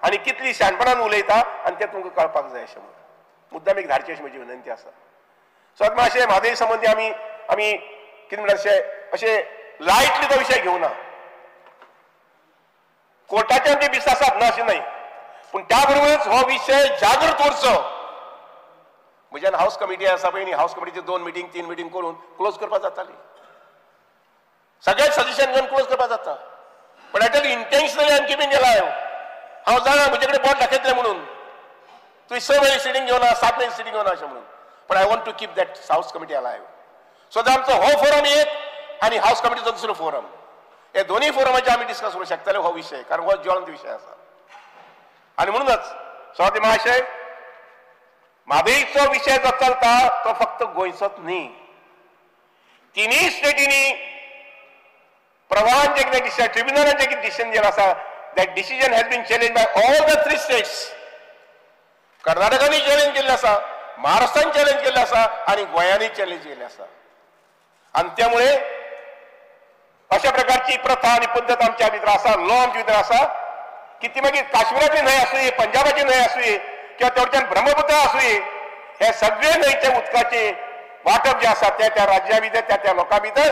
आनी कितली शाणपणान उलयता आनी तें तुमकां कळपाक जाय अशें म्हणून मुद्दाम एक धाडची अशी म्हजी विनंती आसा. सो आतां मातशें म्हादय संबंदी आमी आमी कितें म्हणटा अशें अशें लायटली तो विशय घेवना. कोर्टाचे आमचे विस आसात ना अशें न्हय, पूण त्या बरोबरच हो विशय जागृत उरचो. म्हज्यान हावस कमिटी आसा पळय न्ही, हावस कमिटीचे 2 मिटींग 3 मिटींग करून क्लोज करपाक जाताली, सगळें सजेशन घेवन क्लोज करपाक जाता. पण I tell intentionally I am keeping alive. हांव जाणा म्हजे कडेन बोट दाखयतलें म्हणून तुवें 6 म्हयने सिटींग घेवना, 7 म्हयने सिटींग घेवना अशें म्हणून, पण I want to keep that house committee alive. So आमचो हो फोरम एक आनी हावस कमिटीचो दुसरो फोरम, हे दोनूय फोरमाचेर आमी डिस्कस करूंक शकतले हो विशय, कारण हो ज्वलंत विशय आसा. आनी म्हणूनच सभापती महाशय म्हादयचो विशय जो चलता तो फक्त गोंयचोच न्ही, तिनूय स्टेटींनी प्रवाहान जे कितें डिसिजन, ट्रिब्युनलान जे कितें डिसिजन जें आसा that decision has been challenge by all the 3 states. कर्नाटकांनी challenge केल्लें आसा, महाराष्ट्रान चॅलेंज केल्लें आसा आनी गोंयांनी चॅलेंज केल्लें आसा. आनी त्यामुळे अशा प्रकारची प्रथा आनी पद्दत आमच्या भितर आसा, लॉ आमच्या भितर आसा की ती मागीर काश्मीराची न्हंय आसुये, पंजाबाची न्हंय आसुये किंवा तेवटेच्यान ब्रह्मपुत्र आसुये, हे सगळे न्हंयचे उदकाचे वांटप जें आसा त्या त्या राज्या भितर त्या त्या लोकां भितर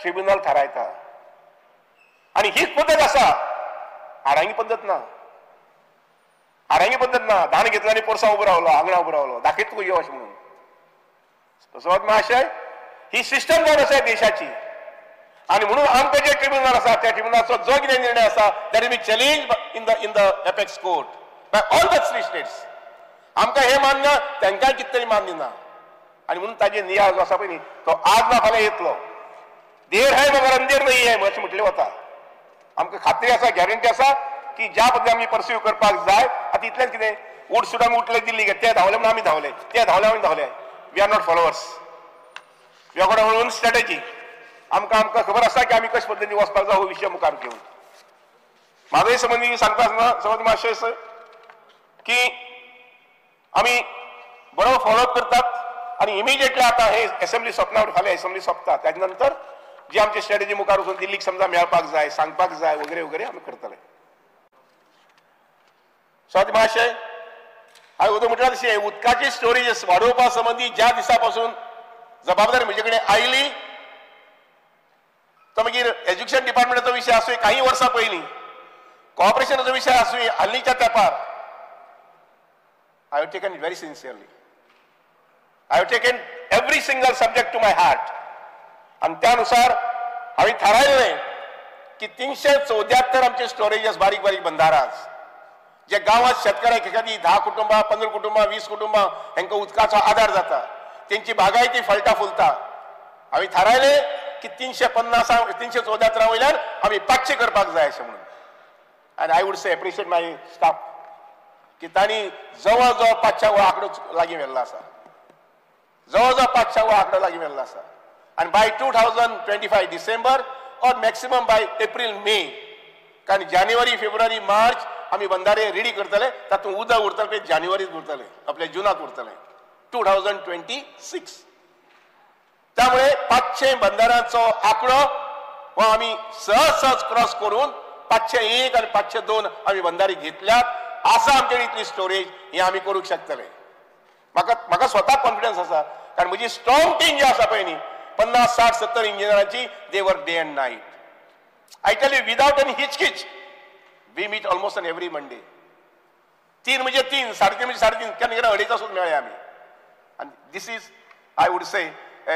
ट्रिब्युनल थारायता. आनी हीच पद्दत आसा, आडांगी पद्दत ना, आडांगी पद्दत ना. धान घेतलो आनी पोरसा उबो रावलो, आंगणा उबो रावलो, दाखयत तुका यो अशें म्हणून. सभापती महाशय ही सिस्टम जावन आसा देशाची आनी म्हणून आमकां जे ट्रिब्युनल आसा त्या ट्रिब्युनलाचो जो कितें निर्णय आसा that is be challenge in the apex court by all the 3 states. आमकां हें मान्य, तांकांय कितें तरी मान्य ना आनी म्हणून ताजे नियाळ जो आसा पळय न्ही तो आज ना फाल्यां येतलो. देर है मगर अंधेर नहीं है अशें म्हटलें वता. आमकां खात्री आसा, गॅरंटी आसा की ज्या पद्दतीन आमी परस्यू करपाक जाय. आतां इतलेंच कितें उठसूट आमी उठले दिल्ली, ते धांवले म्हणून आमी धांवले, ते धांवले आमी धांवले, We are not followers, we are got our own strategy. आमकां आमकां खबर आसा की आमी कशे पद्दतीन वचपाक जाय हो विशय मुखार घेवन. म्हादय संबंदी सांगता आसतना समज मातशें की आमी बरो फॉलोअप करतात आनी इमिजिएटली आतां हे एसेंब्ली सोंपना, फाल्यां एसेंब्ली सोंपता ताजे नंतर जी आमची स्ट्रॅटेजी मुखार वचून दिल्लीक समजा मेळपाक जाय, सांगपाक जाय वगैरे वगैरे आमी करतले. सो मातशें हांवें उदक म्हटल्यार तशें उदकाची स्टोरेज वाडोवपा संबंदी ज्या दिसा पासून जबाबदारी म्हजे कडेन आयली तो मागीर एज्युकेशन डिपार्टमेंटाचो विशय आसूं काही वर्सां पयलीं, कॉपरेशनाचो विशय आसूं हालींच्या तेंपार, I have taken it very sincerely. I have taken every single subject to my heart. आनी त्यानुसार हांवें थारायल्लें की 374 आमचे स्टोरेजेस बारीक बारीक बंदारां जे गांवांत शेतकारांक एखादी 10 कुटुंबां, 15 कुटुंबां, 20 कुटुंबां हांकां उदकाचो आदार जाता, तेंची बागायती फळटा फुलता. हांवें थारायलें की 350 374 वयल्यान आमी 500 करपाक जाय अशें म्हणून. आनी I would say appreciate my staff की तांणी जवळ जवळ 500 हो आंकडो लागीं व्हेल्लो आसा, जवळ जवळ 500 हो आंकडो लागीं व्हेल्लो आसा. आनी by 2025 December or maximum by April May, कारण जानेवारी फेब्रुवारी मार्च आमी बंधारे रेडी करतले, तातूंत उदक उरतलें पळय जानेवारीत उरतलें, आपल्या जुनात उरतलें 2026. त्यामुळे 500 बंधाऱ्यांचो आंकडो हो आमी सहज सहज क्रॉस करून 501 आनी 502 आमी बंधारे घेतल्यात. आसा आमचे इतली स्टोरेज ही आमी करूंक शकतले. म्हाका म्हाका स्वताक कॉन्फिडन्स आसा, कारण म्हजी स्ट्रॉंग टीम जी आसा पळय न्ही 50, 60, 70 इंजिनियरांची, they work day and night. I tell you without any हिचकिच we meet almost on every Monday. 3 म्हणजे 3, 3:30 म्हणजे 3:30, केन्ना केन्ना 2:30 सुद्दां मेळ्ळे आमी. आनी this is I would say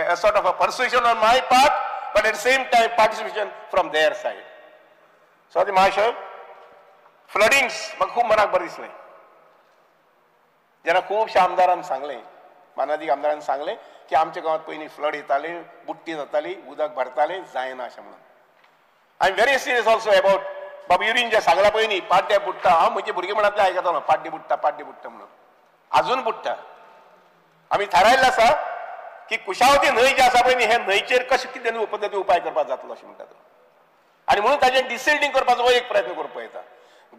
a sort of a persuasion on my part, but at the same time participation from their side. So the महाशय फ्लडिंग्स म्हाका खूब मनाक बरें दिसलें जेन्ना खुबश्या आमदारान सांगलें, मानादीक आमदारान सांगलें की आमच्या गांवांत पयलीं फ्लड येताले, बुडटी जाताली, उदक भरतालें, जायना अशें म्हणून. I am very serious also about बाबा युरीन जें सांगलां पळय न्ही, पाड्डे बुडटा. हांव म्हजे भुरगेपणांतलें आयकतालो पाड्डे बुडटा, पाड्डे बुडटा म्हणून, आजून बुडटा. आमी थारायल्लें आसा की कुशावती न्हंय जी आसा पळय न्ही, हे न्हंयचेर कशें कितें पद्दती उपाय करपाक जातलो अशें म्हणटा तो. आनी म्हणून ताजेर डिसिल्टींग करपाचो हो एक प्रयत्न करूंक पळयता.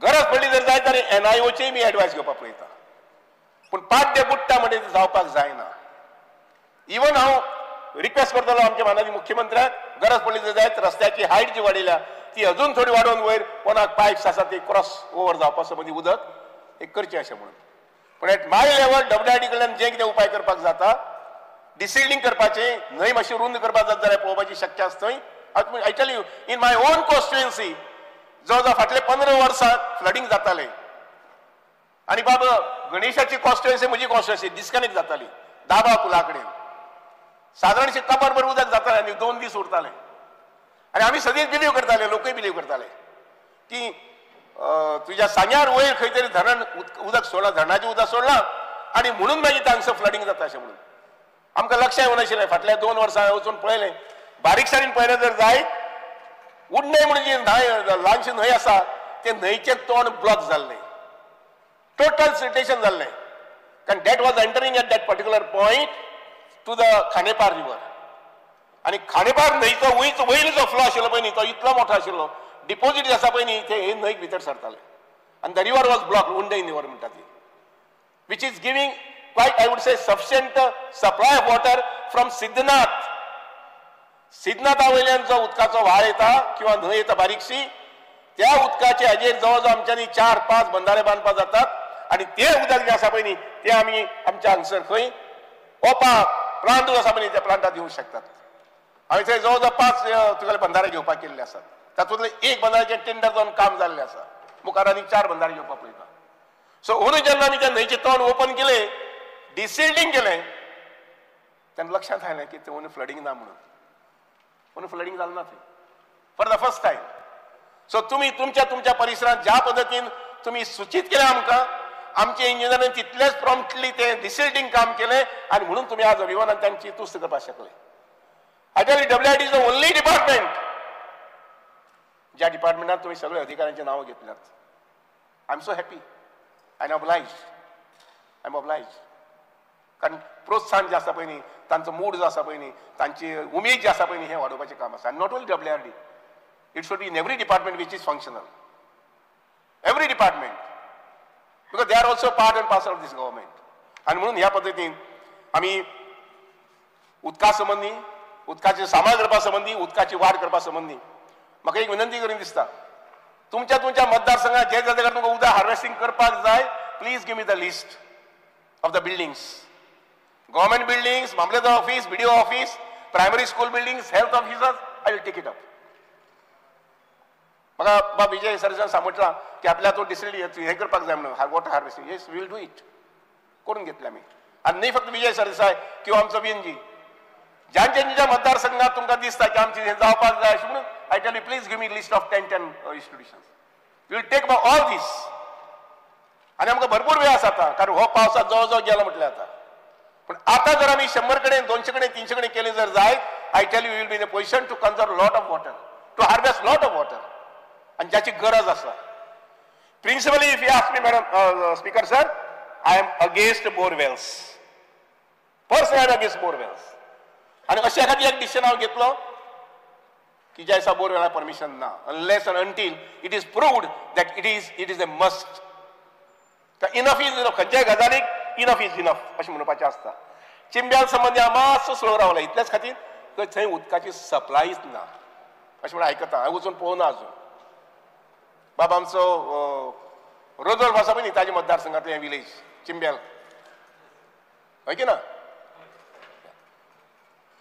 गरज पडली जर जाय जाल्यार एनआयओचेय मी एडवायस घेवपाक पळयता, पूण पाड्डे बुडटा म्हणजे जावपाक जायना. इवन हांव रिक्वेस्ट करतलो आमच्या मानादी मुख्यमंत्र्याक, गरज पडली जर जायत रस्त्याची हायट जी वाडयल्या ती अजून थोडी वाडोवन वयर कोणाक पायप्स आसा ती क्रॉस ओवर जावपा संबंदी उदक एक करचें अशें म्हणून. पूण एट my level WID कडल्यान जें कितें उपाय करपाक जाता, डिसिल्टींग करपाचें, न्हंय मातशी रुंद करपाक जाता जाल्यार पळोवपाची शक्य आसा थंय. I tell you in my own constituency जवळ जवळ फाटले 15 वर्सां फ्लडींग जातालें आनी बाब गणेशाची कॉन्स्टिट्युएन्सी म्हजी कॉन्स्टिट्युएन्सी डिस्कनेक्ट जाताली दाबा पुला कडेन, सादारणशें कबरभर उदक जातालें आनी 2 दीस उरतालें. आनी आमी सदींच बिलीव करताले, लोकूय बिलीव करताले की तुज्या सांग्यार वयर खंय तरी धरण उदक सोडलां, धरणाचें उदक सोडलां आनी म्हणून मागीर तांगसर फ्लडींग जाता अशें म्हणून. आमकां लक्ष येवनाशिल्लें. फाटल्या 2 वर्सां हांवें वचून पळयलें, बारीकसाणीन पळयलें जर जायत उडणे म्हणून जी न्हंय ल्हानशी न्हंय आसा ते न्हंयचें तोंड ब्लॉक जाल्लें, टोटल सिल्टेशन जाल्लें, कारण that was entering at that particular point to the Khandepar river. आनी खांडेपार न्हंयचो वयचो वयलो जो फ्लो आशिल्लो पळय न्ही तो इतलो मोठो आशिल्लो, डिपोजीट जे आसा पळय न्ही ते हे न्हंयक भितर सरताले आनी the river was block, Undai river म्हणटा ती, which is giving quite I would say sufficient supply of water from Siddhnath. सिद्धनाथा वयल्यान जो उदकाचो व्हाळ येता किंवा न्हंय येता बारीकशी, त्या उदकाचे हाजेर जवळ जवळ आमच्यांनी 4-5 बंधारे बांदपाक जातात आनी ते उदक जें आसा पळय न्ही ते आमी आमच्या हांगसर खंय ओपा प्लांट आसा पळय न्ही त्या प्लांटात दिवंक शकतात. हांवें थंय जवळ जवळ 5 तुगेले बंधारे घेवपाक केल्ले आसात, तातूंतले एक बंधाऱ्याचें टेंडर जावन काम जाल्लें आसा, मुखार आनी 4 बंधारे घेवपाक पळयता. सो अंदू जेन्ना आमी त्या न्हंयचें तोंड ओपन केलें, डिसिल्टींग केलें, तेन्ना लक्षांत आयलें की ते अंदू फ्लडींग ना म्हणून, अंदू फ्लडींग जालें ना थंय for the first time. So तुमी तुमच्या तुमच्या परिसरांत ज्या पद्दतीन तुमी सुचीत केलें आमकां, आमचे इंजिनियरांनी तितलेच प्रॉम्प्टली ते डिसिल्टींग काम केलें आनी म्हणून तुमी आज अभिमानान तांची तुस्त करपाक शकले. I tell you WID is the only department ज्या डिपार्टमेंटात तुमी सगळे अधिकाऱ्यांची नांवां घेतल्यात. I am so happy, I am obliged, I am obliged. कारण प्रोत्साहन जें आसा पळय न्ही, तांचो मूड जो आसा पळय न्ही, तांची उमेद जी आसा पळय न्ही, हें वाडोवपाचें काम आसा. आनी not only WRD, it should be in every department which is functional, every department, because they are also part and parcel of this government. आनी म्हणून ह्या पद्दतीन आमी उदका संबंदी, उदकाचें सांबाळ करपा संबंदी, उदकाची वाड करपा संबंदी म्हाका एक विनंती करून दिसता, तुमच्या तुमच्या मतदारसंघात जे जाग्यार तुमकां उदक हार्वेस्टिंग करपाक जाय, please give me the list of the buildings, government buildings, mamlatdar office, BDO office, primary school buildings, health officers, I will take it up. म्हाका बाब विजय सरसान सांगला की आपल्या तो डिस्ट्रिक्ट हें करपाक जाय म्हणून water harvesting, yes we will do it, करून घेतले आमी. आनी न्ही फक्त विजय सरदेसाय किंवा आमचो बी एन जी, ज्यांच्या ज्यांच्या मतदारसंघात तुमकां दिसता की आमची हें जावपाक जाय अशें म्हणून I tell you please give me list of 10 10 institutions, we will take all these. आनी आमकां भरपूर वेळ आसा आतां, कारण हो पावसात जवळ जवळ गेला म्हटल्यार आतां. पूण आतां जर आमी 100 कडेन, 200 कडेन, 300 कडेन केलें जर जायत, I tell you will be in a position to conserve lot of water, to harvest lot of water, आनी ज्याची गरज आसा. Principally if you ask me madam speaker sir, I am against borewells, personally I am against borewells. आनी अशे खातीर एक decision हांव घेतलो की ज्या दिसा बोरवेलाक परमिशन ना, unless and until it is proved that it is a must. Enough is enough, खंयच्याय गजालीक इनफ is enough अशें म्हणपाचें आसता. चिंब्याल संबंदी हांव मातसो स्लो रावला इतल्याच खातीर थंय उदकाची सप्लायच ना अशें म्हणून आयकता, हांवें वचून पळोवना अजून. बाबा आमचो रोजोल्फ आसा पळय न्ही, ताज्या मतदारसंघांतलें हें विलेज चिंब्याल, हय की ना?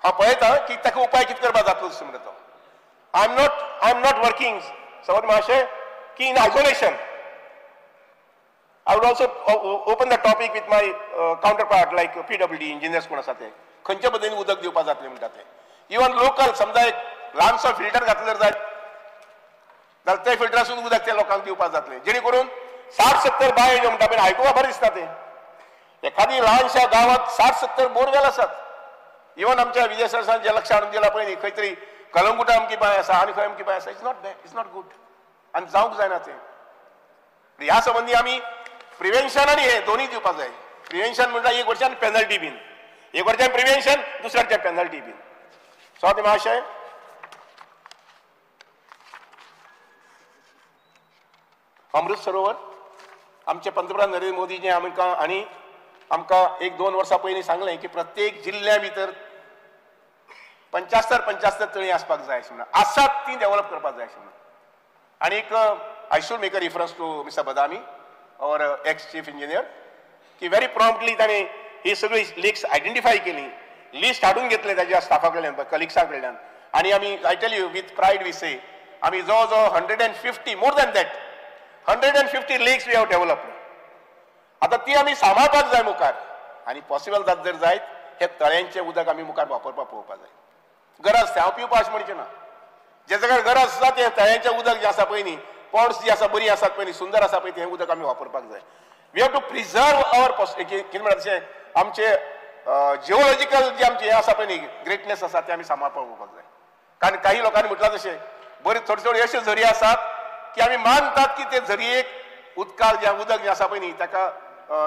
हांव पळयता की ताका उपाय कितें करपाक जातलो अशें म्हणटा तो. I am not working समज मातशें की in isolation. I would also open the topic with my counterpart like PWD engineers कोण आसा ते, खंयच्या पद्दतीन उदक दिवपाक जातलें म्हणटा ते. इवन लोकल समजा एक ल्हानसो फिल्टर घातलो जर जायत जाल्यार ते फिल्टरासून उदक त्या लोकांक दिवपाक जातलें, जेणे करून 60-70 बांय ज्यो म्हणटा पळय आयकुपाक बरें दिसता तें. एखादी ल्हानशा गांवांत 60-70 बोरवेल आसात. इवन आमच्या विजय सरसान जे लक्ष हाडून दिलां पळय न्ही, खंय तरी कलंगुटा अमकी बांय आसा आनी खंय अमकी बांय आसा, it's not bad, it's not good, आनी जावंक जायना तें. ह्या संबंदी आमी प्रिवेन्शन आनी हें दोनूय दिवपाक जाय. प्रिवेन्शन म्हणल्यार एक वर्सान पेनल्टी बीन, एक वर्सान प्रिवेन्शन, दुसऱ्या वर्सान पेनल्टी बीन. सो महाशय, अमृत सरोवर आमचे पंतप्रधान नरेंद्र मोदीजी आमकां आनी आमकां 1-2 वर्सां पयलीं सांगलें की प्रत्येक जिल्ल्या भितर 75-75 तळीं आसपाक जाय अशें म्हणून, आसात ती डेव्हलप करपाक जाय अशें म्हणून. आनी एक I should make a reference to mister Badami our ex chief engineer, की व्हेरी प्रॉम्प्टली ताणें ही सगळी लिक्स आयडेंटिफाय केली, लिस्ट हाडून घेतलें ताज्या स्टाफा कडल्यान, कलिग्सा कडल्यान. आनी आमी I tell you with pride we say आमी जवळ जवळ 150, more than that 150 lakes we have developed. आतां ती आमी सांबाळपाक जाय मुखार, आनी पॉसिबल जात जर जायत हे तळ्यांचें उदक आमी मुखार वापरपाक पळोवपाक जाय. गरज तें हांव पिवपाक अशें म्हणचें ना, जे जाग्यार गरज आसा तें तळ्यांचें उदक जें आसा पळय न्ही, पॉन्ड्स जी आसा बरी आसात पळय न्ही, सुंदर आसा पळय, तें उदक आमी वापरपाक जाय. We have to preserve our कितें म्हणटा तशें आमचे जिओलॉजिकल जे आमचें हें आसा पळय न्ही, ग्रेटनेस आसा तें आमी सांबाळपाक पळोवपाक जाय. कारण काही लोकांनी म्हटलां तशें बरी थोडी थोडी अश्यो झरी आसात की आमी मानतात की ते झरयेक उदकाक जें उदक जें आसा पळय न्ही ताका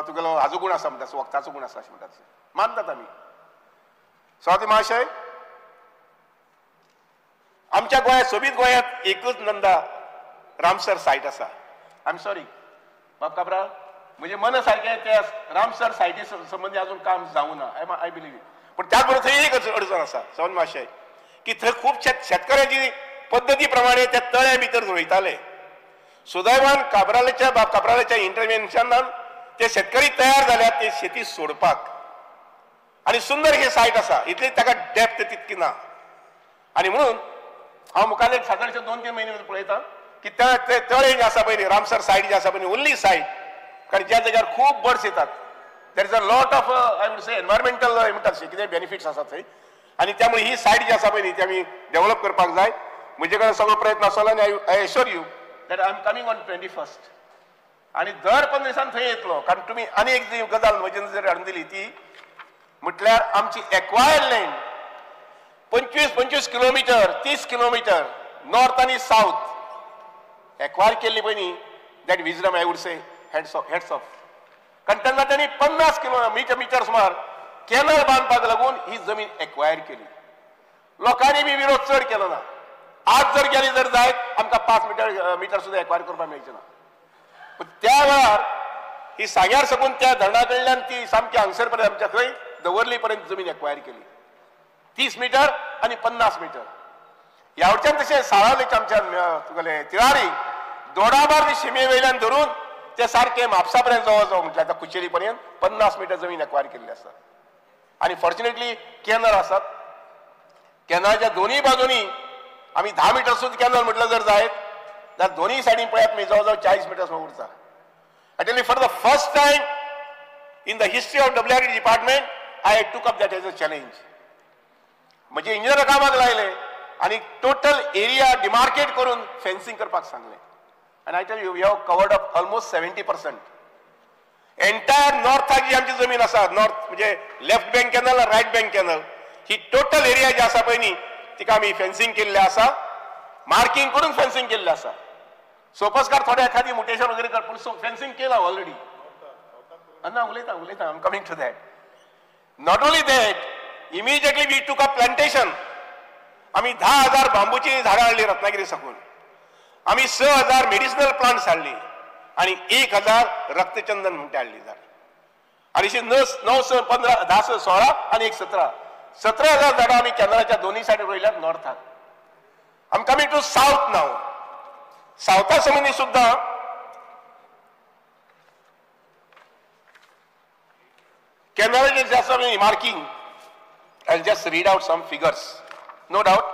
तुगेलो हाजो गूण आसा म्हणटा, वखदाचो गूण आसा अशें म्हणटात, मानतात आमी. स्वाती महाशय, आमच्या गोंयांत, सोबीत गोंयांत एकूच नंदा रामसर सायट आसा. I am sorry बाब काब्राल, म्हणजे मन सारकें त्या रामसर सायटी संबंदी अजून काम जावं ना, I believe. पूण त्याच बरोबर थंय एक अडचण आसा सवन महाशय, की थंय खूब शेतकऱ्यांची पद्दती प्रमाणे त्या तळ्या भितर रोयताले. सुदैवान काब्रालाच्या बाब काब्रालाच्या इंटरव्हेन्शनान ते शेतकरी तयार जाल्यात ते शेती सोडपाक, आनी सुंदर ही सायट आसा, इतली ताका डेप्थ तितकी ना. आनी म्हणून हांव मुखार एक सादारणशे 2-3 म्हयने पळयता की ते तळे जे आसा पळय, रामसर सायट जी आसा पळय, ओन्ली सायट, कारण ज्या जाग्यार खूब बर्ड्स येतात, there is a lot of I would say environmental म्हणटात कितें बेनिफिट्स आसात थंय, आनी त्यामुळे ही सायट जी आसा पळय न्ही ती आमी डेव्हलप करपाक जाय. म्हजे कडेन सगळो प्रयत्न आसलो आनी I assure you that I am coming on 21st, आनी दर 15 दिसान थंय येतलो. कारण तुमी आनी एक जी गजाल म्हजे नजरेर हाडून दिली ती म्हटल्यार आमची acquired land 25-25 kilometre, 30 kilometre north आनी सावथ एक्वायर केल्ली पळय न्ही, that wisdom I would say hats off. कारण तेन्ना त्यांनी 50 किलोमिटर सुमार कॅनल बांदपाक लागून ही जमीन एक्वायर केली. लोकांनी बी विरोध चड केलो ना. आज जर गेली जर जायत आमकां 5 मिटर सुद्दां एक्वायर करपाक मेळचें ना. पूण त्या वेळार ही सांग्यार साकून त्या धरणा कडल्यान ती सामकी हांगसर पर्यंत आमच्या खंय दवर्ली पर्यंत जमीन एक्वायर केली, 30 मिटर आनी 50 मिटर. ह्या वटच्यान तशें साळावलेच्या आमच्या तुगेले तिळारी दोडाबार शिमे वयल्यान धरून ते सारके म्हापसा पर्यंत जवळ जवळ म्हटल्यार आतां कुचेरी पर्यंत 50 मिटर जमीन एक्वायर केल्ली आसा. आनी फॉर्च्युनेटली कॅनल आसात, कॅनलाच्या दोनूय बाजूनी आमी 10 मिटर सुद्दां कॅनल म्हटलं जर जायत जाल्यार दोनूय सायडीन पळयात मी जवळ जवळ 40 मिटर्स उरता. Actually for the first time in the history of WRD department I took up that as a challenge. म्हणजे इंजिनियर कामाक लायले आनी टोटल एरिया डिमार्केट करून फेन्सिंग करपाक सांगलें. And I tell you we have covered up almost 70%. Entire नॉर्थाक जी आमची जमीन आसा, नॉर्थ म्हणजे left bank canal, right bank canal, ही टोटल एरिया जी आसा पळय न्ही तिका आमी फेन्सिंग केल्लें आसा, मार्किंग करून फेन्सिंग केल्लें आसा. सोपस्कार थोडे एखादी मुटेशन वगैरे कर, पूण फेन्सिंग केला ऑलरेडी. ना उलयता उलयता, I am coming to that. Not only that, immediately we took a plantation. आमी 10,000 बांबूची झाडां हाडली रत्नागिरी साकून, आमी 6,000 मेडिसिनल प्लांट्स हाडली आनी 1,000 रक्तचंदन म्हणटा हाडली झाड. आनी अशी 9, 6, 15, 10, 16 आनी 1 17, 17,000 झाडां आमी कॅनलाच्या दोनूय सायडीन रोयल्यात नॉर्थाक. आम कमींग टू सावथ नाव. सावथा संबंदी सुद्दां कॅनलाचेर जे आसा marking, I just read out some figures. No doubt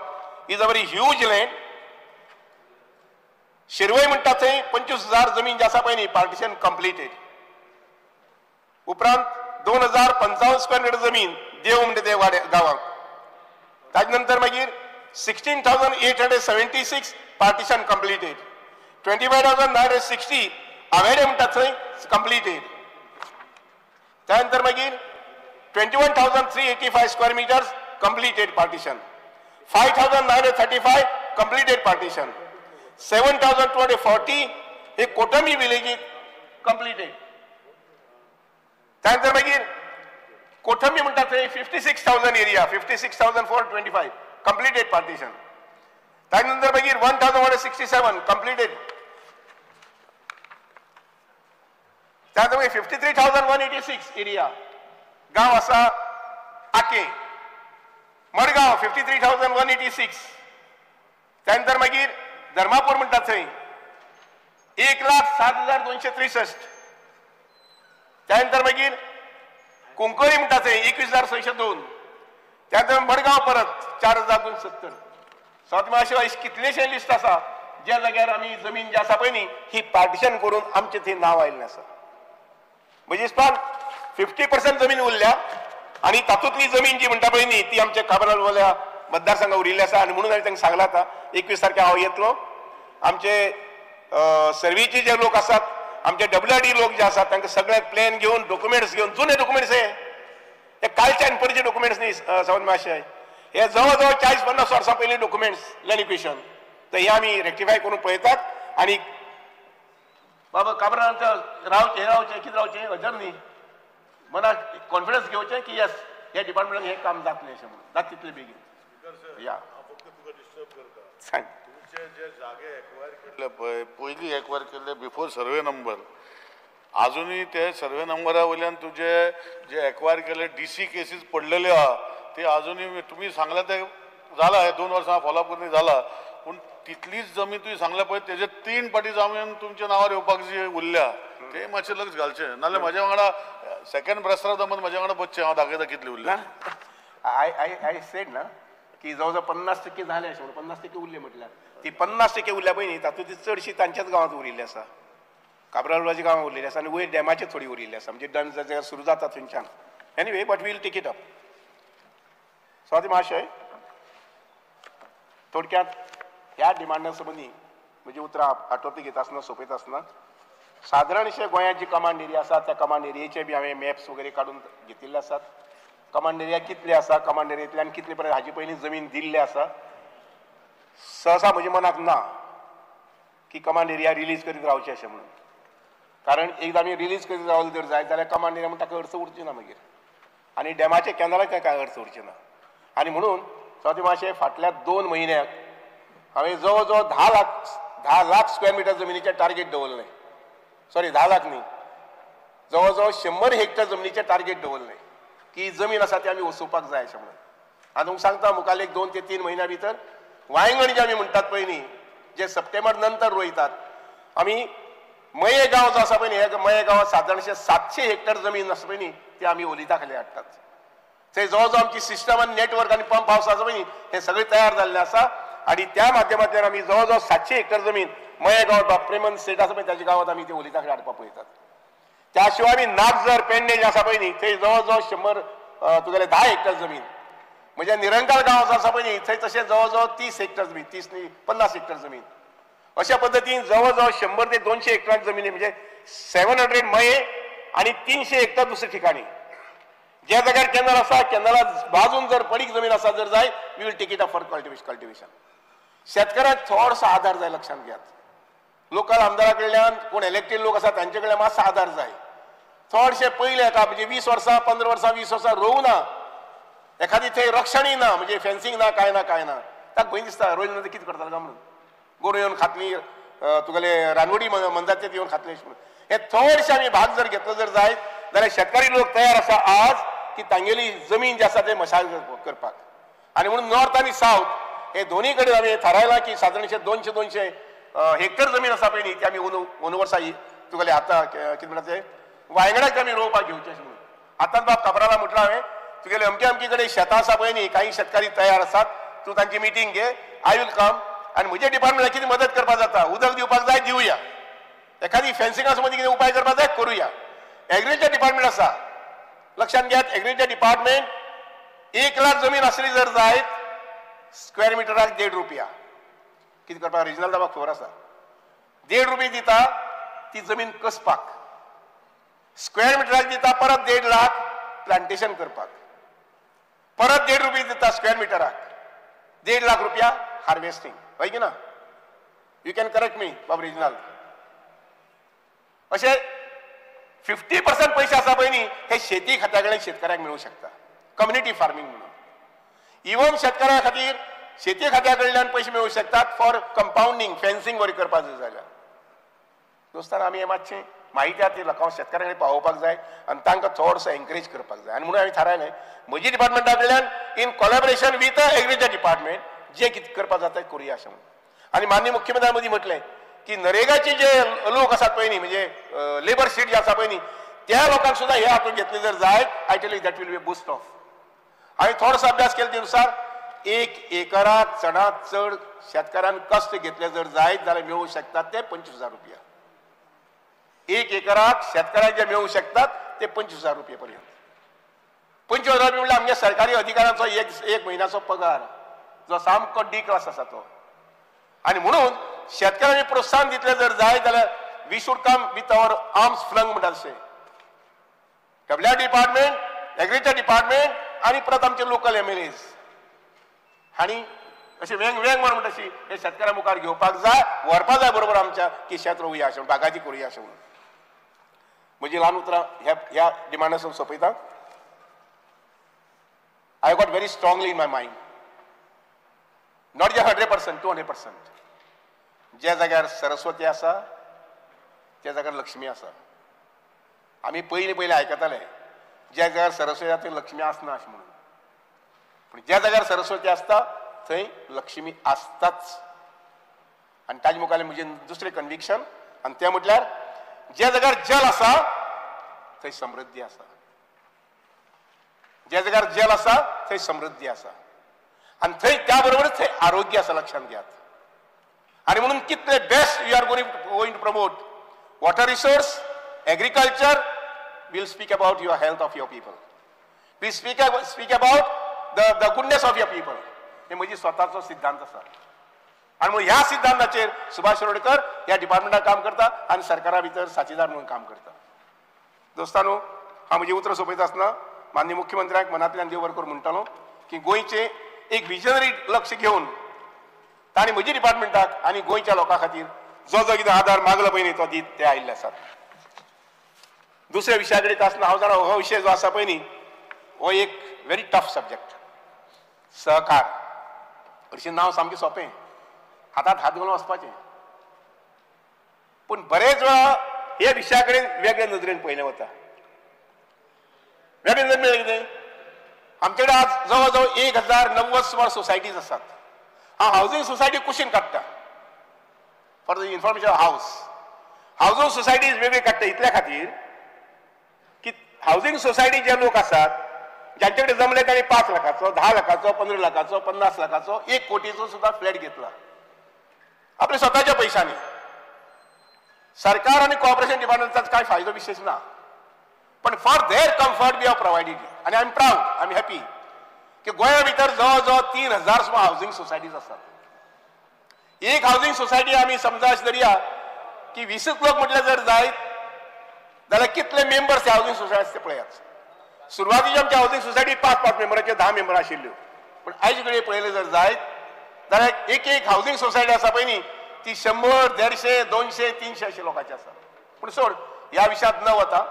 is a very huge land. Shirvoi म्हणटा थंय 25,000 जमीन जी आसा पळय न्ही पार्टिशन कंप्लिटेड. उपरांत 2,055 स्क्वेअर मिटर जमीन देव म्हणटा ते गांवाक. ताजे नंतर मागीर 16,876 पार्टिशन कंप्लिटेड, 25,960 आवेडे म्हणटा थंय कंप्लिटेड. त्या नंतर मागीर 21,385 square metres completed partition, 5,935 completed partition, 7,240 हे कोटंबी विलेजीत कंप्लिटेड. त्यानंतर मागीर कोटंबी म्हणटा थंय 56,000 एरिया, 56,425 कंप्लिटेड पार्टिशन. त्यानंतर मागीर 1,167 कंप्लिटेड. त्यानंतर मागीर 53,186 एरिया, गांव आसा आके मडगांव 53,186. त्यानंतर मागीर धर्मापूर म्हणटा थंय 1,07,263. त्यानंतर मागीर कुंकळी म्हणटा थंय 21,602. त्यानंतर मडगांव परत 4,270. सो अशें कितलेशे लिस्ट आसा ज्या जाग्यार आमी जमीन जी आसा पळय न्ही ही पार्टिशन करून आमचें थंय नांव आयिल्लें आसा. म्हणजे 50% जमीन उरल्या आनी तातूंतली जमीन जी म्हणटा पळय न्ही ती आमच्या काब्रालवाल्या मतदारसंघात उरिल्ली आसा. आनी म्हणून हांवें तांकां सांगलां आतां 21 तारखे हांव येतलो. आमचे सर्वीचे जे लोक आसात, आमचे WRD लोक जे आसात तांकां सगळे प्लॅन घेवन डॉक्युमेंट्स घेवन, जुने डॉक्युमेंट्स हे कालचे आनी पयलींचे डॉक्युमेंट्स न्ही सावंत माशे, हे जवळ जवळ 40-50 वर्सां पयलीं डॉक्युमेंट्स लँड इक्वेशन. तर हे आमी रेक्टिफाय करून पळयतात. आनी बाबा काब्राल रावचें रावचें कितें रावचें हजर न्ही, मनाक कॉन्फिडन्स घेवचें की येस ह्या डिपार्टमेंटान हें काम जातलें अशें म्हणून, जाता तितलें बेगीन. या सांग. तुमचे जे जागे एक्वायर केल्ले पळय, पयलीं एक्वायर केल्ले बिफोर सर्वे नंबर, आजुनूय ते सर्वे नंबरा वयल्यान तुजे जे एक्वायर केल्ले DC cases पडलेले आहा ते आजुनूय तुमी सांगला ते जाला, हे 2 वर्सां फॉलोअप करून जाला, पूण तितलीच जमीन तुवें सांगल्या पळय तेजे 3 पाटी जमीन तुमच्या नांवार येवपाक जी उरल्या ते मातशें लक्ष घालचें, नाजाल्यार म्हाज्या वांगडा सेकंड ब्रेस्तार दमन म्हाज्या वांगडा बसचें हांव दाखयता कितली उरल्या. I I said ना की जवळ जवळ 50% जालें अशें म्हणून, 50% उरले म्हटल्यार ती 50% उरल्या पळय न्ही तातूंत ती चडशी तांच्याच गांवांत उरिल्ली आसा, काब्रालवाच्या गांवांत उरिल्ली आसा आनी वयर डॅमाचेर थोडी उरिल्ली आसा, म्हणजे डॅम जाग्यार सुरू जाता थंयच्यान. Anyway but we'll take it up. Swati महाशय, थोडक्यात ह्या डिमांडा संबंदी म्हणजे उतरां आटोपी घेता आसतना सोंपयता आसतना सादारणशे गोंयांत जी कमांड एरिया आसा त्या कमांड एरियेचे बी हांवें मॅप्स वगैरे काडून घेतिल्ले आसात. कमांड एरिया कितले आसा, कमांड एरियेंतल्यान कितले पर्यंत हाजे पयलीं जमीन दिल्ली आसा, सहसा म्हज्या मनाक ना की कमांड एरिया रिलीज करीत रावचें अशें म्हणून, कारण एकदां आमी रिलीज करीत रावले जर जायत जाल्यार कमांड एरिया म्हण ताका अर्थ उरची ना मागीर. आनी डॅमाचे कॅनलाक कांय अर्थ उरचें ना. आनी म्हणून सभापती मातशें फाटल्या 2 म्हयन्याक हांवें जवळ जवळ 10 लाख स्क्वेअर मिटर जमिनीचें टार्गेट दवरलें. सॉरी 10 लाख न्ही, जवळ जवळ 100 हेक्टर जमनीचें टार्गेट दवरलें की जमीन आसा ती आमी वसोवपाक जाय अशें म्हणून. आनी तुमकां सांगता मुखार एक 2 ते 3 म्हयन्या भितर वांयगण जे आमी म्हणटात पळय न्ही, जे सप्टेंबर नंतर रोयतात, आमी मये गांव जो आसा पळय न्ही, हे मये गांवांत सादारणशे 700 हेक्टर जमीन आसा पळय न्ही ती आमी ओलिता खाली हाडटात. थंय जवळ जवळ आमची सिस्टम आनी नेटवर्क आनी पंप हावस आसा पळय न्ही हें सगळें तयार जाल्लें आसा आनी त्या माध्यमांतल्यान आमी जवळ जवळ 700 हेक्टर जमीन मये गांव डॉ प्रेमन सेठ आसा पळय ताच्या गांवांत आमी ती ओलिता खाली हाडपाक पळयतात. त्या शिवाय आमी नागझर पेडणे जे आसा पळय न्ही थंय जवळ जवळ 100 तुगेले 10 हेक्टर जमीन, म्हणजे निरंकाल गांव जो आसा पळय न्ही थंय तशें जवळ जवळ 30 हेक्टर जमीन, 30 न्ही 50 हेक्टर जमीन, अशा पद्दतीन जवळ जवळ 100 ते 200 हेक्टर जमिनी म्हणजे 700 मये आनी 300 हेक्टर दुसऱ्या ठिकाणी ज्या जाग्यार कॅनल आसा कॅनला बाजून जर पडीक जमीन आसा जर जाय we will take it up for cultivation. शेतकऱ्यांक थोडोसो आदार जाय, लक्षांत घेयात. लोकल आमदारा कडल्यान कोण इलेक्टेड लोक आसा तांचे कडल्यान मातसो आदार जाय. थोडशे पयले एका म्हणजे 20 वर्सां 15 वर्सां 20 वर्सां रोवू ना, एखादी थंय रक्षणूय ना, म्हणजे फेन्सिंग ना, कांय ना कांय ना, ताका भंय दिसता रोयले नंतर कितें करतलो काय म्हणून, गोरवां येवन खातली, तुगेले रानवडी मनजात येवन खातली अशें म्हणून. हे थोडशे आमी भाग जर घेतलो जर जायत जाल्यार शेतकारी लोक तयार आसा आज की तांगेली जमीन जी आसा ते मशागत करपाक. आनी म्हणून नॉर्थ आनी सावथ हे दोन्ही कडेन आमी थारायलां की सादारणशे 200-200 हेक्टर जमीन आसा पळय न्ही ती आमी अंदू वर्सा तुगेले आतां कितें म्हणटा ते वांयगणाक आमी रोवपाक घेवचें अशें म्हणून. आतांच बाब काबराला म्हटलां हांवें तुगेले अमके अमके कडेन शेतां आसा पळय न्ही, काही शेतकारी तयार आसात, तूं तांची मिटींग घे, I will come आनी म्हज्या डिपार्टमेंटाक कितें मदत करपाक जाता, उदक दिवपाक जाय दिवया, एखादी फेन्सिंगा मदीं कितें उपाय करपाक जाय करुया. एग्रीकल्चर डिपार्टमेंट आसा, लक्षांत घेयात, एग्रीकल्चर डिपार्टमेंट 1 लाख जमीन आसली जर जायत स्क्वेअर मिटराक 1.5 रुपया, कितें करपाक रिजनल दाबाक खबर आसा, 1.5 रुपये दिता ती जमीन कसपाक, स्क्वेअर मिटराक दिता परत 1.5 लाख प्लांटेशन करपाक, परत 1.5 रुपये दिता स्क्वेअर मिटराक, 1.5 लाख रुपया हार्वेस्टिंग, हय की ना? You can correct me बाब रिजनल. अशें 50% पयशे आसा पळय न्ही हे शेती खात्या कडल्यान शेतकऱ्यांक मेळूंक शकता, कम्युनिटी फार्मींग म्हणून. इवन शेतकऱ्यां खातीर शेती खात्या कडल्यान पयशे मेळूंक शकतात फॉर कंपाउंडींग, फेन्सिंग बरी करपाक जाय जाल्यार. दोस्तान आमी हे मातशें म्हायती आहा ती लोकांक शेतकऱ्यां कडेन पावोवपाक जाय आनी तांकां चडसो एनकरेज करपाक जाय. आनी म्हणून हांवें थारायलें म्हजी डिपार्टमेंटा कडल्यान in collaboration with agriculture department जे कितें करपाक जाता तें करुया अशें म्हणून. आनी माननीय मुख्यमंत्र्यां मदीं म्हटलें की नरेगाचे जे लोक आसात पळय न्ही, म्हणजे लेबर शीट जे आसा पळय न्ही त्या लोकांक सुद्दां हे हातूंत घेतले जर जायत, I tell you that will be boost of. हांवें थोडोसो अभ्यास केलो ते नुसार 1 एकराक चडांत चड शेतकारान कश्ट घेतले जर जायत जाल्यार मेळूंक शकतात ते 25,000 रुपया. 1 एकराक शेतकाराक जे मेळूंक शकतात ते 25,000 रुपये पर्यंत. 25,000 रुपये म्हणल्यार आमच्या सरकारी अधिकाऱ्यांचो एक म्हयन्याचो पगार जो सामको डी क्लास आसा तो. आनी म्हणून शेतकऱ्यांनी प्रोत्साहन दितले जर जाय जाल्यार we should come with our arms flung म्हणटा तशें डब्ल्यू डिपार्टमेंट, एग्रीकल्चर डिपार्टमेंट आनी परत आमचे लोकल MLAs हांणी अशें वेंग वेंग मारून म्हणटा अशी हे शेतकऱ्यां मुखार घेवपाक जाय, व्हरपाक जाय बरोबर आमच्या की शेत रोवया अशें म्हणून, बागायती करुया अशें म्हणून. म्हजी ल्हान उतरां ह्या डिमांडासून सोंपयता. I got very strongly in my mind, not just 100%, 200%. ज्या जाग्यार सरस्वती आसा त्या जाग्यार लक्ष्मी आसा. आमी पयलीं पयलीं आयकताले ज्या जाग्यार सरस्वती आसा थंय लक्ष्मी आसना अशें म्हणून, पूण ज्या जाग्यार सरस्वती आसता थंय लक्ष्मी आसताच. आनी ताजे मुखार म्हजें दुसरें कन्विक्शन, आनी तें म्हटल्यार ज्या जाग्यार जल आसा थंय समृद्धी आसा, ज्या जाग्यार जल आसा थंय समृद्धी आसा आनी थंय त्या बरोबरच थंय आरोग्य आसा, लक्षांत घेयात. आनी म्हणून कितले best you are going to promote water resource, agriculture, will speak about your health of your people, we speak about the goodness of your people. हे म्हजी स्वताचो सिद्धांत आसा आनी म्हणून ह्या सिद्धांताचेर सुभाष शिरोडकर ह्या डिपार्टमेंटात काम करता आनी सरकारा भितर साथीदार म्हणून काम करता. दोस्तानो, हांव म्हजी उतरां सोंपयता आसतना माननीय मुख्यमंत्र्यांक मनांतल्यान देव बरें करूं म्हणटालो की गोंयचें एक विजनरी लक्ष घेवन तांणी म्हजी डिपार्टमेंटाक आनी गोंयच्या लोकां खातीर जो जो कितें आदार मागलो पळय न्ही तो दीत ते आयिल्ले आसात. दुसऱ्या विशया कडेन आसतना हांव जाणा हो विशय जो आसा पळय न्ही हो एक व्हेरी टफ सब्जेक्ट. सहकार अशें नांव सामकें सोंपें, हातांत हात घालून वचपाचें, पूण बरेच वेळा हे विशया कडेन वेगळे नदरेन पळयलें वता. वेगळे नदरेन कितें, आमचे कडेन आज जवळ जवळ 1090 सुमार सोसायटीज आसात. हांव हावजींग सोसायटी कुशीन काडटा for the information house. Housing societies वेगळी काडटा इतल्या खातीर की हावजींग सोसायटी जे लोक आसात ज्यांचे कडेन जमले तांणी 5 लाखाचो, 10 लाखाचो, 15 लाखाचो, 50 लाखाचो, 1 कोटीचो सुद्दां फ्लॅट घेतला आपल्या स्वताच्या पैशांनी. सरकार आनी कॉर्पोरेशन डिपार्टमेंटाचो कांय फायदो विशेश ना, पण for their comfort we have provided. आनी I am proud, I am happy की गोंया भितर जवळ जवळ 3000 सुमार हावजींग सोसायटीज आसात. एक हावजींग सोसायटी आमी समजा अशें धरया की 20 लोक म्हटल्यार जर जायत जाल्यार कितले मेंबर्स हावजींग सोसायटी ते पळयात. सुरवातीची आमची हावजींग सोसायटी 5-5 मेंबराच्यो, 10 मेंबर आशिल्ल्यो, पूण आयज कडेन पळयलें जर जायत जाल्यार एक एक हावजींग सोसायटी आसा पळय न्ही ती 100, 150, 200, 300 अशे लोकांची आसा. पूण सोड, ह्या विशयांत न वता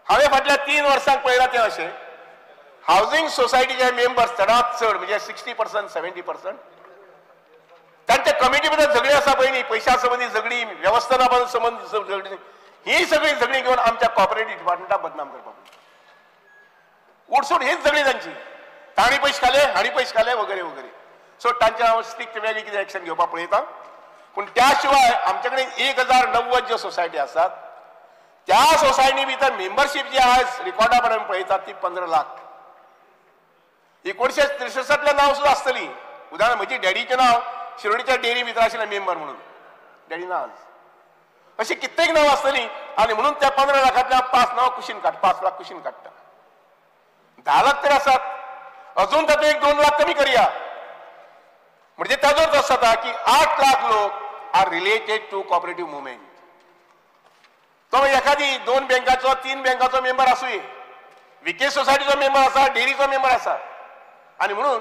हांवें फाटल्या 3 वर्सांक पळयलां तें अशें, हावजींग सोसायटीचे मेंबर्स चडांत चड म्हणजे 60%, 70% तांच्या कमिटी भितर झगडी आसा पळय न्ही, पयशां संबंदी झगडी, वेवस्थापना संबंदी झगडी, ही सगळी झगडी घेवन आमच्या कॉपरेटीव डिपार्टमेंटाक बदनाम करपाक. उडसूट हीच झगडी तांची, तांणी पयशे खाले, हांणी पयशे खाले वगैरे वगैरे. सो तांचे हांव स्ट्रिक्ट वेगळी कितें एक्शन घेवपाक पळयता. पूण त्या शिवाय आमचे कडेन 1090 ज्यो सोसायटी आसात त्या सोसायटी भितर मेंबरशीप जी आयज रिकॉर्डा प्रमाणे पळयतात ती 15 लाख. 1963 नांव सुद्दां आसतली. उदाहरण म्हजी डॅडीचें नांव शिरोडीच्या डेअरी भितर आशिल्लें मेंबर म्हणून, डॅडी ना आज. अशी कित्येक नांव आसतली आनी म्हणून त्या 15 लाखांतल्या 5 नांव कुशीन काड, 5 लाख कुशीन काडटा. 10 लाख तरी आसात, अजून तातूंत 1-2 लाख कमी करया, म्हणजे ताजो अर्थ असो जाता की 8 लाख लोक are related to cooperative movement. तो एखादी 2 बँकाचो, 3 बँकाचो मेंबर आसूये, विके सोसायटीचो मेंबर आसा, डेअरीचो मेंबर आसा. आनी म्हणून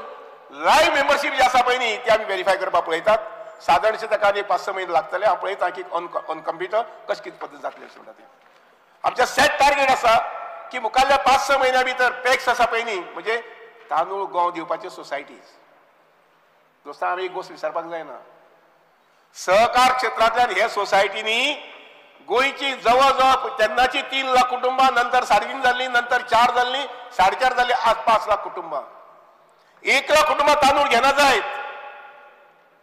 लायव्ह मेंबरशीप जी आसा पळय न्ही ती आमी व्हेरीफाय करपाक पळयतात. सादारणशे ताका आनी 5-6 म्हयने लागतले. हांव पळयता की ऑन कंप्युटर कशें कितें पद्दत जातली अशें म्हणटा तें. आमचें सेट टार्गेट आसा की मुखारल्या 5-6 म्हयन्या भितर पॅक्स आसा पळय न्ही, म्हणजे तांदूळ गंव दिवपाच्यो सोसायटीज. दोस्तां, आमी एक गोश्ट विसरपाक जायना, सहकार क्षेत्रांतल्यान हे सोसायटींनी गोंयची जवळ जवळ तेन्नाची 3 लाख कुटुंबां, नंतर 3.5 जाल्लीं, नंतर 4 जाल्लीं, 4.5 जाल्लीं, आज 5 लाख कुटुंबां. 1 लाख कुटुंबां तांदूळ घेना जायत,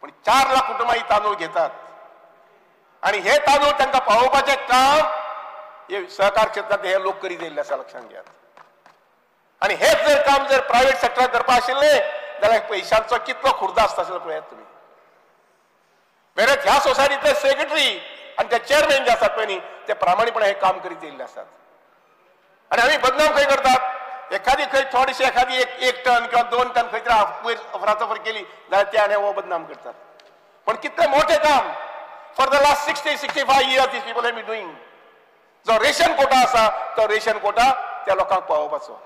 पूण 4 लाख कुटुंबां ही तांदूळ घेतात. आनी हे तांदूळ तांकां पावोवपाचें काम हे सहकार क्षेत्रांत हे लोक करीत येयल्ले आसा, लक्षांत घेयात. आनी हेच जर काम जर प्रायव्हेट सेक्टराक करपा आशिल्लें जाल्यार पयशांचो कितलो खुर्दा आसता आसलो पळयात तुमी. वेरेच ह्या सोसायटींतले सेक्रेटरी आनी ते चेअरमॅन जे आसात पळय न्ही ते प्रामाणीपणान हें काम करीत येयल्ले आसात. आनी आमी बदनाम खंय करतात, एखादी खंय थोडीशी एखादी 1 टन किंवा 2 टन खंय तरी वयर अफरातफर केली जाल्यार ते आनी हो बदनाम करतात. पण कितलें मोठें काम for the last 60-65 years these people have been doing. जो रेशन कोटा आसा तो रेशन कोटा त्या लोकांक पावोवपाचो.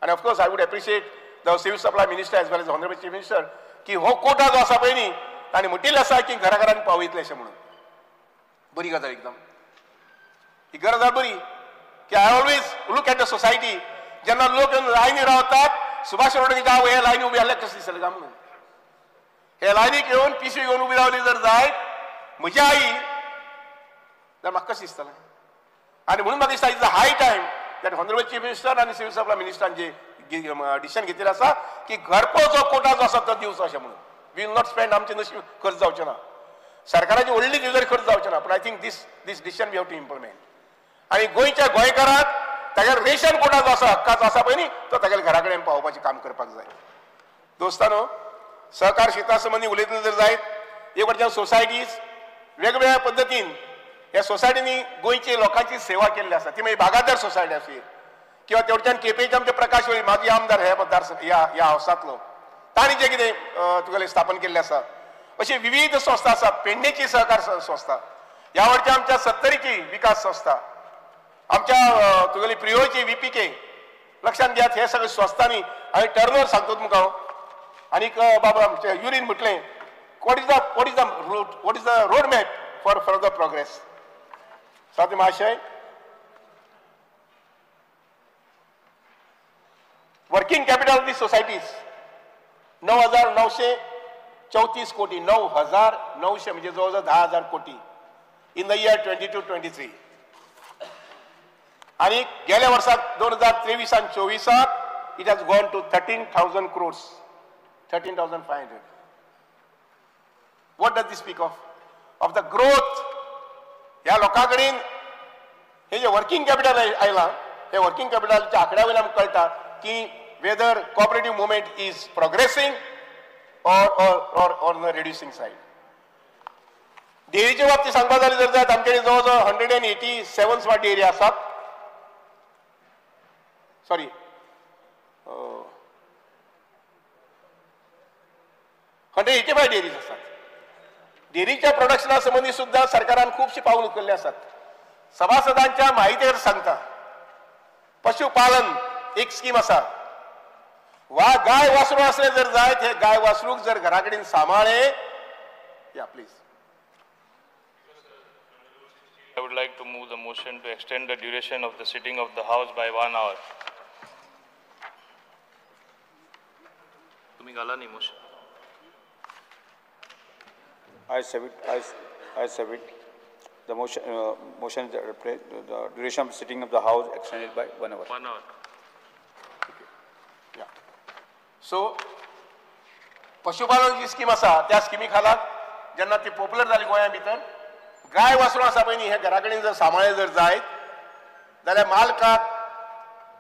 आनी of course I would appreciate the civil supply minister as well as honourable chief minister की हो कोटा जो आसा पळय न्ही तांणी म्हटिल्लें आसा की घरा घरान पावयतले अशें म्हणून. बरी गजाल एकदम, ही गजाल बरी की I always look at the society. जेन्ना लोक लायनी रावतात, सुभाष रोडगेच्या हांव हे लायनी उबी आसल्यार कशें दिसतलें काय म्हणून, हे लायनीक येवन पिशवी घेवन उबी रावली जर जायत म्हजी आई जाल्यार म्हाका कशें दिसतलें. आनी म्हणून म्हाका दिसता is a high time that honourable chief minister आनी सिव्हील सप्लाय मिनिस्टरान जे डिसिजन घेतिल्लें आसा की घरपोच जो कोटा जो आसा तो दिवचो अशें म्हणून. We will not spend, आमचे नशीब खर्च जावचें ना, सरकाराची व्हडली तिजोरी खर्च जावचें ना, पूण I think this decision we have to implement. आनी गोंयच्या गोंयकाराक तागेलो रेशन कोटा जो आसा हक्काचो आसा पळय न्ही तो तागेल्या घरा कडेन पावोवपाचें काम करपाक जाय. दोस्तानो, सहकार क्षेत्रा संबंदी उलयतले जर जायत, एक वटच्यान सोसायटीज वेगवेगळ्या पद्दतीन ह्या सोसायटींनी गोंयची लोकांची सेवा केल्ली आसा, ती मागीर बागायतदार सोसायटी आसली किंवा तेवटेच्यान केपेंचे आमचे प्रकाश वेळी माजी आमदार ह्या मतदार ह्या हावसांतलो तांणी जें कितें तुगेलें स्थापन केल्लें आसा. अशी विविध संस्था आसात, पेडणेची सहकार संस्था, ह्या वटच्या आमच्या सत्तरीची विकास संस्था, आमच्या तुगेली प्रियोची VPK, लक्षांत घेयात हे सगळे संस्थांनी. हांवें टर्नओवर सांगता तुमकां हांव. आनीक बाबा आमच्या युरीन म्हटलें what is the road map for further progress. साथ महाशय, Working capital of the societies 9,934 कोटी, 9,900 म्हणजे जवळजवळ 10,000 कोटी इन the year 22-23. आणि गेल्या वर्षात 2023 आणि 24 it has gone to 13,000 crores, 13,500. What does this speak of? Of the growth. ह्या लोकां कडेन हे जे वर्किंग कॅपिटल आयलां, हे वर्किंग कॅपिटलच्या आंकड्या वयल्यान आमकां कळटा की whether cooperative movement is progressing or on the reducing side. डेअरीच्या बाबतीत सांगपा जालें जर जायत आमचे कडेन जवळ जवळ 187 स्मार्ट डेअरी आसात, सॉरी 185 डेअरीज आसात. डेअरीच्या प्रोडक्शना संबंदी सुद्दां सरकारान खुबशीं पावलां उखल्लीं आसात. सभासदांच्या माहितीर सांगता, पशुपालन एक स्कीम आसा. वा गाय वासरू असले जर जायत, हे गाय वासरूक जर घरा कडेन सांबाळ्ळे, या please. I would like to move the motion to extend the duration of the sitting of the house by 1 hour. तुम्ही घाला न्ही motion. I submit the motion. Motion is the duration of sitting of the house extended by 1 hour. 1 hour. Okay. Yeah. So, पशुपालन जी scheme आसा त्या स्किमी खाला जेन्ना ती पॉप्युलर जाली गोंया भितर, गाय वासरू आसा पळय न्ही, हे घरा कडेन जर सांबाळ्ळे जर जायत जाल्यार मालकाक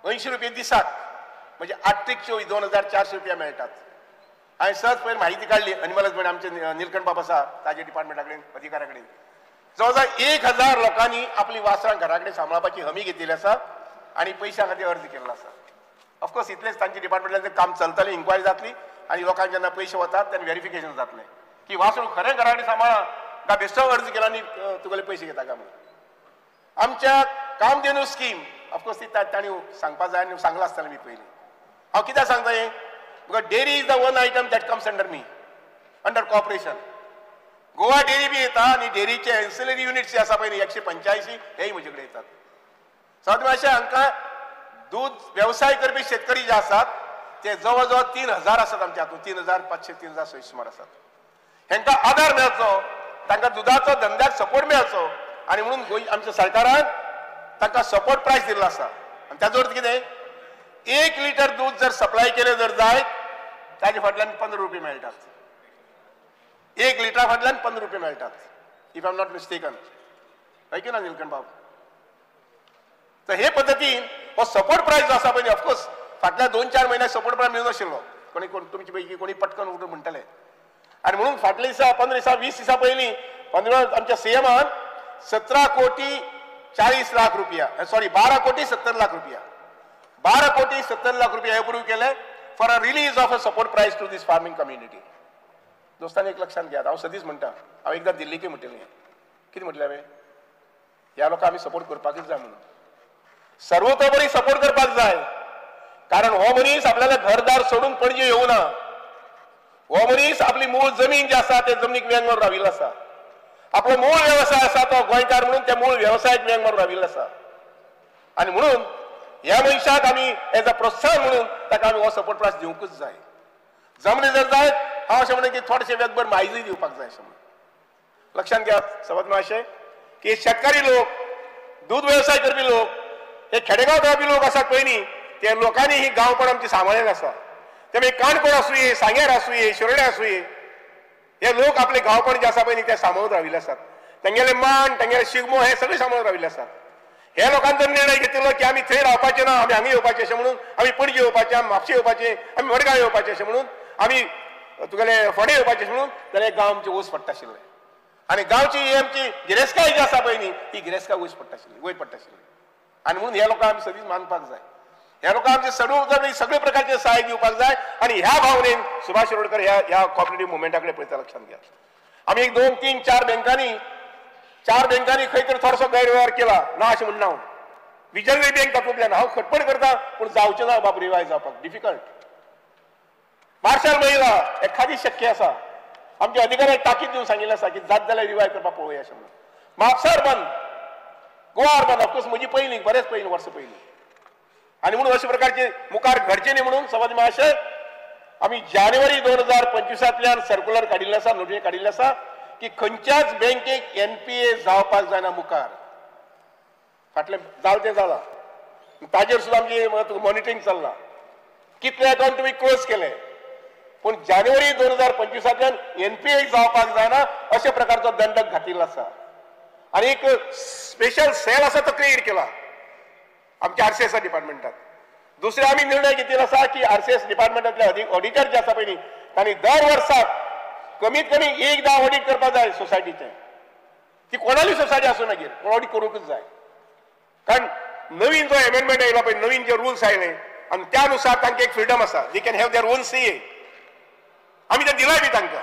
80 रुपये दिसाक, म्हणजे 8×24 2,400 रुपया मेळटात. हांवें सहज पयर म्हायती काडली अनिमल हजबंड आमचे निलकंठ बाब आसा ताजे डिपार्टमेंटा कडेन, अधिकाऱ्या कडेन, जवळ जवळ 1,000 लोकांनी आपली वासरां घरा कडेन सांबाळपाची हमी घेतिल्ली आसा आनी पयशां खातीर अर्ज केल्लो आसा. ऑफकोर्स इतलेंच तांच्या डिपार्टमेंटाचें काम चलतलें, इन्क्वायरी जातली आनी लोकांक जेन्ना पयशे वतात तेन्ना व्हेरिफिकेशन जातलें की वासरूं खरें घरा कडेन सांबाळा काय बेश्टो अर्ज केला आनी तुगेले पयशे घेता काय म्हणून. आमच्या कामधेनू स्कीम ऑफकोर्स ती तांणी सांगपा जाय आनी सांगलां आसतलें मी पयलीं. हांव कित्याक सांगता हें, because dairy is the one item that comes under me, under cooperation. Goa dairy बी येता आनी डेअरीचे एन्सिलरी युनिट्स जे आसा पळय 185 हेय म्हजे कडेन येतात. सो अशें हांकां दूध वेवसाय करपी शेतकरी जे आसात ते जवळ जवळ 3,000 आसात आमच्या हातूंत, 3,500 3,600 सुमार आसात. हेंकां आदार मेळचो, तांकां दुदाचो धंद्याक सपोर्ट मेळचो आनी म्हणून गोंय आमच्या सरकारान तांकां सपोर्ट प्रायस दिल्लो आसा. आनी ताजो अर्थ कितें, 1 लिटर दूध जर सप्लाय केलें जर जायत ताजे फाटल्यान 15 रुपये मेळटात, 1 लिटरा फाटल्यान 15 रुपये मेळटात, if I am not mistaken. हय की ना निलकंठ बाब? तर हे पद्दतीन हो सपोर्ट प्रायस जो आसा पळय, ऑफकोर्स फाटल्या 2-4 म्हयन्याक सपोर्ट प्रायस मेळनाशिल्लो, कोणी कोण तुमचे पैकी कोणी पटकन उठून म्हणटले. आनी म्हणून फाटल्या दिसा 15 दिसा 20 दिसा पयलीं 15 आमच्या सीएमान 17 कोटी 40 लाख रुपया, सॉरी 12 कोटी 70 लाख रुपया, 12 कोटी 70 लाख रुपया अप्रूव्ह केले for a release of a support price to this farming community. दोस्तांनी एक लक्षांत घेयात, हांव सदींच म्हणटा, हांव एकदां दिल्लीकय म्हणटिल्लें, कितें म्हटलें हांवें, ह्या लोकांक आमी सपोर्ट करपाकच जाय म्हणून, सर्वतोपरी सपोर्ट करपाक जाय, कारण हो मनीस आपल्याला घरदार सोडून पणजे येवना, हो मनीस आपली मूळ जमीन जी आसा ते जमनीक वेंग मारून राविल्लो आसा, आपलो मूळ वेवसाय आसा तो गोंयकार म्हणून त्या मूळ वेवसायाक वेंग मारून राविल्लो आसा. आनी म्हणून ह्या मनशाक आमी एज अ प्रोत्साहन म्हणून ताका आमी हो सपोर्ट प्रायस दिवंकूच जाय. जमनी जर जायत हांव अशें म्हणून की थोडेशें वेगभर म्हायती दिवपाक जाय अशें म्हणून. लक्षांत घेयात सभापती महाशय की शेतकारी लोक, दूद वेवसाय करपी लोक, हे खेडेगांव रावपी लोक आसात पळय न्ही, ते लोकांनी ही गांवपण आमची सांबाळ्ळें आसा. ते मागीर काणकोण आसुये, सांग्यार आसुये, शिरोड्या आसुये, हे लोक आपले गांवपण जे आसा पळय न्ही ते सांबाळून राविल्ले आसात. तेंगेले मान, तेंगेले शिगमो हे सगळे सांबाळून राविल्ले आसात. हे लोकांचो निर्णय घेतिल्लो की आमी थंय रावपाचे ना, आमी हांगा येवपाचे अशें म्हणून, आमी पणजे येवपाचे, आमी म्हापशे येवपाचे, आमी मडगांव येवपाचे अशें म्हणून, आमी तुगेले फोंडे येवपाचे अशें म्हणून, जाल्यार गांव आमचे वस पडटा आशिल्ले. आनी गांवची ही आमची गिरेस्तकाय जी आसा पळय न्ही ती गिरेस्तकाय वयर पडटा आशिल्ली, वयर पडटा आशिल्ली. आनी म्हणून ह्या लोकांक आमी सदींच मानपाक जाय, ह्या लोकांक आमचे सर्व सगळे प्रकारचे सहाय्य दिवपाक जाय. आनी ह्या भावनेन सुभाष शिरोडकर ह्या ह्या कॉपरेटिव्ह मुवमेंटा कडेन पळयता. लक्षांत घेयात, आमी 1 2 3 4 बँकांनी, 4 बँकांनी खंय तरी थोडोसो गैरवेव्हार केला ना अशें म्हणना हांव. विजनरी बँक तातूंतल्यान हांव खटपट करता, पूण जावचें ना बाब रिवायज जावपाक डिफिकल्ट. मार्शल महिला एखादी शक्य आसा, आमच्या अधिकाऱ्यांक ताकीद दिवन सांगिल्लें आसा की जात जाल्यार रिवायज करपाक पळोवया अशें म्हणून. Mapusa urban, Goa urban of course म्हजी पयलीं, बरेच पयलीं, वर्सां पयलीं. आनी म्हणून अशे प्रकारचे मुखार घडचे न्ही म्हणून सभापती महाशय आमी जानेवारी 2025 सर्क्युलर काडिल्लें आसा, नोटीस काडिल्लें आसा की खंयच्याच बँकेक एनपीए जावपाक जायना मुखार. फाटलें जालें तें जालां, ताजेर सुद्दां आमची मॉनिटरींग चल्लां. कितले अकाउंट तुमी क्लोज केले, पूण जानेवारी 2025 एनपीए जावपाक जायना अशा प्रकारचो दंडक घातिल्लो आसा. आनी एक स्पेशल सेल आसा तो क्रिएट केला आमच्या आरसीएस डिपार्टमेंटात. दुसरें आमी निर्णय घेतिल्लो आसा की आरसीएस डिपार्टमेंटांतले ऑडिटर जे आसा पळय तांणी दर वर्साक कमीत कमी एकदां ऑडीट करपाक जाय सोसायटीचें. ती कोणाली सोसायटी आसूं मागीर, पूण ऑडीट करूंकच जाय. कारण नवीन जो एमेंडमेंट आयलो पळय, नवीन जे रुल्स आयले आनी त्या नुसार तांकां एक फ्रिडम आसा, they can have their own CA. आमी तें दिलाय बी तांकां,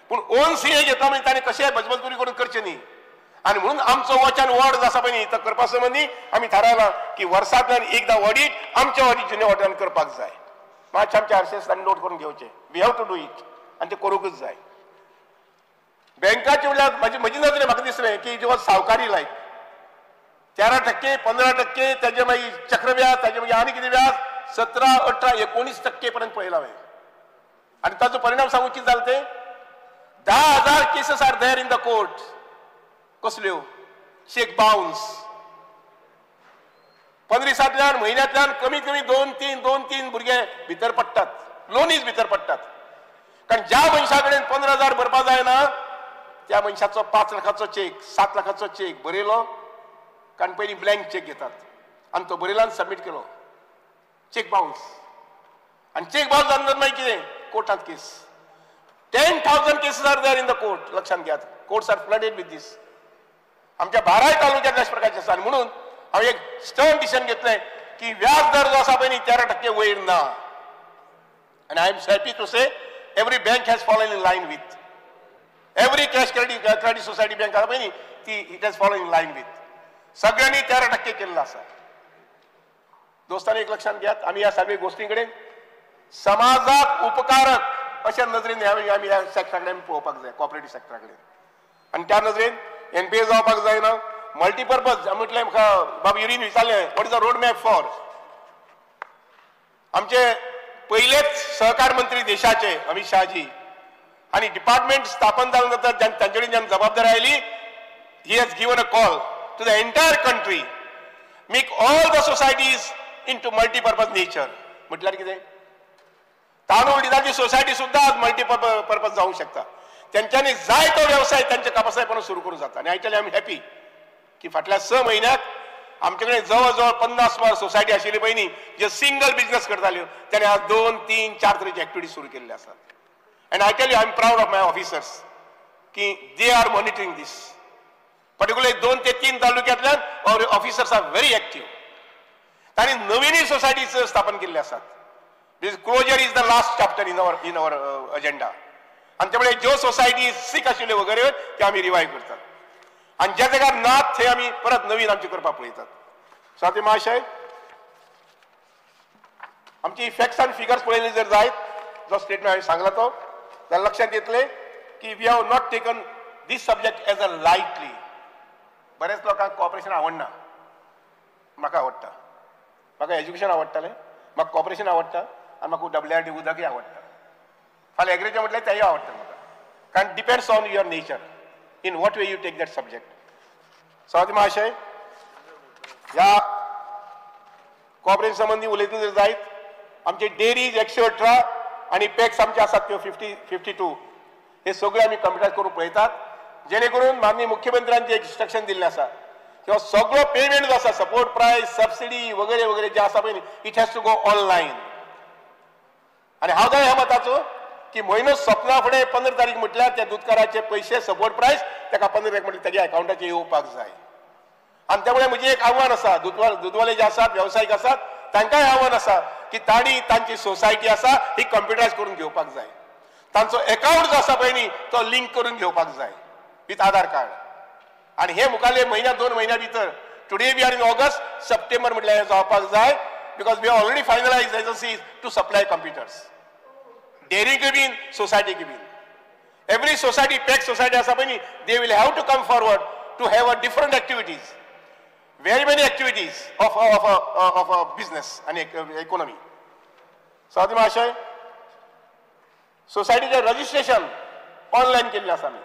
पूण ओन सीए घेतला म्हणजे ताणें कशें बजबजपुरी करून करचें न्ही. आनी म्हणून आमचो वॉच आनी वॉर्ड आसा पळय न्ही, तो करपा संबंदी आमी थारायलां की वर्सांतल्यान एकदां ऑडीट आमच्या ऑडीट जुन्या ऑडिटान करपाक जाय. मातशें आमच्या आरसीएस तांणी नोट करून घेवचें, we have to do it, आनी तें करूंकच जाय. बँकाचे म्हणल्यार म्हजी नदरेन म्हाका दिसलें की जेव्हा सावकारी लायक 13%, 15%, ताजे मागीर चक्रव्याज, ताजे मागीर आनी कितें व्याज 17, 18, 19% पर्यंत पळयलां हांवें. आनी ताचो परिणाम सांगू कितें जालें तें, 10,000 cases are there in the court. कसल्यो? Cheque bounce. 15 दिसांतल्यान म्हयन्यांतल्यान कमीत कमी 2-3 भुरगे भितर पडटात, लोनीज भितर पडटात. कारण ज्या मनशा कडेन 15,000 भरपा जायना त्या मनशाचो 5 लाखाचो चेक, 7 लाखाचो चेक बरयलो, कारण पयलीं ब्लँक चेक घेतात आनी तो बरयलो आनी सबमीट केलो, चेक बाउन्स. आनी चेक बाउन्स जावन मागीर कितें, कोर्टांत case. 10,000 cases are there in the court. लक्षांत घेयात, courts are flooded with this. आमच्या 12 तालुक्यांत अशा प्रकारचे आसा. आनी म्हणून हांवें एक स्टर्न डिसिजन घेतलें की व्याज दर जो आसा पळय न्ही 13% वयर ना. आनी I am happy to say every bank has fallen in line with every cash credit society bank आसा पळय न्ही ती it has fallen in line with सगळ्यांनी 13% केल्लो आसा. दोस्तांनी एक लक्षांत घेयात, आमी ह्या सगळ्या गोश्टी कडेन समाजाक उपकारक अशा नदरेन आमी ह्या सेक्टरा कडेन पळोवपाक जाय, कॉपरेटीव सेक्टरा कडेन. आनी त्या नदरेन एनपीए जावपाक जायना. मल्टीपर्पज म्हटलें म्हाका बाब युरीन विचारलें, what is the road map for. आमचे पयलेच सहकार मंत्री देशाचे अमित शहाजी आनी डिपार्टमेंट स्थापन जाल्या नंतर तांचे कडेन जेन्ना जबाबदारी आयली, he has given a call to the entire country, make all the societies into multipurpose nature. म्हटल्यार कितें, तांदूळ दिसाची सोसायटी सुद्दां आज मल्टीपर्पज जावंक शकता. तेंच्यांनी जाय तो वेवसाय तांच्या कापासायपणान सुरू करूंक जाता. आनी I tell you I am happy की फाटल्या 6 म्हयन्याक आमचे कडेन जवळ जवळ 50 सुमार सोसायटी आशिल्ली पळय न्ही, जे सिंगल बिजनस करताल्यो, ताणें आज 2, 3, 4 तरेची एक्टिविटी सुरू केल्ली आसात. And I tell you I am proud of my officers की they are monitoring this. Particularly 2 ते 3 तालुक्यांतल्यान ऑफिसर्स are very active. तांणी नवीनय सोसायटीज स्थापन केल्ले आसात. This closure is the last chapter in our agenda. आनी त्यामुळे ज्यो सोसायटी सीक आशिल्ल्यो वगैरे त्यो आमी रिवायव करतात आनी ज्या जाग्यार नात थंय आमी परत नवीन आमचे करपाक पळयतात. साथी महाशय, आमची फॅक्ट्स आनी फिगर्स पळयले जर जायत, जो स्टेटमेंट हांवें सांगला तो, जाल्यार लक्षांत येतलें की we have not taken this subject as a lightly. बऱ्याच लोकांक कॉपरेशन आवडना, म्हाका आवडटा. म्हाका एज्युकेशन आवडटालें, म्हाका कॉपरेशन आवडटा आनी म्हाका डब्ल्यू आर डी उदकय आवडटा. फाल्यां एग्रीकल्चर म्हटल्यार तेंय आवडटा म्हाका. कारण depends on your nature, in what way you take that subject. सभापती महाशय, ह्या कॉपरेशन संबंदी उलयतना जर जायत, आमचे डेरीज 118 आनी पॅक्स आमचे आसात त्यो 50, 52 हे सगळे आमी कंप्युटरायज करूंक पळयतात, जेणे करून माननीय मुख्यमंत्र्यांचे एक इन्स्ट्रक्शन दिल्लें आसा किंवा सगळो पेमेंट जो आसा, सपोर्ट प्रायस, सबसिडी वगैरे वगैरे जे आसा पळय, it has to go online. आनी हांव जाय ह्या मताचो की म्हयनो सोंपना फुडें 15 तारीख म्हटल्यार त्या दुदकाराचे पयशे सपोर्ट प्रायस ताका 15 तारीख म्हटल्यार ताज्या अकावंटाचेर येवपाक जाय. आनी त्यामुळे म्हजें एक आव्हान आसा, दुदवाले जे आसात, वेवसायीक आसात, तांकांय आव्हान आसा की तांणी तांची सोसायटी आसा ही कंप्युटरायज करून घेवपाक जाय. तांचो एकावंट जो आसा पळय न्ही तो लिंक करून घेवपाक जाय विथ आधार कार्ड. आनी हे मुखारले म्हयन्या 2 म्हयन्या भितर, today we are in August, September म्हटल्यार हें जावपाक जाय, because we already finalise agencies to supply computers, डेअरीक been, सोसायटीक been. Every society, pack society आसा पळय न्ही, they will have to come forward to have a different activities. Very many activities of of a business आनी economy. सभापती महाशय, सोसायटीचें registration online केल्लें आसा आमी,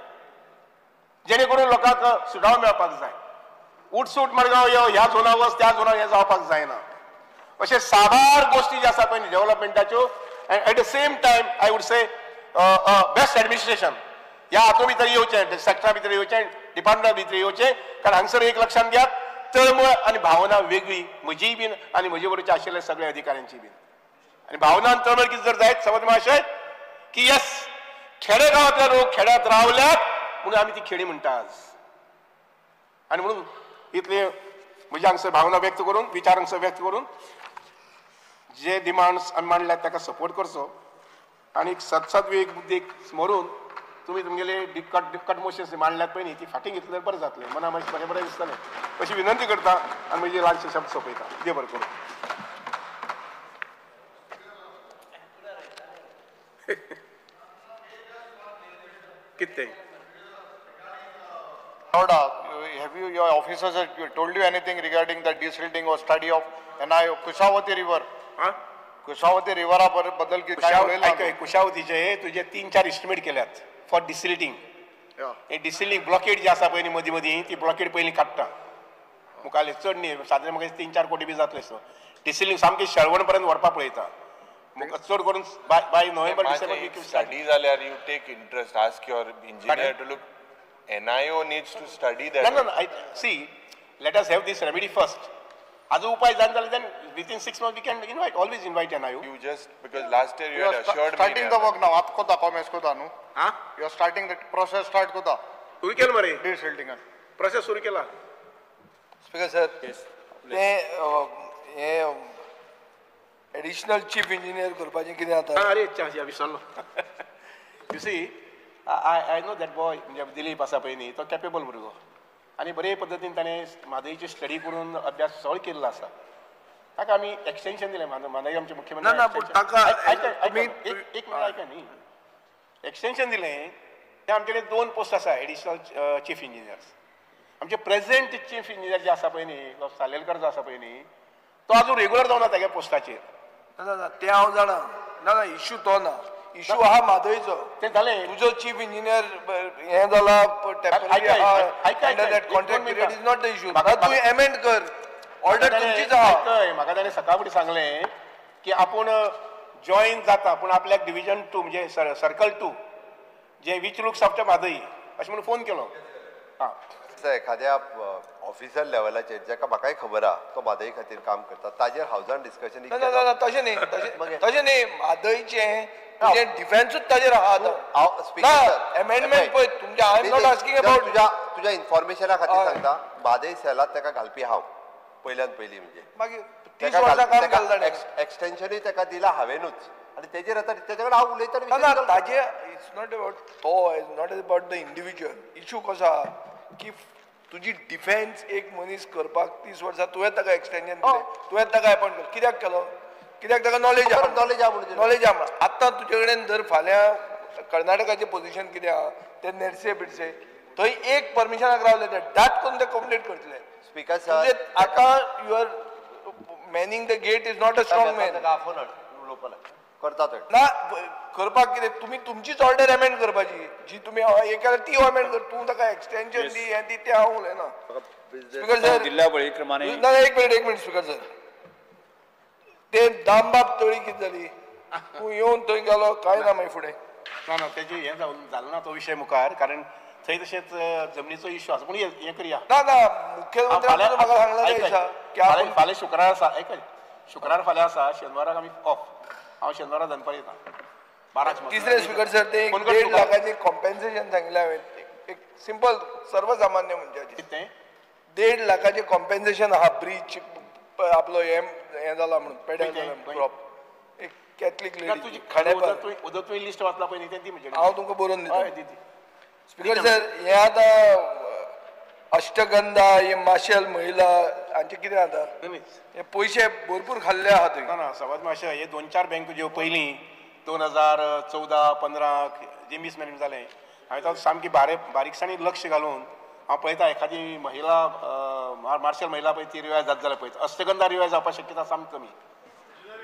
जेणे करून लोकांक सुटावो मेळपाक जाय. उठसूट मडगांव यो, ह्या झोना वच, त्या झोना हें जावपाक जायना. अशे साबार गोश्टी ज्यो आसा पळय डेव्हलपमेंटाच्यो, and at the same time I would say best administration ह्या हातूंत भितर येवचें, सेक्टरा भितर येवचें, डिपार्टमेंटा भितर येवचें. कारण हांगसर एक लक्षांत घेयात, तळमळ आनी भावना वेगळी म्हजीय बीन आनी म्हजे बरोबर आशिल्ल्या सगळ्या अधिकाऱ्यांची बीन. आनी भावना आनी तळमळ कितें जर जायत सभापती महाशय, की येस खेडेगांवांतले लोक खेड्यांत रावल्यात म्हणून आमी ती खेडी म्हणटा आज. आनी म्हणून इतले म्हजी हांगसर भावना व्यक्त करून, विचार हांगसर व्यक्त करून जे डिमांड्स आमी मांडल्यात ताका सपोर्ट करचो आनी सदसद बुद्धीक स्मरून तुमी तुमगेले कट मोशन्स मांडल्यात पळय न्ही, ती फाटीं घेतल्यार बरें जातलें, मना मातशें बरें बरें दिसतलें अशी विनंती करता आनी म्हजी ल्हानशे शब्द सोंपयता. देव बरें करूं. कितें Have you, your officers have told you anything regarding the desilting or study of NIO Kushavati River? Huh? Kushavati River बद्दल काय उलयलां? कुशावतीचे तुजे 3-4 एस्टिमेट केल्यात फॉर डिसिल्टिंग. हे डिसिल्टिंग ब्लॉकेड जी आसा पळय न्ही मदीं मदीं, ती ब्लॉकेड पयलीं काडटा मुखाल्ले, चड न्ही, सादारण म्हाका 3-4 कोटी बी जातले. सो डिसिल्टिंग सामकी शेळवण पर्यंत व्हरपाक पळयता, चड करून बाय नोव्हेंबर डिसेंबर. स्टडी जाल्यार you take interest, ask your engineer to look. NIO needs to study that. No, no, no. See, let us have this remedy first. As upay जाण जाले, then within 6 months we can invite, always invite NIO. You just, because last year you had assured me. Starting the work now. आप कोता कॉमेस कोता नु? हाँ? You are starting the process start कोता. सुरू केलं मरे. Desilting. Process सुरू केला. Speaker sir. Yes. ते हे additional chief engineer करपाचें कितें जाता? अरे अच्छा, विसरलो. You see, I know that boy, म्हणजे दिलीप आसा पळय न्ही, तो कॅपेबल भुरगो आनी बरे पद्दतीन ताणें म्हादयची स्टडी करून अभ्यास सगळो केल्लो आसा. ताका आमी एक्सटेन्शन दिलें, म्हादय आमचे मुख्यमंत्री. एक मिनट आयका न्ही, एक्सटेन्शन दिलें तें आमचे कडेन 2 पोस्ट आसा एडिशनल चीफ इंजिनियर्स. आमचे प्रेझेंट चीफ इंजिनियर जे आसा पळय न्ही, सालेलकर जो आसा पळय न्ही, तो आजून रेगुलर जावना तागे पोस्टाचेर. ना तें हांव जाणा, ना इश्यू तो ना, इशू आहा म्हादयचो. तें जालें, तुजो चीफ इंजिनियर हें जाला contract period is not the issue. तूं एमेंड कर, ऑर्डर तुमचीच आहा. म्हाका ताणें सकाळ फुडें सांगलें की आपूण जॉईन जाता, पूण आपल्याक डिविजन 2 म्हणजे circle 2 J which looks after Mhadei अशें म्हणून फोन केलो. हां, एखाद्या ऑफिसर लेवलाचेर जाका म्हाकाय खबर आहा तो म्हादय खातीर काम करता, ताजेर हावजान डिस्कशन. ना तशें न्ही, तशें न्ही, म्हादयचें तुजें डिफेन्सूच ताजेर आहा आतां. एमेंडमेंट पळय तुमच्या, I am not asking about. तुज्या इन्फॉर्मेशना खातीर सांगता, म्हादय सेलात ताका घालपी हांव पयल्यान पयलीं, म्हणजे मागीर 30 वर्सां काम केलें ताणें, एक्सटेन्शनूय ताका दिलां हांवेनूच, आनी तेजेर आतां तेजे कडेन हांव उलयतना. ना ताजे it's not about तो, it's not about the individual. Issue कसो आहा की तुजी डिफेन्स एक मनीस करपाक 30 वर्सां तुवें ताका एक्सटेन्शन दिलें, तुवें ताका अपॉयंट केलो, कित्याक केलो? कित्याक ताका नॉलेज आहा, नॉलेज आहा म्हणून, नॉलेज आहा म्हणून. आतां तुजे कडेन जर फाल्यां कर्नाटकाचें पोजिशन कितें आहा, ते नेरसे बिरसे थंय एक परमिशनाक रावले ते दाट करून ते कंप्लीट करतले. स्पीकर सर, आतां you are manning the gate is not a strong man. करता ना करपाक कितें, तुमी तुमचीच ऑर्डर एमेंड करपाची, जी तुमी हे केल्या ती एमेंड कर. तूं ताका एक्सटेन्शन दी हें दी तें हांव उलयना. स्पीकर सर, दिल्ल्या बळी प्रमाणे. ना एक मिनट, एक मिनट स्पीकर सर, ते दामबाब तळी कितें जाली, तूं येवन थंय गेलो कांय ना मागीर फुडें. ना ना तेजें हें जालें ना तो विशय मुखार, कारण थंय तशेंच जमनीचो इश्यू आसा. पूण हें करया. ना ना, मुख्यमंत्र्यान म्हाका सांगलां फाल्यां शुक्रार आसा, आयकय, शुक्रार फाल्यां आसा, शेनवाराक आमी ऑफ, हांव शेनवारा दनपार येता 12. तिसरे स्पीकर सर, ते 1.5 लाखाचें कॉम्पेन्सेशन सांगिल्लें हांवें, एक सिंपल सर्वसामान्य मनशाचें. कितें 1.5 लाखाचें कॉम्पेन्सेशन आहा, ब्रीच आपलो हें जाला म्हणून, पेड्यार जाला क्रॉप, एक कॅथलीक लेडी खांडेपार. उदक तुवें लिस्ट वाचला पळय न्ही, तें दी म्हजे, हांव तुमकां बरोवन दिता. स्पीकर सर, हें आतां अष्टगंधा हे माशेल महिला हांचें कितें जाता, हे पयशे भरपूर खाल्ले आहा थंय. ना ना सवाज मातशें, हे 2-4 बँको ज्यो पयलीं 2014, 15 जे मिसमॅनेज जालें, हांवें तातूंत सामकी बारीकसाणी लक्ष घालून हांव पळयता एखादी महिला मार्शल महिला पळय ती रिवायज जात जाल्यार पळयता, अष्टगंधा रिवायज जावपाक शक्यता सामकी कमी.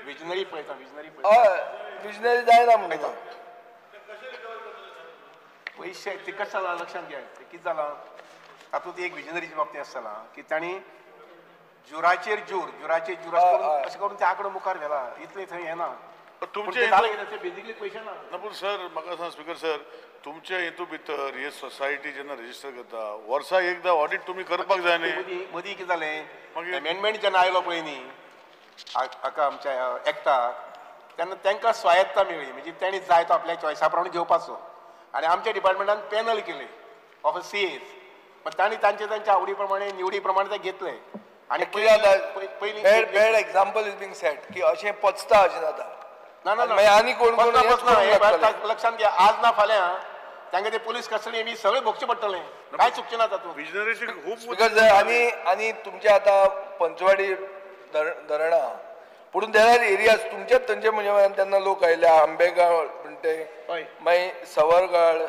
विजनरी पळयता, विजनरी हय, विजनरी जायना म्हणटा पयशे ते कशें जालां लक्षांत घे, ते कितें जालां तातूंत एक विजनरीच्या बाबतींत आसा जालां की तांणी जुराचेर जूर, जुराचेर जूर अशें करून ते आंकडो मुखार व्हेला, इतलें थंय येना. तुमचे जालें कितें ते बेजिकली पयशे ना. ना पूण सर म्हाका सांग स्पिकर सर, तुमच्या हेतू भितर हे सोसायटी जेन्ना रजिस्टर करता वर्साक एकदां ऑडिट तुमी करपाक जाय न्ही. मदीं कितें जालें, अमेंडमेंट जेन्ना आयलो पळय न्ही हाका आमच्या एक्टाक, तेन्ना तांकां स्वायत्ता मेळ्ळी, म्हणजे तांणी जाय तो आपल्या चॉयसा प्रमाणे घेवपाचो. आनी आमच्या डिपार्टमेंटान पॅनल केले ऑफ सी एज, मग तांणी तांचे तांच्या आवडी प्रमाणे निवडी प्रमाणे ते घेतले. आनी पयलीं bad example is being set की अशें पचता अशें जाता. ना ना ना, आनी कोण कोण लक्षांत घे, आज ना फाल्यां तांकां ते पुलीस कस्टडी बी सगळें भोगचें पडटलें, कांय चुकचें ना तातूंत. विजनरीची खूब आनी आनी तुमचे आतां पंचवाडी धरणां पूण there are areas तुमच्याच थंयचे म्हणजे तेन्ना लोक आयले, आंबेगांव म्हणटे, मागीर सवरगाळ,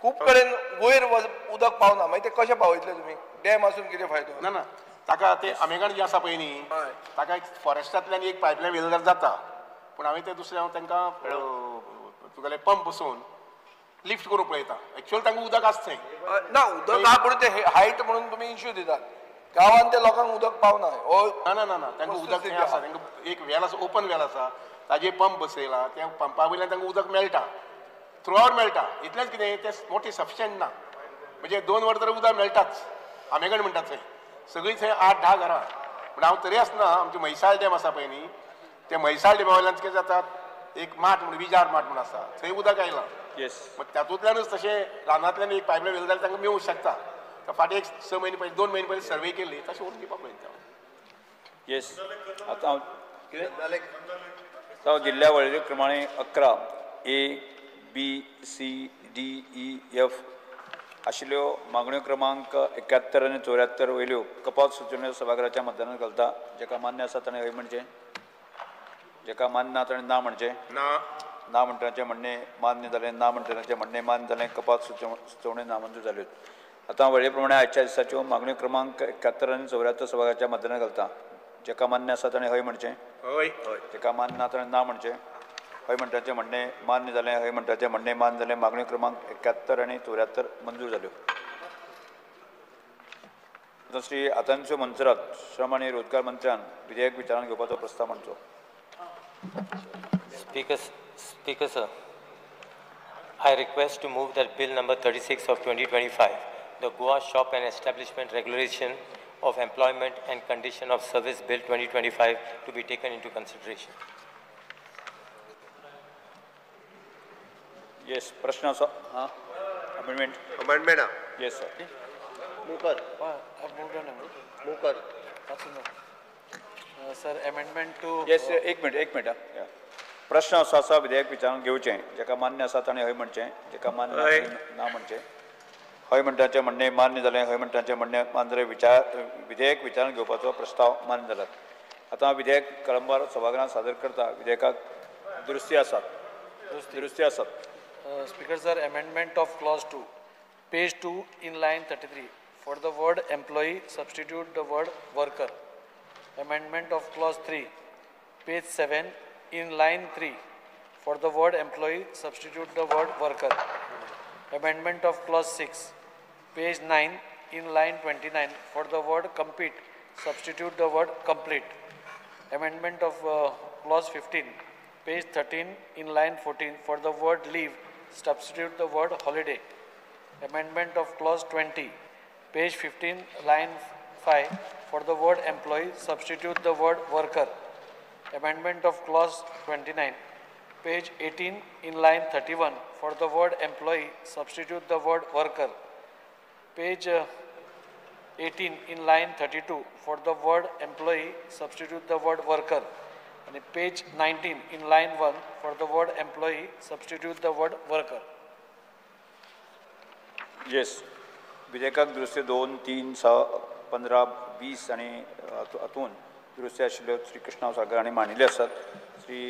खूब कडेन वयर उदक पावना, मागीर ते कशें पावयतले तुमी? डॅम आसून कितें फायदो? ना ना, ताका ते आंबेगांव जे आसा पळय न्ही ताका एक फॉरेस्टांतल्यान एक पायपलायन व्हेलें जाल्यार जाता, पूण हांवें ते दुसरें हांव तांकां तुगेलें पंप बसोवन लिफ्ट करूंक पळयता. एक्चुअल तांकां उदक आसा थंय ना, उदक आहा पूण ते हायट म्हणून तुमी इश्यू दितात, गांवांत ते लोकांक उदक पावना. ना ना ना ना, तांकां उदक थंय आसा, तांकां एक वेल आसा, ओपन वेल आसा, ताजेर पंप बसयला, त्या पंपा वयल्यान तांकां उदक मेळटा, थ्रू आवट मेळटा. इतलेंच कितें तें मोटें सफिशंट ना, म्हणजे 2 वर तर उदक मेळटाच आंबेगण म्हणटात थंय सगळीं थंय 8-10 घरां. पूण हांव तरी आसतना आमचें म्हैसाळ डॅम आसा पळय न्ही, ते म्हैसाळ डॅमा वयल्यान कितें जाता, एक माठ म्हणून विजार माठ म्हणून आसा, थंय उदक आयलां. मग तातूंतल्यानूच तशें रानांतल्यान एक पायपलायन व्हेलें जाल्यार तांकां मेळूंक शकता. तर फाटीं एक 6 म्हयने पयलीं 2 म्हयने पयलीं सर्वे केल्ली, तशें व्हरून दिवपाक पळयता. येस, आतां हांव कितें हांव दिल्ल्या वळेरे प्रमाणे 11 A B C D E F आशिल्ल्यो मागण्यो क्रमांक 71 आनी 74 वयल्यो कपात सुचोवण्यो सभाघराच्या मतदानात घालता. जेका मान्य आसा ताणें हय म्हणचें, जेका मान्य ना ताणें ना म्हणचें. ना ना म्हणटनाचें म्हणणें मान्य जालें, ना म्हणटनाचें म्हणणें मान्य जालें, कपात सुचोवण्यो नामंजूर जाल्यो. आतां वळेरे प्रमाणे आयच्या दिसाच्यो मागण्यो क्रमांक 71 आनी 74 सभाघराच्या मतदानात घालता. जेका मान्य आसा ताणें हय म्हणचें, हय, जेका मान्य ना ताणें ना म्हणचें. हय म्हणटाचें म्हणणें मान्य जालें, हय म्हणटाचें म्हणणें मान्य जालें, मागण्यो क्रमांक 71 आनी 74 मंजूर जाल्यो. आतां श्री आतांच्यो मंत्र्यात श्रम आनी रोजगार मंत्र्यान विधेयक विचारांत घेवपाचो प्रस्ताव मांडचो. Speaker sir, I request to move that bill number 36 of 2025, the Goa Shop and Establishment Regulation of Employment and Condition of Service Bill 2025 to be taken into consideration. Yes, प्रश्न आसा. हां, amendment. Amendment. Yes sir. Move कर. Move कर. Sir, amendment to. Yes, एक minute, एक minute. प्रश्न असो आसा विधेयक विचारून घेवचें, जेका मान्य आसा ताणें हय म्हणचें, जेका मान्य ना म्हणचें. हय म्हणटाचें म्हणणें मान्य जालें, हय म्हणटाचें म्हणणें मान्य जालें, विधेयक विचारांत घेवपाचो प्रस्ताव मान्य जाला. आतां विधेयक कळंबार सभागृहांत सादर करता. विधेयकाक दुरुस्ती आसात, दुरुस्ती आसात. Speaker sir, amendment of clause 2, page 2 in line 33, for the word employee substitute the word worker. Amendment of clause 3, page 7 in line 3, for the word employee substitute the word worker. Amendment of clause 6, page 9 in line 29, for the word compete substitute the word complete. Amendment of clause 15, page 13 in line 14, for the word leave substitute the word holiday. Amendment of clause 20, page 15 line 5, for the word employee substitute the word worker. Amendment of clause 29, page 18 in line 31, for the word employee substitute the word worker. Page 18 in line 32, for the word employee substitute the word worker. And page 19 in line 1, for the word employee substitute the word worker. Yes, विधेयकाक दुरुस्ती 2, 3, 6, 15, 20 आनी हातूंत दुरुस्ती आशिल्ल्यो श्री कृष्णा साळकार हांणी मांडिल्ल्यो आसात. श्री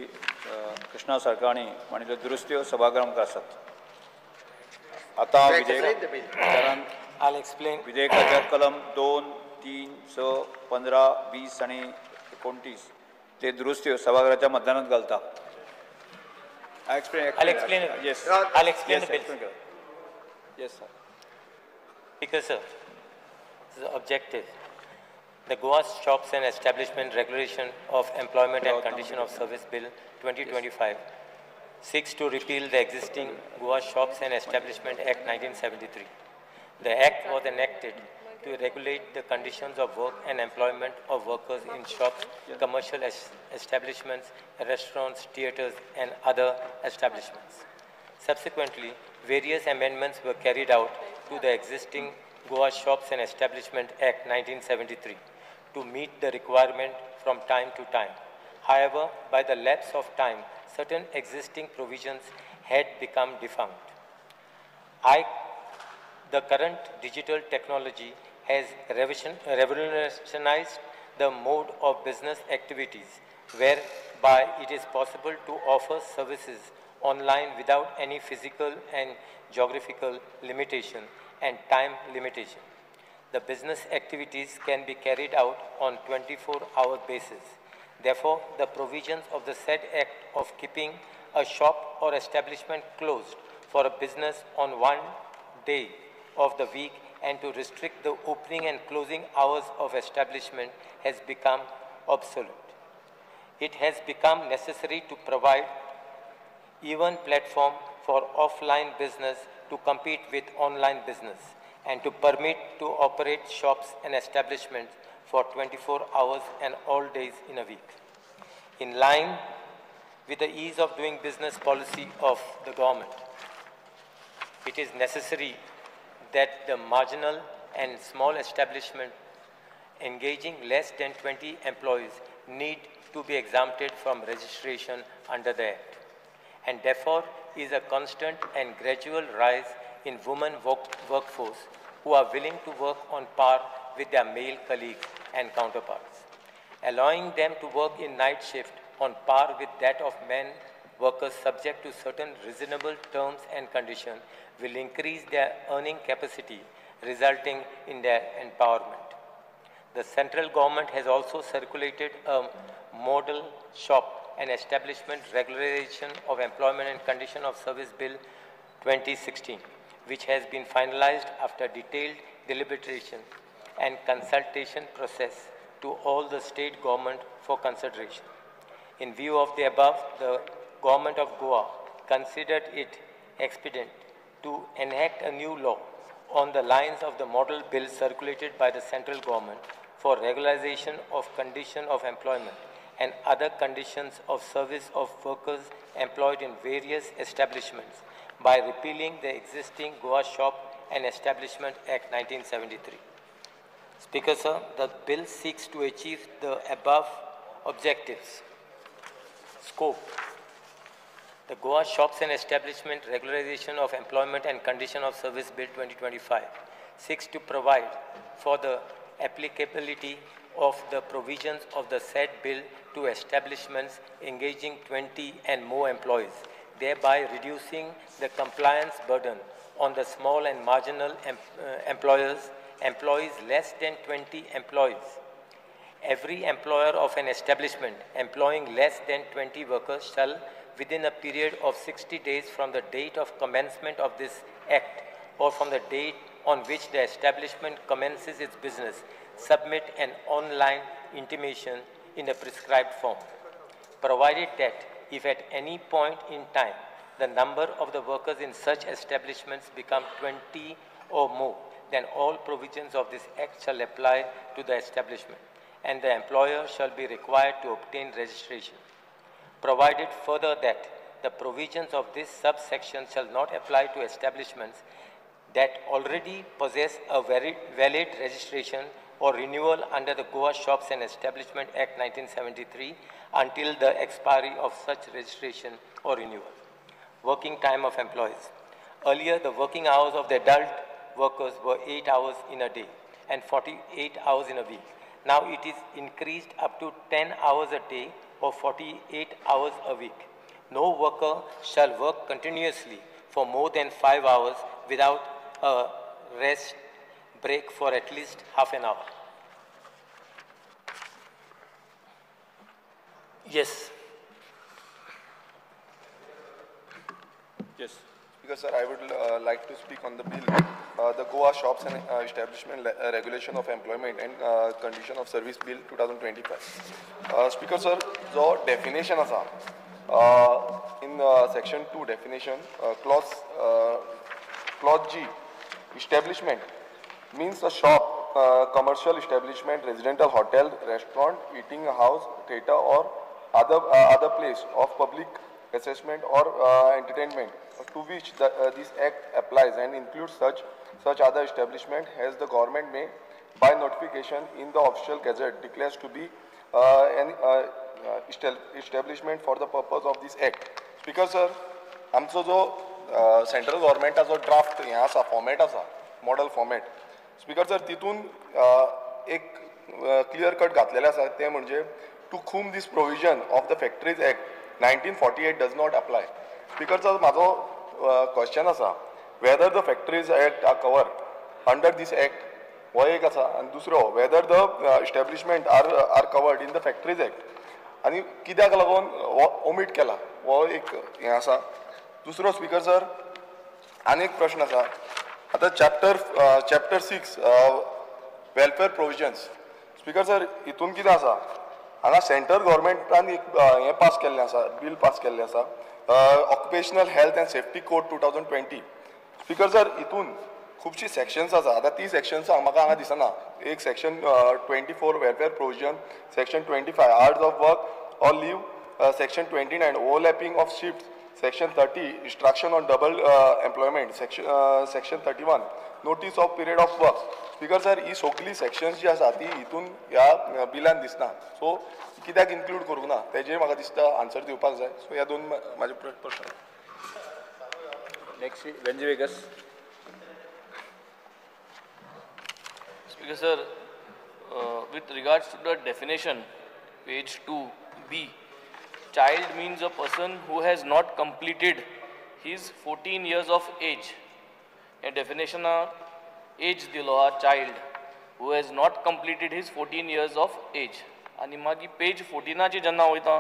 कृष्णा साळकार हांणी मांडिल्ल्यो दुरुस्त्यो सभागृहा मुखार आसात. आतां विधेयक विधेयकाच्या कलम 2, 3, 6, 15, 20 आनी 29 ते दुरुस्त्यो सभाघराच्या मतदानात घालता. I'll explain it. Yes. I'll explain yes, the bill. Yes, sir. Speaker, sir, the objective. The Goa Shops and Establishment Regulation of Employment and Condition of Service Bill 2025 seeks to repeal the existing Goa Shops and Establishment Act 1973. The Act was enacted to regulate the conditions of work and employment of workers in shops, commercial establishments, restaurants, theaters, and other establishments. Subsequently, various amendments were carried out to the existing Goa Shops and Establishment Act 1973 to meet the requirement from time to time. However, by the lapse of time, certain existing provisions had become defunct. The current digital technology has revolutionized the mode of business activities, whereby it is possible to offer services online without any physical and geographical limitation and time limitation. The business activities can be carried out on 24-hour basis. Therefore, the provisions of the said act of keeping a shop or establishment closed for a business on one day of the week and to restrict the opening and closing hours of establishment has become obsolete. It has become necessary to provide even platform for offline business to compete with online business and to permit to operate shops and establishments for 24 hours and all days in a week. In line with the ease of doing business policy of the government, it is necessary that the marginal and small establishment engaging less than 20 employees need to be exempted from registration under the Act, and therefore is a constant and gradual rise in women workforce who are willing to work on par with their male colleagues and counterparts. Allowing them to work in night shift on par with that of men workers subject to certain reasonable terms and conditions will increase their earning capacity, resulting in their empowerment. The central government has also circulated a model shop and establishment regularization of employment and condition of service bill 2016, which has been finalized after detailed deliberation and consultation process to all the state government for consideration. In view of the above, the government of Goa considered it expedient to enact a new law on the lines of the model bill circulated by the central government for regularization of condition of employment and other conditions of service of workers employed in various establishments by repealing the existing Goa Shop and Establishment Act 1973. Speaker, sir, the bill seeks to achieve the above objectives. Scope. The Goa Shops and Establishment Regularization of Employment and Condition of Service Bill 2025 seeks to provide for the applicability of the provisions of the said bill to establishments engaging 20 and more employees, thereby reducing the compliance burden on the small and marginal employers, employees less than 20 employees. Every employer of an establishment employing less than 20 workers shall, within a period of 60 days from the date of commencement of this act or from the date on which the establishment commences its business, submit an online intimation in a prescribed form, provided that if at any point in time the number of the workers in such establishments become 20 or more, then all provisions of this act shall apply to the establishment, and the employer shall be required to obtain registration. Provided further that the provisions of this subsection shall not apply to establishments that already possess a very valid registration or renewal under the Goa Shops and Establishment Act 1973 until the expiry of such registration or renewal. Working time of employees. Earlier, the working hours of the adult workers were 8 hours in a day and 48 hours in a week. Now it is increased up to 10 hours a day or 48 hours a week. No worker shall work continuously for more than 5 hours without a rest break for at least half an hour. Yes. Yes. Speaker sir, I would like to speak on the bill, the Goa Shops and Establishment Regulation of Employment and Condition of Service Bill 2025. Speaker sir, जो definition आसा in section 2 definition, clause G, establishment means a shop, commercial establishment, residential hotel, restaurant, eating house, theater or other place of public assessment or entertainment to which this act applies and includes such other establishment as the government may by notification in the official gazette declares to be an establishment for the purpose of this act. Speaker sir, आमचो जो central गव्हर्नमेंटाचो draft हें आसा, format आसा, model format, speaker sir तितून एक clear cut घातलेलें आसा, तें म्हणजे to whom this provision of the Factories Act 1948 does not apply. Speaker sir, म्हाजो क्वेश्चन आसा whether the Factories Act are covered under this act, हो एक आसा, आनी दुसरो whether the establishment are covered in the Factories Act आनी कित्याक लागून हो ओमीट केला, हो एक हें आसा. दुसरो स्पीकर सर आनी एक प्रश्न आसा, आतां chapter 6 welfare provisions, speaker sir हितून कितें आसा, हांगा सेंट्रल गव्हर्मेंटान एक हें पास केल्लें आसा, बील पास केल्लें आसा, occupational health and safety code 2020. Speaker sir हितून खुबशीं सेक्शन्स आसा, आतां ती सेक्शन्स म्हाका हांगा दिसना. एक section 24 welfare provision, section 25 hours of work or leave, section 29 overlapping of shift, section 30 instruction on double employment, section 31 notice of period of work. Speaker sir ही सगळीं सेक्शन्स जी आसा ती हितून ह्या बिलान दिसना, सो कित्याक इन्क्लूड करूंक ना तेजेर म्हाका दिसता आन्सर दिवपाक जाय. सो ह्या दोन म्हाजे प्रश्न. Next Venzy Viegas. Speaker sir, with regards to the definition, page 2B, child means a person who has not completed his 14 years of age. A definition of age दिलो हा, child who has not completed his 14 years of age. आनी मागीर page 14 जेन्ना वयता,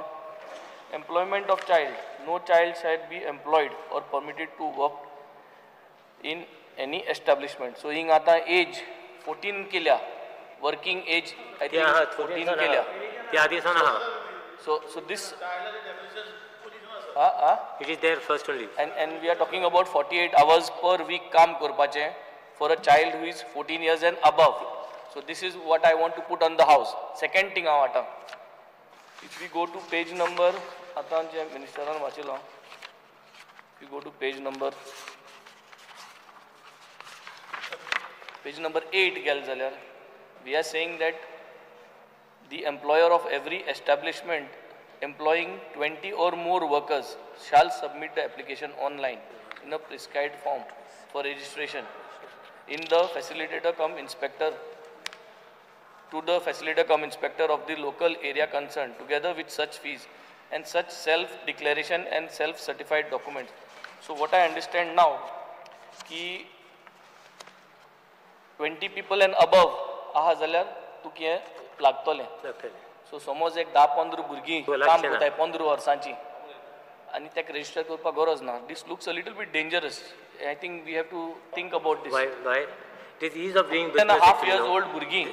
employment of child, no child shall be employed or permitted to work in any establishment. So हिंग आतां age 14 केल्या, working age I think 14 केल्या, त्या दिसान आहा. So this it is there first only. And we are talking about 48 hours per week काम करपाचें for a child who is 14 years and above. So this is what I want to put on the house. Second thing हांव आतां, if we go to page number, आतां जे मिनिस्टरान वाचिलो, if you go to page number 8 गेले जाल्यार, we are saying that the employer of every establishment employing 20 or more workers shall submit the application online in a prescribed form for registration in the facilitator cum inspector to the facilitator cum inspector of the local area concerned, together with such fees and such self-declaration and self-certified documents. So what I understand now, ki 20 people and above आहा जाल्यार तुका हें लागतलें. So समज एक 10-15 भुरगीं काम करताय 15 वर्सांची आनी ताका रजिस्टर करपाक गरज ना. This looks a little bit dangerous. I think we have to think about this. Why? This ease of doing business. 10.5 years old भुरगीं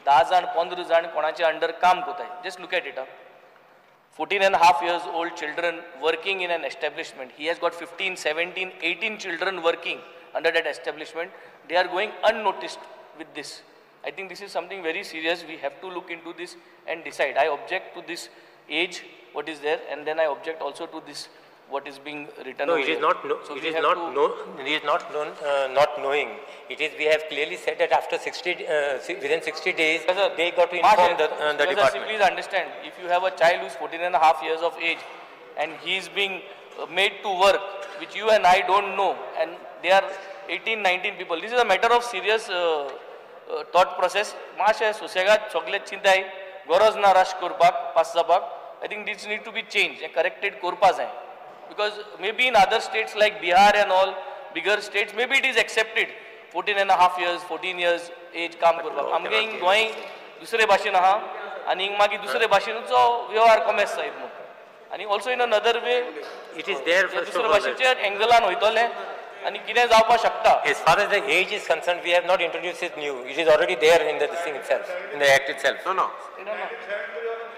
10 जाण 15 जाण कोणाचे अंडर काम करताय. Just look at it. 14.5 years old children working in an establishment. He has got 15, 17, 18 children working under that establishment. They are going unnoticed with this. I think this is something very serious. We have to look into this and decide. I object to this age, what is there, and then I object also to this, what is being written. No, it is not. No, so it is not. No, it is not known, not knowing. It is. We have clearly said that after 60, within 60 days, sir, they got to inform the department. Sir, please understand. If you have a child who is 14.5 years of age, and he is being made to work, which you and I don't know, and they are 18, 19 people. This is a matter of serious thought process. माशे सुसेगाद सगळे चिंताय गरज ना rush करपाक pass जावपाक. I think this need to be changed and corrected करपा जाय. Because maybe in other states like Bihar and all bigger states, maybe it is accepted 14.5 years, 14 years age काम करपाक. आमगे हिंग गोंय दुसरे भाशेन आहा. आनी मागीर दुसरे भाशेचो व्यवहार कॉमेस जायत म्हूण. आनी also in another way it is there. दुसरे भाशेचे एंगलान वयतले आनी कितें जावपाक शकता. As far as the age is concerned, we have not introduced it new. It is already there in the thing itself, in the act itself. No, no.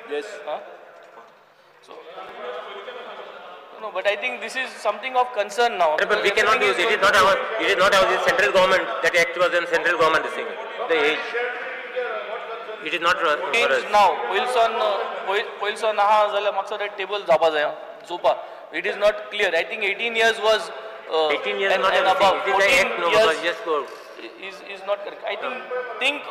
Yes. Huh? So, no, but I think this is something of concern now. But we cannot use it. It is not our. It is not our. It is central government. That act was in central government. This thing, the age. It is not for us. Now, Wilson aha जाल्यार म्हाका that table जावपा जाय जोपा. It is not clear. I think 18 years was. 18 years and, not and above. It is the act, no, years just go. Is not correct. I think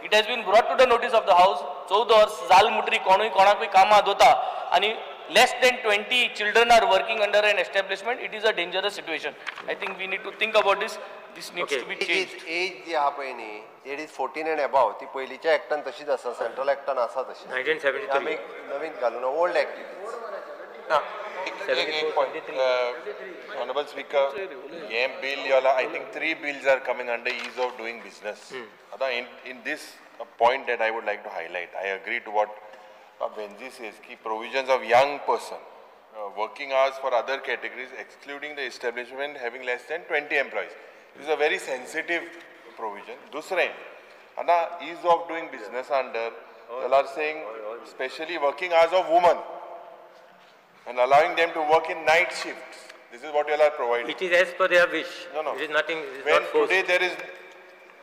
it has been brought to the notice of the house. 14 वर्स जाल मुटरी कोणूय कोणाकूय कामां दवरता आनी less than 20 children are working under an establishment. It is a dangerous situation. I think we need to think about this. This needs to be changed. Age जी आहा पळय न्ही, it is 14 and above. ती पयलींच्या एक्टान तशीच आसा, central एक्टान आसा तशी. 1973. आमी नवीन घालून ओल्ड एक्ट. ना, एक point. Honorable Speaker, हे bill, I think 3 bills are coming under ease of doing business. In this point that I would like to highlight, I agree to what Venzi says, ki provisions of young person, working hours for other categories, excluding the establishment having less than 20 employees. This is a very sensitive provision. Dusre, ease of doing business under, they are saying especially working hours of women and allowing them to work in night shifts. This is what you all are providing. It is as per their wish. No, no. It is nothing. It is when not forced. Today there is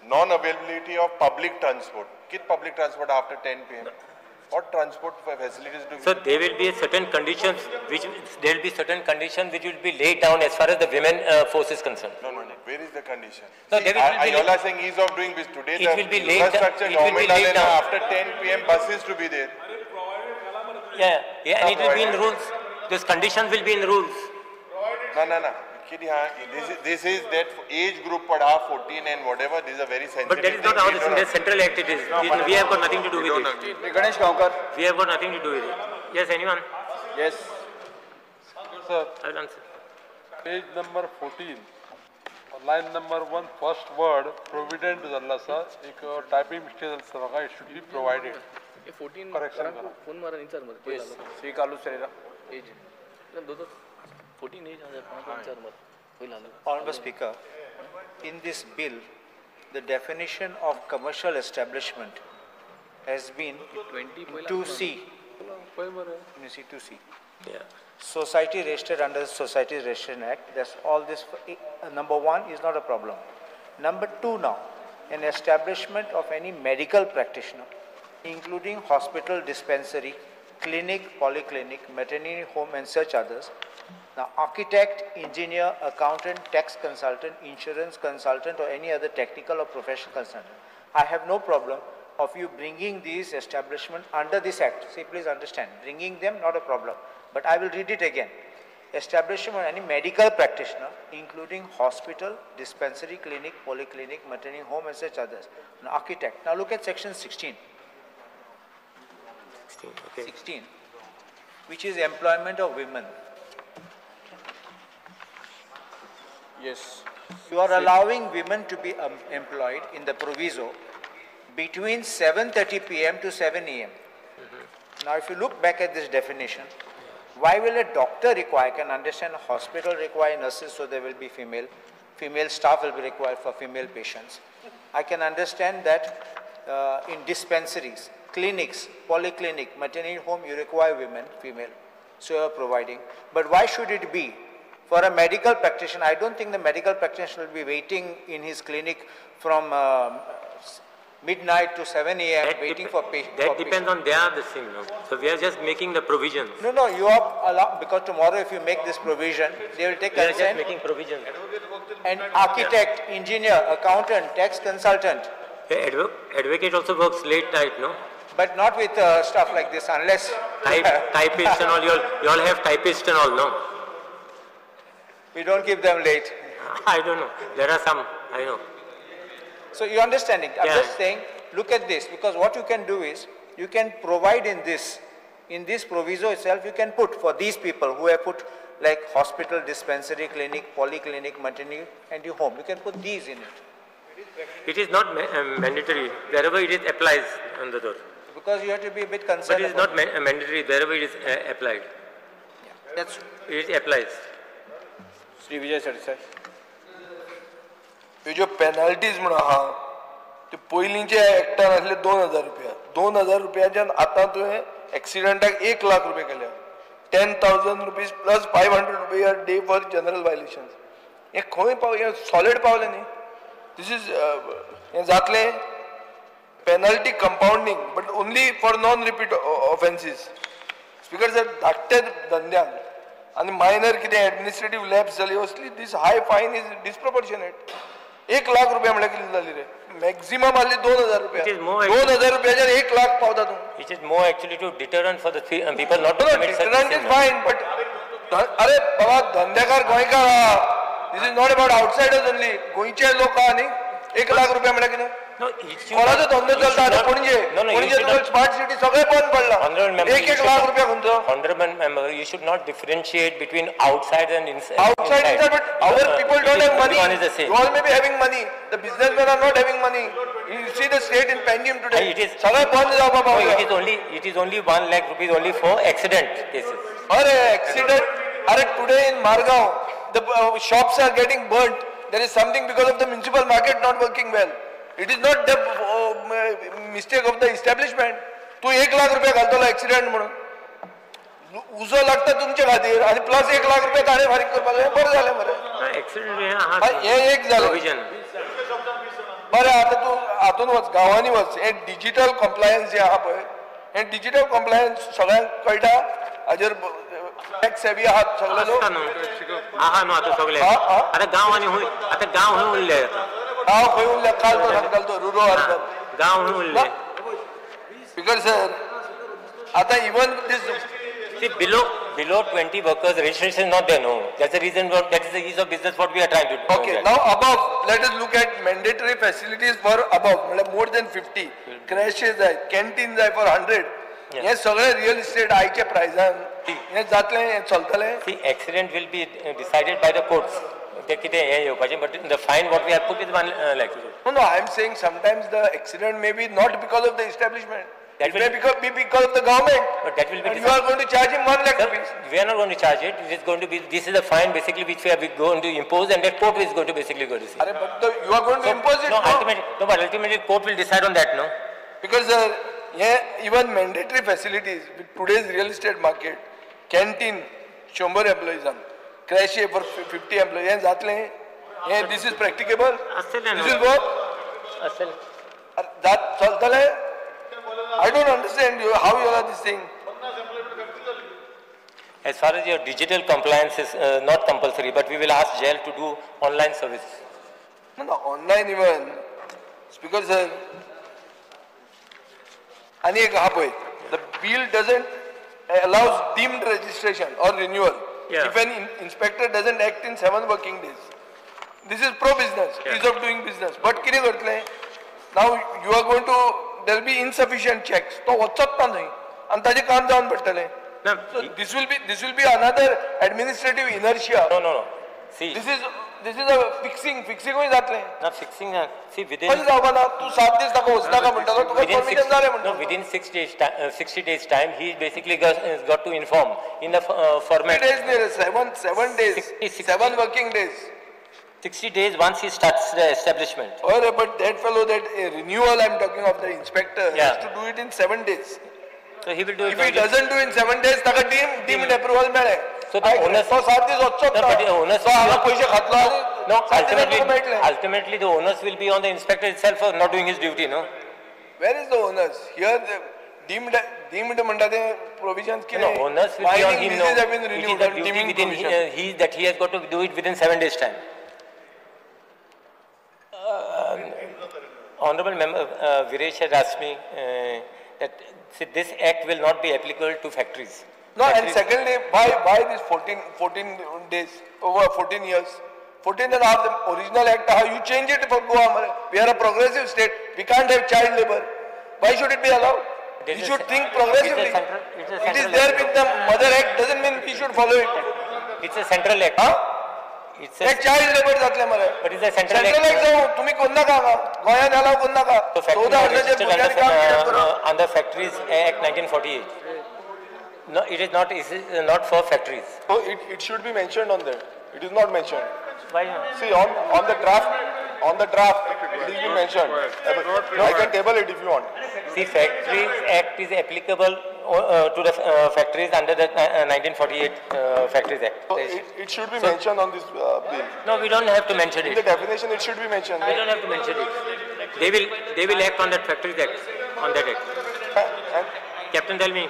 non-availability of public transport. Get public transport after 10 p.m. What transport facilities do we? So there will be certain conditions which will be laid down as far as the women force is concerned. No, no, no. Where is the condition? No, see, you all are saying ease of doing business. Today it will be laid infrastructure government are after 10 p.m. buses to be there. Yeah, yeah, and it will be in rules. Those conditions will be in rules. No, no, no. This is that age group pada 14 and whatever. This is a very sensitive. But that is not our thing. The central act it is. No, we have got nothing to do with it. Ganesh Gaonkar. We have got nothing to do with it. Yes, anyone? Yes. Sir. I will answer. Page number 14, line number 1, first word, provident jalla sir. Ek typing mistake jalla sir. It should be provided. 14. Correction. Phone mara insar mar. Yes. Sri Kalu Serera. Age. 14 age. Honorable Speaker, in this bill, the definition of commercial establishment has been 2C. You see 2C. Yeah. Society registered under the Society Registration Act. That's all this. Number 1 is not a problem. Number 2 now, an establishment of any medical practitioner, including hospital, dispensary, clinic, polyclinic, maternity home and such others. Now, architect, engineer, accountant, tax consultant, insurance consultant or any other technical or professional consultant. I have no problem of you bringing these establishments under this act. See, please understand, bringing them, not a problem. But I will read it again. Establishment of any medical practitioner, including hospital, dispensary, clinic, polyclinic, maternity home and such others. Now, architect. Now, look at section 16. 16, okay. 16, which is employment of women. Yes. You are allowing women to be employed in the proviso between 7:30 p.m. to 7 a.m. Mm-hmm. Now, if you look back at this definition, why will a doctor require, I can understand a hospital require nurses, so there will be female staff will be required for female patients. I can understand that in dispensaries, clinics, polyclinic, maternity home, you require women, female, so you are providing. But why should it be? For a medical practitioner, I don't think the medical practitioner will be waiting in his clinic from midnight to 7 a.m. waiting for patients. That depends on their this thing, no? So we are just making the provisions. No, no, you are allowed, because tomorrow if you make this provision, they will take consent. We are just making provision. And architect, engineer, accountant, tax consultant. Yeah, advocate also works late night, no? But not with stuff like this, unless... Typists and all, you all have typists and all, no? We don't keep them late. I don't know. There are some, I know. So you're understanding. I'm just saying, look at this, because what you can do is, you can provide in this proviso itself, you can put for these people who have put like hospital, dispensary, clinic, polyclinic, maternity, and your home. You can put these in it. It is not mandatory. Wherever it is applies on the door. Because you have to be a bit concerned. But it is not mandatory wherever it is applied. Yeah, that's it applies. Shri Vijay Sardesai. ह्यो ज्यो penalties म्हणून आहा त्यो पयलींच्या एक्टान आसले 2000 रुपया, 2000 रुपयाच्यान आतां तुवें एक्सिडंटाक 1 लाख रुपया केल्या. 10,000 rupees plus 500 rupees a day for general violations. हें खंय पाव, हें सॉलिड पावलें न्ही. This is हें जातलें. Penalty compounding but only for non repeat offences. Speaker sir, धाकट्या धंद्यान आनी मायनर कितें एडमिनिस्ट्रेटीव लॅप्स जाली असली this high fine is disproportionate. 1 lakh रुपया म्हळ्यार कितली जाली रे? मॅक्झिमम आसली 2000 रुपया. 2000 रुपयाच्यान 1 लाख पावता तूं. It is more actually to deterrent for the people not to commit such. Deterrent is fine but अरे बाबा धंदेकार गोंयकार आहा. This is not about outsiders only. गोंयचे लोक आहा न्ही. 1 लाख रुपया म्हळ्यार कितें? कोणाचो धंदो चलता आतां पणजे, पणजे तुका स्मार्ट सिटी सगळें बंद पडलां. 1-1 लाख रुपया खंयचो? Honourable member, you should not differentiate between outside and inside. Outside inside, but our people don't have money. You all may be having money. The businessmen are not having money. You see the state in Panjim today. सगळें बंद जावपा पावलां. It is only 1 lakh rupees only for accident cases. अरे accident, अरे today in Margao the shops are getting burnt. There is something because of the municipal market not working well. It is not the mistake of the establishment. तू 1 लाख रुपया घालतलो accident म्हणून, उजो लागता तुमचे खातीर आनी प्लस 1 लाख रुपया ताणें फारीक करपाक जाय. बरें जालें मरे. हें एक जालें बरें. आतां तूं हातून वच, गांवांनी वच. हें डिजिटल कॉम्प्लायन्स जें आहा पळय, हें डिजिटल कॉम्प्लायन्स सगळ्यांक कळटा. हाजेर टॅक्स हेवी आहात सगळे लोक. आहा न्हू आतां सगळे. आतां गांव आनी आतां गांव खंय उरले? गांव खंय उरले? काल तो सांगतालो तो रुरल अर्बन गांव खंय उरले? स्पीकर सर, आतां even this below 20 workers registration not there. No, that's the reason. That is the ease of business what we are trying to do. Okay, now above, let us look at mandatory facilities for above, म्हळ्यार more than 50 crashes जाय, canteen जाय for 100. हे सगळे real estate आयच्या प्रायजान हें जातलें, हें चलतलें. See, accident will be decided by the courts. ते कितें हें येवपाचें, but the fine what we have put is 1 lakh. No, no, I am saying sometimes the accident may be not because of the establishment. That will be because of the government. But that will be. And you are going to charge him 1 lakh rupees. We are not going to charge it. It is going to be. This is a fine basically which we are going to impose, and that court is going to basically go to see. Arey, but you are going to impose it. No, ultimately, no, but ultimately court will decide on that, no? Because yeah, even mandatory facilities with today's real estate market, canteen, 100 employees, crash for 50 employees, yeah, this is practicable. This will work. That chaltale. I don't understand you, how you are this thing. As far as your digital compliance is not compulsory, but we will ask jail to do online service. No, no, online even. Speaker sir, ani ek ha poi, the bill doesn't allows deemed registration or renewal. Yeah. If an inspector doesn't act in 7 working days, this is pro-business, yeah. Ease of doing business. But kide kartle? Now you are going to, there will be insufficient checks. तो वचत ना न्हय आनी ताजें काम जावन पडटलें. So this will be another administrative inertia. No, no, no. See, this is a fixing हुय जातलें. ना fixing, see within. कशें जावपा ना? तूं 7 दीस ताका वचनाका म्हणटालो, तुका permission जालें म्हणटा. No, within 6 days, 60 days time, he basically got to inform in the format. 60 days न्ही रे, 7 days, 7 working days. 60 days once he starts the establishment. Oh, but that fellow, that renewal I am talking of, the inspector, yeah, has to do it in 7 days. So he will do it. If he doesn't do in 7 days, taka deemed approval mele. So the onus. So 7 days वचचोच No, ना. but the onus. So हांगा पयशे खातलो आनी No, 7 दिसांनी तुका मेळटलें. ultimately the onus will be on the inspector itself for not doing his duty, no? Where is the onus? Here the deemed म्हणटा ते provisions कितें? No, onus will be on Mining him. No, leases have been it is renewed the on duty deeming within provision. That he has got to do it within 7 days time. Honorable Member Viresh has asked me that see, this act will not be applicable to factories. No, factories. And secondly, why this 14 days over 14 years? 14 and a half, the original act, how you change it for Goa? We are a progressive state. We can't have child labor. Why should it be allowed? We should think progressively. It is there with the mother act, doesn't mean we should follow it. It's a central act. Huh? It's a child labor जातलें मरे. But it's a central act. Central act जावं, तुमी कोन्नाका हांगा गोंयांत allow कोन्नाका. So factories are registered under Factories Act 1948. No, it is not. It is not for factories. So it should be mentioned on there. It is not mentioned. Why not? See, on the draft, it is been mentioned. No, I can table it if you want. See, Factories Act is applicable to the factories under the 1948 Factories Act. So it should be mentioned on this bill. No, we don't have to mention it. In the definition, it should be mentioned. We don't have to mention it. They will act on that Factories Act, on that act. And Captain, tell me.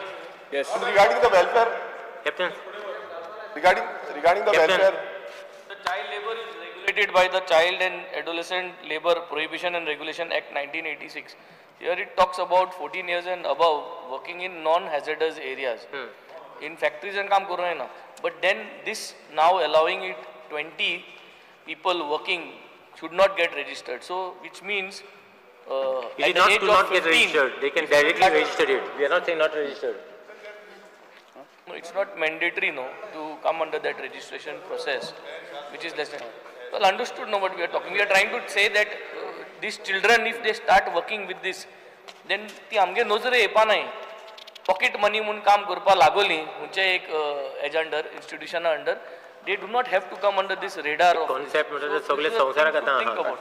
Yes. And regarding the welfare. Captain. Regarding the Captain. Welfare. The child labor is regulated by the Child and Adolescent Labor Prohibition and Regulation Act 1986. Here it talks about 14 years and above working in non-hazardous areas. In factories and kaam kar rahe na. But then this now allowing it 20 people working should not get registered. So which means it is not to not get registered. They can directly register it. We are not saying not registered. No, it's not mandatory, no, to come under that registration process, which is less than. Well, understood, no, what we are talking. We are trying to say that these children, if they start working with this, then ती आमगे नजरे येपा नाय. Pocket money म्हूण काम करपा लागोली खंयच्या एक as under, institution under, they do not have to come under this radar. Concept म्हणजे सगळे संवसाराक आतां आहा.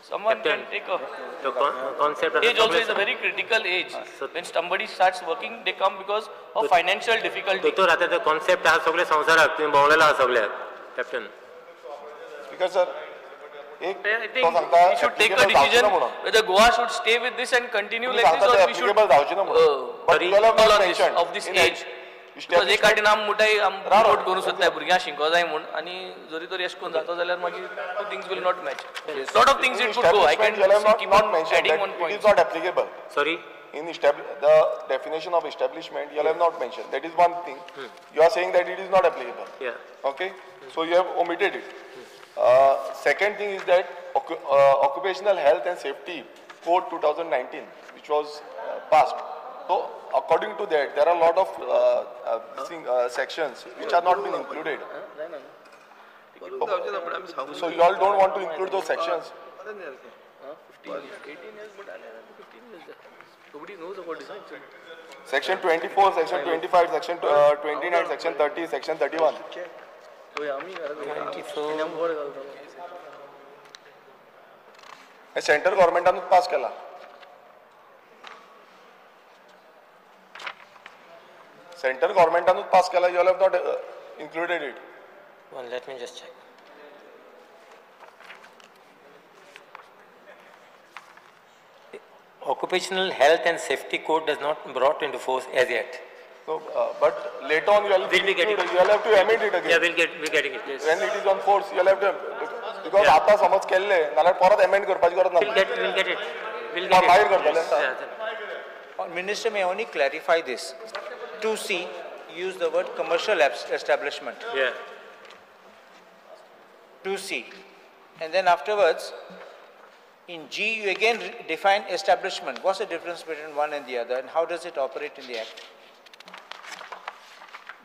Someone can take a the concept. Age also is a very critical age. When somebody starts working, they come because of financial difficulty. दोतोर आतां तो concept आहा सगळे संवसाराक तुवें भोंवलेलो आहा सगळ्याक. Captain. Speaker sir, I think we should take a decision whether Goa should stay with this and continue like this, or we should all on this of this age. Because एक आटी आम मुठाय आम promote करूं सोदताय भुरग्यांक शिकों जाय म्हूण आनी जरी तर येश करून जाता जाल्यार मागीर two things will not match. Lot of things it could go. I can keep on adding on points. It is not applicable. Sorry? In the definition of establishment, you have not mentioned. That is one thing. You are saying that it is not applicable. Yeah. Okay? So you have omitted it. Second thing is that Occupational Health and Safety Code 2019, which was passed. So according to that, there are a lot of sections which are not been included. So you all don't want to include those sections. 15 years, 18 years, but 15 years. Nobody knows about this. Section 24, Section 25, Section 29, Section 30, Section 31. Central government pass केला. Central government pass केला. You all have not included it. Well, let me just check. Occupational Health and Safety Code does not brought into force as yet. So, but later on you will have to amend it again. Yeah, we're getting it. Yes. When it is on force, you will have to, because आता समज केल्ले नाल्यार परत amend करपाची गरज ना. We'll get it. We'll get it. मागीर करतले. Minister may only clarify this. 2C, use the word commercial establishment. Yeah. 2C, and then afterwards, in G you again define establishment. What's the difference between one and the other, and how does it operate in the Act?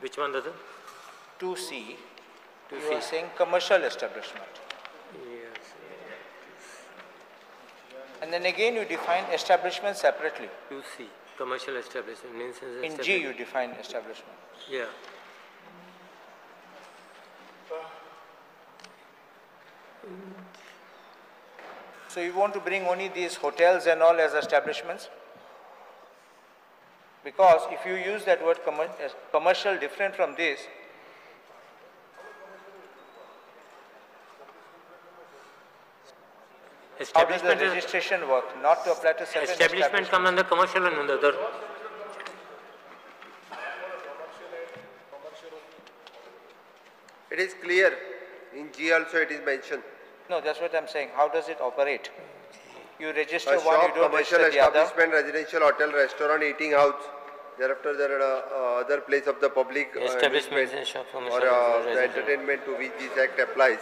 Which one does it? 2C. 2C. You are saying commercial establishment. Yes. And then again you define establishment separately. 2C. Commercial establishment means in G you define establishment. Yeah. So you want to bring only these hotels and all as establishments? Because if you use that word commercial different from this, how does the registration work? Not to apply to certain establishment comes under commercial and under other. It is clear. In G also it is mentioned. No, that's what I'm saying. How does it operate? You register a one, shop, you don't commercial register the other. Establishment, residential, hotel, restaurant, eating house. Thereafter, there are other place of the public establishment or the entertainment to which this act applies,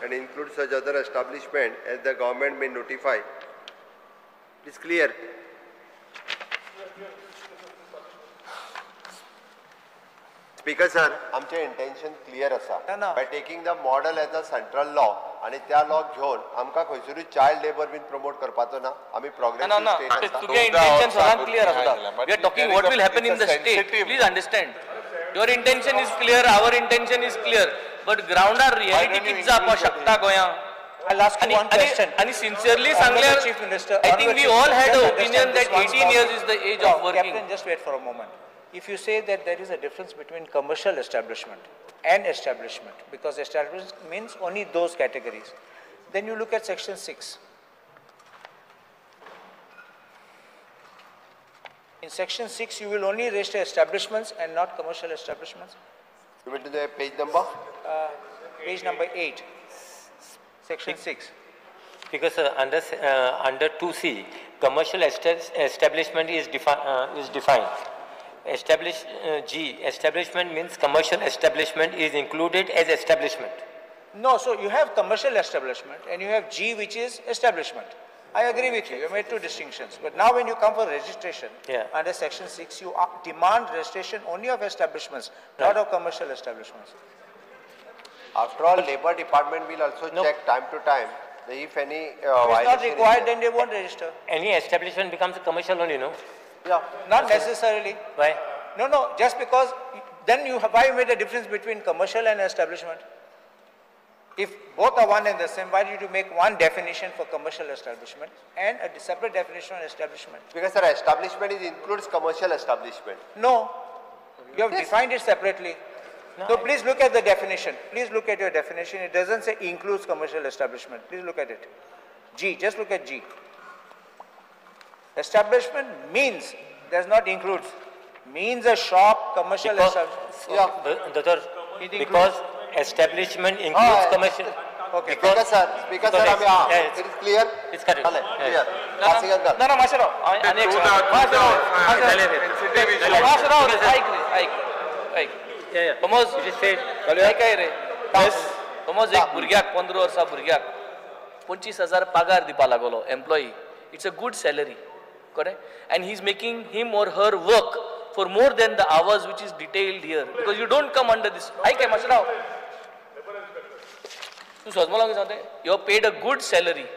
and includes such other establishment as the government may notify. It is clear. Speaker sir, आमचे intention clear आसा. By taking the model as a central law, आनी त्या lock घेवन आमकां खंयसरूय child labour बीन promote करपाचो ना. आमी प्रोग्रेसिव्ह स्टेट आसा. तुगे इंटेन्शन सदांच क्लियर आसता. We are talking what will happen in the state. Please understand, your intention is clear, our intention is clear, but ग्राउंडार रियलिटी कितें जावपाक शकता गोंया. I'll ask you one question. And sincerely सांगल्यार, Chief Minister, I think we all had an opinion that 18 years is the age of working. Captain, just wait for a moment. If you say that there is a difference between commercial establishment and establishment, because establishment means only those categories, then you look at section 6. In section 6, you will only register establishments and not commercial establishments. You will do the page number? Page number 8, section 6. Because under 2C, commercial establishment is defined. Establish G, establishment means commercial establishment is included as establishment. No, so you have commercial establishment and you have G, which is establishment. I agree with you, you made two distinctions. But now when you come for registration, under section 6, you demand registration only of establishments, not of commercial establishments. After all, Labour Department will also check time to time if any if it's not required, then they won't register. Any establishment becomes a commercial only, no? Yeah. Not necessarily. Why? No, no, just because, then you have, why you made a difference between commercial and establishment? If both are one and the same, why did you make one definition for commercial establishment and a separate definition on establishment? Because sir, establishment is includes commercial establishment. No, you have defined it separately. No, so please look at the definition. Please look at your definition. It doesn't say includes commercial establishment. Please look at it. G, just look at G. Establishment means, does not includes, means a shop, commercial establishment. Yeah. Because establishment includes commercial. Okay. Speaker sir, it is clear? It's correct. Clear. No, no, Masharao. समज एक भुरग्याक 15 वर्सां भुरग्याक 25,000 पगार दिवपा लागलो employee. It's a good salary, correct? And he's making him or her work for more than the hours which is detailed here, because you don't come under this. I Masharao. You are paid a good salary.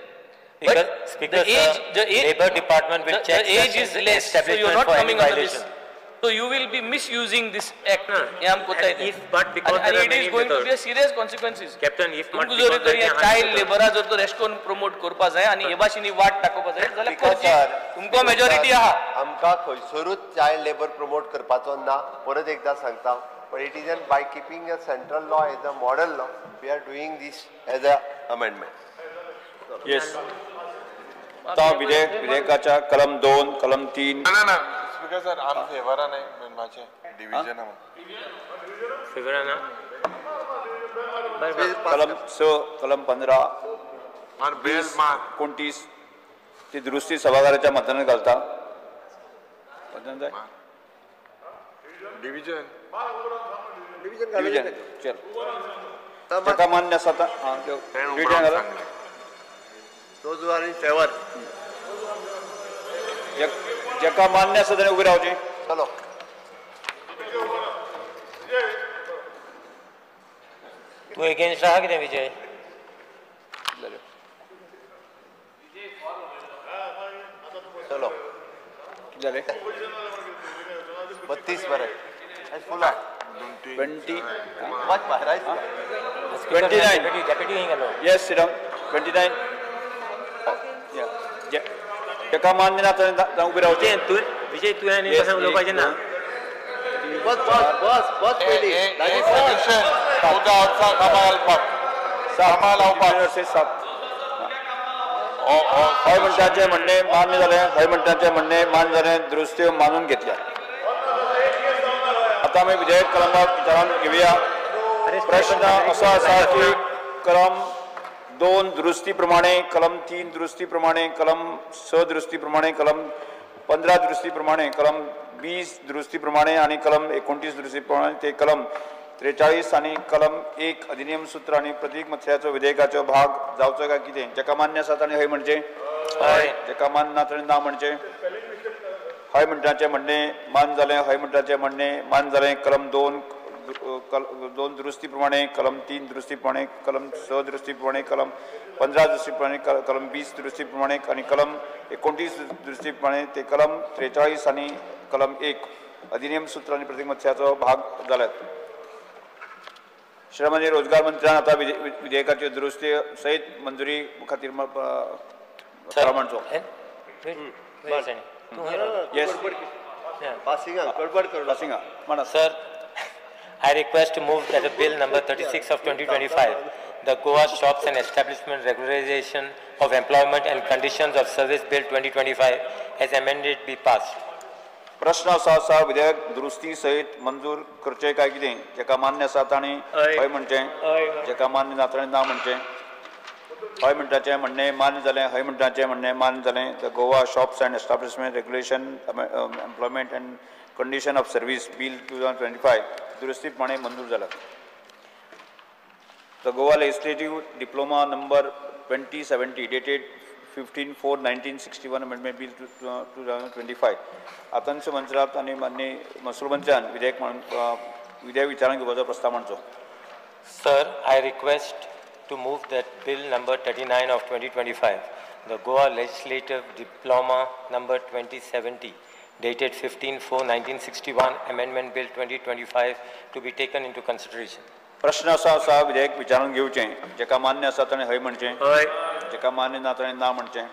But the age, Labor Department will check the age is less, so you are not coming under this. So you will be misusing this act. If, but because and it is going to be a serious consequences. Captain, if not because child labor जर तो Reston promote करपा जाय आनी हे भाशेन वाट दाखोवपा जाय जाल्यार करची. तुमकां मेजॉरिटी आहा. आमकां खंयसरूच चायल्ड लेबर प्रमोट करपाचो ना, परत एकदा सांगता. But it is by keeping a central law as a model law, we are doing this as a amendment. Yes. आता विधेयकाच्या कलम 2, कलम 3. ना ना स्पीकर सर, आम फेवरा नाही माझे डिव्हिजन आहे. फेवरा ना कलम 6, कलम 15, 20, 29 ती दुरुस्ती सभाघराच्या मतदानात घालता. डिव्हिजन डिव्हिजन चल ताका मान्य आसा डिव्हिजन घाला. Those who are in favor. जेका मान्य आसा ताणें उबें रावचें. चलो तूं एगेन्स्ट आहा कितें विजय? चलो जालें 32 बरें फुल 20 29. Yes, sit down. 29. जेका मान्य ना ताणें उबें रावचें. विजय तुवें आनी कशें उलोवपाचें ना. बस बस बस बस पयलीं सात. हय म्हणटाचें म्हणणें मान्य जालें. हय म्हणटाचें म्हणणें मान्य जालें. दुरुस्त्यो मानून घेतल्या. आतां आमी विधेयक कलमाक विचारान घेवया. प्रश्न असो आसा की कलम 2 दुरुस्ती प्रमाणे, कलम 3 दुरुस्ती प्रमाणे, कलम 6 दुरुस्ती प्रमाणे, कलम 15 दुरुस्ती प्रमाणे, कलम 20 दुरुस्ती प्रमाणे आनी कलम 29 दुरुस्ती प्रमाणे ते कलम 43 आनी कलम 1 अधिनियम सूत्र आनी प्रतीक मत्स्याचो विधेयकाचो भाग जावचो काय कितें? जेका मान्य आसा ताणें हय म्हणचें, जेका मान्य ना ताणें ना म्हणचें. हय म्हणटाचें म्हणणें मान जालें. हय म्हणटाचें म्हणणें मान जालें. कलम 2 2 दुरुस्ती प्रमाणे, कलम 3 दुरुस्ती प्रमाणे, कलम 6 दुरुस्ती प्रमाणे, कलम 15 दुरुस्ती प्रमाणे, कलम 20 दुरुस्ती प्रमाणे आनी कलम 29 दुरुस्ती प्रमाणे ते कलम 43 आनी कलम 1 अधिनियम सूत्र आनी प्रतिमत्याचो भाग जाल्यात. श्रम आनी रोजगार मंत्र्यान आतां विधेयकाची दुरुस्ती सयत मंजुरी खातीर थाराव मांडचो. Sir, I request to move that the bill number 36 of 2025, the Goa Shops and Establishment Regularization of Employment and Conditions of Service Bill 2025 as amended be passed. प्रश्न आसा आसा विधेयक दुरुस्ती सयत मंजूर करचें काय कितें? जेका मान्य आसा ताणें हय म्हणचें, जेका मान्य ना ताणें ना म्हणचें. हय म्हणटाचें म्हणणें मान्य जालें, हय म्हणटाचें म्हणणें मान्य जालें. The Goa shops and establishment regulation employment and condition of service bill 2025 दुरुस्ती प्रमाणे मंजूर जाला. The Goa legislative diploma number 2070 dated 15/4/1961 amendment bill 2025 आतांचे मंत्र्यात आनी माननीय महसूल मंत्र्यान विधेयक म्हणून विधेयक विचारांत घेवपाचो प्रस्ताव मांडचो. Sir, I request to move that bill number 39 of 2025, the Goa Legislative Diploma number 2070, dated 15/4/1961, Amendment Bill 2025 to be taken into consideration. प्रश्न आसा आसा विधेयक विचारून घेवचें. जेका मान्य आसा ताणें हय म्हणचें, जेका मान्य ना ताणें ना म्हणचें.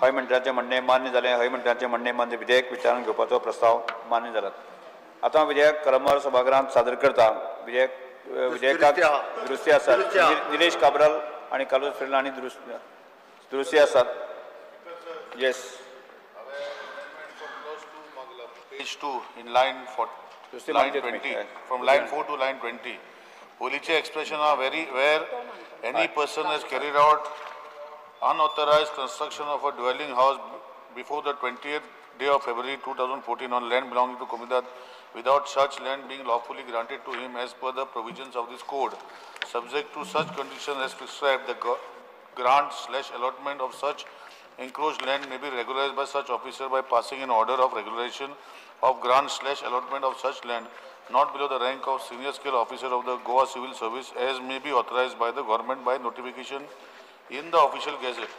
हय म्हणटाचें म्हणणें मान्य जालें, हय म्हणटाचें म्हणणें मान्य. विधेयक विचारून घेवपाचो प्रस्ताव मान्य जाला. आतां विधेयक कलमवार सभागृहांत सादर करता. विधेयकाक दुरुस्ती आसात. निलेश काब्राल आनी कार्लोस फेरेरा हांणी दुरुस्ती आसात. Yes. Page 2 in line 4, line 20, from line 4 to line 20. Police expression are very where any person has carried out unauthorized construction of a dwelling house before the 20th day of February 2014 on land belonging to Comunidade without such land being lawfully granted to him as per the provisions of this code, subject to such conditions as prescribed, the grant / allotment of such encroached land may be regularized by such officer by passing an order of regularization of grant / allotment of such land not below the rank of senior scale officer of the Goa Civil Service as may be authorized by the government by notification in the official gazette,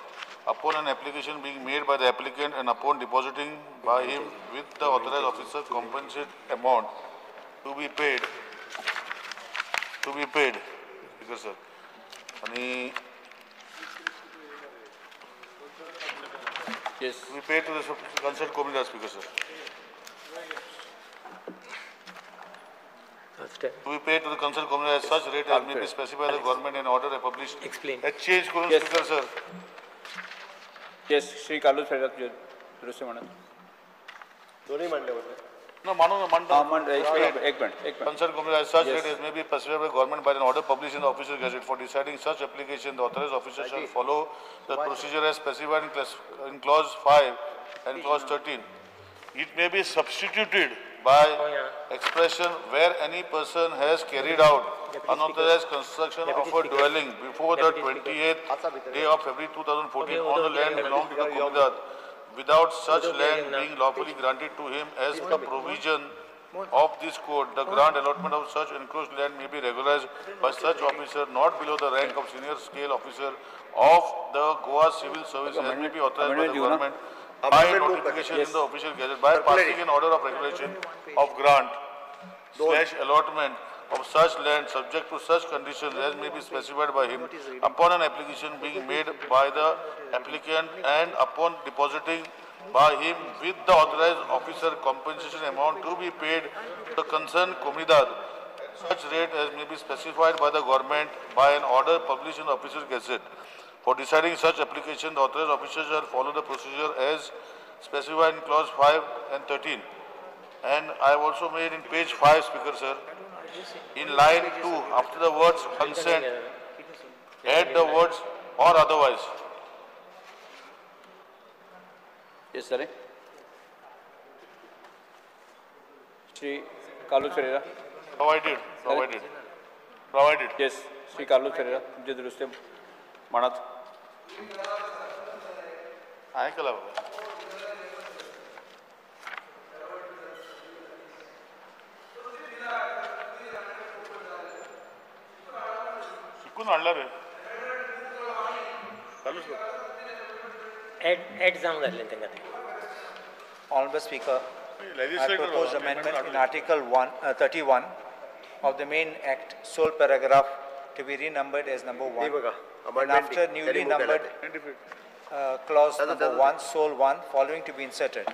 upon an application being made by the applicant and upon depositing by him with the authorized officer compensate amount to be paid. Speaker sir, ani yes, we pay to the concerned community. Speaker sir, to be paid to the concerned community at such rate as may be specified by the government in order published. Explain. Change करून. Yes. Speaker sir. Yes, Shri Carlos Ferreira दुरुस्ती म्हणत. दोन्ही मांडले होते. No, मानू मांडतो. एक minute. Concerned community at such rate as may be specified by the government by an order published in the official gazette. For deciding such application, the authorized officer shall follow the procedure as specified in clause 5 and clause 13. It may be substituted by expression where any person has carried out unauthorized construction of a dwelling before the 28th day of February 2014 on the land belonging to the Comunidade without such land being lawfully granted to him as per provision of this code, the grant allotment of such encroached land may be regularized by such officer not below the rank of senior scale officer of the Goa Civil Service as may be authorized by the government by notification in the official gazette, by passing an order of regulation of grant / allotment of such land subject to such conditions as may be specified by him upon an application being made by the applicant and upon depositing by him with the authorized officer compensation amount to be paid to the concerned Comunidade at such rate as may be specified by the government by an order published in the official gazette. For deciding such application, the authorized officer shall follow the procedure as specified in clause 5 and 13. And I have also made in page 5, Speaker sir, in line 2, after the words consent, add the words or otherwise. Yes, sir. Shri Carlos Ferreira. Provided. Provided. Provided. Yes, Shri Carlos Ferreira. तुमचे दुरुस्ती मानात. ऐकला बाबा. चुकून हाडला रे. चालूच. Add जावंक जाल्लें तांकां तें. Honorable Speaker, I propose amendment in Article 31 of the main Act, sole paragraph to be renumbered as number 1. And after newly numbered clause number 1, sole 1, following to be inserted.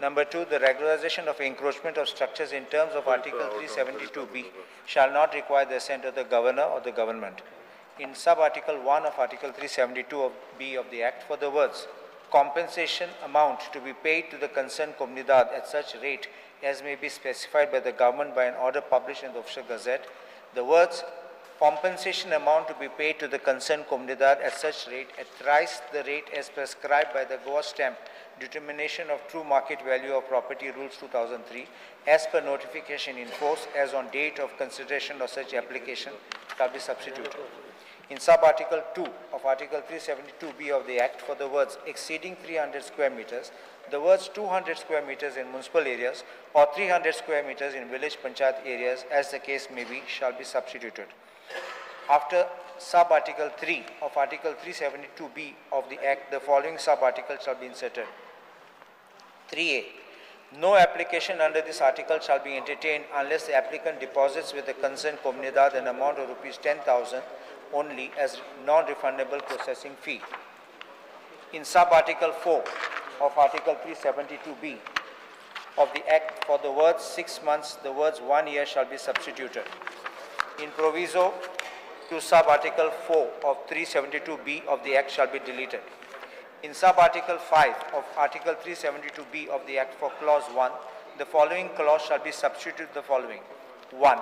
Number 2, the regularization of encroachment of structures in terms of Article 372B shall not require the assent of the governor or the government. In sub-article 1 of Article 372 of B of the Act, for the words compensation amount to be paid to the concerned comunidad at such rate as may be specified by the government by an order published in the Official Gazette, the words compensation amount to be paid to the concerned comunidad at such rate at thrice the rate as prescribed by the Goa stamp determination of true market value of property rules 2003 as per notification in force as on date of consideration of such application shall be substituted. In sub-article 2 of Article 372B of the Act, for the words exceeding 300 square meters, the words 200 square meters in municipal areas or 300 square meters in village panchayat areas, as the case may be, shall be substituted. After sub-article 3 of Article 372B of the Act, the following sub-article shall be inserted. 3A. No application under this article shall be entertained unless the applicant deposits with the concerned comunidad an amount of rupees 10,000 only as non-refundable processing fee. In sub-article 4 of Article 372B of the Act, for the words 6 months, the words 1 year shall be substituted. In proviso to sub-article 4 of 372B of the Act shall be deleted. In sub-article 5 of Article 372B of the Act, for clause 1, the following clause shall be substituted the following. 1.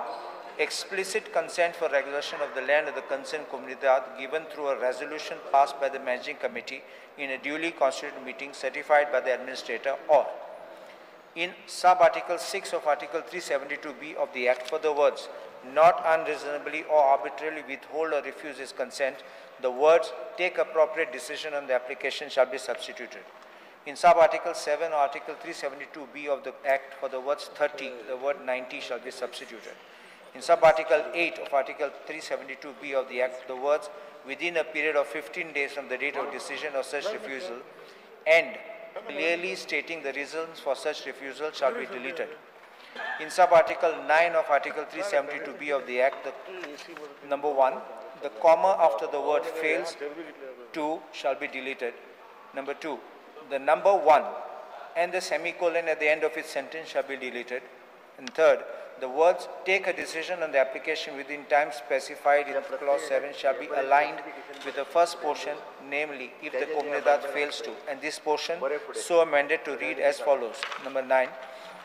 Explicit consent for regulation of the land of the concerned comunidad given through a resolution passed by the managing committee in a duly constituted meeting certified by the administrator, or in sub-article 6 of Article 372B of the Act, for the words not unreasonably or arbitrarily withhold or refuse his consent, the words take appropriate decision on the application shall be substituted. In sub-article 7 or Article 372B of the Act, for the words 30, the word 90 shall be substituted. In sub-article 8 of Article 372B of the Act, the words within a period of 15 days from the date of decision of such refusal and clearly stating the reasons for such refusal shall be deleted. In sub-article 9 of Article 372B of the Act, the, number 1, the comma after the word fails to shall be deleted. Number 2, the number 1 and the semicolon at the end of its sentence shall be deleted. And third, the words take a decision on the application within time specified in clause 7 shall be aligned with the first portion, namely if the comunidad fails to, and this portion so amended to read as follows. Number 9,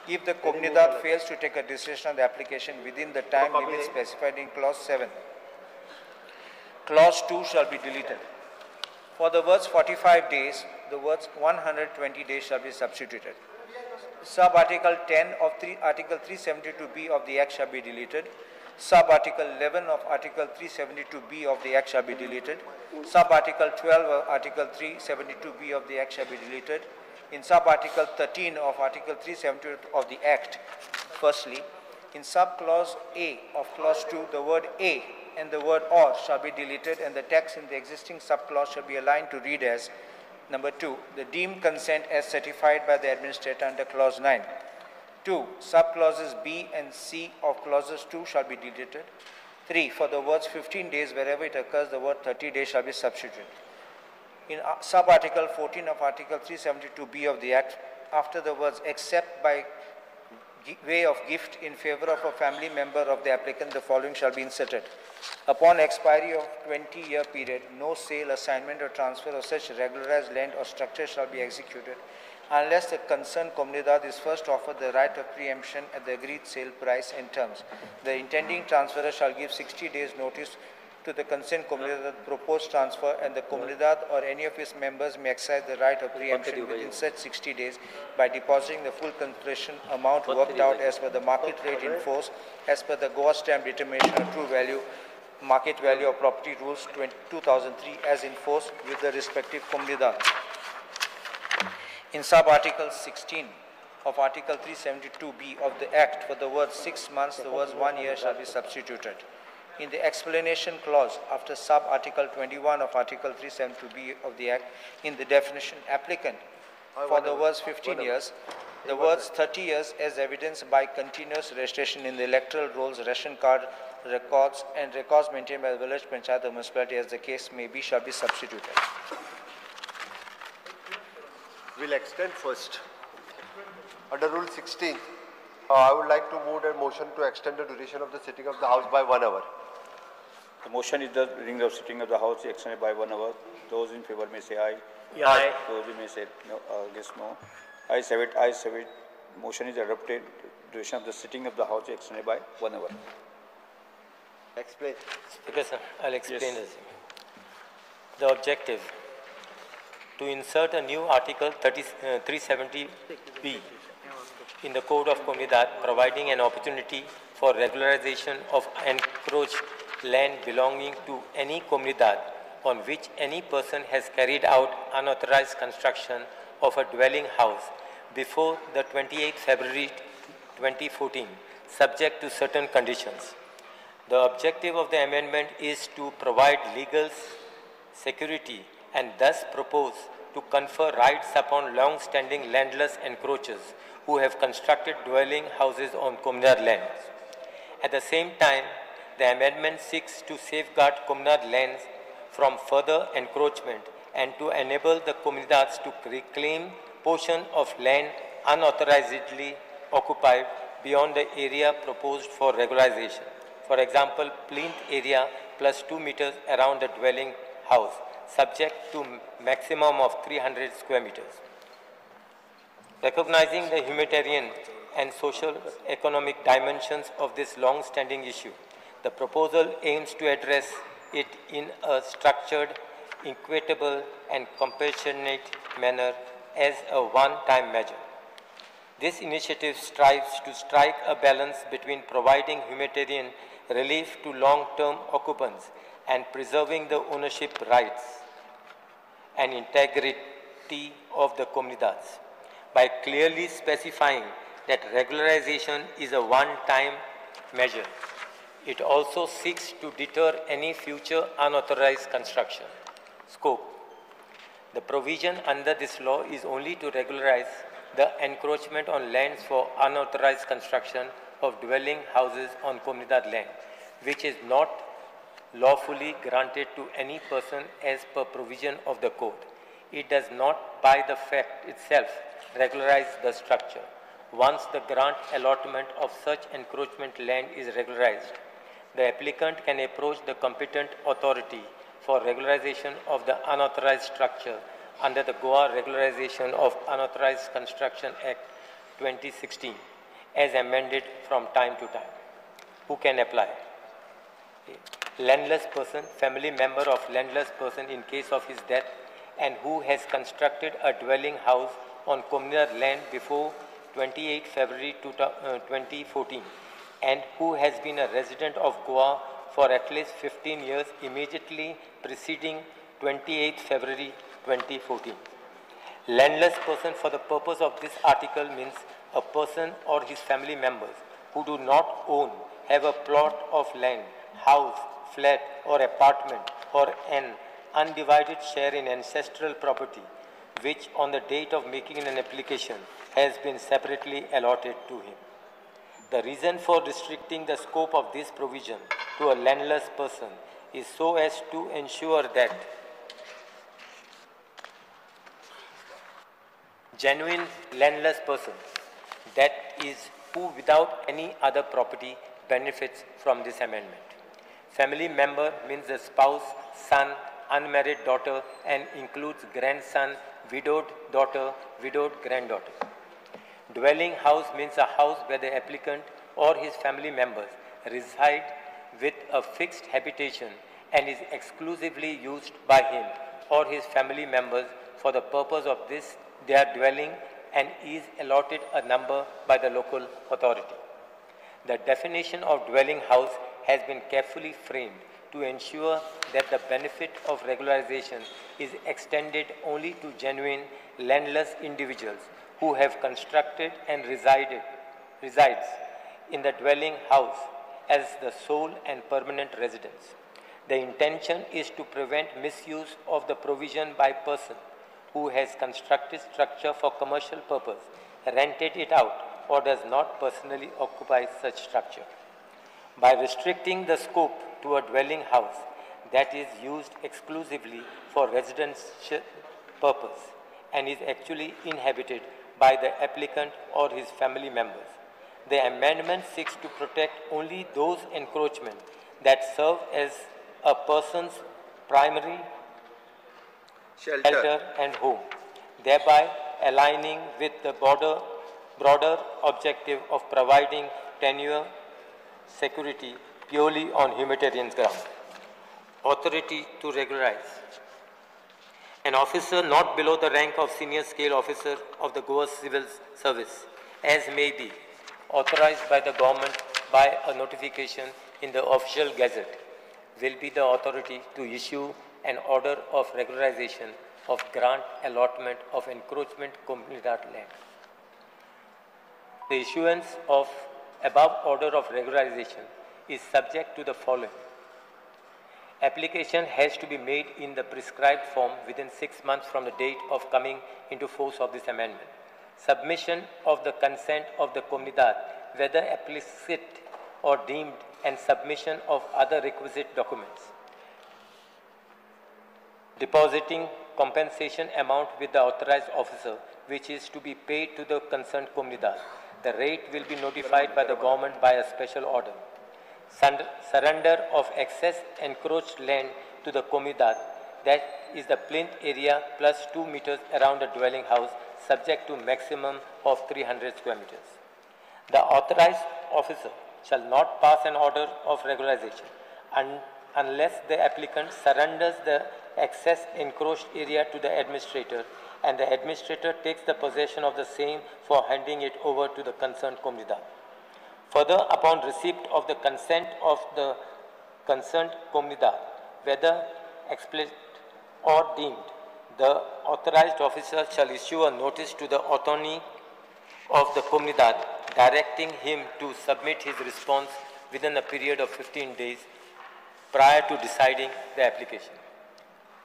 if the comunidad fails to take a decision on the application within the time limit specified in clause 7, clause 2 shall be deleted. For the words 45 days, the words 120 days shall be substituted. Sub-article 10 of Article 372B of the Act shall be deleted. Sub-article 11 of Article 372B of the Act shall be deleted. Sub-article 12 of Article 372B of the Act shall be deleted. In sub-article 13 of Article 372 of the Act, firstly, in sub-clause A of clause 2, the word A and the word or shall be deleted, and the text in the existing sub-clause shall be aligned to read as, number 2, the deemed consent as certified by the administrator under clause 9. 2, subclauses B and C of clauses 2 shall be deleted. 3, for the words 15 days, wherever it occurs, the word 30 days shall be substituted. In sub-article 14 of Article 372B of the Act, after the words except by way of gift in favor of a family member of the applicant, the following shall be inserted. Upon expiry of 20-year period, no sale, assignment or transfer of such regularized land or structure shall be executed unless the concerned comunidad is first offered the right of preemption at the agreed sale price and terms. The intending transferor shall give 60 days notice to the concerned comunidad proposed transfer, and the comunidad or any of its members may exercise the right of preemption within such 60 days by depositing the full consideration amount worked out as per the market rate in force as per the Goa stamp determination of true value, market value of property rules 2003 as in force with the respective comunidad. In sub-article 16 of Article 372B of the Act, for the words 6 months, the words 1 year shall be substituted. in the explanation clause after sub-article 21 of Article 372B of the Act, in the definition applicant, for the words 15 years, the words 30 years as evidenced by continuous registration in the electoral rolls, ration card records, and records maintained by the village panchayat or municipality as the case may be, shall be substituted. We'll extend first. Under Rule 16, I would like to move a motion to extend the duration of the sitting of the House by 1 hour. The motion is that during the sitting of the House extended by 1 hour. Those in favor may say aye. Aye. Those who may say no, against no. Ayes have it, ayes have it. Motion is adopted. Duration of the sitting of the House extended by 1 hour. Explain. Speaker sir, I'll explain Yes. this. The objective, to insert a new Article 370B in the Code of Comunidade, providing an opportunity for regularization of encroached land belonging to any comunidad on which any person has carried out unauthorized construction of a dwelling house before the 28th February 2014, subject to certain conditions. The objective of the amendment is to provide legal security and thus propose to confer rights upon long-standing landless encroachers who have constructed dwelling houses on comunidad lands. At the same time, the amendment seeks to safeguard comunidad lands from further encroachment and to enable the comunidades to reclaim portion of land unauthorizedly occupied beyond the area proposed for regularization. For example, plinth area plus 2 meters around the dwelling house, subject to maximum of 300 square meters. Recognizing the humanitarian and social economic dimensions of this long-standing issue, the proposal aims to address it in a structured, equitable, and compassionate manner as a one-time measure. This initiative strives to strike a balance between providing humanitarian relief to long-term occupants and preserving the ownership rights and integrity of the comunidades by clearly specifying that regularization is a one-time measure. It also seeks to deter any future unauthorized construction. Scope. The provision under this law is only to regularize the encroachment on lands for unauthorized construction of dwelling houses on comunidad land, which is not lawfully granted to any person as per provision of the code. It does not, by the fact itself, regularize the structure. Once the grant allotment of such encroachment land is regularized, the applicant can approach the competent authority for regularization of the unauthorized structure under the Goa Regularization of Unauthorized Construction Act 2016, as amended from time to time. Who can apply? Landless person, family member of landless person in case of his death, and who has constructed a dwelling house on communal land before 28 February 2014, and who has been a resident of Goa for at least 15 years immediately preceding 28 February 2014. Landless person for the purpose of this article means a person or his family members who do not own, have a plot of land, house, flat or apartment, or an undivided share in ancestral property, which on the date of making an application has been separately allotted to him. The reason for restricting the scope of this provision to a landless person is so as to ensure that genuine landless person, that is, who without any other property benefits from this amendment. Family member means a spouse, son, unmarried daughter, and includes grandson, widowed daughter, widowed granddaughter. Dwelling house means a house where the applicant or his family members reside with a fixed habitation and is exclusively used by him or his family members for the purpose of this their dwelling and is allotted a number by the local authority. The definition of dwelling house has been carefully framed to ensure that the benefit of regularization is extended only to genuine landless individuals who have constructed and resides in the dwelling house as the sole and permanent residence. The intention is to prevent misuse of the provision by person who has constructed structure for commercial purpose, rented it out, or does not personally occupy such structure. By restricting the scope to a dwelling house that is used exclusively for residential purpose and is actually inhabited by the applicant or his family members, the amendment seeks to protect only those encroachments that serve as a person's primary shelter and home, thereby aligning with the broader objective of providing tenure security purely on humanitarian grounds. Authority to regularize. An officer not below the rank of senior scale officer of the Goa Civil Service, as may be authorized by the government by a notification in the official gazette, will be the authority to issue an order of regularization of grant allotment of encroachment comunidad land. The issuance of above order of regularization is subject to the following. Application has to be made in the prescribed form within 6 months from the date of coming into force of this amendment. Submission of the consent of the comunidad, whether explicit or deemed, and submission of other requisite documents. Depositing compensation amount with the authorized officer, which is to be paid to the concerned comunidad. The rate will be notified by the government by a special order. Surrender of excess encroached land to the comunidad, that is the plinth area plus 2 meters around the dwelling house, subject to maximum of 300 square meters. The authorized officer shall not pass an order of regularization unless the applicant surrenders the excess encroached area to the administrator and the administrator takes the possession of the same for handing it over to the concerned comunidad. Further, upon receipt of the consent of the concerned comunidad, whether explicit or deemed, the authorized officer shall issue a notice to the attorney of the comunidad directing him to submit his response within a period of 15 days prior to deciding the application.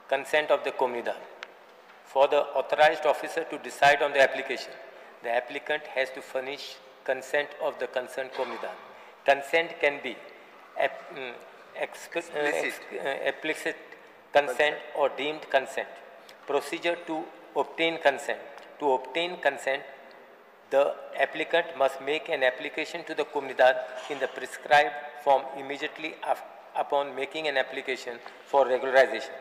Consent of the comunidad. For the authorized officer to decide on the application, the applicant has to furnish consent of the concerned comunidad. Consent can be explicit consent or deemed consent. Procedure to obtain consent. To obtain consent, the applicant must make an application to the comunidad in the prescribed form immediately upon making an application for regularization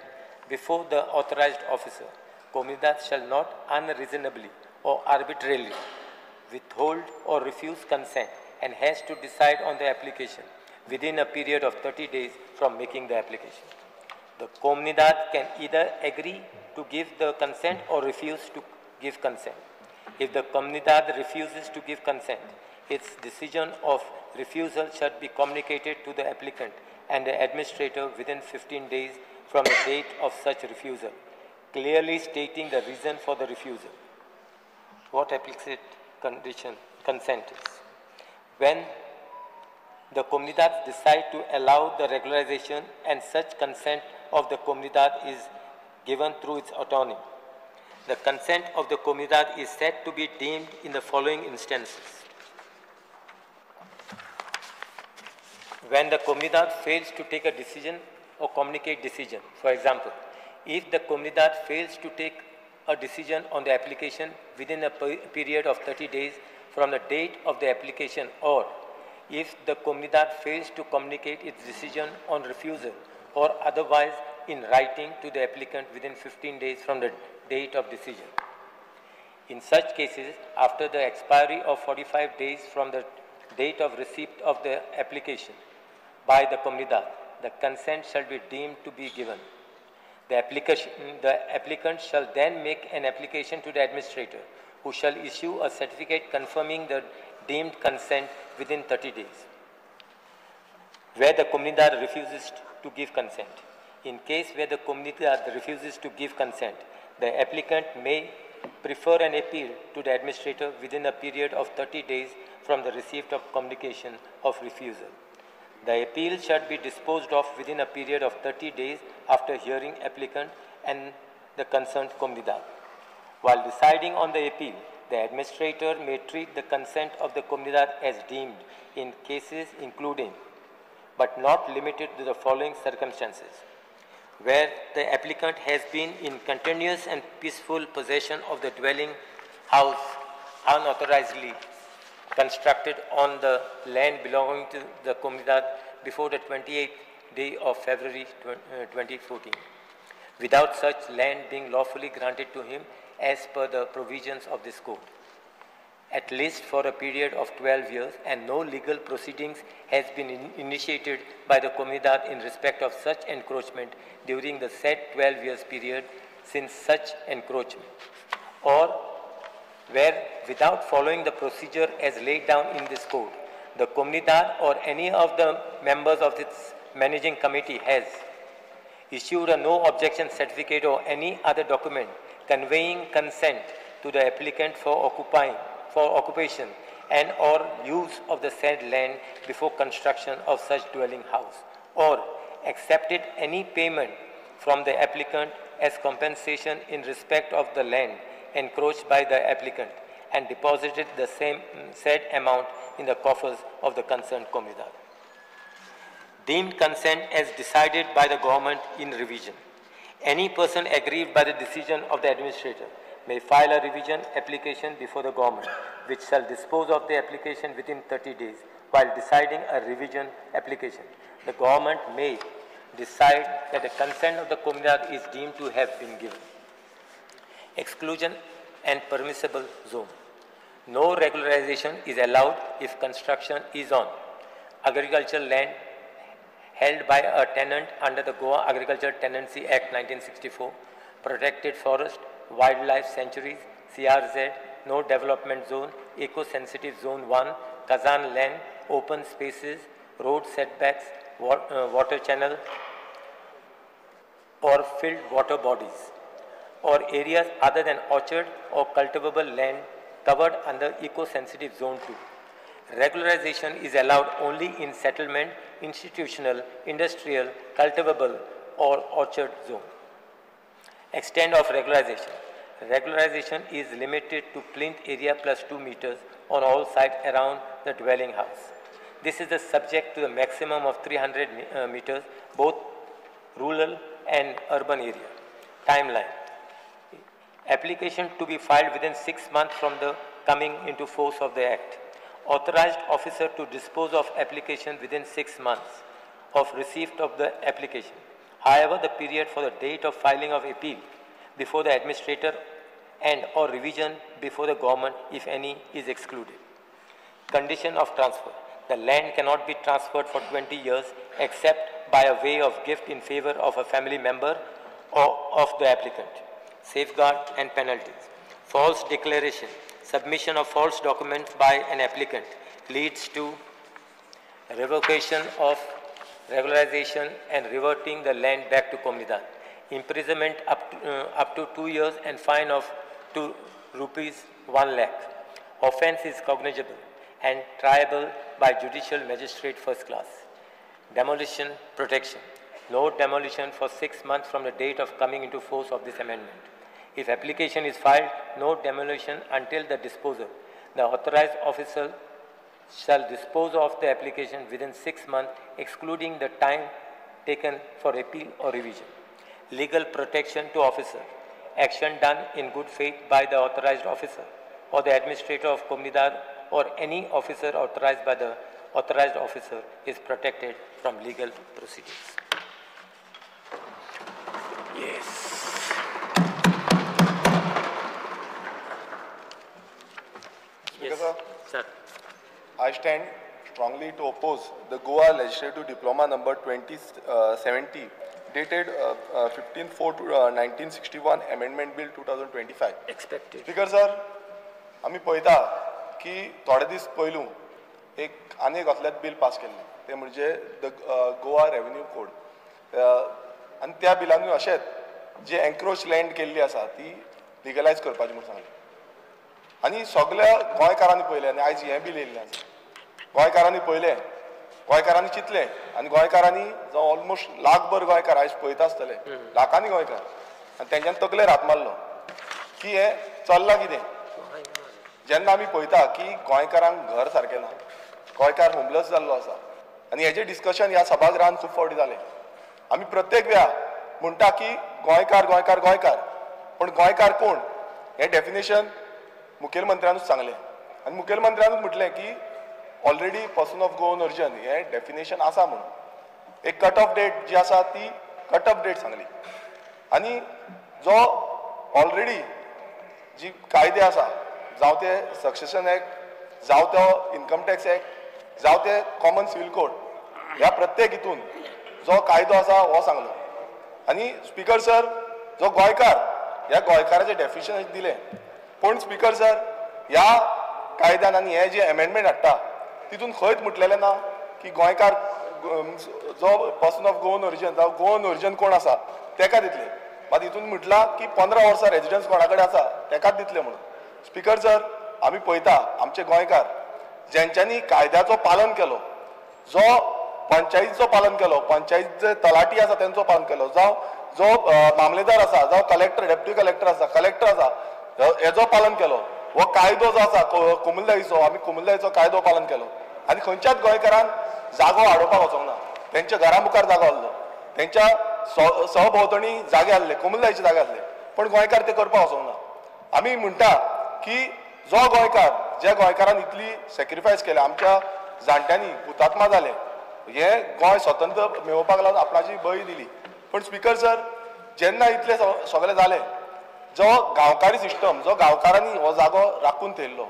before the authorized officer. Comunidad shall not unreasonably or arbitrarily withhold or refuse consent and has to decide on the application within a period of 30 days from making the application. The comunidad can either agree to give the consent or refuse to give consent. If the comunidad refuses to give consent, its decision of refusal shall be communicated to the applicant and the administrator within 15 days from the date of such refusal, clearly stating the reason for the refusal. What implicit condition consent is? When the comunidad decide to allow the regularization, and such consent of the comunidad is given through its attorney, the consent of the comunidad is said to be deemed in the following instances. When the comunidad fails to take a decision or communicate decision. For example, if the comunidad fails to take a decision on the application within a period of 30 days from the date of the application, or if the comunidad fails to communicate its decision on refusal or otherwise in writing to the applicant within 15 days from the date of decision. In such cases, after the expiry of 45 days from the date of receipt of the application by the comunidad, the consent shall be deemed to be given. The applicant shall then make an application to the administrator, who shall issue a certificate confirming the deemed consent within 30 days. Where the comunidad refuses to give consent. In case where the comunidad refuses to give consent, the applicant may prefer an appeal to the administrator within a period of 30 days from the receipt of communication of refusal. The appeal shall be disposed of within a period of 30 days after hearing applicant and the concerned Comunidade. While deciding on the appeal, the administrator may treat the consent of the Comunidade as deemed in cases including, but not limited to, the following circumstances: where the applicant has been in continuous and peaceful possession of the dwelling house unauthorizedly constructed on the land belonging to the Comunidade before the 28th day of February 2014, without such land being lawfully granted to him as per the provisions of this code, at least for a period of 12 years, and no legal proceedings has been initiated by the Comunidade in respect of such encroachment during the said 12 years period since such encroachment, or where, without following the procedure as laid down in this code, the Comunidade or any of the members of its managing committee has issued a no objection certificate or any other document conveying consent to the applicant for occupation and or use of the said land before construction of such dwelling house, or accepted any payment from the applicant as compensation in respect of the land encroached by the applicant and deposited the same said amount in the coffers of the concerned Comunidade. Deemed consent as decided by the government in revision. Any person aggrieved by the decision of the administrator may file a revision application before the government, which shall dispose of the application within 30 days while deciding a revision application. The government may decide that the consent of the Comunidade is deemed to have been given. Exclusion and permissible zone. No regularization is allowed if construction is on agricultural land held by a tenant under the Goa Agriculture Tenancy Act 1964, protected forest, wildlife sanctuaries, CRZ, no development zone, eco-sensitive zone 1, Kazan land, open spaces, road setbacks, water channel, or filled water bodies, or areas other than orchard or cultivable land covered under eco-sensitive zone 2. Regularization is allowed only in settlement, institutional, industrial, cultivable, or orchard zone. Extent of regularization. Regularization is limited to plinth area plus 2 meters on all sides around the dwelling house. This is the subject to the maximum of 300 meters, both rural and urban area. Timeline. Application to be filed within 6 months from the coming into force of the Act. Authorized officer to dispose of application within 6 months of receipt of the application. However, the period for the date of filing of appeal before the administrator and or revision before the government, if any, is excluded. Condition of transfer. The land cannot be transferred for 20 years except by a way of gift in favor of a family member or of the applicant. Safeguard and penalties. False declaration. Submission of false documents by an applicant leads to revocation of regularization and reverting the land back to Comunidade. Imprisonment up to 2 years and fine of ₹1 lakh. Offense is cognizable and triable by judicial magistrate first class. Demolition protection. No demolition for 6 months from the date of coming into force of this amendment. If application is filed, no demolition until the disposal. The authorized officer shall dispose of the application within 6 months, excluding the time taken for appeal or revision. Legal protection to officer. Action done in good faith by the authorized officer or the administrator of Comunidade or any officer authorized by the authorized officer is protected from legal proceedings. Yes. Yes, sir. I stand strongly to oppose the Goa Legislative Diploma number 2070 dated 15/4/1961 Amendment Bill 2025. Expected. Speaker sir, आमी पळयता की थोडे दीस पयलू एक आनी एक असलेच बील पास केल्लें, तें म्हणजे the Goa revenue code, आनी त्या बिलानूय अशेंच जे एन्क्रोच लँड केल्ली आसा ती लिगलायज करपाची म्हूण सांगलें. आनी सगल्या गोंयकारांनी पळयलें, आनी आयज हें बील येयल्लें आसा, गोंयकारांनी पळयलें गोंयकारांनी चिंतलें आनी गोंयकारांनी जावं ऑलमोस्ट लाखभर गोंयकार आयज पळयता आसतले, लाखांनी गोंयकार, आनी तेंच्यान तकलेर हात मारलो की हें चल्लां कितें. जेन्ना आमी पळयता की गोंयकारांक घर सारकें ना, गोंयकार होमलेस जाल्लो आसा, आनी हेजें डिस्कशन ह्या सभागृहान खूब फावटी जालें. आमी प्रत्येक वेळा म्हणटा की गोंयकार गोंयकार गोंयकार, पूण गोंयकार कोण हें डेफिनेशन मुखेलमंत्र्यानूच सांगलें आनी मुखेलमंत्र्यानूच म्हटलें की already person of Goan origin हें डेफिनेशन आसा म्हणून. एक कट ऑफ डेट जी आसा ती कट ऑफ डेट सांगली आनी जो ऑलरेडी जी कायदे आसा, जावं ते सक्सेशन एक्ट, जावं तो इन्कम टॅक्स एक्ट, जावं ते कॉमन सिव्हील कोड, ह्या प्रत्येक हितून जो कायदो आसा हो सांगलो. आनी स्पीकर सर, जो गोंयकार, ह्या गोंयकाराचें डेफिनेशन दिलें, पूण स्पीकर सर ह्या कायद्यान आनी हे जे एमेंडमेंट हाडटा तितून खंयच म्हटलेलें ना की गोंयकार जो पर्सन ऑफ गोवन ओरिजन जावं गोवन ओरिजन कोण आसा तेका दितले, मात हितून म्हटलां की 15 वर्सां रेजिडन्स कोणा कडेन आसा तेकाच दितले म्हणून. स्पीकर सर, आमी पळयता आमचे गोंयकार जेंच्यांनी कायद्याचो पालन केलो, जो पंचायतीचो पालन केलो, पंचायत जे तलाठी आसा तेंचो पालन केलो, जावं जो मामलेदार आसा, जावं कलेक्टर, डेप्युटी कलेक्टर आसा, कलेक्टर आसा, हेजो पालन केलो. हो कायदो जो आसा कोमुलदाईचो, आमी कोमुलदाईचो कायदो पालन केलो आनी खंयच्याच गोंयकारान जागो हाडोवपाक वचोंक ना. तेंच्या घरा मुखार जागो आहलो, तेंच्या सहभोंवतणी जागे आहले, कोमुलदाईचे जागे आहले, पूण गोंयकार ते करपाक वचोंक ना. आमी म्हणटा की जो गोंयकार, ज्या गोंयकारान इतली सॅक्रिफायस केल्या, आमच्या जाणट्यांनी हुतात्मा जाले, हे गोंय स्वतंत्र मेळोवपाक लागून आपणाची बळी दिली, पूण स्पीकर सर जेन्ना इतले सगळे जाले, जो गांवकारी सिस्टम, जो गांवकारांनी हो जागो राखून थेयल्लो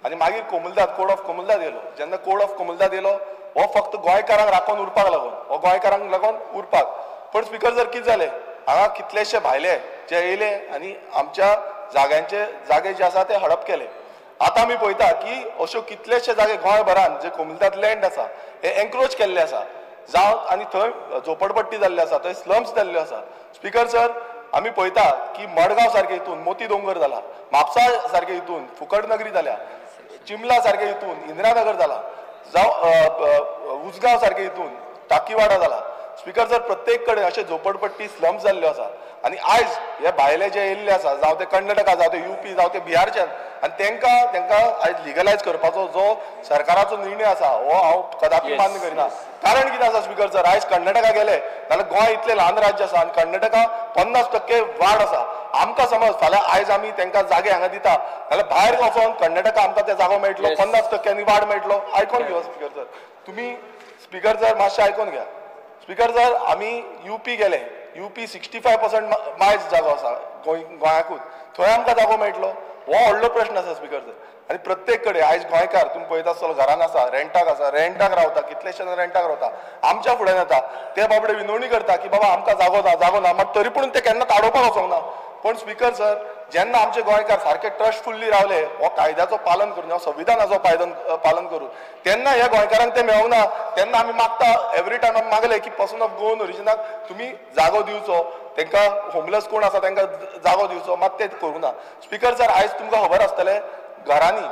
आनी मागीर कोमुलदाद, कोड ऑफ कोमुलदाद येयलो. जेन्ना कोड ऑफ कोमुलदाद येयलो हो फक्त गोंयकारांक राखून उरपाक लागून, हो गोंयकारांक लागून उरपाक. पूण स्पीकर सर कितें जालें, हांगा कितलेशे भायले जे येयले आनी आमच्या जाग्यांचे जागे जे आसा ते हडप केले. आतां आमी पळयता की अश्यो कितलेशे जागे गोंयभरान जे कोमुलदाद लँड आसा हे एन्क्रोच केल्ले आसा, जावं आनी थंय झोपडपट्टी जाल्ली आसा, थंय स्लम्स जाल्ल्यो आसा. स्पीकर सर, आमी पळयता की मडगांव सारके हितून मोती दोंगर जाला, म्हापसा सारके हितून फुकट नगरी जाल्या, चिमला सारके हितून इंदिरानगर जाला, जावं उजगांव सारके हितून टाकीवाडा जाला. स्पीकर सर, प्रत्येक कडेन अशे झोपडपट्टी स्लम्स जाल्ल्यो आसा आनी आयज हे भायले जे येयल्ले आसा, जावं ते कर्नाटका, जावं ते युपी, जावं ते बिहारच्यान, आनी तेंकां आयज लिगलायज करपाचो जो सरकाराचो निर्णय आसा हो हांव कदापी मान्य करिना. कारण कितें आसा स्पीकर सर, आयज कर्नाटका गेले जाल्यार गोंय इतलें ल्हान राज्य आसा आनी कर्नाटका 50% वाड आसा. आमकां समज फाल्यां आयज आमी तेंकां जागे हांगा दिता जाल्यार भायर वचोन कर्नाटका आमकां ते जागो मेळटलो, 50% वाड मेळटलो. आयकोन घेया स्पीकर सर, तुमी स्पीकर सर मातशें आयकोन घ्या. स्पीकर सर, आमी युपी गेले, युपी 65% मायज जागो आसा गोंयाकूच, थंय आमकां जागो मेळटलो, हो व्हडलो प्रश्न आसा स्पीकर सर. आनी प्रत्येक कडेन आयज गोंयकार तुमी पळयता आसतलो घरान आसा, रेंटाक आसा, रेंटाक रावता, कितलेशे जाण रेंटाक रावता, आमच्या फुड्यान येता ते बाबडे विनवणी करता की बाबा आमकां जागो ना, जागो ना, मात तरी पूण ते केन्ना काडोवपाक वचोंक ना. पूण स्पीकर सर, जेन्ना आमचे गोंयकार सारके ट्रस्टफुल्ली रावले, हो कायद्याचो पालन करून, हो संविधानाचो पालन करून, तेन्ना ह्या गोंयकारांक ते मेळोंक ना. तेन्ना आमी मागता, एवरी टायम आमी मागले की पर्सन ऑफ गोवन ओरिजिनाक तुमी जागो दिवचो, तांकां होमलेस कोण आसा तांकां जागो दिवचो, मात ते करूंक ना. स्पीकर सर, आयज तुमकां खबर आसतलें घरांनी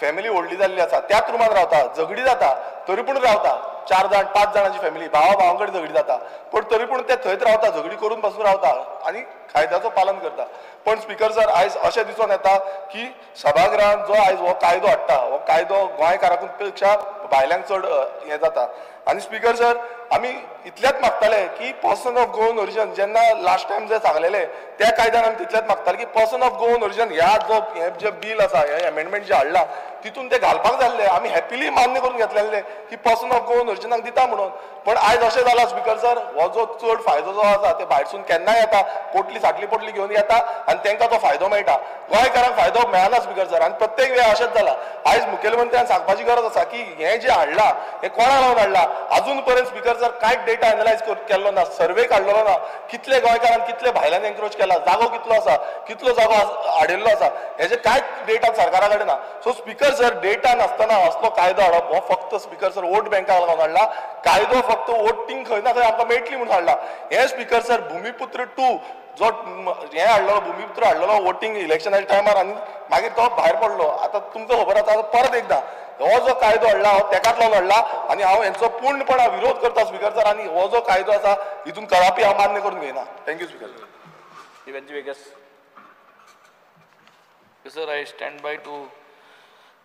फॅमिली व्हडली जाल्ली आसा, त्याच रुमान रावता, झगडी जाता तरी पूण रावता, 4 जाण 5 जाणांची फॅमिली, भावा भावां कडेन झगडी जाता, पूण तरी पूण ते थंयच रावता, झगडी करून बसून रावता आनी कायद्याचो पालन करता. पण स्पीकर सर, आयज अशें दिसून येता की सभागृहान जो आयज हो कायदो हाडटा, हो कायदो गोंयकारां पेक्षा भायल्यांक चड हें जाता. आनी स्पीकर सर, आमी इतलेंच मागताले की पर्सन ऑफ गोवन ओरिजन जेन्ना लास्ट टायम जे सांगलेले त्या कायद्यान आमी तितलेंच मागताले की पर्सन ऑफ गोवन ओरिजन ह्या जो हें जें बील आसा, हें एमेंडमेंट जें हाडलां तितून ते घालपाक जाल्ले, आमी हॅपिली मान्य करून घेतलेले की पर्सन ऑफ गोवन ओरिजिनाक दिता म्हणून. पण आयज अशें जालां स्पीकर सर, हो जो चड फायदो जो आसा ते भायरसून केन्नाय येता, पोटली साटली पोटली घेवन येता आनी तांकां तो फायदो मेळटा, गोंयकारांक फायदो मेळना स्पीकर सर. आनी प्रत्येक वेळा अशेंच जालां. आयज मुखेलमंत्र्यान सांगपाची गरज आसा की हें जें हाडलां हें कोणा लागून हाडलां, अजून पर्यंत स्पीकर सर कांयच डेटा एनलायज केल्लो ना, सर्वे काडलेलो ना, कितले गोंयकारान कितले भायल्यान एन्क्रोच केला, जागो कितलो आसा, कितलो जागो हाडिल्लो आसा, हेजे कांयच डेटा सरकारा कडेन ना. सो स्पीकर सर, डेटा नासतना असलो कायदो हाडप हो फक्त स्पीकर सर वोट बँकाक लागून हाडला, कायदो फक्त वोटींग खंय ना खंय आमकां मेळटली म्हणून हाडला. हें स्पीकर सर भुमिपुत्र 2 जो हें हाडलेलो, भुमिपुत्र हाडलेलो वोटींग इलेक्शनाच्या टायमार आनी मागीर तो भायर पडलो. आतां तुमकां खबर आसा, आतां परत एकदां हो जो कायदो हाडला हो तेकाच लागून हाडला आनी हांव हेंचो पूर्णपणान विरोध करता स्पीकर सर. आनी हो जो कायदो आसा हितून कदापी हांव मान्य करून घेयना. Thank you speaker sir. Sir, I stand by to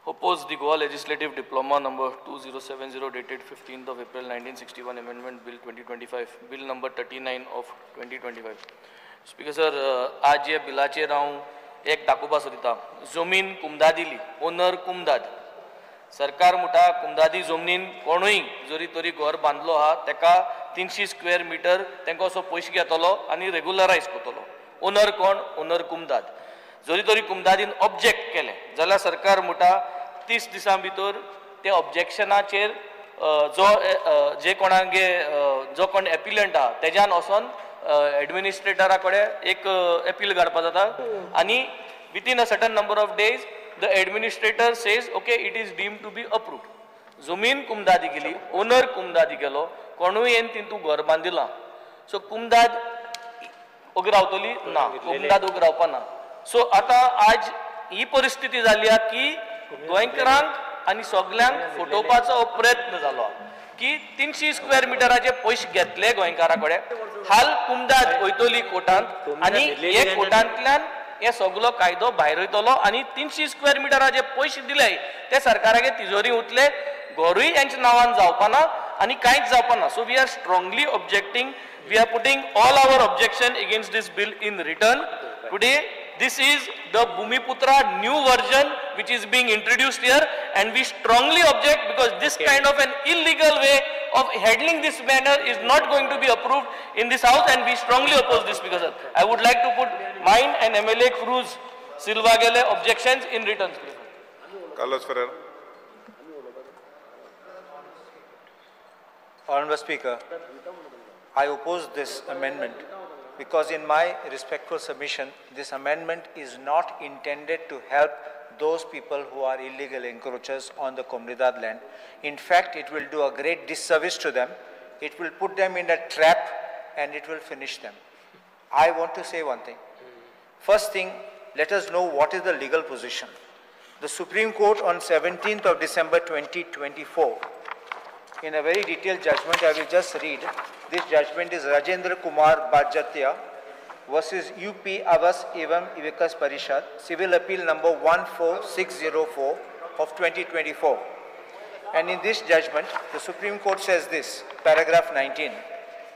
oppose the Goa Legislative Diploma number 2070 dated 15th of April 1961 Amendment Bill 2025, Bill number 39 of 2025. Speaker sir, आज हे बिलाचेर हांव एक दाखोवपा सोदिता. जमीन कुमदादिली, ओनर कुमदाद. सरकार म्हणटा कुमदादी जमनीन कोणूय जरी तरी घर बांदलो आहा तेका 300 स्क्वेअर मिटर तेंका असो पयशे घेतलो आनी रेगुलरायज करतलो. ओनर कोण? ओनर कुमदाद. जरी तरी कुमदादीन ऑब्जेक्ट केलें जाल्यार सरकार म्हणटा 30 दिसां भितर ते ऑब्जेक्शनाचेर जो जे कोणागे जो कोण एपिलंट आहा तेज्यान वचोन एडमिनिस्ट्रेटरा कडेन एक एपील काडपा जाता आनी within a certain number of days the administrator says okay it is deemed to be approved. जमीन कुमदादी गेली, ओनर कुमदादी गेलो, कोणूय येन तितू घर बांदिलां. सो कुमदाद ओगी रावतली ना, कुमदाद ओगी रावपा ना. सो आतां आज ही परिस्थिती जाली की गोंयकारांक आनी सगल्यांक फटोवपाचो प्रयत्न जालो की 300 स्क्वेअर मिटराचे पयशे घेतले गोंयकारा कडेन. हाल कुमदाद वयतली कोर्टांत आनी हे कोर्टांतल्यान हे सगलो कायदो भायर वयतलो आनी 300 स्क्वेअर मिटराचे पयशे दिले ते सरकारागे तिजोरी उरतले, घरूय हेंच्या नांवान जावपाना आनी कांयच जावपाना. So we are strongly objecting, we are putting all our objection against this bill in return. Today this is the Bhumiputra new version which is being introduced here, and we strongly object because this kind of an illegal way of handling this manner is not going to be approved in this house, and we strongly oppose this. Because I would like to put mine and MLA Cruz Silva Gele objections in return. Carlos Ferreira. Honorable Speaker, I oppose this amendment because in my respectful submission, this amendment is not intended to help those people who are illegal encroachers on the Comunidade land. In fact, it will do a great disservice to them. It will put them in a trap and it will finish them. I want to say one thing. First thing, let us know what is the legal position. The Supreme Court on 17th of December 2024, in a very detailed judgment, I will just read. This judgment is Rajendra Kumar Barjatya versus UP Awas Evam Vikas Parishad, Civil Appeal number 14604 of 2024. And in this judgment, the Supreme Court says this, paragraph 19.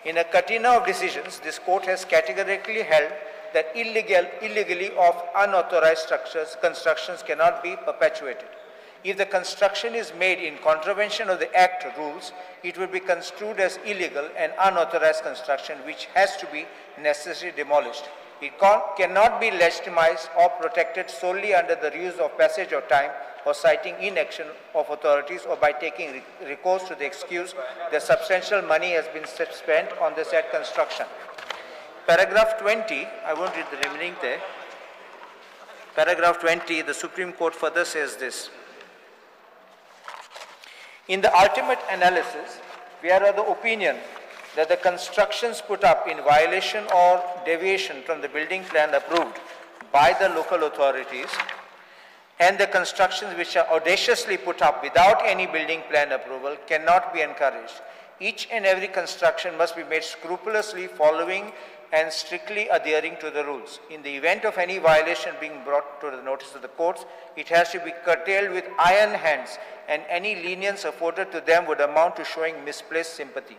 In a catena of decisions, this court has categorically held that illegally of unauthorized structures, constructions cannot be perpetuated. If the construction is made in contravention of the Act rules, it will be construed as illegal and unauthorized construction, which has to be necessarily demolished. It cannot be legitimized or protected solely under the ruse of passage of time or citing inaction of authorities or by taking recourse to the excuse that substantial money has been spent on the said construction. Paragraph 20, I won't read the remaining there. Paragraph 20, the Supreme Court further says this. In the ultimate analysis, we are of the opinion that the constructions put up in violation or deviation from the building plan approved by the local authorities and the constructions which are audaciously put up without any building plan approval cannot be encouraged. Each and every construction must be made scrupulously following and strictly adhering to the rules. In the event of any violation being brought to the notice of the courts, it has to be curtailed with iron hands, and any lenience afforded to them would amount to showing misplaced sympathy.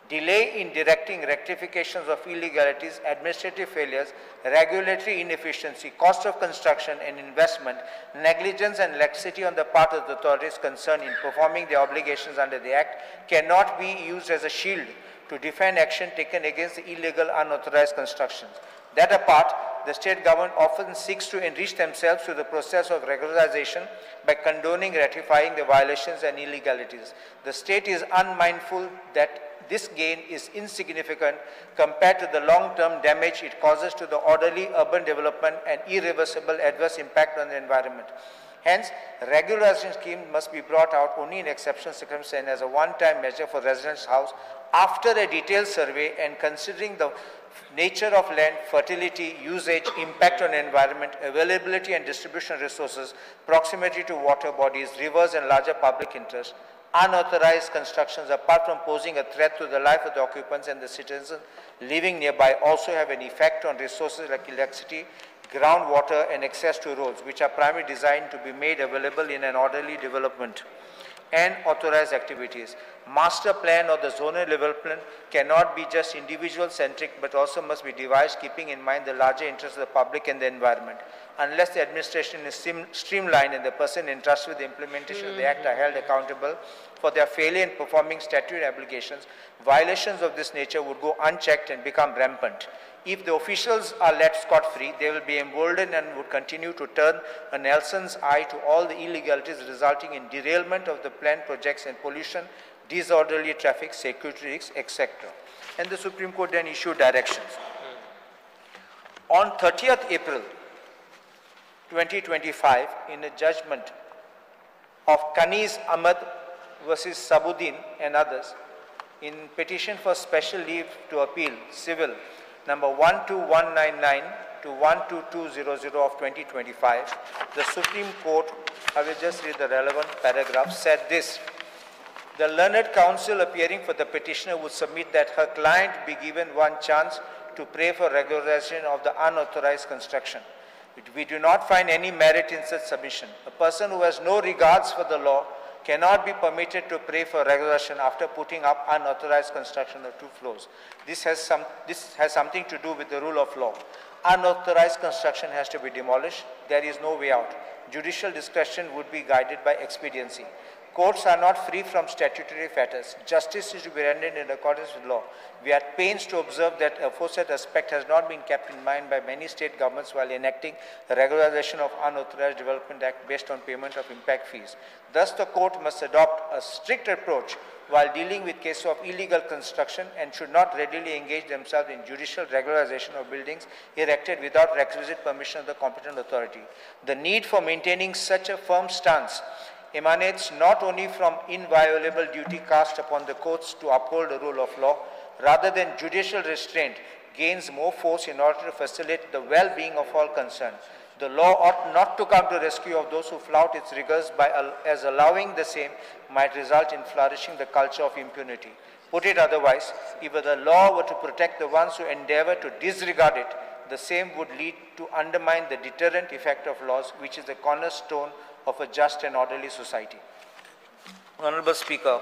Delay in directing rectifications of illegalities, administrative failures, regulatory inefficiency, cost of construction and investment, negligence and laxity on the part of the authorities concerned in performing their obligations under the Act cannot be used as a shield to defend action taken against the illegal, unauthorized constructions. That apart, the state government often seeks to enrich themselves through the process of regularization by condoning, ratifying the violations and illegalities. The state is unmindful that this gain is insignificant compared to the long-term damage it causes to the orderly urban development and irreversible adverse impact on the environment. Hence, regularization scheme must be brought out only in exceptional circumstances as a one-time measure for residents' house after a detailed survey and considering the nature of land, fertility, usage, impact on environment, availability and distribution of resources, proximity to water bodies, rivers and larger public interest. Unauthorized constructions, apart from posing a threat to the life of the occupants and the citizens living nearby, also have an effect on resources like electricity, groundwater and access to roads, which are primarily designed to be made available in an orderly development and authorized activities. Master plan or the zonal development cannot be just individual centric, but also must be devised keeping in mind the larger interests of the public and the environment. Unless the administration is streamlined and the person entrusted with the implementation of the act are held accountable for their failure in performing statutory obligations, violations of this nature would go unchecked and become rampant. If the officials are let scot-free, they will be emboldened and would continue to turn a Nelson's eye to all the illegalities resulting in derailment of the planned projects and pollution, disorderly traffic, security risks, etc. And the Supreme Court then issued directions. On 30th April 2025, in a judgment of Kaniz Ahmad versus Sabuddin and others, in petition for special leave to appeal, civil, number 12199 to 12200 of 2025, the Supreme Court, I will just read the relevant paragraph, said this: the learned counsel appearing for the petitioner would submit that her client be given one chance to pray for regularization of the unauthorized construction. We do not find any merit in such submission. A person who has no regards for the law cannot be permitted to pray for regularization after putting up unauthorized construction of 2 floors. This has something to do with the rule of law. Unauthorized construction has to be demolished. There is no way out. Judicial discretion would be guided by expediency. Courts are not free from statutory fetters. Justice is to be rendered in accordance with law. We are at pains to observe that aforesaid aspect has not been kept in mind by many state governments while enacting the Regularization of Unauthorized Development Act based on payment of impact fees. Thus, the court must adopt a strict approach while dealing with cases of illegal construction and should not readily engage themselves in judicial regularization of buildings erected without requisite permission of the competent authority. The need for maintaining such a firm stance emanates not only from inviolable duty cast upon the courts to uphold the rule of law, rather than judicial restraint gains more force in order to facilitate the well-being of all concerned. The law ought not to come to rescue of those who flout its rigors by as allowing the same might result in flourishing the culture of impunity. Put it otherwise, if the law were to protect the ones who endeavor to disregard it, the same would lead to undermine the deterrent effect of laws, which is the cornerstone of a just and orderly society. Honorable Speaker,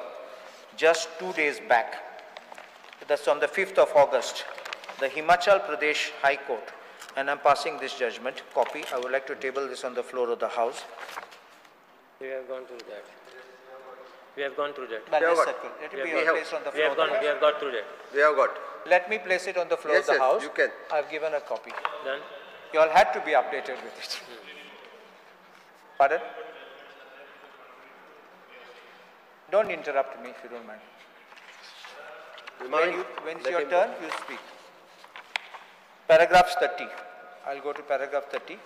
just 2 days back, that's on the 5th of August, the Himachal Pradesh High Court, and I'm passing this judgment copy, I would like to table this on the floor of the House. We have gone through that. We have gone through that. Let it be placed on the floor. We have got through that. We have got. Let me place it on the floor of the House. You can. I've given a copy. Done. You all had to be updated with it. Pardon? Don't interrupt me if you don't mind. When it's your turn, you speak. Paragraph 30. I'll go to paragraph 30.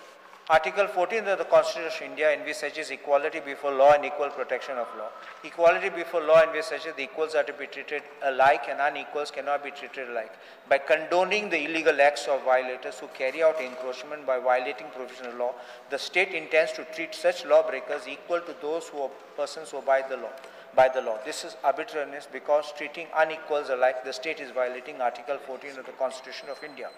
Article 14 of the Constitution of India envisages equality before law and equal protection of law. Equality before law envisages the equals are to be treated alike and unequals cannot be treated alike. By condoning the illegal acts of violators who carry out encroachment by violating provisional law, the state intends to treat such lawbreakers equal to those who are persons who abide the law. By the law. This is arbitrariness because treating unequals alike, the state is violating Article 14 of the Constitution of India.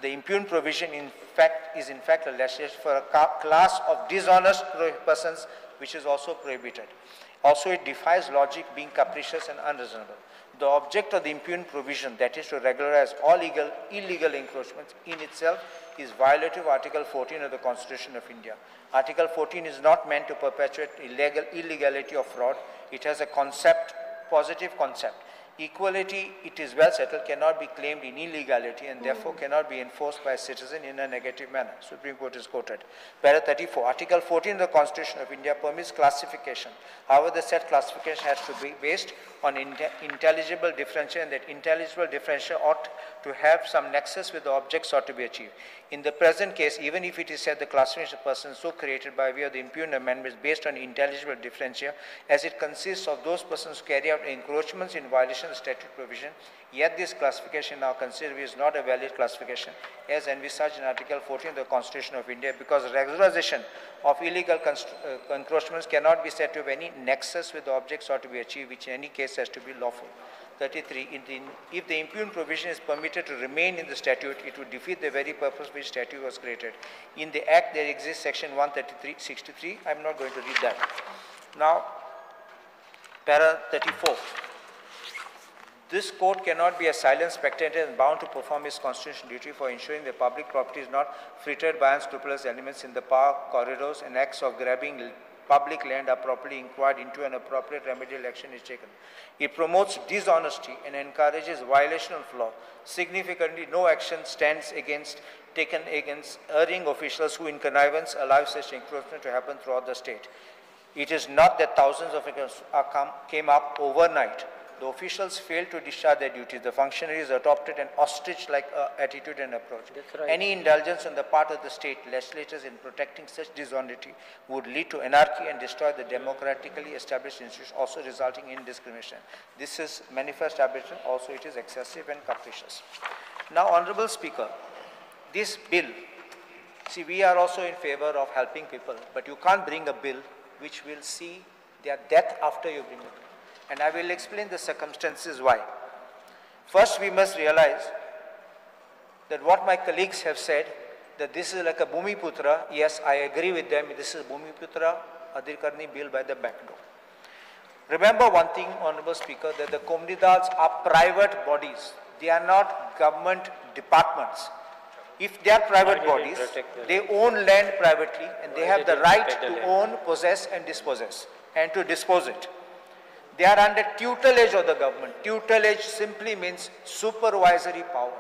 The impugned provision in fact is in fact a legislation for a class of dishonest persons, which is also prohibited. Also, it defies logic, being capricious and unreasonable. The object of the impugned provision, that is to regularize all illegal encroachments, in itself is violative of Article 14 of the Constitution of India. Article 14 is not meant to perpetuate illegality or fraud. It has a concept, positive concept. Equality, it is well settled, cannot be claimed in illegality and therefore cannot be enforced by a citizen in a negative manner. Supreme Court is quoted. Para 34, Article 14 of the Constitution of India permits classification. However, the said classification has to be based on intelligible differential, and that intelligible differential ought to have some nexus with the object sought to be achieved. In the present case, even if it is said the classification of persons so created by way of the impugned amendment is based on intelligible differential, as it consists of those persons who carry out encroachments in violation of statute provision, yet this classification now considered is not a valid classification as envisaged in Article 14 of the Constitution of India, because regularization of illegal encroachments cannot be said to have any nexus with the object sought to be achieved, which in any case has to be lawful. 33. If the impugned provision is permitted to remain in the statute, it would defeat the very purpose which statute was created. In the Act, there exists section 133.63. I am not going to read that. Now, para 34. This court cannot be a silent spectator and bound to perform its constitutional duty for ensuring the public property is not frittered by unscrupulous elements in the park, corridors, and acts of grabbing public land are properly inquired into and appropriate remedial action is taken. It promotes dishonesty and encourages violation of law. Significantly, no action stands taken against erring officials who in connivance allow such encroachment to happen throughout the state. It is not that thousands of acres came up overnight. The officials failed to discharge their duties. The functionaries adopted an ostrich-like attitude and approach. That's right. Any indulgence on the part of the state legislators in protecting such dishonesty would lead to anarchy and destroy the democratically established institutions, also resulting in discrimination. This is manifest arbitration. Also, it is excessive and capricious. Now, Honorable Speaker, this bill, see, we are also in favor of helping people, but you can't bring a bill which will see their death after you bring a bill. And I will explain the circumstances why. First, we must realize that what my colleagues have said, that this is like a Bhumiputra. Yes, I agree with them. This is Bhumiputra Adhikarni bill by the back door. Remember one thing, Honorable Speaker, that the Comunidades are private bodies. They are not government departments. If they are private bodies, they own land privately and they have the right to own, possess and dispossess, and to dispose it. They are under tutelage of the government. Tutelage simply means supervisory power.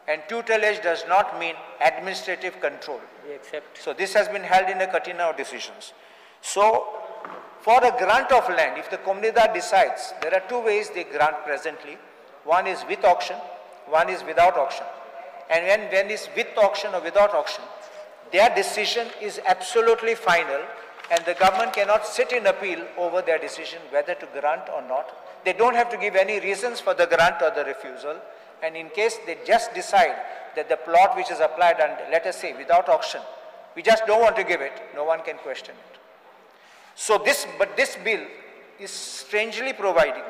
And tutelage does not mean administrative control. We accept. So this has been held in a catena of decisions. So for a grant of land, if the Comunidad decides, there are two ways they grant presently. One is with auction, one is without auction. And when it's with auction or without auction, their decision is absolutely final. And the government cannot sit in appeal over their decision whether to grant or not. They don't have to give any reasons for the grant or the refusal. And in case they just decide that the plot which is applied, and let us say without auction, we just don't want to give it, no one can question it. So this, but this bill is strangely providing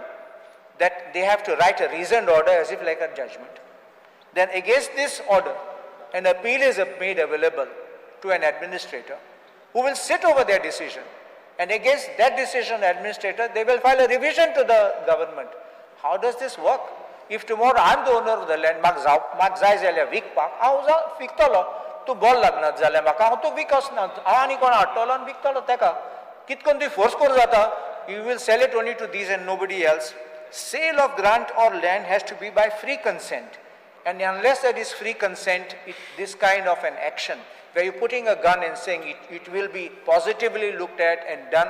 that they have to write a reasoned order as if like a judgment. Then against this order, an appeal is made available to an administrator who will sit over their decision, and against that decision administrator, they will file a revision to the government. How does this work? If tomorrow I am the owner of the land, म्हाका जाय जाल्यार विकपाक, हांव विकतलो, तूं बोल लागना जाल्यार म्हाका, हांव तूं विकचना, हांव आनी कोण हाडटलो आनी विकतलो तेका. कितकोन तुवें फोर्स करूं जाता? You will sell it only to these and nobody else. Sale of grant or land has to be by free consent. And unless there is free consent, this kind of an action, where you're putting a gun and saying it will be positively looked at and done,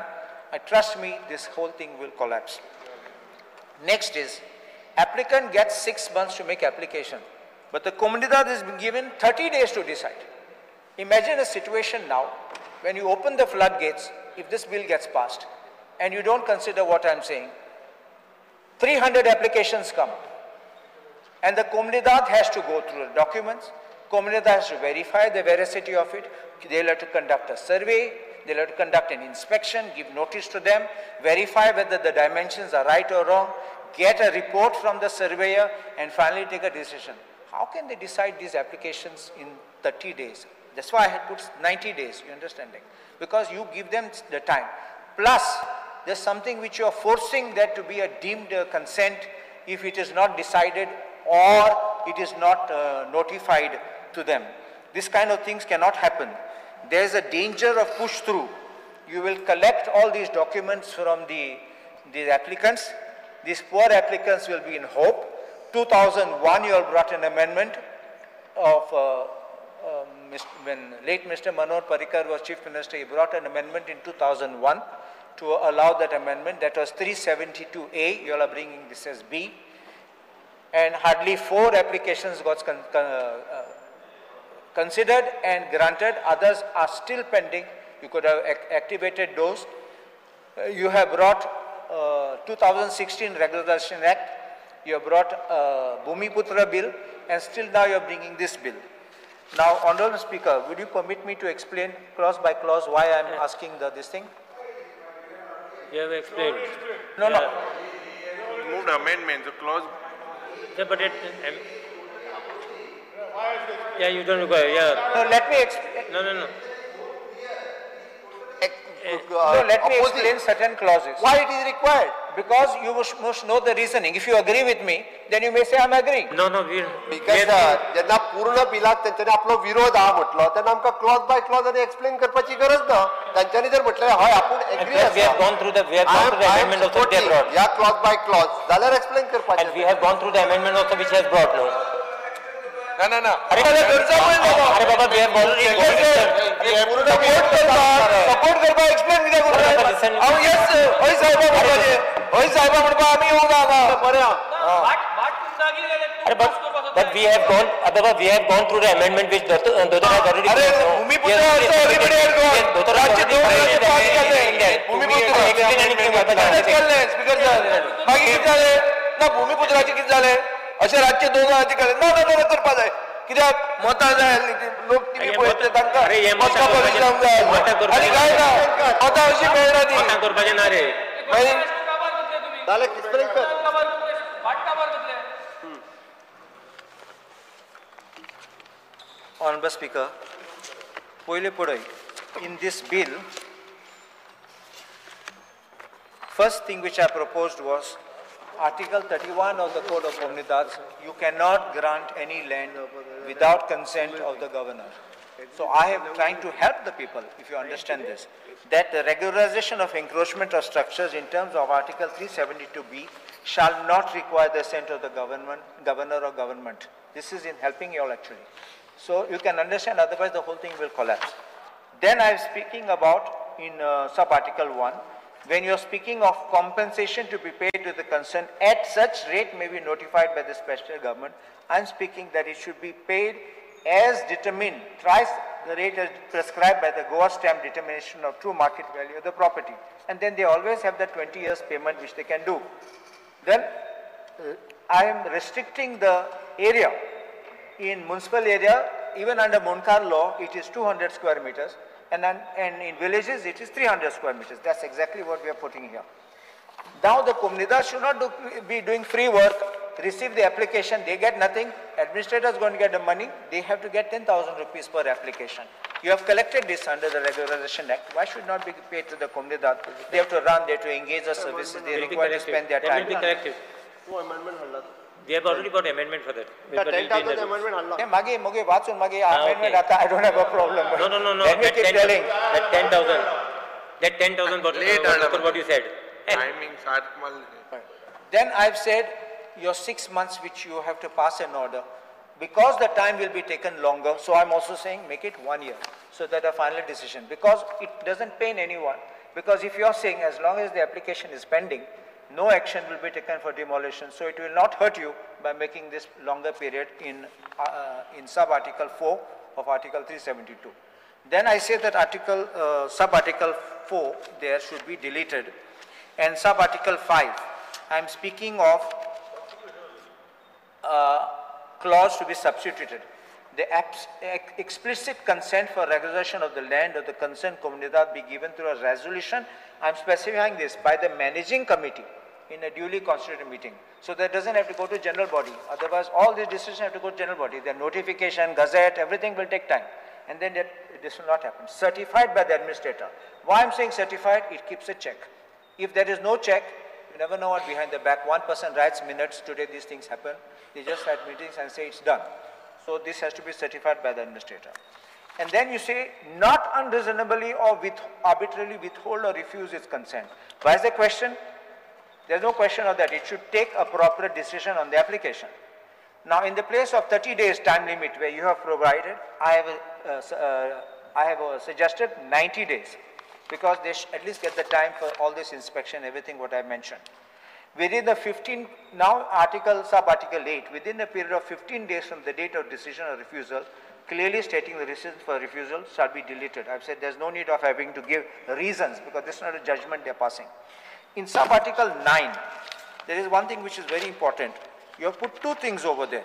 trust me, this whole thing will collapse. Next is, applicant gets 6 months to make application, but the Comunidad is given 30 days to decide. Imagine a situation now, when you open the floodgates, if this bill gets passed, and you don't consider what I'm saying, 300 applications come. And the Comunidad has to go through the documents. Comunidad has to verify the veracity of it. They'll have to conduct a survey. They'll have to conduct an inspection, give notice to them, verify whether the dimensions are right or wrong, get a report from the surveyor, and finally take a decision. How can they decide these applications in 30 days? That's why I had put 90 days, you understanding? Because you give them the time. Plus, there's something which you are forcing that to be a deemed consent if it is not decided or it is not notified to them. This kind of things cannot happen. There is a danger of push through. You will collect all these documents from the applicants. These poor applicants will be in hope. 2001, you all brought an amendment of when late Mr. Manohar Parrikar was Chief Minister, he brought an amendment in 2001 to allow that amendment. That was 372A. You all are bringing this as B. And hardly 4 applications got considered and granted. Others are still pending. You could have activated those. You have brought 2016 Regularization Act. You have brought Bhumiputra bill, and still now you are bringing this bill. Now, Honorable Speaker, would you permit me to explain clause by clause why I am asking this thing? You have explained. No, no. Moved amendment, the clause. Yeah, but it, yeah, you don't require, yeah. No, let me explain. No, no, no. No, let me explain certain clauses. Why it is required? Because you must know the reasoning. If you agree with me, then you may say I am agreeing. No, no, we because जेन्ना पूर्ण बिलाक तेंच्यांनी आपलो विरोध आहा म्हटलो तेन्ना आमकां क्लॉज बाय क्लॉज आनी एक्सप्लेन करपाची गरज ना. तांच्यांनी जर म्हटलें हय आपूण एग्री आसा, we have gone through the amendment also they brought. या क्लॉज बाय क्लॉज जाल्यार एक्सप्लेन करपाचें. And we have gone through the amendment also which has brought no. ना ना ना. अरे बाबा, we have already support करपा एक्सप्लेन कित्याक करूं? हांव येस हय साहेबा म्हणपाचें, हय साहेबा म्हणपा आमी येवंक ना हांगा. बरें. अरे but we have gone, Ababa, we have gone through the amendment which Dr. has already. अरे भूमिपुत्र also everybody has gone. राज्य 2 राज्य पास केले. भूमिपुत्र केले स्पीकर सर. मागीर कितें जालें ना भूमिपुत्राचें कितें जालें? अशें राज्य 2 राज्य केलें ना ना ना करपा जाय. कित्याक मतां जाय आसलीं लोक टिवी पळयतले तांकां मतां कमी जावंक जाय आनी काय ना मतां अशीं मेळना ती. मतां करपाचें ना रे. मागीर जालें एक्सप्लेन कर. Honorable Speaker, पयलें पळय, in this bill, first thing which I proposed was Article 31 of the Code of Comunidades, you cannot grant any land without consent of the governor. So I am trying to help the people, if you understand this, that the regularization of encroachment of structures in terms of Article 372B shall not require the assent of the governor or government. This is in helping you all actually. So you can understand, otherwise the whole thing will collapse. Then I am speaking about in sub-article 1, when you are speaking of compensation to be paid to the concerned at such rate may be notified by the special government, I am speaking that it should be paid as determined, thrice the rate as prescribed by the Goa stamp determination of true market value of the property. And then they always have the 20 years payment which they can do. Then I am restricting the area. In municipal area, even under Munkar law, it is 200 square meters. And in villages, it is 300 square meters. That's exactly what we are putting here. Now the Comunidad should not be doing free work, receive the application, they get nothing. Administrator is going to get the money. They have to get 10,000 rupees per application. You have collected this under the Regularization Act. Why should not be paid to the Comunidad? They have to run, they have to engage the services, they require to spend their time. That will be corrected. We have already got amendment for that. 10,000 amendment. Yeah, magi, magi, vaachun, magi, amendment ata, I don't have a problem. No, no, no, no. Let me keep telling. That 10,000. That 10,000 what you said. Timing, Then I've said your 6 months which you have to pass an order, because the time will be taken longer, so I'm also saying make it 1 year, so that a final decision, because it doesn't pain anyone. Because if you're saying as long as the application is pending, no action will be taken for demolition, so it will not hurt you by making this longer period in sub-article 4 of Article 372. Then I say that article sub-article 4 there should be deleted, and sub-article 5, I am speaking of clause to be substituted. The explicit consent for regularization of the land of the concerned comunidad be given through a resolution. I am specifying this by the managing committee in a duly constituted meeting. So that doesn't have to go to general body. Otherwise, all these decisions have to go to general body. The notification, gazette, everything will take time. And then this will not happen. Certified by the administrator. Why I am saying certified? It keeps a check. If there is no check, you never know what behind the back. One person writes minutes. Today these things happen. They just write meetings and say it's done. So this has to be certified by the administrator. And then you say, not unreasonably or arbitrarily withhold or refuse its consent. Why is the question? There's no question of that. It should take a proper decision on the application. Now, in the place of 30 days time limit where you have provided, I have suggested 90 days because they should at least get the time for all this inspection, everything what I mentioned. Within the 15, now article, sub-article 8, within a period of 15 days from the date of decision or refusal, clearly stating the reasons for refusal shall be deleted. I've said there's no need of having to give reasons because this is not a judgment they're passing. In sub-article 9, there is one thing which is very important. You have put two things over there.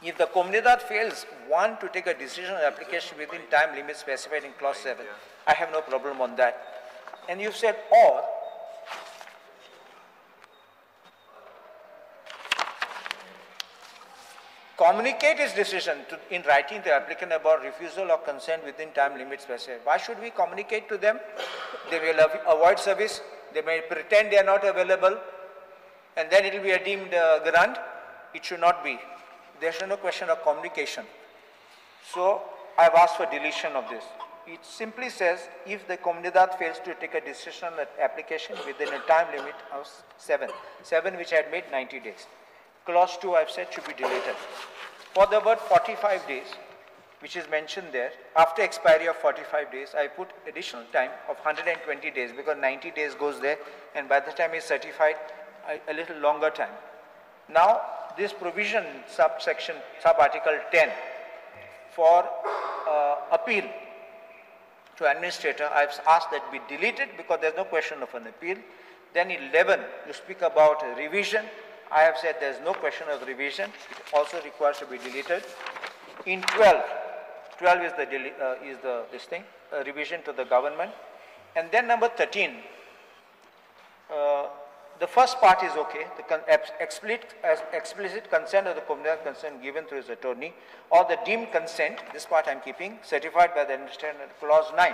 If the Comunidad fails, one, to take a decision on application within time limit specified in clause 7, I have no problem on that. And you've said or, communicate his decision to, in writing the applicant about refusal or consent within time limit specified. Why should we communicate to them? They will avoid service, they may pretend they are not available, and then it will be a deemed grant. It should not be. There's no question of communication. So I've asked for deletion of this. It simply says if the Comunidad fails to take a decision on the application within a time limit of 7 which I had made 90 days. Clause 2 I've said should be deleted. For the word 45 days, which is mentioned there, after expiry of 45 days, I put additional time of 120 days because 90 days goes there, and by the time it's certified, a little longer time. Now, this provision, subsection, sub-article 10, for appeal to administrator, I've asked that be deleted because there's no question of an appeal. Then 11, you speak about revision. I have said there's no question of revision. It also requires to be deleted. In 12 is the this thing, revision to the government. And then number 13, the first part is okay, the explicit consent of the Comunidad consent given through his attorney, or the deemed consent, this part I'm keeping, certified by the administrator, clause 9.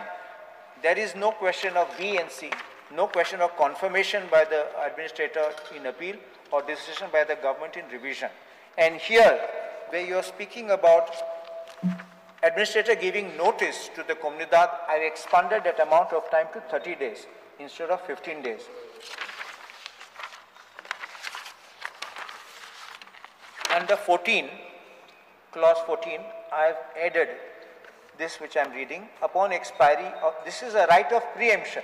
There is no question of B and C, no question of confirmation by the administrator in appeal or decision by the government in revision. And here, where you're speaking about administrator giving notice to the Comunidad, I've expanded that amount of time to 30 days instead of 15 days. Under 14, clause 14, I've added this which I'm reading, upon expiry of, this is a right of preemption.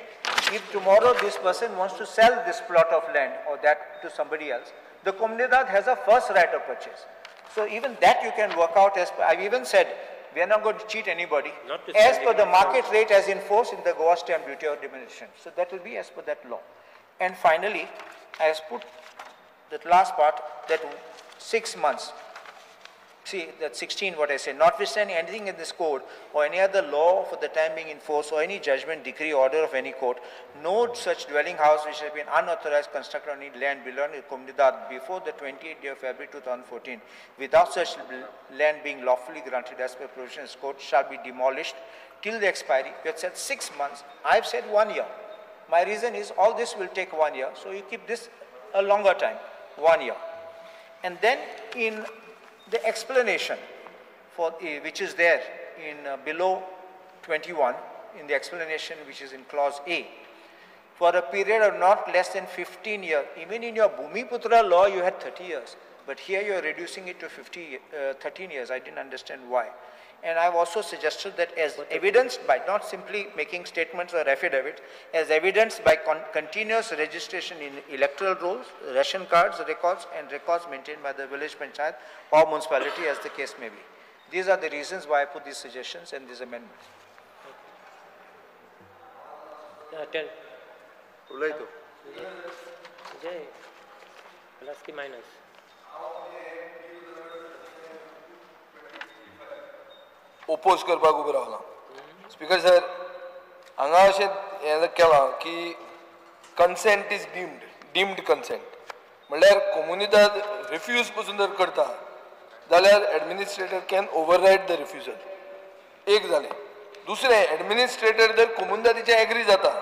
If tomorrow this person wants to sell this plot of land or that to somebody else, the Comunidad has a first right of purchase. So even that you can work out as, I've even said, we are not going to cheat anybody, as per the market rate as enforced in the Goa stamp duty or diminution. So that will be as per that law. And finally, I have put that last part, that 6 months. See, that 16, what I say, notwithstanding anything in this code or any other law for the time being in force or any judgment, decree, order of any court, no such dwelling house which has been unauthorized constructed on any land belonging to Comunidad before the 28th day of February 2014, without such land being lawfully granted as per provision of this code, shall be demolished till the expiry. You had said 6 months, I have said 1 year. My reason is all this will take 1 year, so you keep this a longer time, 1 year. And then in the explanation for which is there in below 21, in the explanation which is in clause A, for a period of not less than 15 years, even in your Bhumiputra law you had 30 years, but here you are reducing it to 13 years. I didn't understand why. And I've also suggested that as evidenced by not simply making statements or affidavits, as evidenced by continuous registration in electoral rolls, ration cards, records, and records maintained by the village panchayat or municipality as the case may be. These are the reasons why I put these suggestions and these amendments. Okay. Plus ki minus. Oppose करपाक उबो रावला. Speaker sir, हांगा अशें हें केलां की consent is deemed, deemed consent म्हणल्यार comunidade refuse पसून जर करता जाल्यार administrator can override the refusal. एक जालें. दुसरें, एडमिनिस्ट्रेटर जर कोमुनिदादीचें एग्री जाता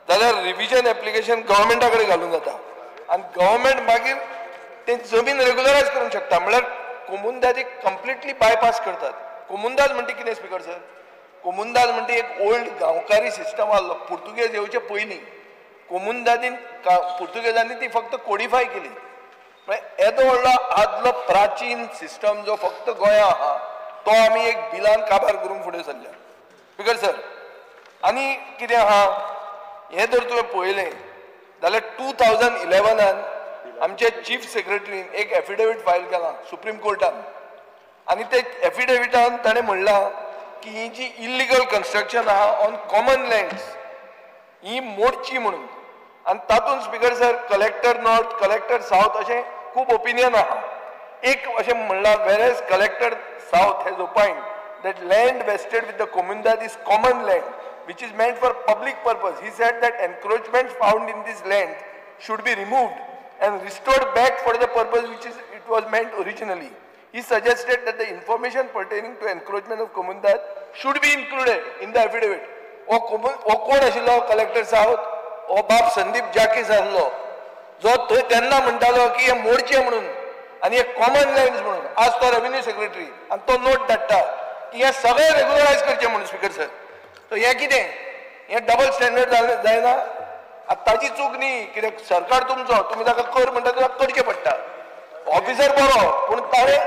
जाल्यार रिविजन एप्लिकेशन गव्हर्मेंटा कडेन घालूंक जाता आनी गव्हर्मेंट मागीर ते जमीन रेगुलरायज करूंक शकता. म्हणल्यार कोमुनिदादीक कंप्लिटली बायपास करतात. कोमुनिदाद म्हणटा कितें स्पीकर सर? कोमुनिदाद म्हणटा एक ओल्ड गांवकारी सिस्टम आहलो पुर्तुगेज येवचे पयलीं. कोमुंदादीन पुर्तुगेजांनी ती फक्त कोडिफाय केली. म्हळ्यार येदो व्हडलो आदलो प्राचीन सिस्टम जो फक्त गोंया आहा तो आमी एक बिलान काबार करूंक फुडें सरल्या. स्पीकर सर, आनी कितें आहा हें जर तुवें पळयलें जाल्यार 2011 आमचे चीफ सेक्रेटरीन एक एफिडेवीट फायल केलां सुप्रीम कोर्टान आनी ते एफिडेविटान ताणें म्हणलां की ही जी इल्लिगल कन्स्ट्रक्शन आहा ऑन कॉमन लँड्स ही मोडची म्हणून. आनी तातूंत speaker sir collector north, collector south अशें खूब ओपिनियन आहा. एक अशें म्हणलां whereas collector south has opined that land vested with the comunidade is common land which is meant for public purpose. He said that encroachments found in this land should be removed and restored back for the purpose which is it was meant originally. He suggested that the information pertaining to encroachment of comunidad should be included in the affidavit. O कोण आशिल्लो collector south? ओ बाब संदीप जाकीस आसलो जो थंय तेन्ना म्हणटालो की हे मोडचे म्हणून आनी हे कॉमन लँड्स म्हणून. आज तो रेव्हेन्यू सेक्रेटरी आनी तो नोट धाडटा की हे सगळें रेगुलरायज करचें म्हणून. स्पीकर सर, तो हें कितें हें डबल स्टँडर्ड जालें जायना? आतां ताजी चूक न्ही, कित्याक सरकार तुमचो, तुमी ताका कर म्हणटा ताका करचें पडटा. ऑफिसर बरो पूण ताणें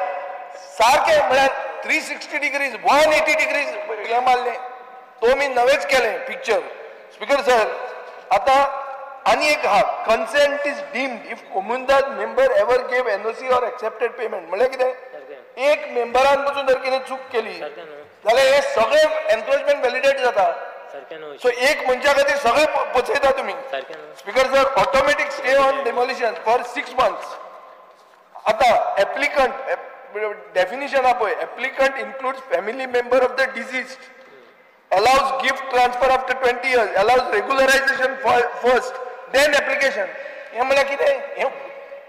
सारकें म्हळ्यार 360 डिग्रीज 180 डिग्रीज हें मारलें. तो मी नवेंच केलें पिक्चर. स्पीकर सर, आतां आनी एक आहा, consent is deemed if comunidade member ever gave NOC or accepted payment. म्हणल्यार कितें, एक मेंबरान पसून जर कितें चूक केली जाल्यार हें सगळें एन्क्रोचमेंट व्हॅलिडेट जाता. सो एक मनशा खातीर सगळें पचयता तुमी. Speaker sir, automatic stay on demolition for 6 months. आतां एप्लिकंट डेफिनिशन आहा पळय, applicant includes family member of the deceased, allows gift transfer after 20 years, allows regularization first, then application. हें म्हणल्यार कितें, हें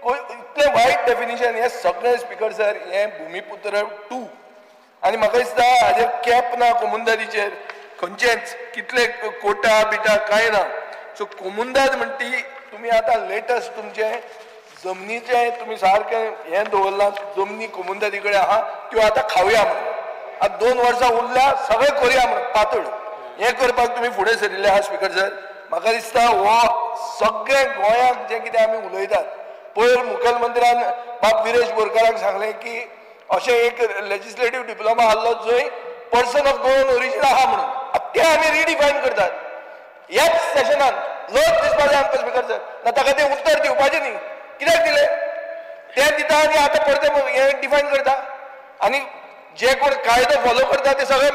इतलें वायट डेफिनिशन. हें सगळें स्पीकर सर हें भुमिपुत्र 2. आनी म्हाका दिसता हाजेर कॅप ना कोमुंदादीचेर, खंयचेंच कितले कोटा बिटा कांय ना. सो कोमुंदाद म्हणटी तुमी आतां लेटस्ट तुमचें जमनीचें तुमी सारकें हें दवरलां, जमनी कोमुंदादी कडेन आहा त्यो आतां खावया म्हणून. आतां 2 वर्सां उरल्या सगळें करुया म्हणून पातळ हें करपाक तुमी फुडें सरिल्ले आहा. स्पीकर सर, म्हाका दिसता हो सगळें गोंयाक जें कितें आमी उलयतात, पयर मुखेलमंत्र्यान बाब विरेश बोरकाराक सांगलें की अशें एक लेजिस्लेटीव डिप्लोमा आहलो जंय पर्सन ऑफ गोवन ओरिजीन आहा म्हणून. आतां तें आमी रिडिफायन करतात ह्याच सेशनान. लज दिसपा जाय आमकां स्पीकर सर, ना ताका तें उत्तर दिवपाचें न्ही. कित्याक दिलें तें दिता आनी आतां परतें हें डिफायन करता. आनी जे कोण कायदो फॉलो करता ते सगळे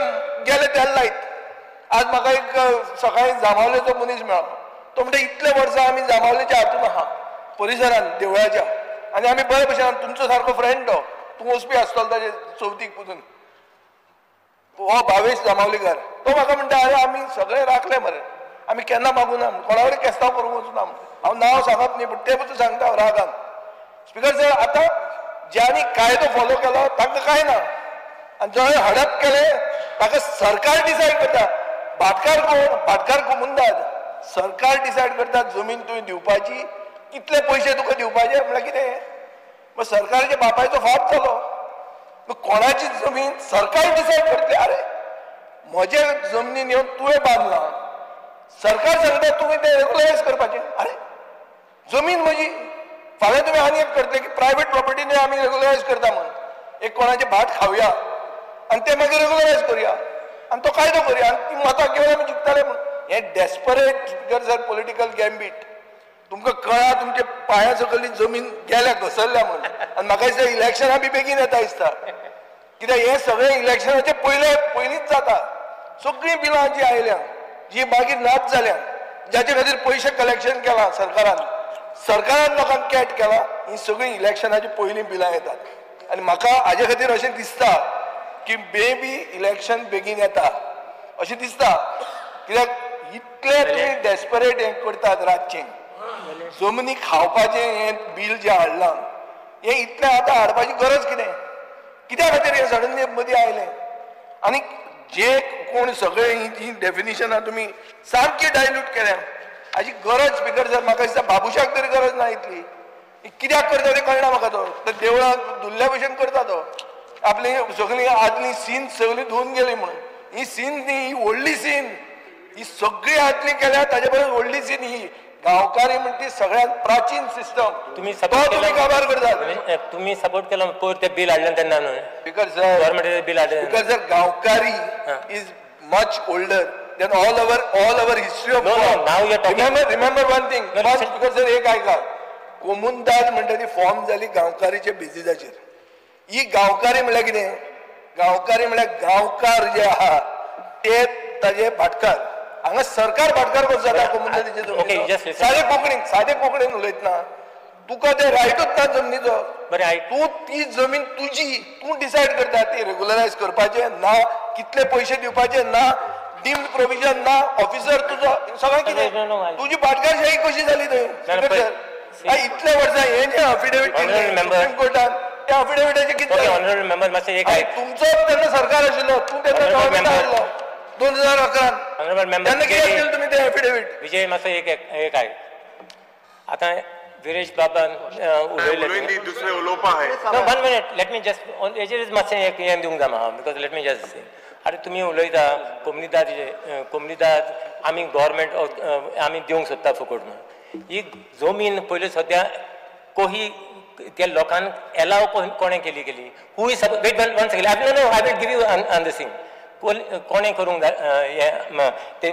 गेले तेल लायत. आज म्हाका एक सकाळी जांबावलेचो मनीस मेळ्ळो, तो म्हणटा इतले वर्सां आमी जांबावलेच्या हातून आहा परिसरान देवळाच्या, आनी आमी बरे भशेन, तुमचो सारको फ्रेंड तो, तूं वचपी आसतलो ताजे चवथीक पसून, हो भावेश जांबावलेकर, तो म्हाका म्हणटा अरे आमी सगळे राखले मरे, आमी केन्ना मागूना, कोणा कडेन केस्तांव करूंक वचूना. हांव नांव सांगप न्ही पूण तें पसून सांगता हांव रागान. स्पीकर सर, आतां ज्यांनी कायदो फॉलो केलो तांकां कांय ना, आनी जंय हडप केलें ताका सरकार डिसायड करता. भाटकार कोण? भाटकार कोमुंदाद. सरकार डिसायड करता जमीन तुवें दिवपाची, कितले पयशे तुका दिवपाचे. म्हळ्यार कितें, मग सरकाराच्या बापायचो फाप जालो. मग कोणाची जमीन सरकार डिसायड करतलें? अरे म्हजे जमनीन येवन तुवें बांदलां, सरकार सांगता तुवें तें रेगुलरायज करपाचें. अरे जमीन म्हजी, फाल्यां तुमी आनी एक करतले की प्रायवेट प्रॉपर्टी आमी रेगुलरायज करता म्हणून, एक कोणाचें भाट खावया आनी तें मागीर रेगुलरायज करुया आनी तो कायदो करुया आनी ती मतां घेवन आमी जिखतले म्हणून. हें डेस्परेट स्पीकर सर पॉलिटिकल गॅम्बीट. तुमकां कळ्ळा तुमच्या पांया सकयली जमीन गेल्या, घसरल्या म्हणून. आनी म्हाका दिसता इलेक्शनां बी बेगीन येता दिसता, कित्याक हें सगळें इलेक्शनाचे पयलींच जाता. सगळीं बिलां जीं आयल्या जी मागीर नाच जाल्या, जाचे खातीर पयशे कलेक्शन केलां सरकारान, सरकारान लोकांक कॅट केला, ही सगळीं इलेक्शनाची पयलीं बिलां येतात. आनी म्हाका हाजे खातीर अशें दिसता की मे बी इलेक्शन बेगीन येता अशें दिसता, कित्याक इतले तुमी डेस्परेट हें करतात. रातचें जमनी खावपाचें हें बील जें हाडलां हें इतलें आतां हाडपाची गरज कितें, कित्या खातीर हें सडनली मदीं आयलें? आनी जे कोण सगळे ही डेफिनिशनां तुमी सामकी डायल्यूट केल्या, हाजी गरज स्पीकर सर म्हाका दिसता बाबुशाक तरी गरज ना इतली. कित्याक करता तें कळना म्हाका. तो देवळाक धुल्ल्या भशेन करता तो, आपली सगळीं आदली सीन सगळी धुवन गेली म्हणून. ही सीन न्ही, ही व्हडली सीन, ही सगळी आदली केल्या ताजे परस व्हडली सीन ही. गांवकारी म्हणटी सगळ्यात प्राचीन सिस्टम तुम्ही तुम्ही काबार करतात. तुम्ही सपोर्ट केला पयर ते बिल हाडलें तेन्ना न्हय स्पीकर सर, गव्हर्मेंटाचें बिल हाडलें. Speaker sir, Gaonkari is much older than all our history of No, no, now you are talking. Remember one thing. Speaker sir, एक आयका, कोमुनदाद म्हणटा ती फॉर्म जाली गांवकारीच्या बेजिसाचेर. ही गांवकारी म्हणल्यार कितें? गांवकारी म्हणल्यार गांवकार जे आहा ते ताजे भाटकार. हांगा सरकार भाटकार कसो जाता कोमुनदादीचे जमनीचो? सादे कोंकणीन, सादे कोंकणीन उलयतना तुका ते रायटूच ना जमनीचो. तूं ती जमीन तुजी, तूं डिसायड करता ती रेगुलरायज करपाचें ना, कितले पयशे दिवपाचे ना, डीम्ड प्रोविजन ना, ऑफिसर तुजो, सगळें कितें. तुजी भाटकारशाही कशी जाली थंय? इतले वर्सां हें जें अफिडेवीट सुप्रीम कोर्टान, त्या अफिडेविटाचें कितें? तुमचो तेन्ना सरकार आशिल्लो, तूं तेन्ना गव्हर्मेंट आशिल्लो 2011 तेन्ना कित्याक दिलें तुमी तें अफिडेवीट? विजय मातसो एक एक आयक. आतां विरेश बाबान उलयलें, दुसरें उलोवपा आहाय. 1 minute, let me just हेजेरच मातशें एक हें दिवंक जाय म्हाका, because let me just say. आरे तुमी उलयता कोमुनिदाद, कोमुनिदाद आमी गव्हर्मेंट आमी दिवंक सोदता फुकट म्हणून. ही जमीन पयलीं सद्या कोही त्या लोकांक एलाव कोणें केली केली? Who is wait one second, I no I will give you on this thing. कोणें करूंक हें ते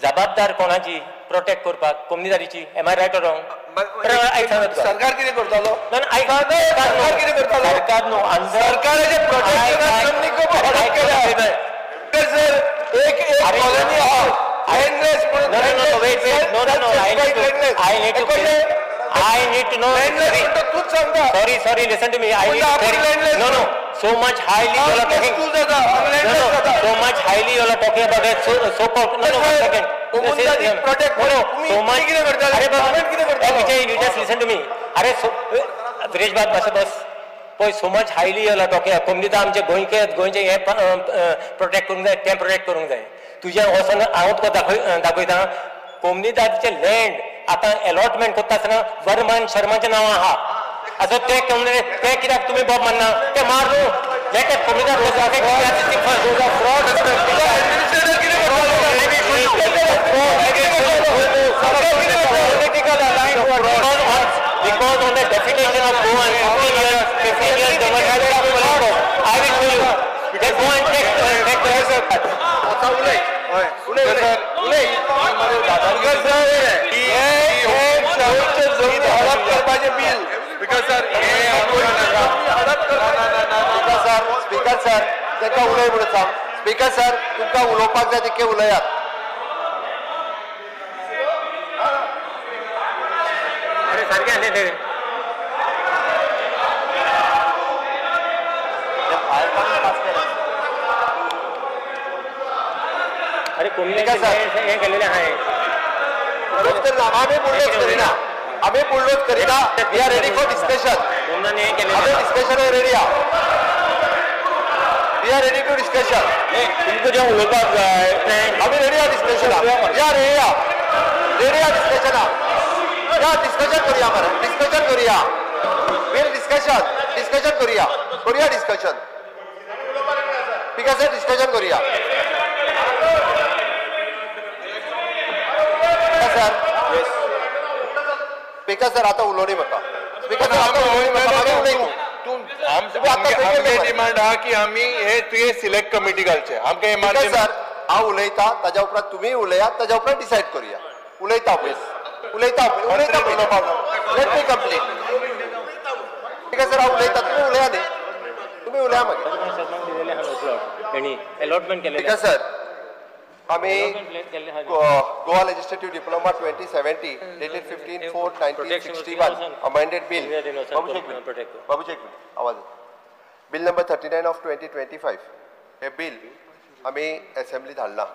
जबाबदार कोणाची प्रोटेक्ट करपाक कोमुनिदादीची? Am I right or wrong? सरकार कितें करतालो? सरकार कितें करतालो? सरकार न्हू, सरकाराचे प्रोटेक्शनाक जमनी हडप केल्या. सर, एक एक कॉलनी आहा लँडलेस म्हणून. No, no, wait, wait, no, no, no, I need to know. तूच सांगता. Sorry, sorry, listen to me. I need to no, no, so much highly you are talking. No, no, so much highly you are talking about it. So called. No, no, one second. Protect. No, no, so much. अरे बाबा, Vijay, you just listen to me. अरे विरेश बाब बस बस. पळय, so much highly you are talking. Comunidade आमचे गोंयचे गोंयचे हें protect करूंक जाय, तें प्रोटेक्ट करूंक जाय. तुजें वचोन हांव तुका दाखयता कोमुनिदादीचें लँड आतां एलॉटमेंट करता आसतना वर्मान शर्माचें नांव आहा. आतां तें तें कित्याक तुमी बोब मारना? तें मार न्हू. Let a Comunidade Because on the definition of Goa, 15 years, I will show you. Just go and check. Speaker sir, ताका उलय म्हणून सांग. स्पीकर सर, तुमकां उलोवपाक जाय तितके उलयात. सारकें आसलें तें. अरे हें केलेलें आहा. आमी बुल्डोज करिना, आमी बुल्डोज करिना. We are ready for discussion. आमी डिस्कशन रेडी आहा. We are ready to discussion. तुमकां जें उलोवपाक जाय आमी रेडी आहा डिस्कशनाक. या रेडी आहा, रेडी आहा डिस्कशनाक. या डिस्कशन करूया मरे, डिस्कशन करूया. वील डिस्कशन, डिस्कशन करूया, करूया डिस्कशन. स्पीकर सर, डिस्कशन करूया. सर, स्पीकर सर, आतां उलोवणी म्हाका. स्पीकर सर, आतां उलोवणी म्हाका. मागीर उलय तूं. आमगे डिमांड आहा की आमी हे तुवें सिलेक्ट कमिटी घालचे. आमकां हे मान्य. सर, हांव उलयता ताज्या उपरांत तुमी उलयात, ताज्या उपरांत डिसायड करूया. उलयता पळय, उलयता पळय, उलयता पळय. Let me complete. Speaker sir, हांव उलयता, तुमी उलया न्ही, तुमी उलया मागीर. अलॉटमेंट केलें. स्पीकर सर, आमी Goa legislative diploma 2070 dated 15/4/1961 amended bill. Babush एक मिनिट, आवाज. बिल नंबर 39 ऑफ 2025 हे बिल आमी एसेंब्लीत हाडलां.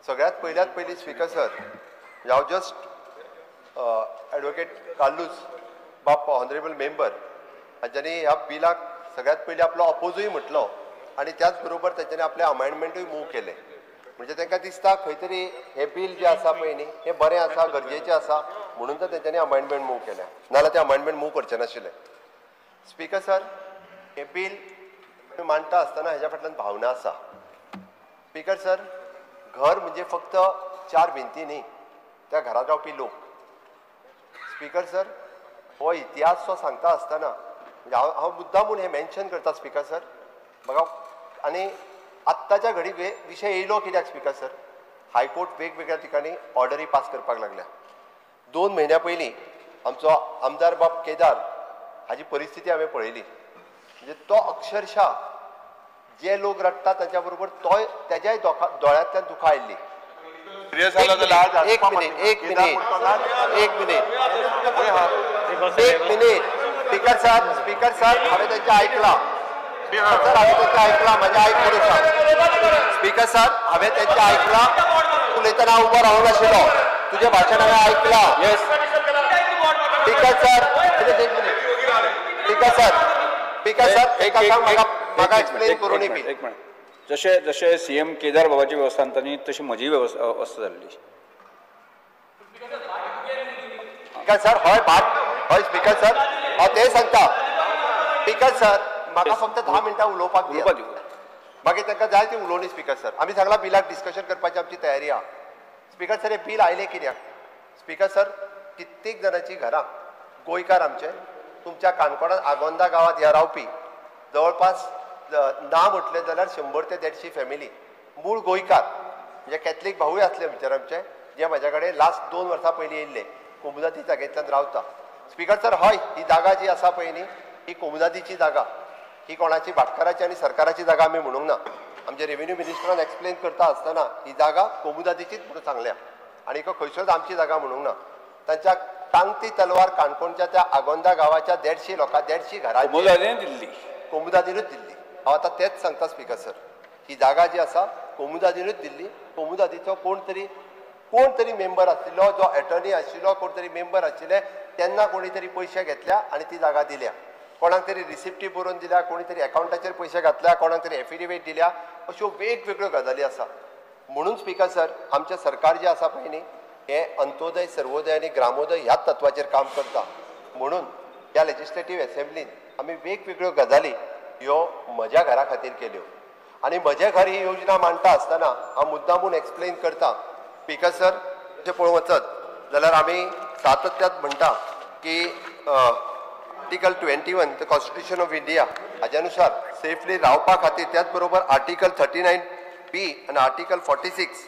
सगळ्यात पयल्यात पयलीं स्पीकर सर, हांव जस्ट एडवोकेट कार्लूस बाब ऑनरेबल मेंबर हांच्यांनी ह्या बिलाक सगळ्यात पयलीं आपलो अपोजूय म्हटलो आनी त्याच बरोबर तेंच्यांनी आपले अमेंडमेंटूय मूव केले. म्हणजे तांकां दिसता खंय तरी हें बील जें आसा पळय न्ही हें बरें आसा, गरजेचें आसा, म्हणून तर तेंच्यांनी अमेंडमेंट मूव केलें, नाजाल्यार तें अमेंडमेंट मूव करचें नाशिल्लें. स्पीकर सर, हें बील मांडटा आसतना हेज्या फाटल्यान भावना आसा. स्पीकर सर, घर म्हणजे फक्त चार भिंती न्ही, त्या घरात रावपी लोक. स्पीकर सर, हो इतिहास जो सांगता आसतना म्हणजे हांव मुद्दाम म्हूण हें मेन्शन करता स्पीकर सर म्हाका. आनी आत्ताच्या घडी विशय येयलो कित्याक स्पीकर सर, हायकोर्ट वेगवेगळ्या ठिकाणी ऑर्डरी पास करपाक लागल्या. 2 म्हयन्या पयलीं आमचो आमदार बाब केदार हाजी परिस्थिती हांवें पळयली. म्हणजे तो अक्षरशः जे लोक रडटा तांच्या बरोबर तोय तेज्याय दोळ्यांतल्यान दुखां आयिल्ली. एक minute एक minute एक minute एक minute speaker sir, speaker sir हांवें तेंचें आयकलां. स्पीकर सर हांवें तेंचें आयकलां, म्हजें आयक करून सांग. स्पीकर सर हांवें तेंचें आयकलां, उलयतना हांव उबो रावूंक नाशिल्लो, तुजें भाशण हांवें आयकलां. स्पीकर सर एक minute, speaker sir, speaker sir एका सांग म्हाका, म्हाका एक्सप्लेन करून एक मिनिट. जशे जशे सीएम केदार बाबाची वेवस्था आनी तशी म्हजी वेवस्था अवस्था जाल्ली. स्पीकर सर हय भाट, हय स्पीकर सर हांव तें सांगता. स्पीकर सर म्हाका फक्त 10 मिनटां उलोवपाक दिया, मागीर तांकां जाय ती उलोवणी. स्पीकर सर आमी सांगलां बिलाक डिस्कशन करपाची आमची तयारी आहा. स्पीकर सर हें बील आयलें कित्याक? स्पीकर सर कित्येक जाणांची घरां गोंयकार आमचे तुमच्या काणकोणांत आगोंदा गांवांत ह्या रावपी जवळपास ना म्हटलें जाल्यार 100 ते 150 फॅमिली मूळ गोंयकार, म्हणजे कॅथलीक भावूय आसले भितर आमचे, जे म्हाज्या कडेन लास्ट 2 वर्सां पयलीं येयल्ले, कोमुदादी जागेंतल्यान रावता. स्पीकर सर हय ही जागा जी आसा पळय न्ही, ही कोमुदादीची जागा, ही कोणाची भाटकाराची आनी सरकाराची जागा आमी म्हणूंक ना. आमचे रेवेन्यू मिनिस्टरान एक्सप्लेन करता आसतना ही जागा कोमुदादीचीच म्हणून सांगल्या आनी खंयसरूच आमची जागा म्हणूंक ना. तांच्या टांगती तलवार काणकोणच्या त्या आगोंदा गांवाच्या 150 लोकां 150 घरां कोमुदादीन दिल्ली, कोमुदादीनूच दिल्ली. हांव आतां तेंच सांगता स्पीकर सर, ही जागा जी आसा कोमुदादीनूच दिल्ली. कोमुदादीचो कोण तरी मेंबर आशिल्लो, जो एटर्नी आशिल्लो, कोण तरी मेंबर आशिल्ले, तेन्ना कोणी तरी पयशे घेतल्या आनी ती जागा दिल्या. कोणाक तरी रिसिप्टी बरोवन दिल्या, कोणी तरी एकावंटाचेर पयशे घातल्या, कोणाक तरी एफिडेवीट दिल्या, अश्यो वेगवेगळ्यो गजाली आसा. म्हणून स्पीकर सर आमचें सरकार जें आसा पळय न्ही, हें अंत्योदय, सर्वोदय आनी ग्रामोदय ह्याच तत्वाचेर काम करता. म्हणून ह्या लेजिस्लेटीव एसेंब्लीन आमी वेगवेगळ्यो गजाली ह्यो म्हज्या घरा खातीर केल्यो. आनी म्हजें घर ही योजना मांडटा आसतना हांव मुद्दामून एक्सप्लेन करता. स्पीकर सर अशें पळोवंक वचत जाल्यार आमी सातत्यात म्हणटा की article 21 the constitution of India हाज्या नुसार सेफली रावपा खातीर, त्याच बरोबर आर्टिकल 39B आनी आर्टिकल 46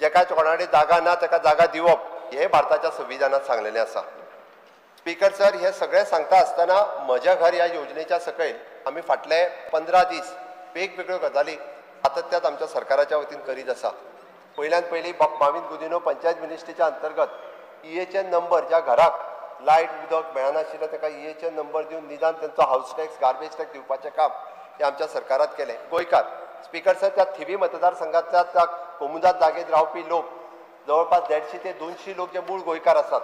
जेका कोणा कडेन जागा ना ताका जागा दिवप हें भारताच्या संविधानात सांगलेलें आसा. स्पीकर सर हे सगळें सांगता आसतना म्हज्या घर ह्या योजनेच्या सकयल आमी फाटले 15 दीस वेगवेगळ्यो गजाली सातत्यात आमच्या सरकाराच्या वतीन करीत आसा. पयल्यान पयलीं मावीन गुदिन्हो पंचायत मिनिस्ट्रीच्या अंतर्गत EHN number, ज्या घराक लायट उदक मेळनाशिल्लें ताका EHN number दिवन निदान तांचो हावस टॅक्स, गार्बेज टॅक्स दिवपाचें काम हें आमच्या सरकारात केलें. गोंयकार स्पीकर सर त्या थिवी मतदारसंघांतल्या त्या कोमुदाद जागेंत रावपी लोक जवळपास 150 ते 200 लोक जे मूळ गोंयकार आसात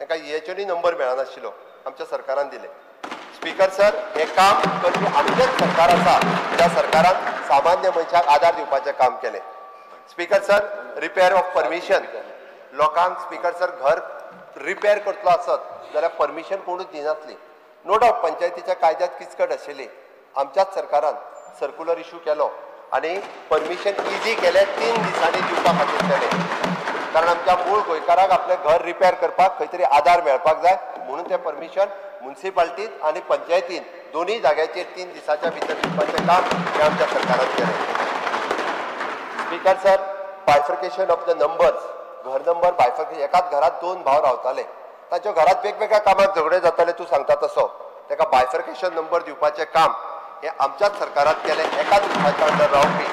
तांकां EHN number मेळनाशिल्लो, आमच्या सरकारान दिले. स्पीकर सर हें काम करपी आमचेंच सरकार आसा, ज्या सरकारान सामान्य मनशाक आदार दिवपाचें काम केलें. Speaker sir repair of permission, लोकांक स्पीकर सर घर रिपेर करतलो आसत जाल्यार परमिशन कोणूच दिनासली. नो डावट पंचायतीच्या कायद्यात किचकट आशिल्ली, आमच्याच सरकारान सर्कुलर इशू केलो आनी परमिशन इजी केलें, 3 दिसांनी दिवपा खातीर केलें. कारण आमच्या मूळ गोंयकाराक आपलें घर रिपेर करपाक खंय तरी आदार मेळपाक जाय म्हणून तें परमिशन मुन्सिपाल्टीत आनी पंचायतीन दोनूय जाग्याचेर 3 दिसाच्या भितर दिवपाचें काम हें आमच्या सरकारान केलें. Speaker sir bifurcation of the numbers, घर नंबर बायफर्केशन, एकाच घरात 2 भाव रावताले, तांच्या घरात वेगवेगळ्या कामाक झगडे जाताले, तूं सांगता तसो ताका बायफर्केशन नंबर दिवपाचें काम हें आमच्याच सरकारान केलें, एकाच रुपाच्या अंडर रावपी.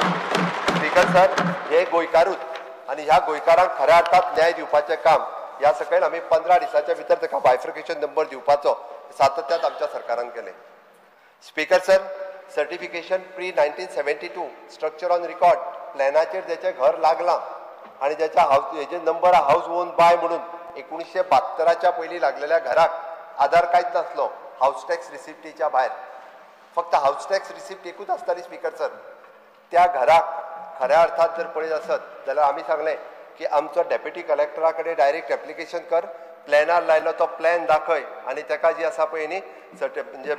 स्पीकर सर हे गोंयकारूच आनी ह्या गोंयकारांक खऱ्या अर्थात न्याय दिवपाचें काम ह्या सकयल आमी 15 दिसाच्या भितर ताका बायफर्केशन नंबर दिवपाचो सातत्यात आमच्या सरकारान केलें. Speaker sir certification pre 1972 structure on record प्लॅनाचेर ज्याचें घर लागलां आनी ज्याच्या हावस हेजे नंबर हावस ओन बाय म्हणून 1972च्या पयलीं लागलेल्या घराक आधार कांयच नासलो, हावस टॅक्स रिसिप्टीच्या भायर फक्त हावस टॅक्स रिसिप्ट एकूच आसताली. स्पीकर सर त्या घराक खऱ्या अर्थात जर पळयत आसत जाल्यार आमी सांगलें की आमचो डेप्युटी कलेक्टरा कडेन डायरेक्ट एप्लिकेशन कर, प्लॅनार लायलो तो प्लॅन दाखय आनी ताका जी आसा पळय न्ही म्हणजे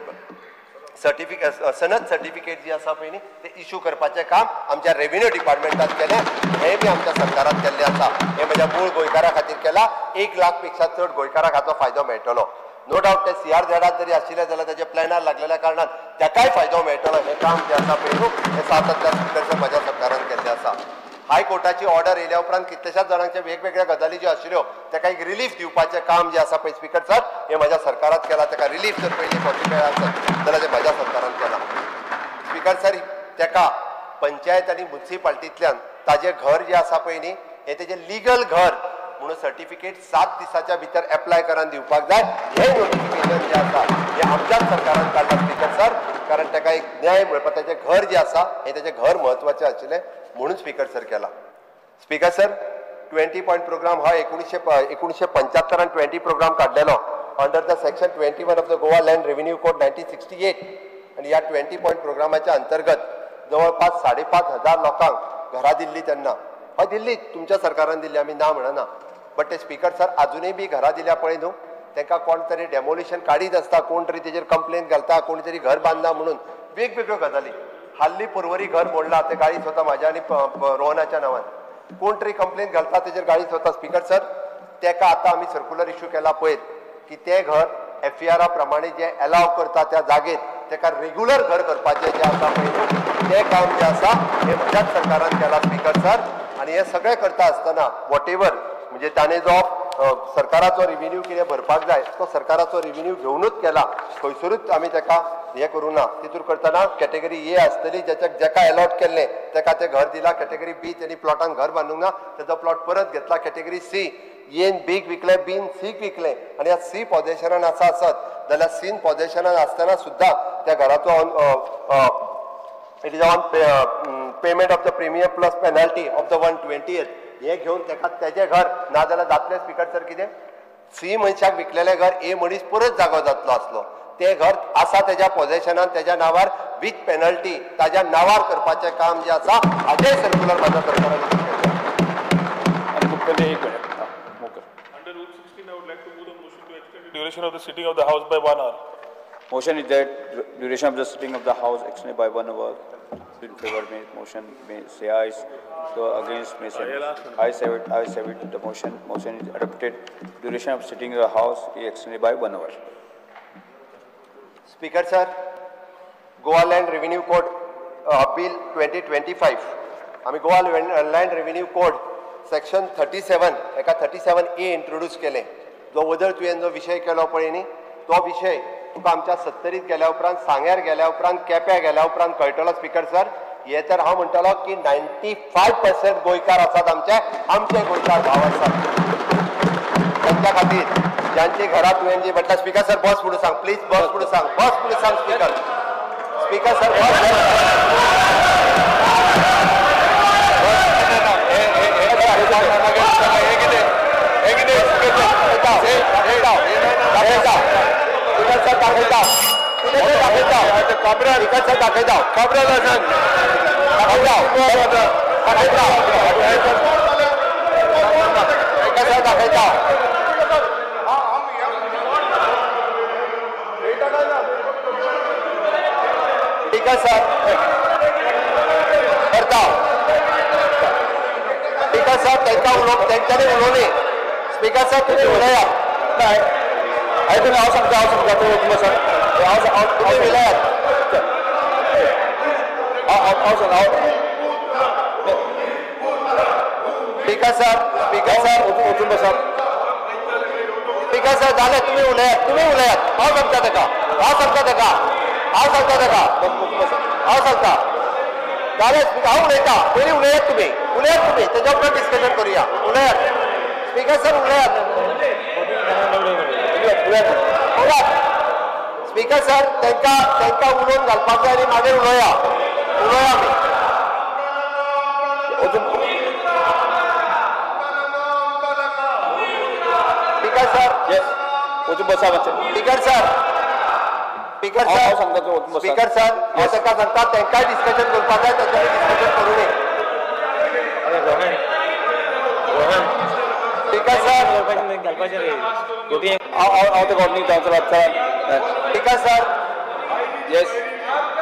सर्टिफिकेट सनद सर्टिफिकेट जी आसा पळय न्ही ते इशू करपाचें काम आमच्या रेव्हेन्यू डिपार्टमेंटान केलें. हें बी आमच्या सरकारान केल्लें आसा. हें म्हज्या मूळ गोंयकारां खातीर केलां. 1 लाख पेक्षा चड गोंयकारांक हाचो फायदो मेळटलो. नो डावट ते CRZ जरी आशिल्ले जाल्यार ताजे प्लॅनार लागलेल्या कारणान ताकाय फायदो मेळटलो. हें काम जें आसा पळय न्हू हें सातत्यान स्पिकर म्हज्या सरकारान केल्लें आसा. हायकोर्टाची ऑर्डर येयल्या उपरांत कितल्याशाच जाणांच्या वेगवेगळ्या गजाली ज्यो आशिल्ल्यो ताका एक रिलीफ दिवपाचें काम जें आसा पळय स्पिकर सर हें म्हज्या सरकारान केलां. ताका रिलीफ जर पयलीं फावटी मेळ्ळा आसत जाल्यार तें म्हज्या सरकारान केलां. स्पिकर सर ताका पंचायत आनी मुन्सिपाल्टींतल्यान ताजें घर जें आसा पळय न्ही हें तेजें लिगल घर म्हणून सर्टिफिकेट 7 दिसाच्या भितर एप्लाय करून दिवपाक जाय. हें नोटिफिकेशन जें आसा हें आमच्याच सरकारान काडलां स्पिकर सर, कारण ताका एक न्याय मेळपा ताचें घर जें आसा हें ताचें घर म्हत्वाचें आशिल्लें म्हणून स्पिकर सर केला. स्पिकर सर 20 पॉयंट प्रोग्राम हो 1975 20 प्रोग्राम काडलेलो under the section 21 of the Goa land revenue code 1968. आनी ह्या 20 पॉयंट प्रोग्रामाच्या अंतर्गत जवळपास 5,500 लोकांक घरां दिल्ली तेन्ना. हय दिल्ली, तुमच्या सरकारान दिल्ली, आमी ना म्हणना. बट ते स्पिकर सर आजुनूय बी घरां दिल्या पळय न्हू तांकां कोण तरी डेमोलिशन काडीत आसता, कोण तरी तेजेर कंप्लेन घालता, कोण तरी घर बांदना म्हणून वेगवेगळ्यो गजाली. हाल्ली पर्वरी घर मोडला ते गाळीत वता म्हाज्या आनी रोहनाच्या नांवान, कोण तरी कंप्लेन घालता तेजेर गाळीत वता. स्पिकर सर तेका आतां आमी सर्कुलर इश्यू केला पळयत की तें घर FER प्रमाणे जें एलाव करता त्या जागेत तेका रेगुलर घर करपाचें जें आसा पळय न्हू तें काम जें आसा हें म्हज्याच सरकारान केलां स्पिकर सर. आनी हें सगळें करता आसतना what ever म्हणजे ताणें जो सरकाराचो रिव्हेन्यू कितें भरपाक जाय तो सरकाराचो रिव्हेन्यू घेवनूच केला, खंयसरूच आमी ताका हें करूं ना. तितूर करतना कॅटेगरी ए आसतली, जेका एलॉट केल्लें ताका तें घर दिलां. कॅटेगरी बी तेणी प्लॉटान घर बांदूंक ना, तेजो प्लॉट परत घेतला. कॅटेगरी सी एन बीक विकलें, बीन सीक विकलें. आनी ह्या सी पॉझेशनान आसा आसत जाल्यार सीन पॉझेशनान आसतना सुद्दां त्या घराचो it is on payment of the premium plus penalty of the 120th हें घेवन ताका तेजें घर ना जाल्यार जातलें स्पिकर सर कितें सी मनशाक विकलेलें घर ए मनीस परत जागो जातलो आसलो. तें घर आसा तेज्या पॉझेशनान तेज्या नांवार विथ पेनल्टी ताज्या नांवार करपाचें काम जें आसा हाजें सर्क्युलर म्हाज्या सरकारान. Under Rule 16, I would like to move the motion to extend the duration of the sitting of the House by 1 hour. Motion is that duration of the sitting of the House extended by 1 hour. In favor may motion may say ayes, so against may say no. Ayes have it, ayes have it. The motion is adopted. Duration of sitting of the House is extended by 1 hour. Speaker sir, Goa Land Revenue Code Bill 2025. आमी Goa Land Revenue Code Section 37 एका 37A introduce केलें. जो वदळ तुवें जो विशय केलो पळय न्ही तो विशय तुका आमच्या सत्तरीत गेल्या उपरांत, सांग्यार गेल्या उपरांत, केप्यां गेल्या उपरांत कळटलो स्पिकर सर. हे तर हांव म्हणटलो की 95% गोंयकार आसात आमचे, आमचे गोंयकार भाव आसात. तांच्या खातीर ज्यांची घरां तुवें जी म्हटल्यार स्पिकर सर बस म्हणून सांग प्लीज, बस म्हणून सांग, बस म्हणून सांग स्पिकर, स्पिकर सर बस. दाखयता स्पिकर सर करता. स्पिकर सर तांकां उलोवप तेंच्यांनी उलोवनी. स्पिकर सर तुमी उलयात. आयकून हांव सांगता, हांव सांगता तूं वचून बस. हांव तुमी उलयात. हांव सांग हांव स्पिकर सर, स्पिकर सर वचून बसात. स्पिकर सर जालें, तुमी उलयात, तुमी उलयात. हांव सांगता ताका, हांव सांगता ताका, हांव सांगता ताका, हांव सांगता. जालें स्पिकर, हांव उलयता. पयलीं उलयात तुमी, उलयात तुमी, तेज्या उपरांत डिस्कशन करुया. उलयात स्पिकर सर, उलयात, उलयात स्पिकर सर. तांकां तांकां उलोवन घालपाक जाय आनी मागीर उलोवया, उलोवया आमी. स्पिकर सर येस वचून बसा मातशें. स्पिकर सर, स्पिकर सर हांव सांगता तूं वचून बसा. स्पिकर सर हांव तांकां सांगता तांकांय डिस्कशन करपाक जाय, तांच्यांनी डिस्कशन करूं न्ही. स्पिकर सर हांव तेका ordinary councillor. Speaker sir, Yes.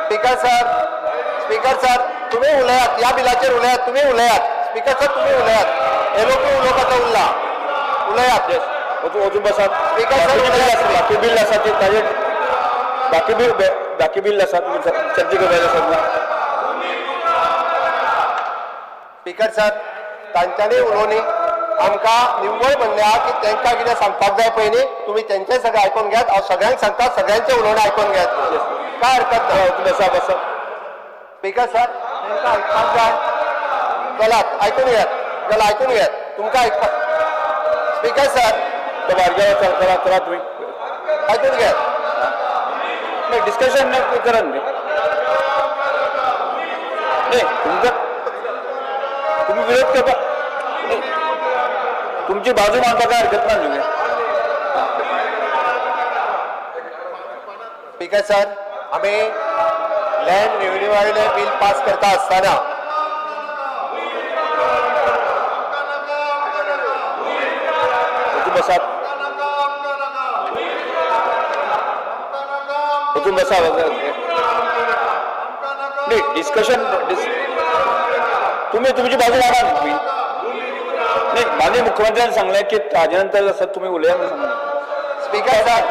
Speaker sir, speaker sir तुम्ही उलयात, ह्या बिलाचेर उलयात, तुम्ही उलयात. स्पीकर सर तुम्ही उलयात, हे लोक उलोवपाचो उरला, उलयात. वचून बसात. स्पीकर सर बाकी बिल आसा ते ताजेर, बाकी बिल, बाकी बिल आसा तुमी चर्चा करपाचें आसा. स्पीकर सर तांच्यांनी उलोवनी आमकां निव्वळ म्हणलें आहा की तांकां कितें सांगपाक जाय पयलीं तुमी तेंचें सगळें आयकून घेयात. हांव सगळ्यांक सांगता, सगळ्यांचें उलोवणें आयकून घेयात, काय हरकत ना. बसा बसा. स्पीकर सर तांकां आयकपाक जाय, चलात आयकून घेयात, चला आयकून घेयात, तुमकां आयकपाक. स्पीकर सर तो बारग्या चला चला तुमी आयकून घेयात. डिस्कशन करात न्ही. न्ही तुमकां तुमी विरोध करपाक, तुमची बाजू मांडपाक काय हरकत ना न्ही. स्पीकर सर आमी लँड रेव्हेन्यू वयलें बील पास करता आसतना वचून बसात, वचून बसा. न्ही डिस्कशन तुमी तुमची बाजू मांडा न्ही. नाही माननीय मुख्यमंत्र्यांनी सांगलें की ताजे नंतर आसा तुमी उलया म्हणून सांगलें. स्पीकर सर,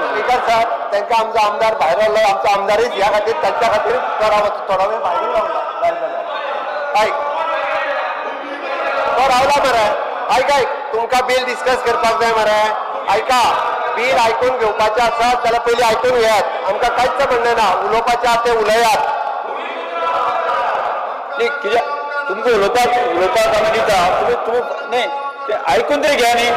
स्पीकर सर तांकां आमचो आमदार भायर रावलो, आमचो आमदारच ह्या खातीर तांच्या खातीर तो थोडो वेळ भायर रावला. आयक तो रावला मरे, आयक आयक तुमकां बील डिस्कस करपाक जाय मरे. आयका बील आयकून घेवपाचें आसा जाल्यार पयलीं आयकून घेयात, आमकां कांयच म्हणणें ना, उलोवपाचें आसा तें उलयात. कित्याक तुमकां उलोवपाक उलोवपाक आमी दिता, तुमी तुमी न्ही तें आयकून तरी घेया न्ही.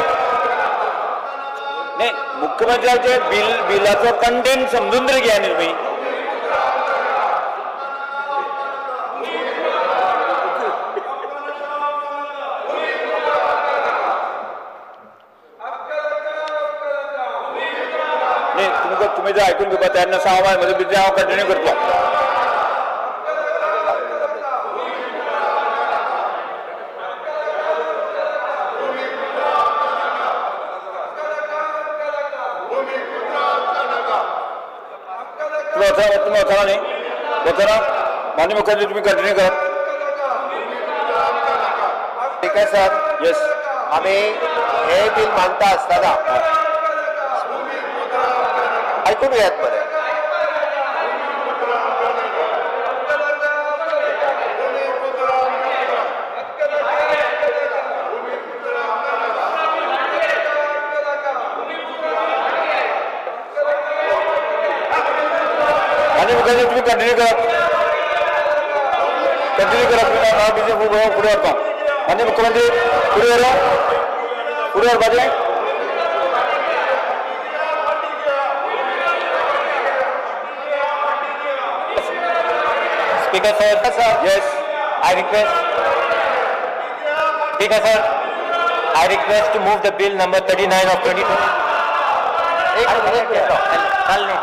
न्ही मुख्यमंत्र्याचे बिल बिलाचो कंटेंट समजून तरी घेया न्ही तुमी. न्ही तुमकां तुमी जर आयकून घेवपाक तयार नासा हांव म्हजें बिजनेस हांव कंटिन्यू करतलो. तुम्ही वचना न्ही, वचना. माननीय मुख्यमंत्री तुम्ही कंटिन्यू करात. स्पीकर सर येस आमी हे बील मांडटा आसतना आयकून घेयात बरें. माननीय मुख्यमंत्री तुम्ही कंटिन्यू करात, कंटिन्यू करात. हांव बिजनेस फुडें व्हरता. माननीय मुख्यमंत्री फुडें व्हरा, फुडें व्हरपाचें. Speaker sir, yes I request, Speaker sir, I request to move the bill number 39 of 2020. एक मिनिट, चल न्ही,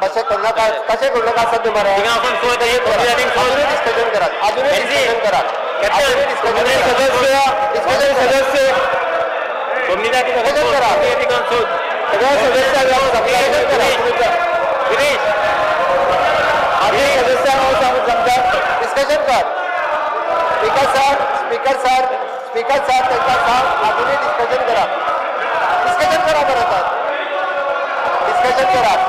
कशें करूं नाका, कशें करूं नाका आसा मरे. अजूनय डिस्कशन करात, अजूनय डिस्कशन करात, अजूनय डिस्कशन करात, सदस्य डिस्कशन करात, सगळ्या सदस्यांक सदस्यांक हांव सांगता डिस्कशन कर. Speaker sir, speaker sir, speaker sir तांकां सांग अजूनय डिस्कशन करात, डिस्कशन करा बरें सर, डिस्कशन करात.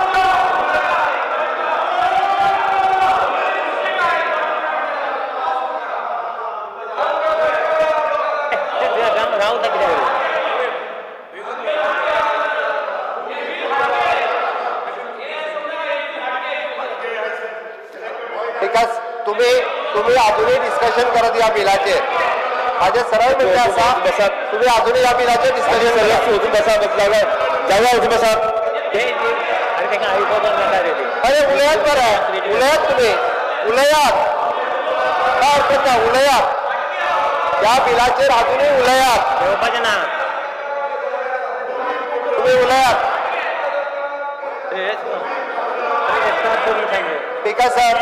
Because तुम्ही तुम्ही अजूनही डिस्कशन करत ह्या बिलाचेर. माझे सरळ म्हणणें आसा तुम्ही अजूनही ह्या बिलाचेर डिस्कशन करात. वचून बसा, जागा वचून बसा. अरे उलयात बरें, उलयात, तुमी उलयात, काय हरकत ना, उलयात ह्या बिलाचेर अजूनही उलयात, तुम्ही उलयात. स्पीकर सर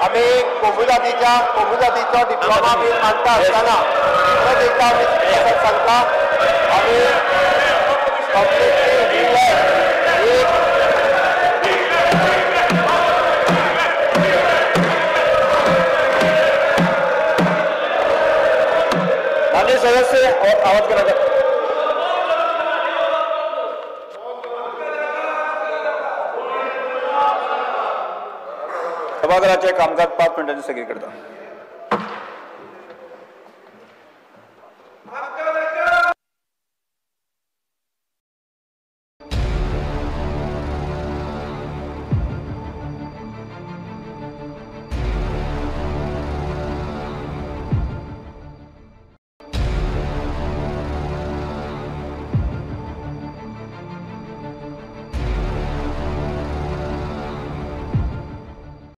आमी कोमुजातीच्या कोमुजातीचो डिप्लोमा बील मांडटा आसतना परत एकदा आमी स्पीकर सर सांगता आमी कंप्लिटली एक सदस्य आवाज करनाका. सभाघराचे कामकाज 5 मिनटांनी स्थगीत करता.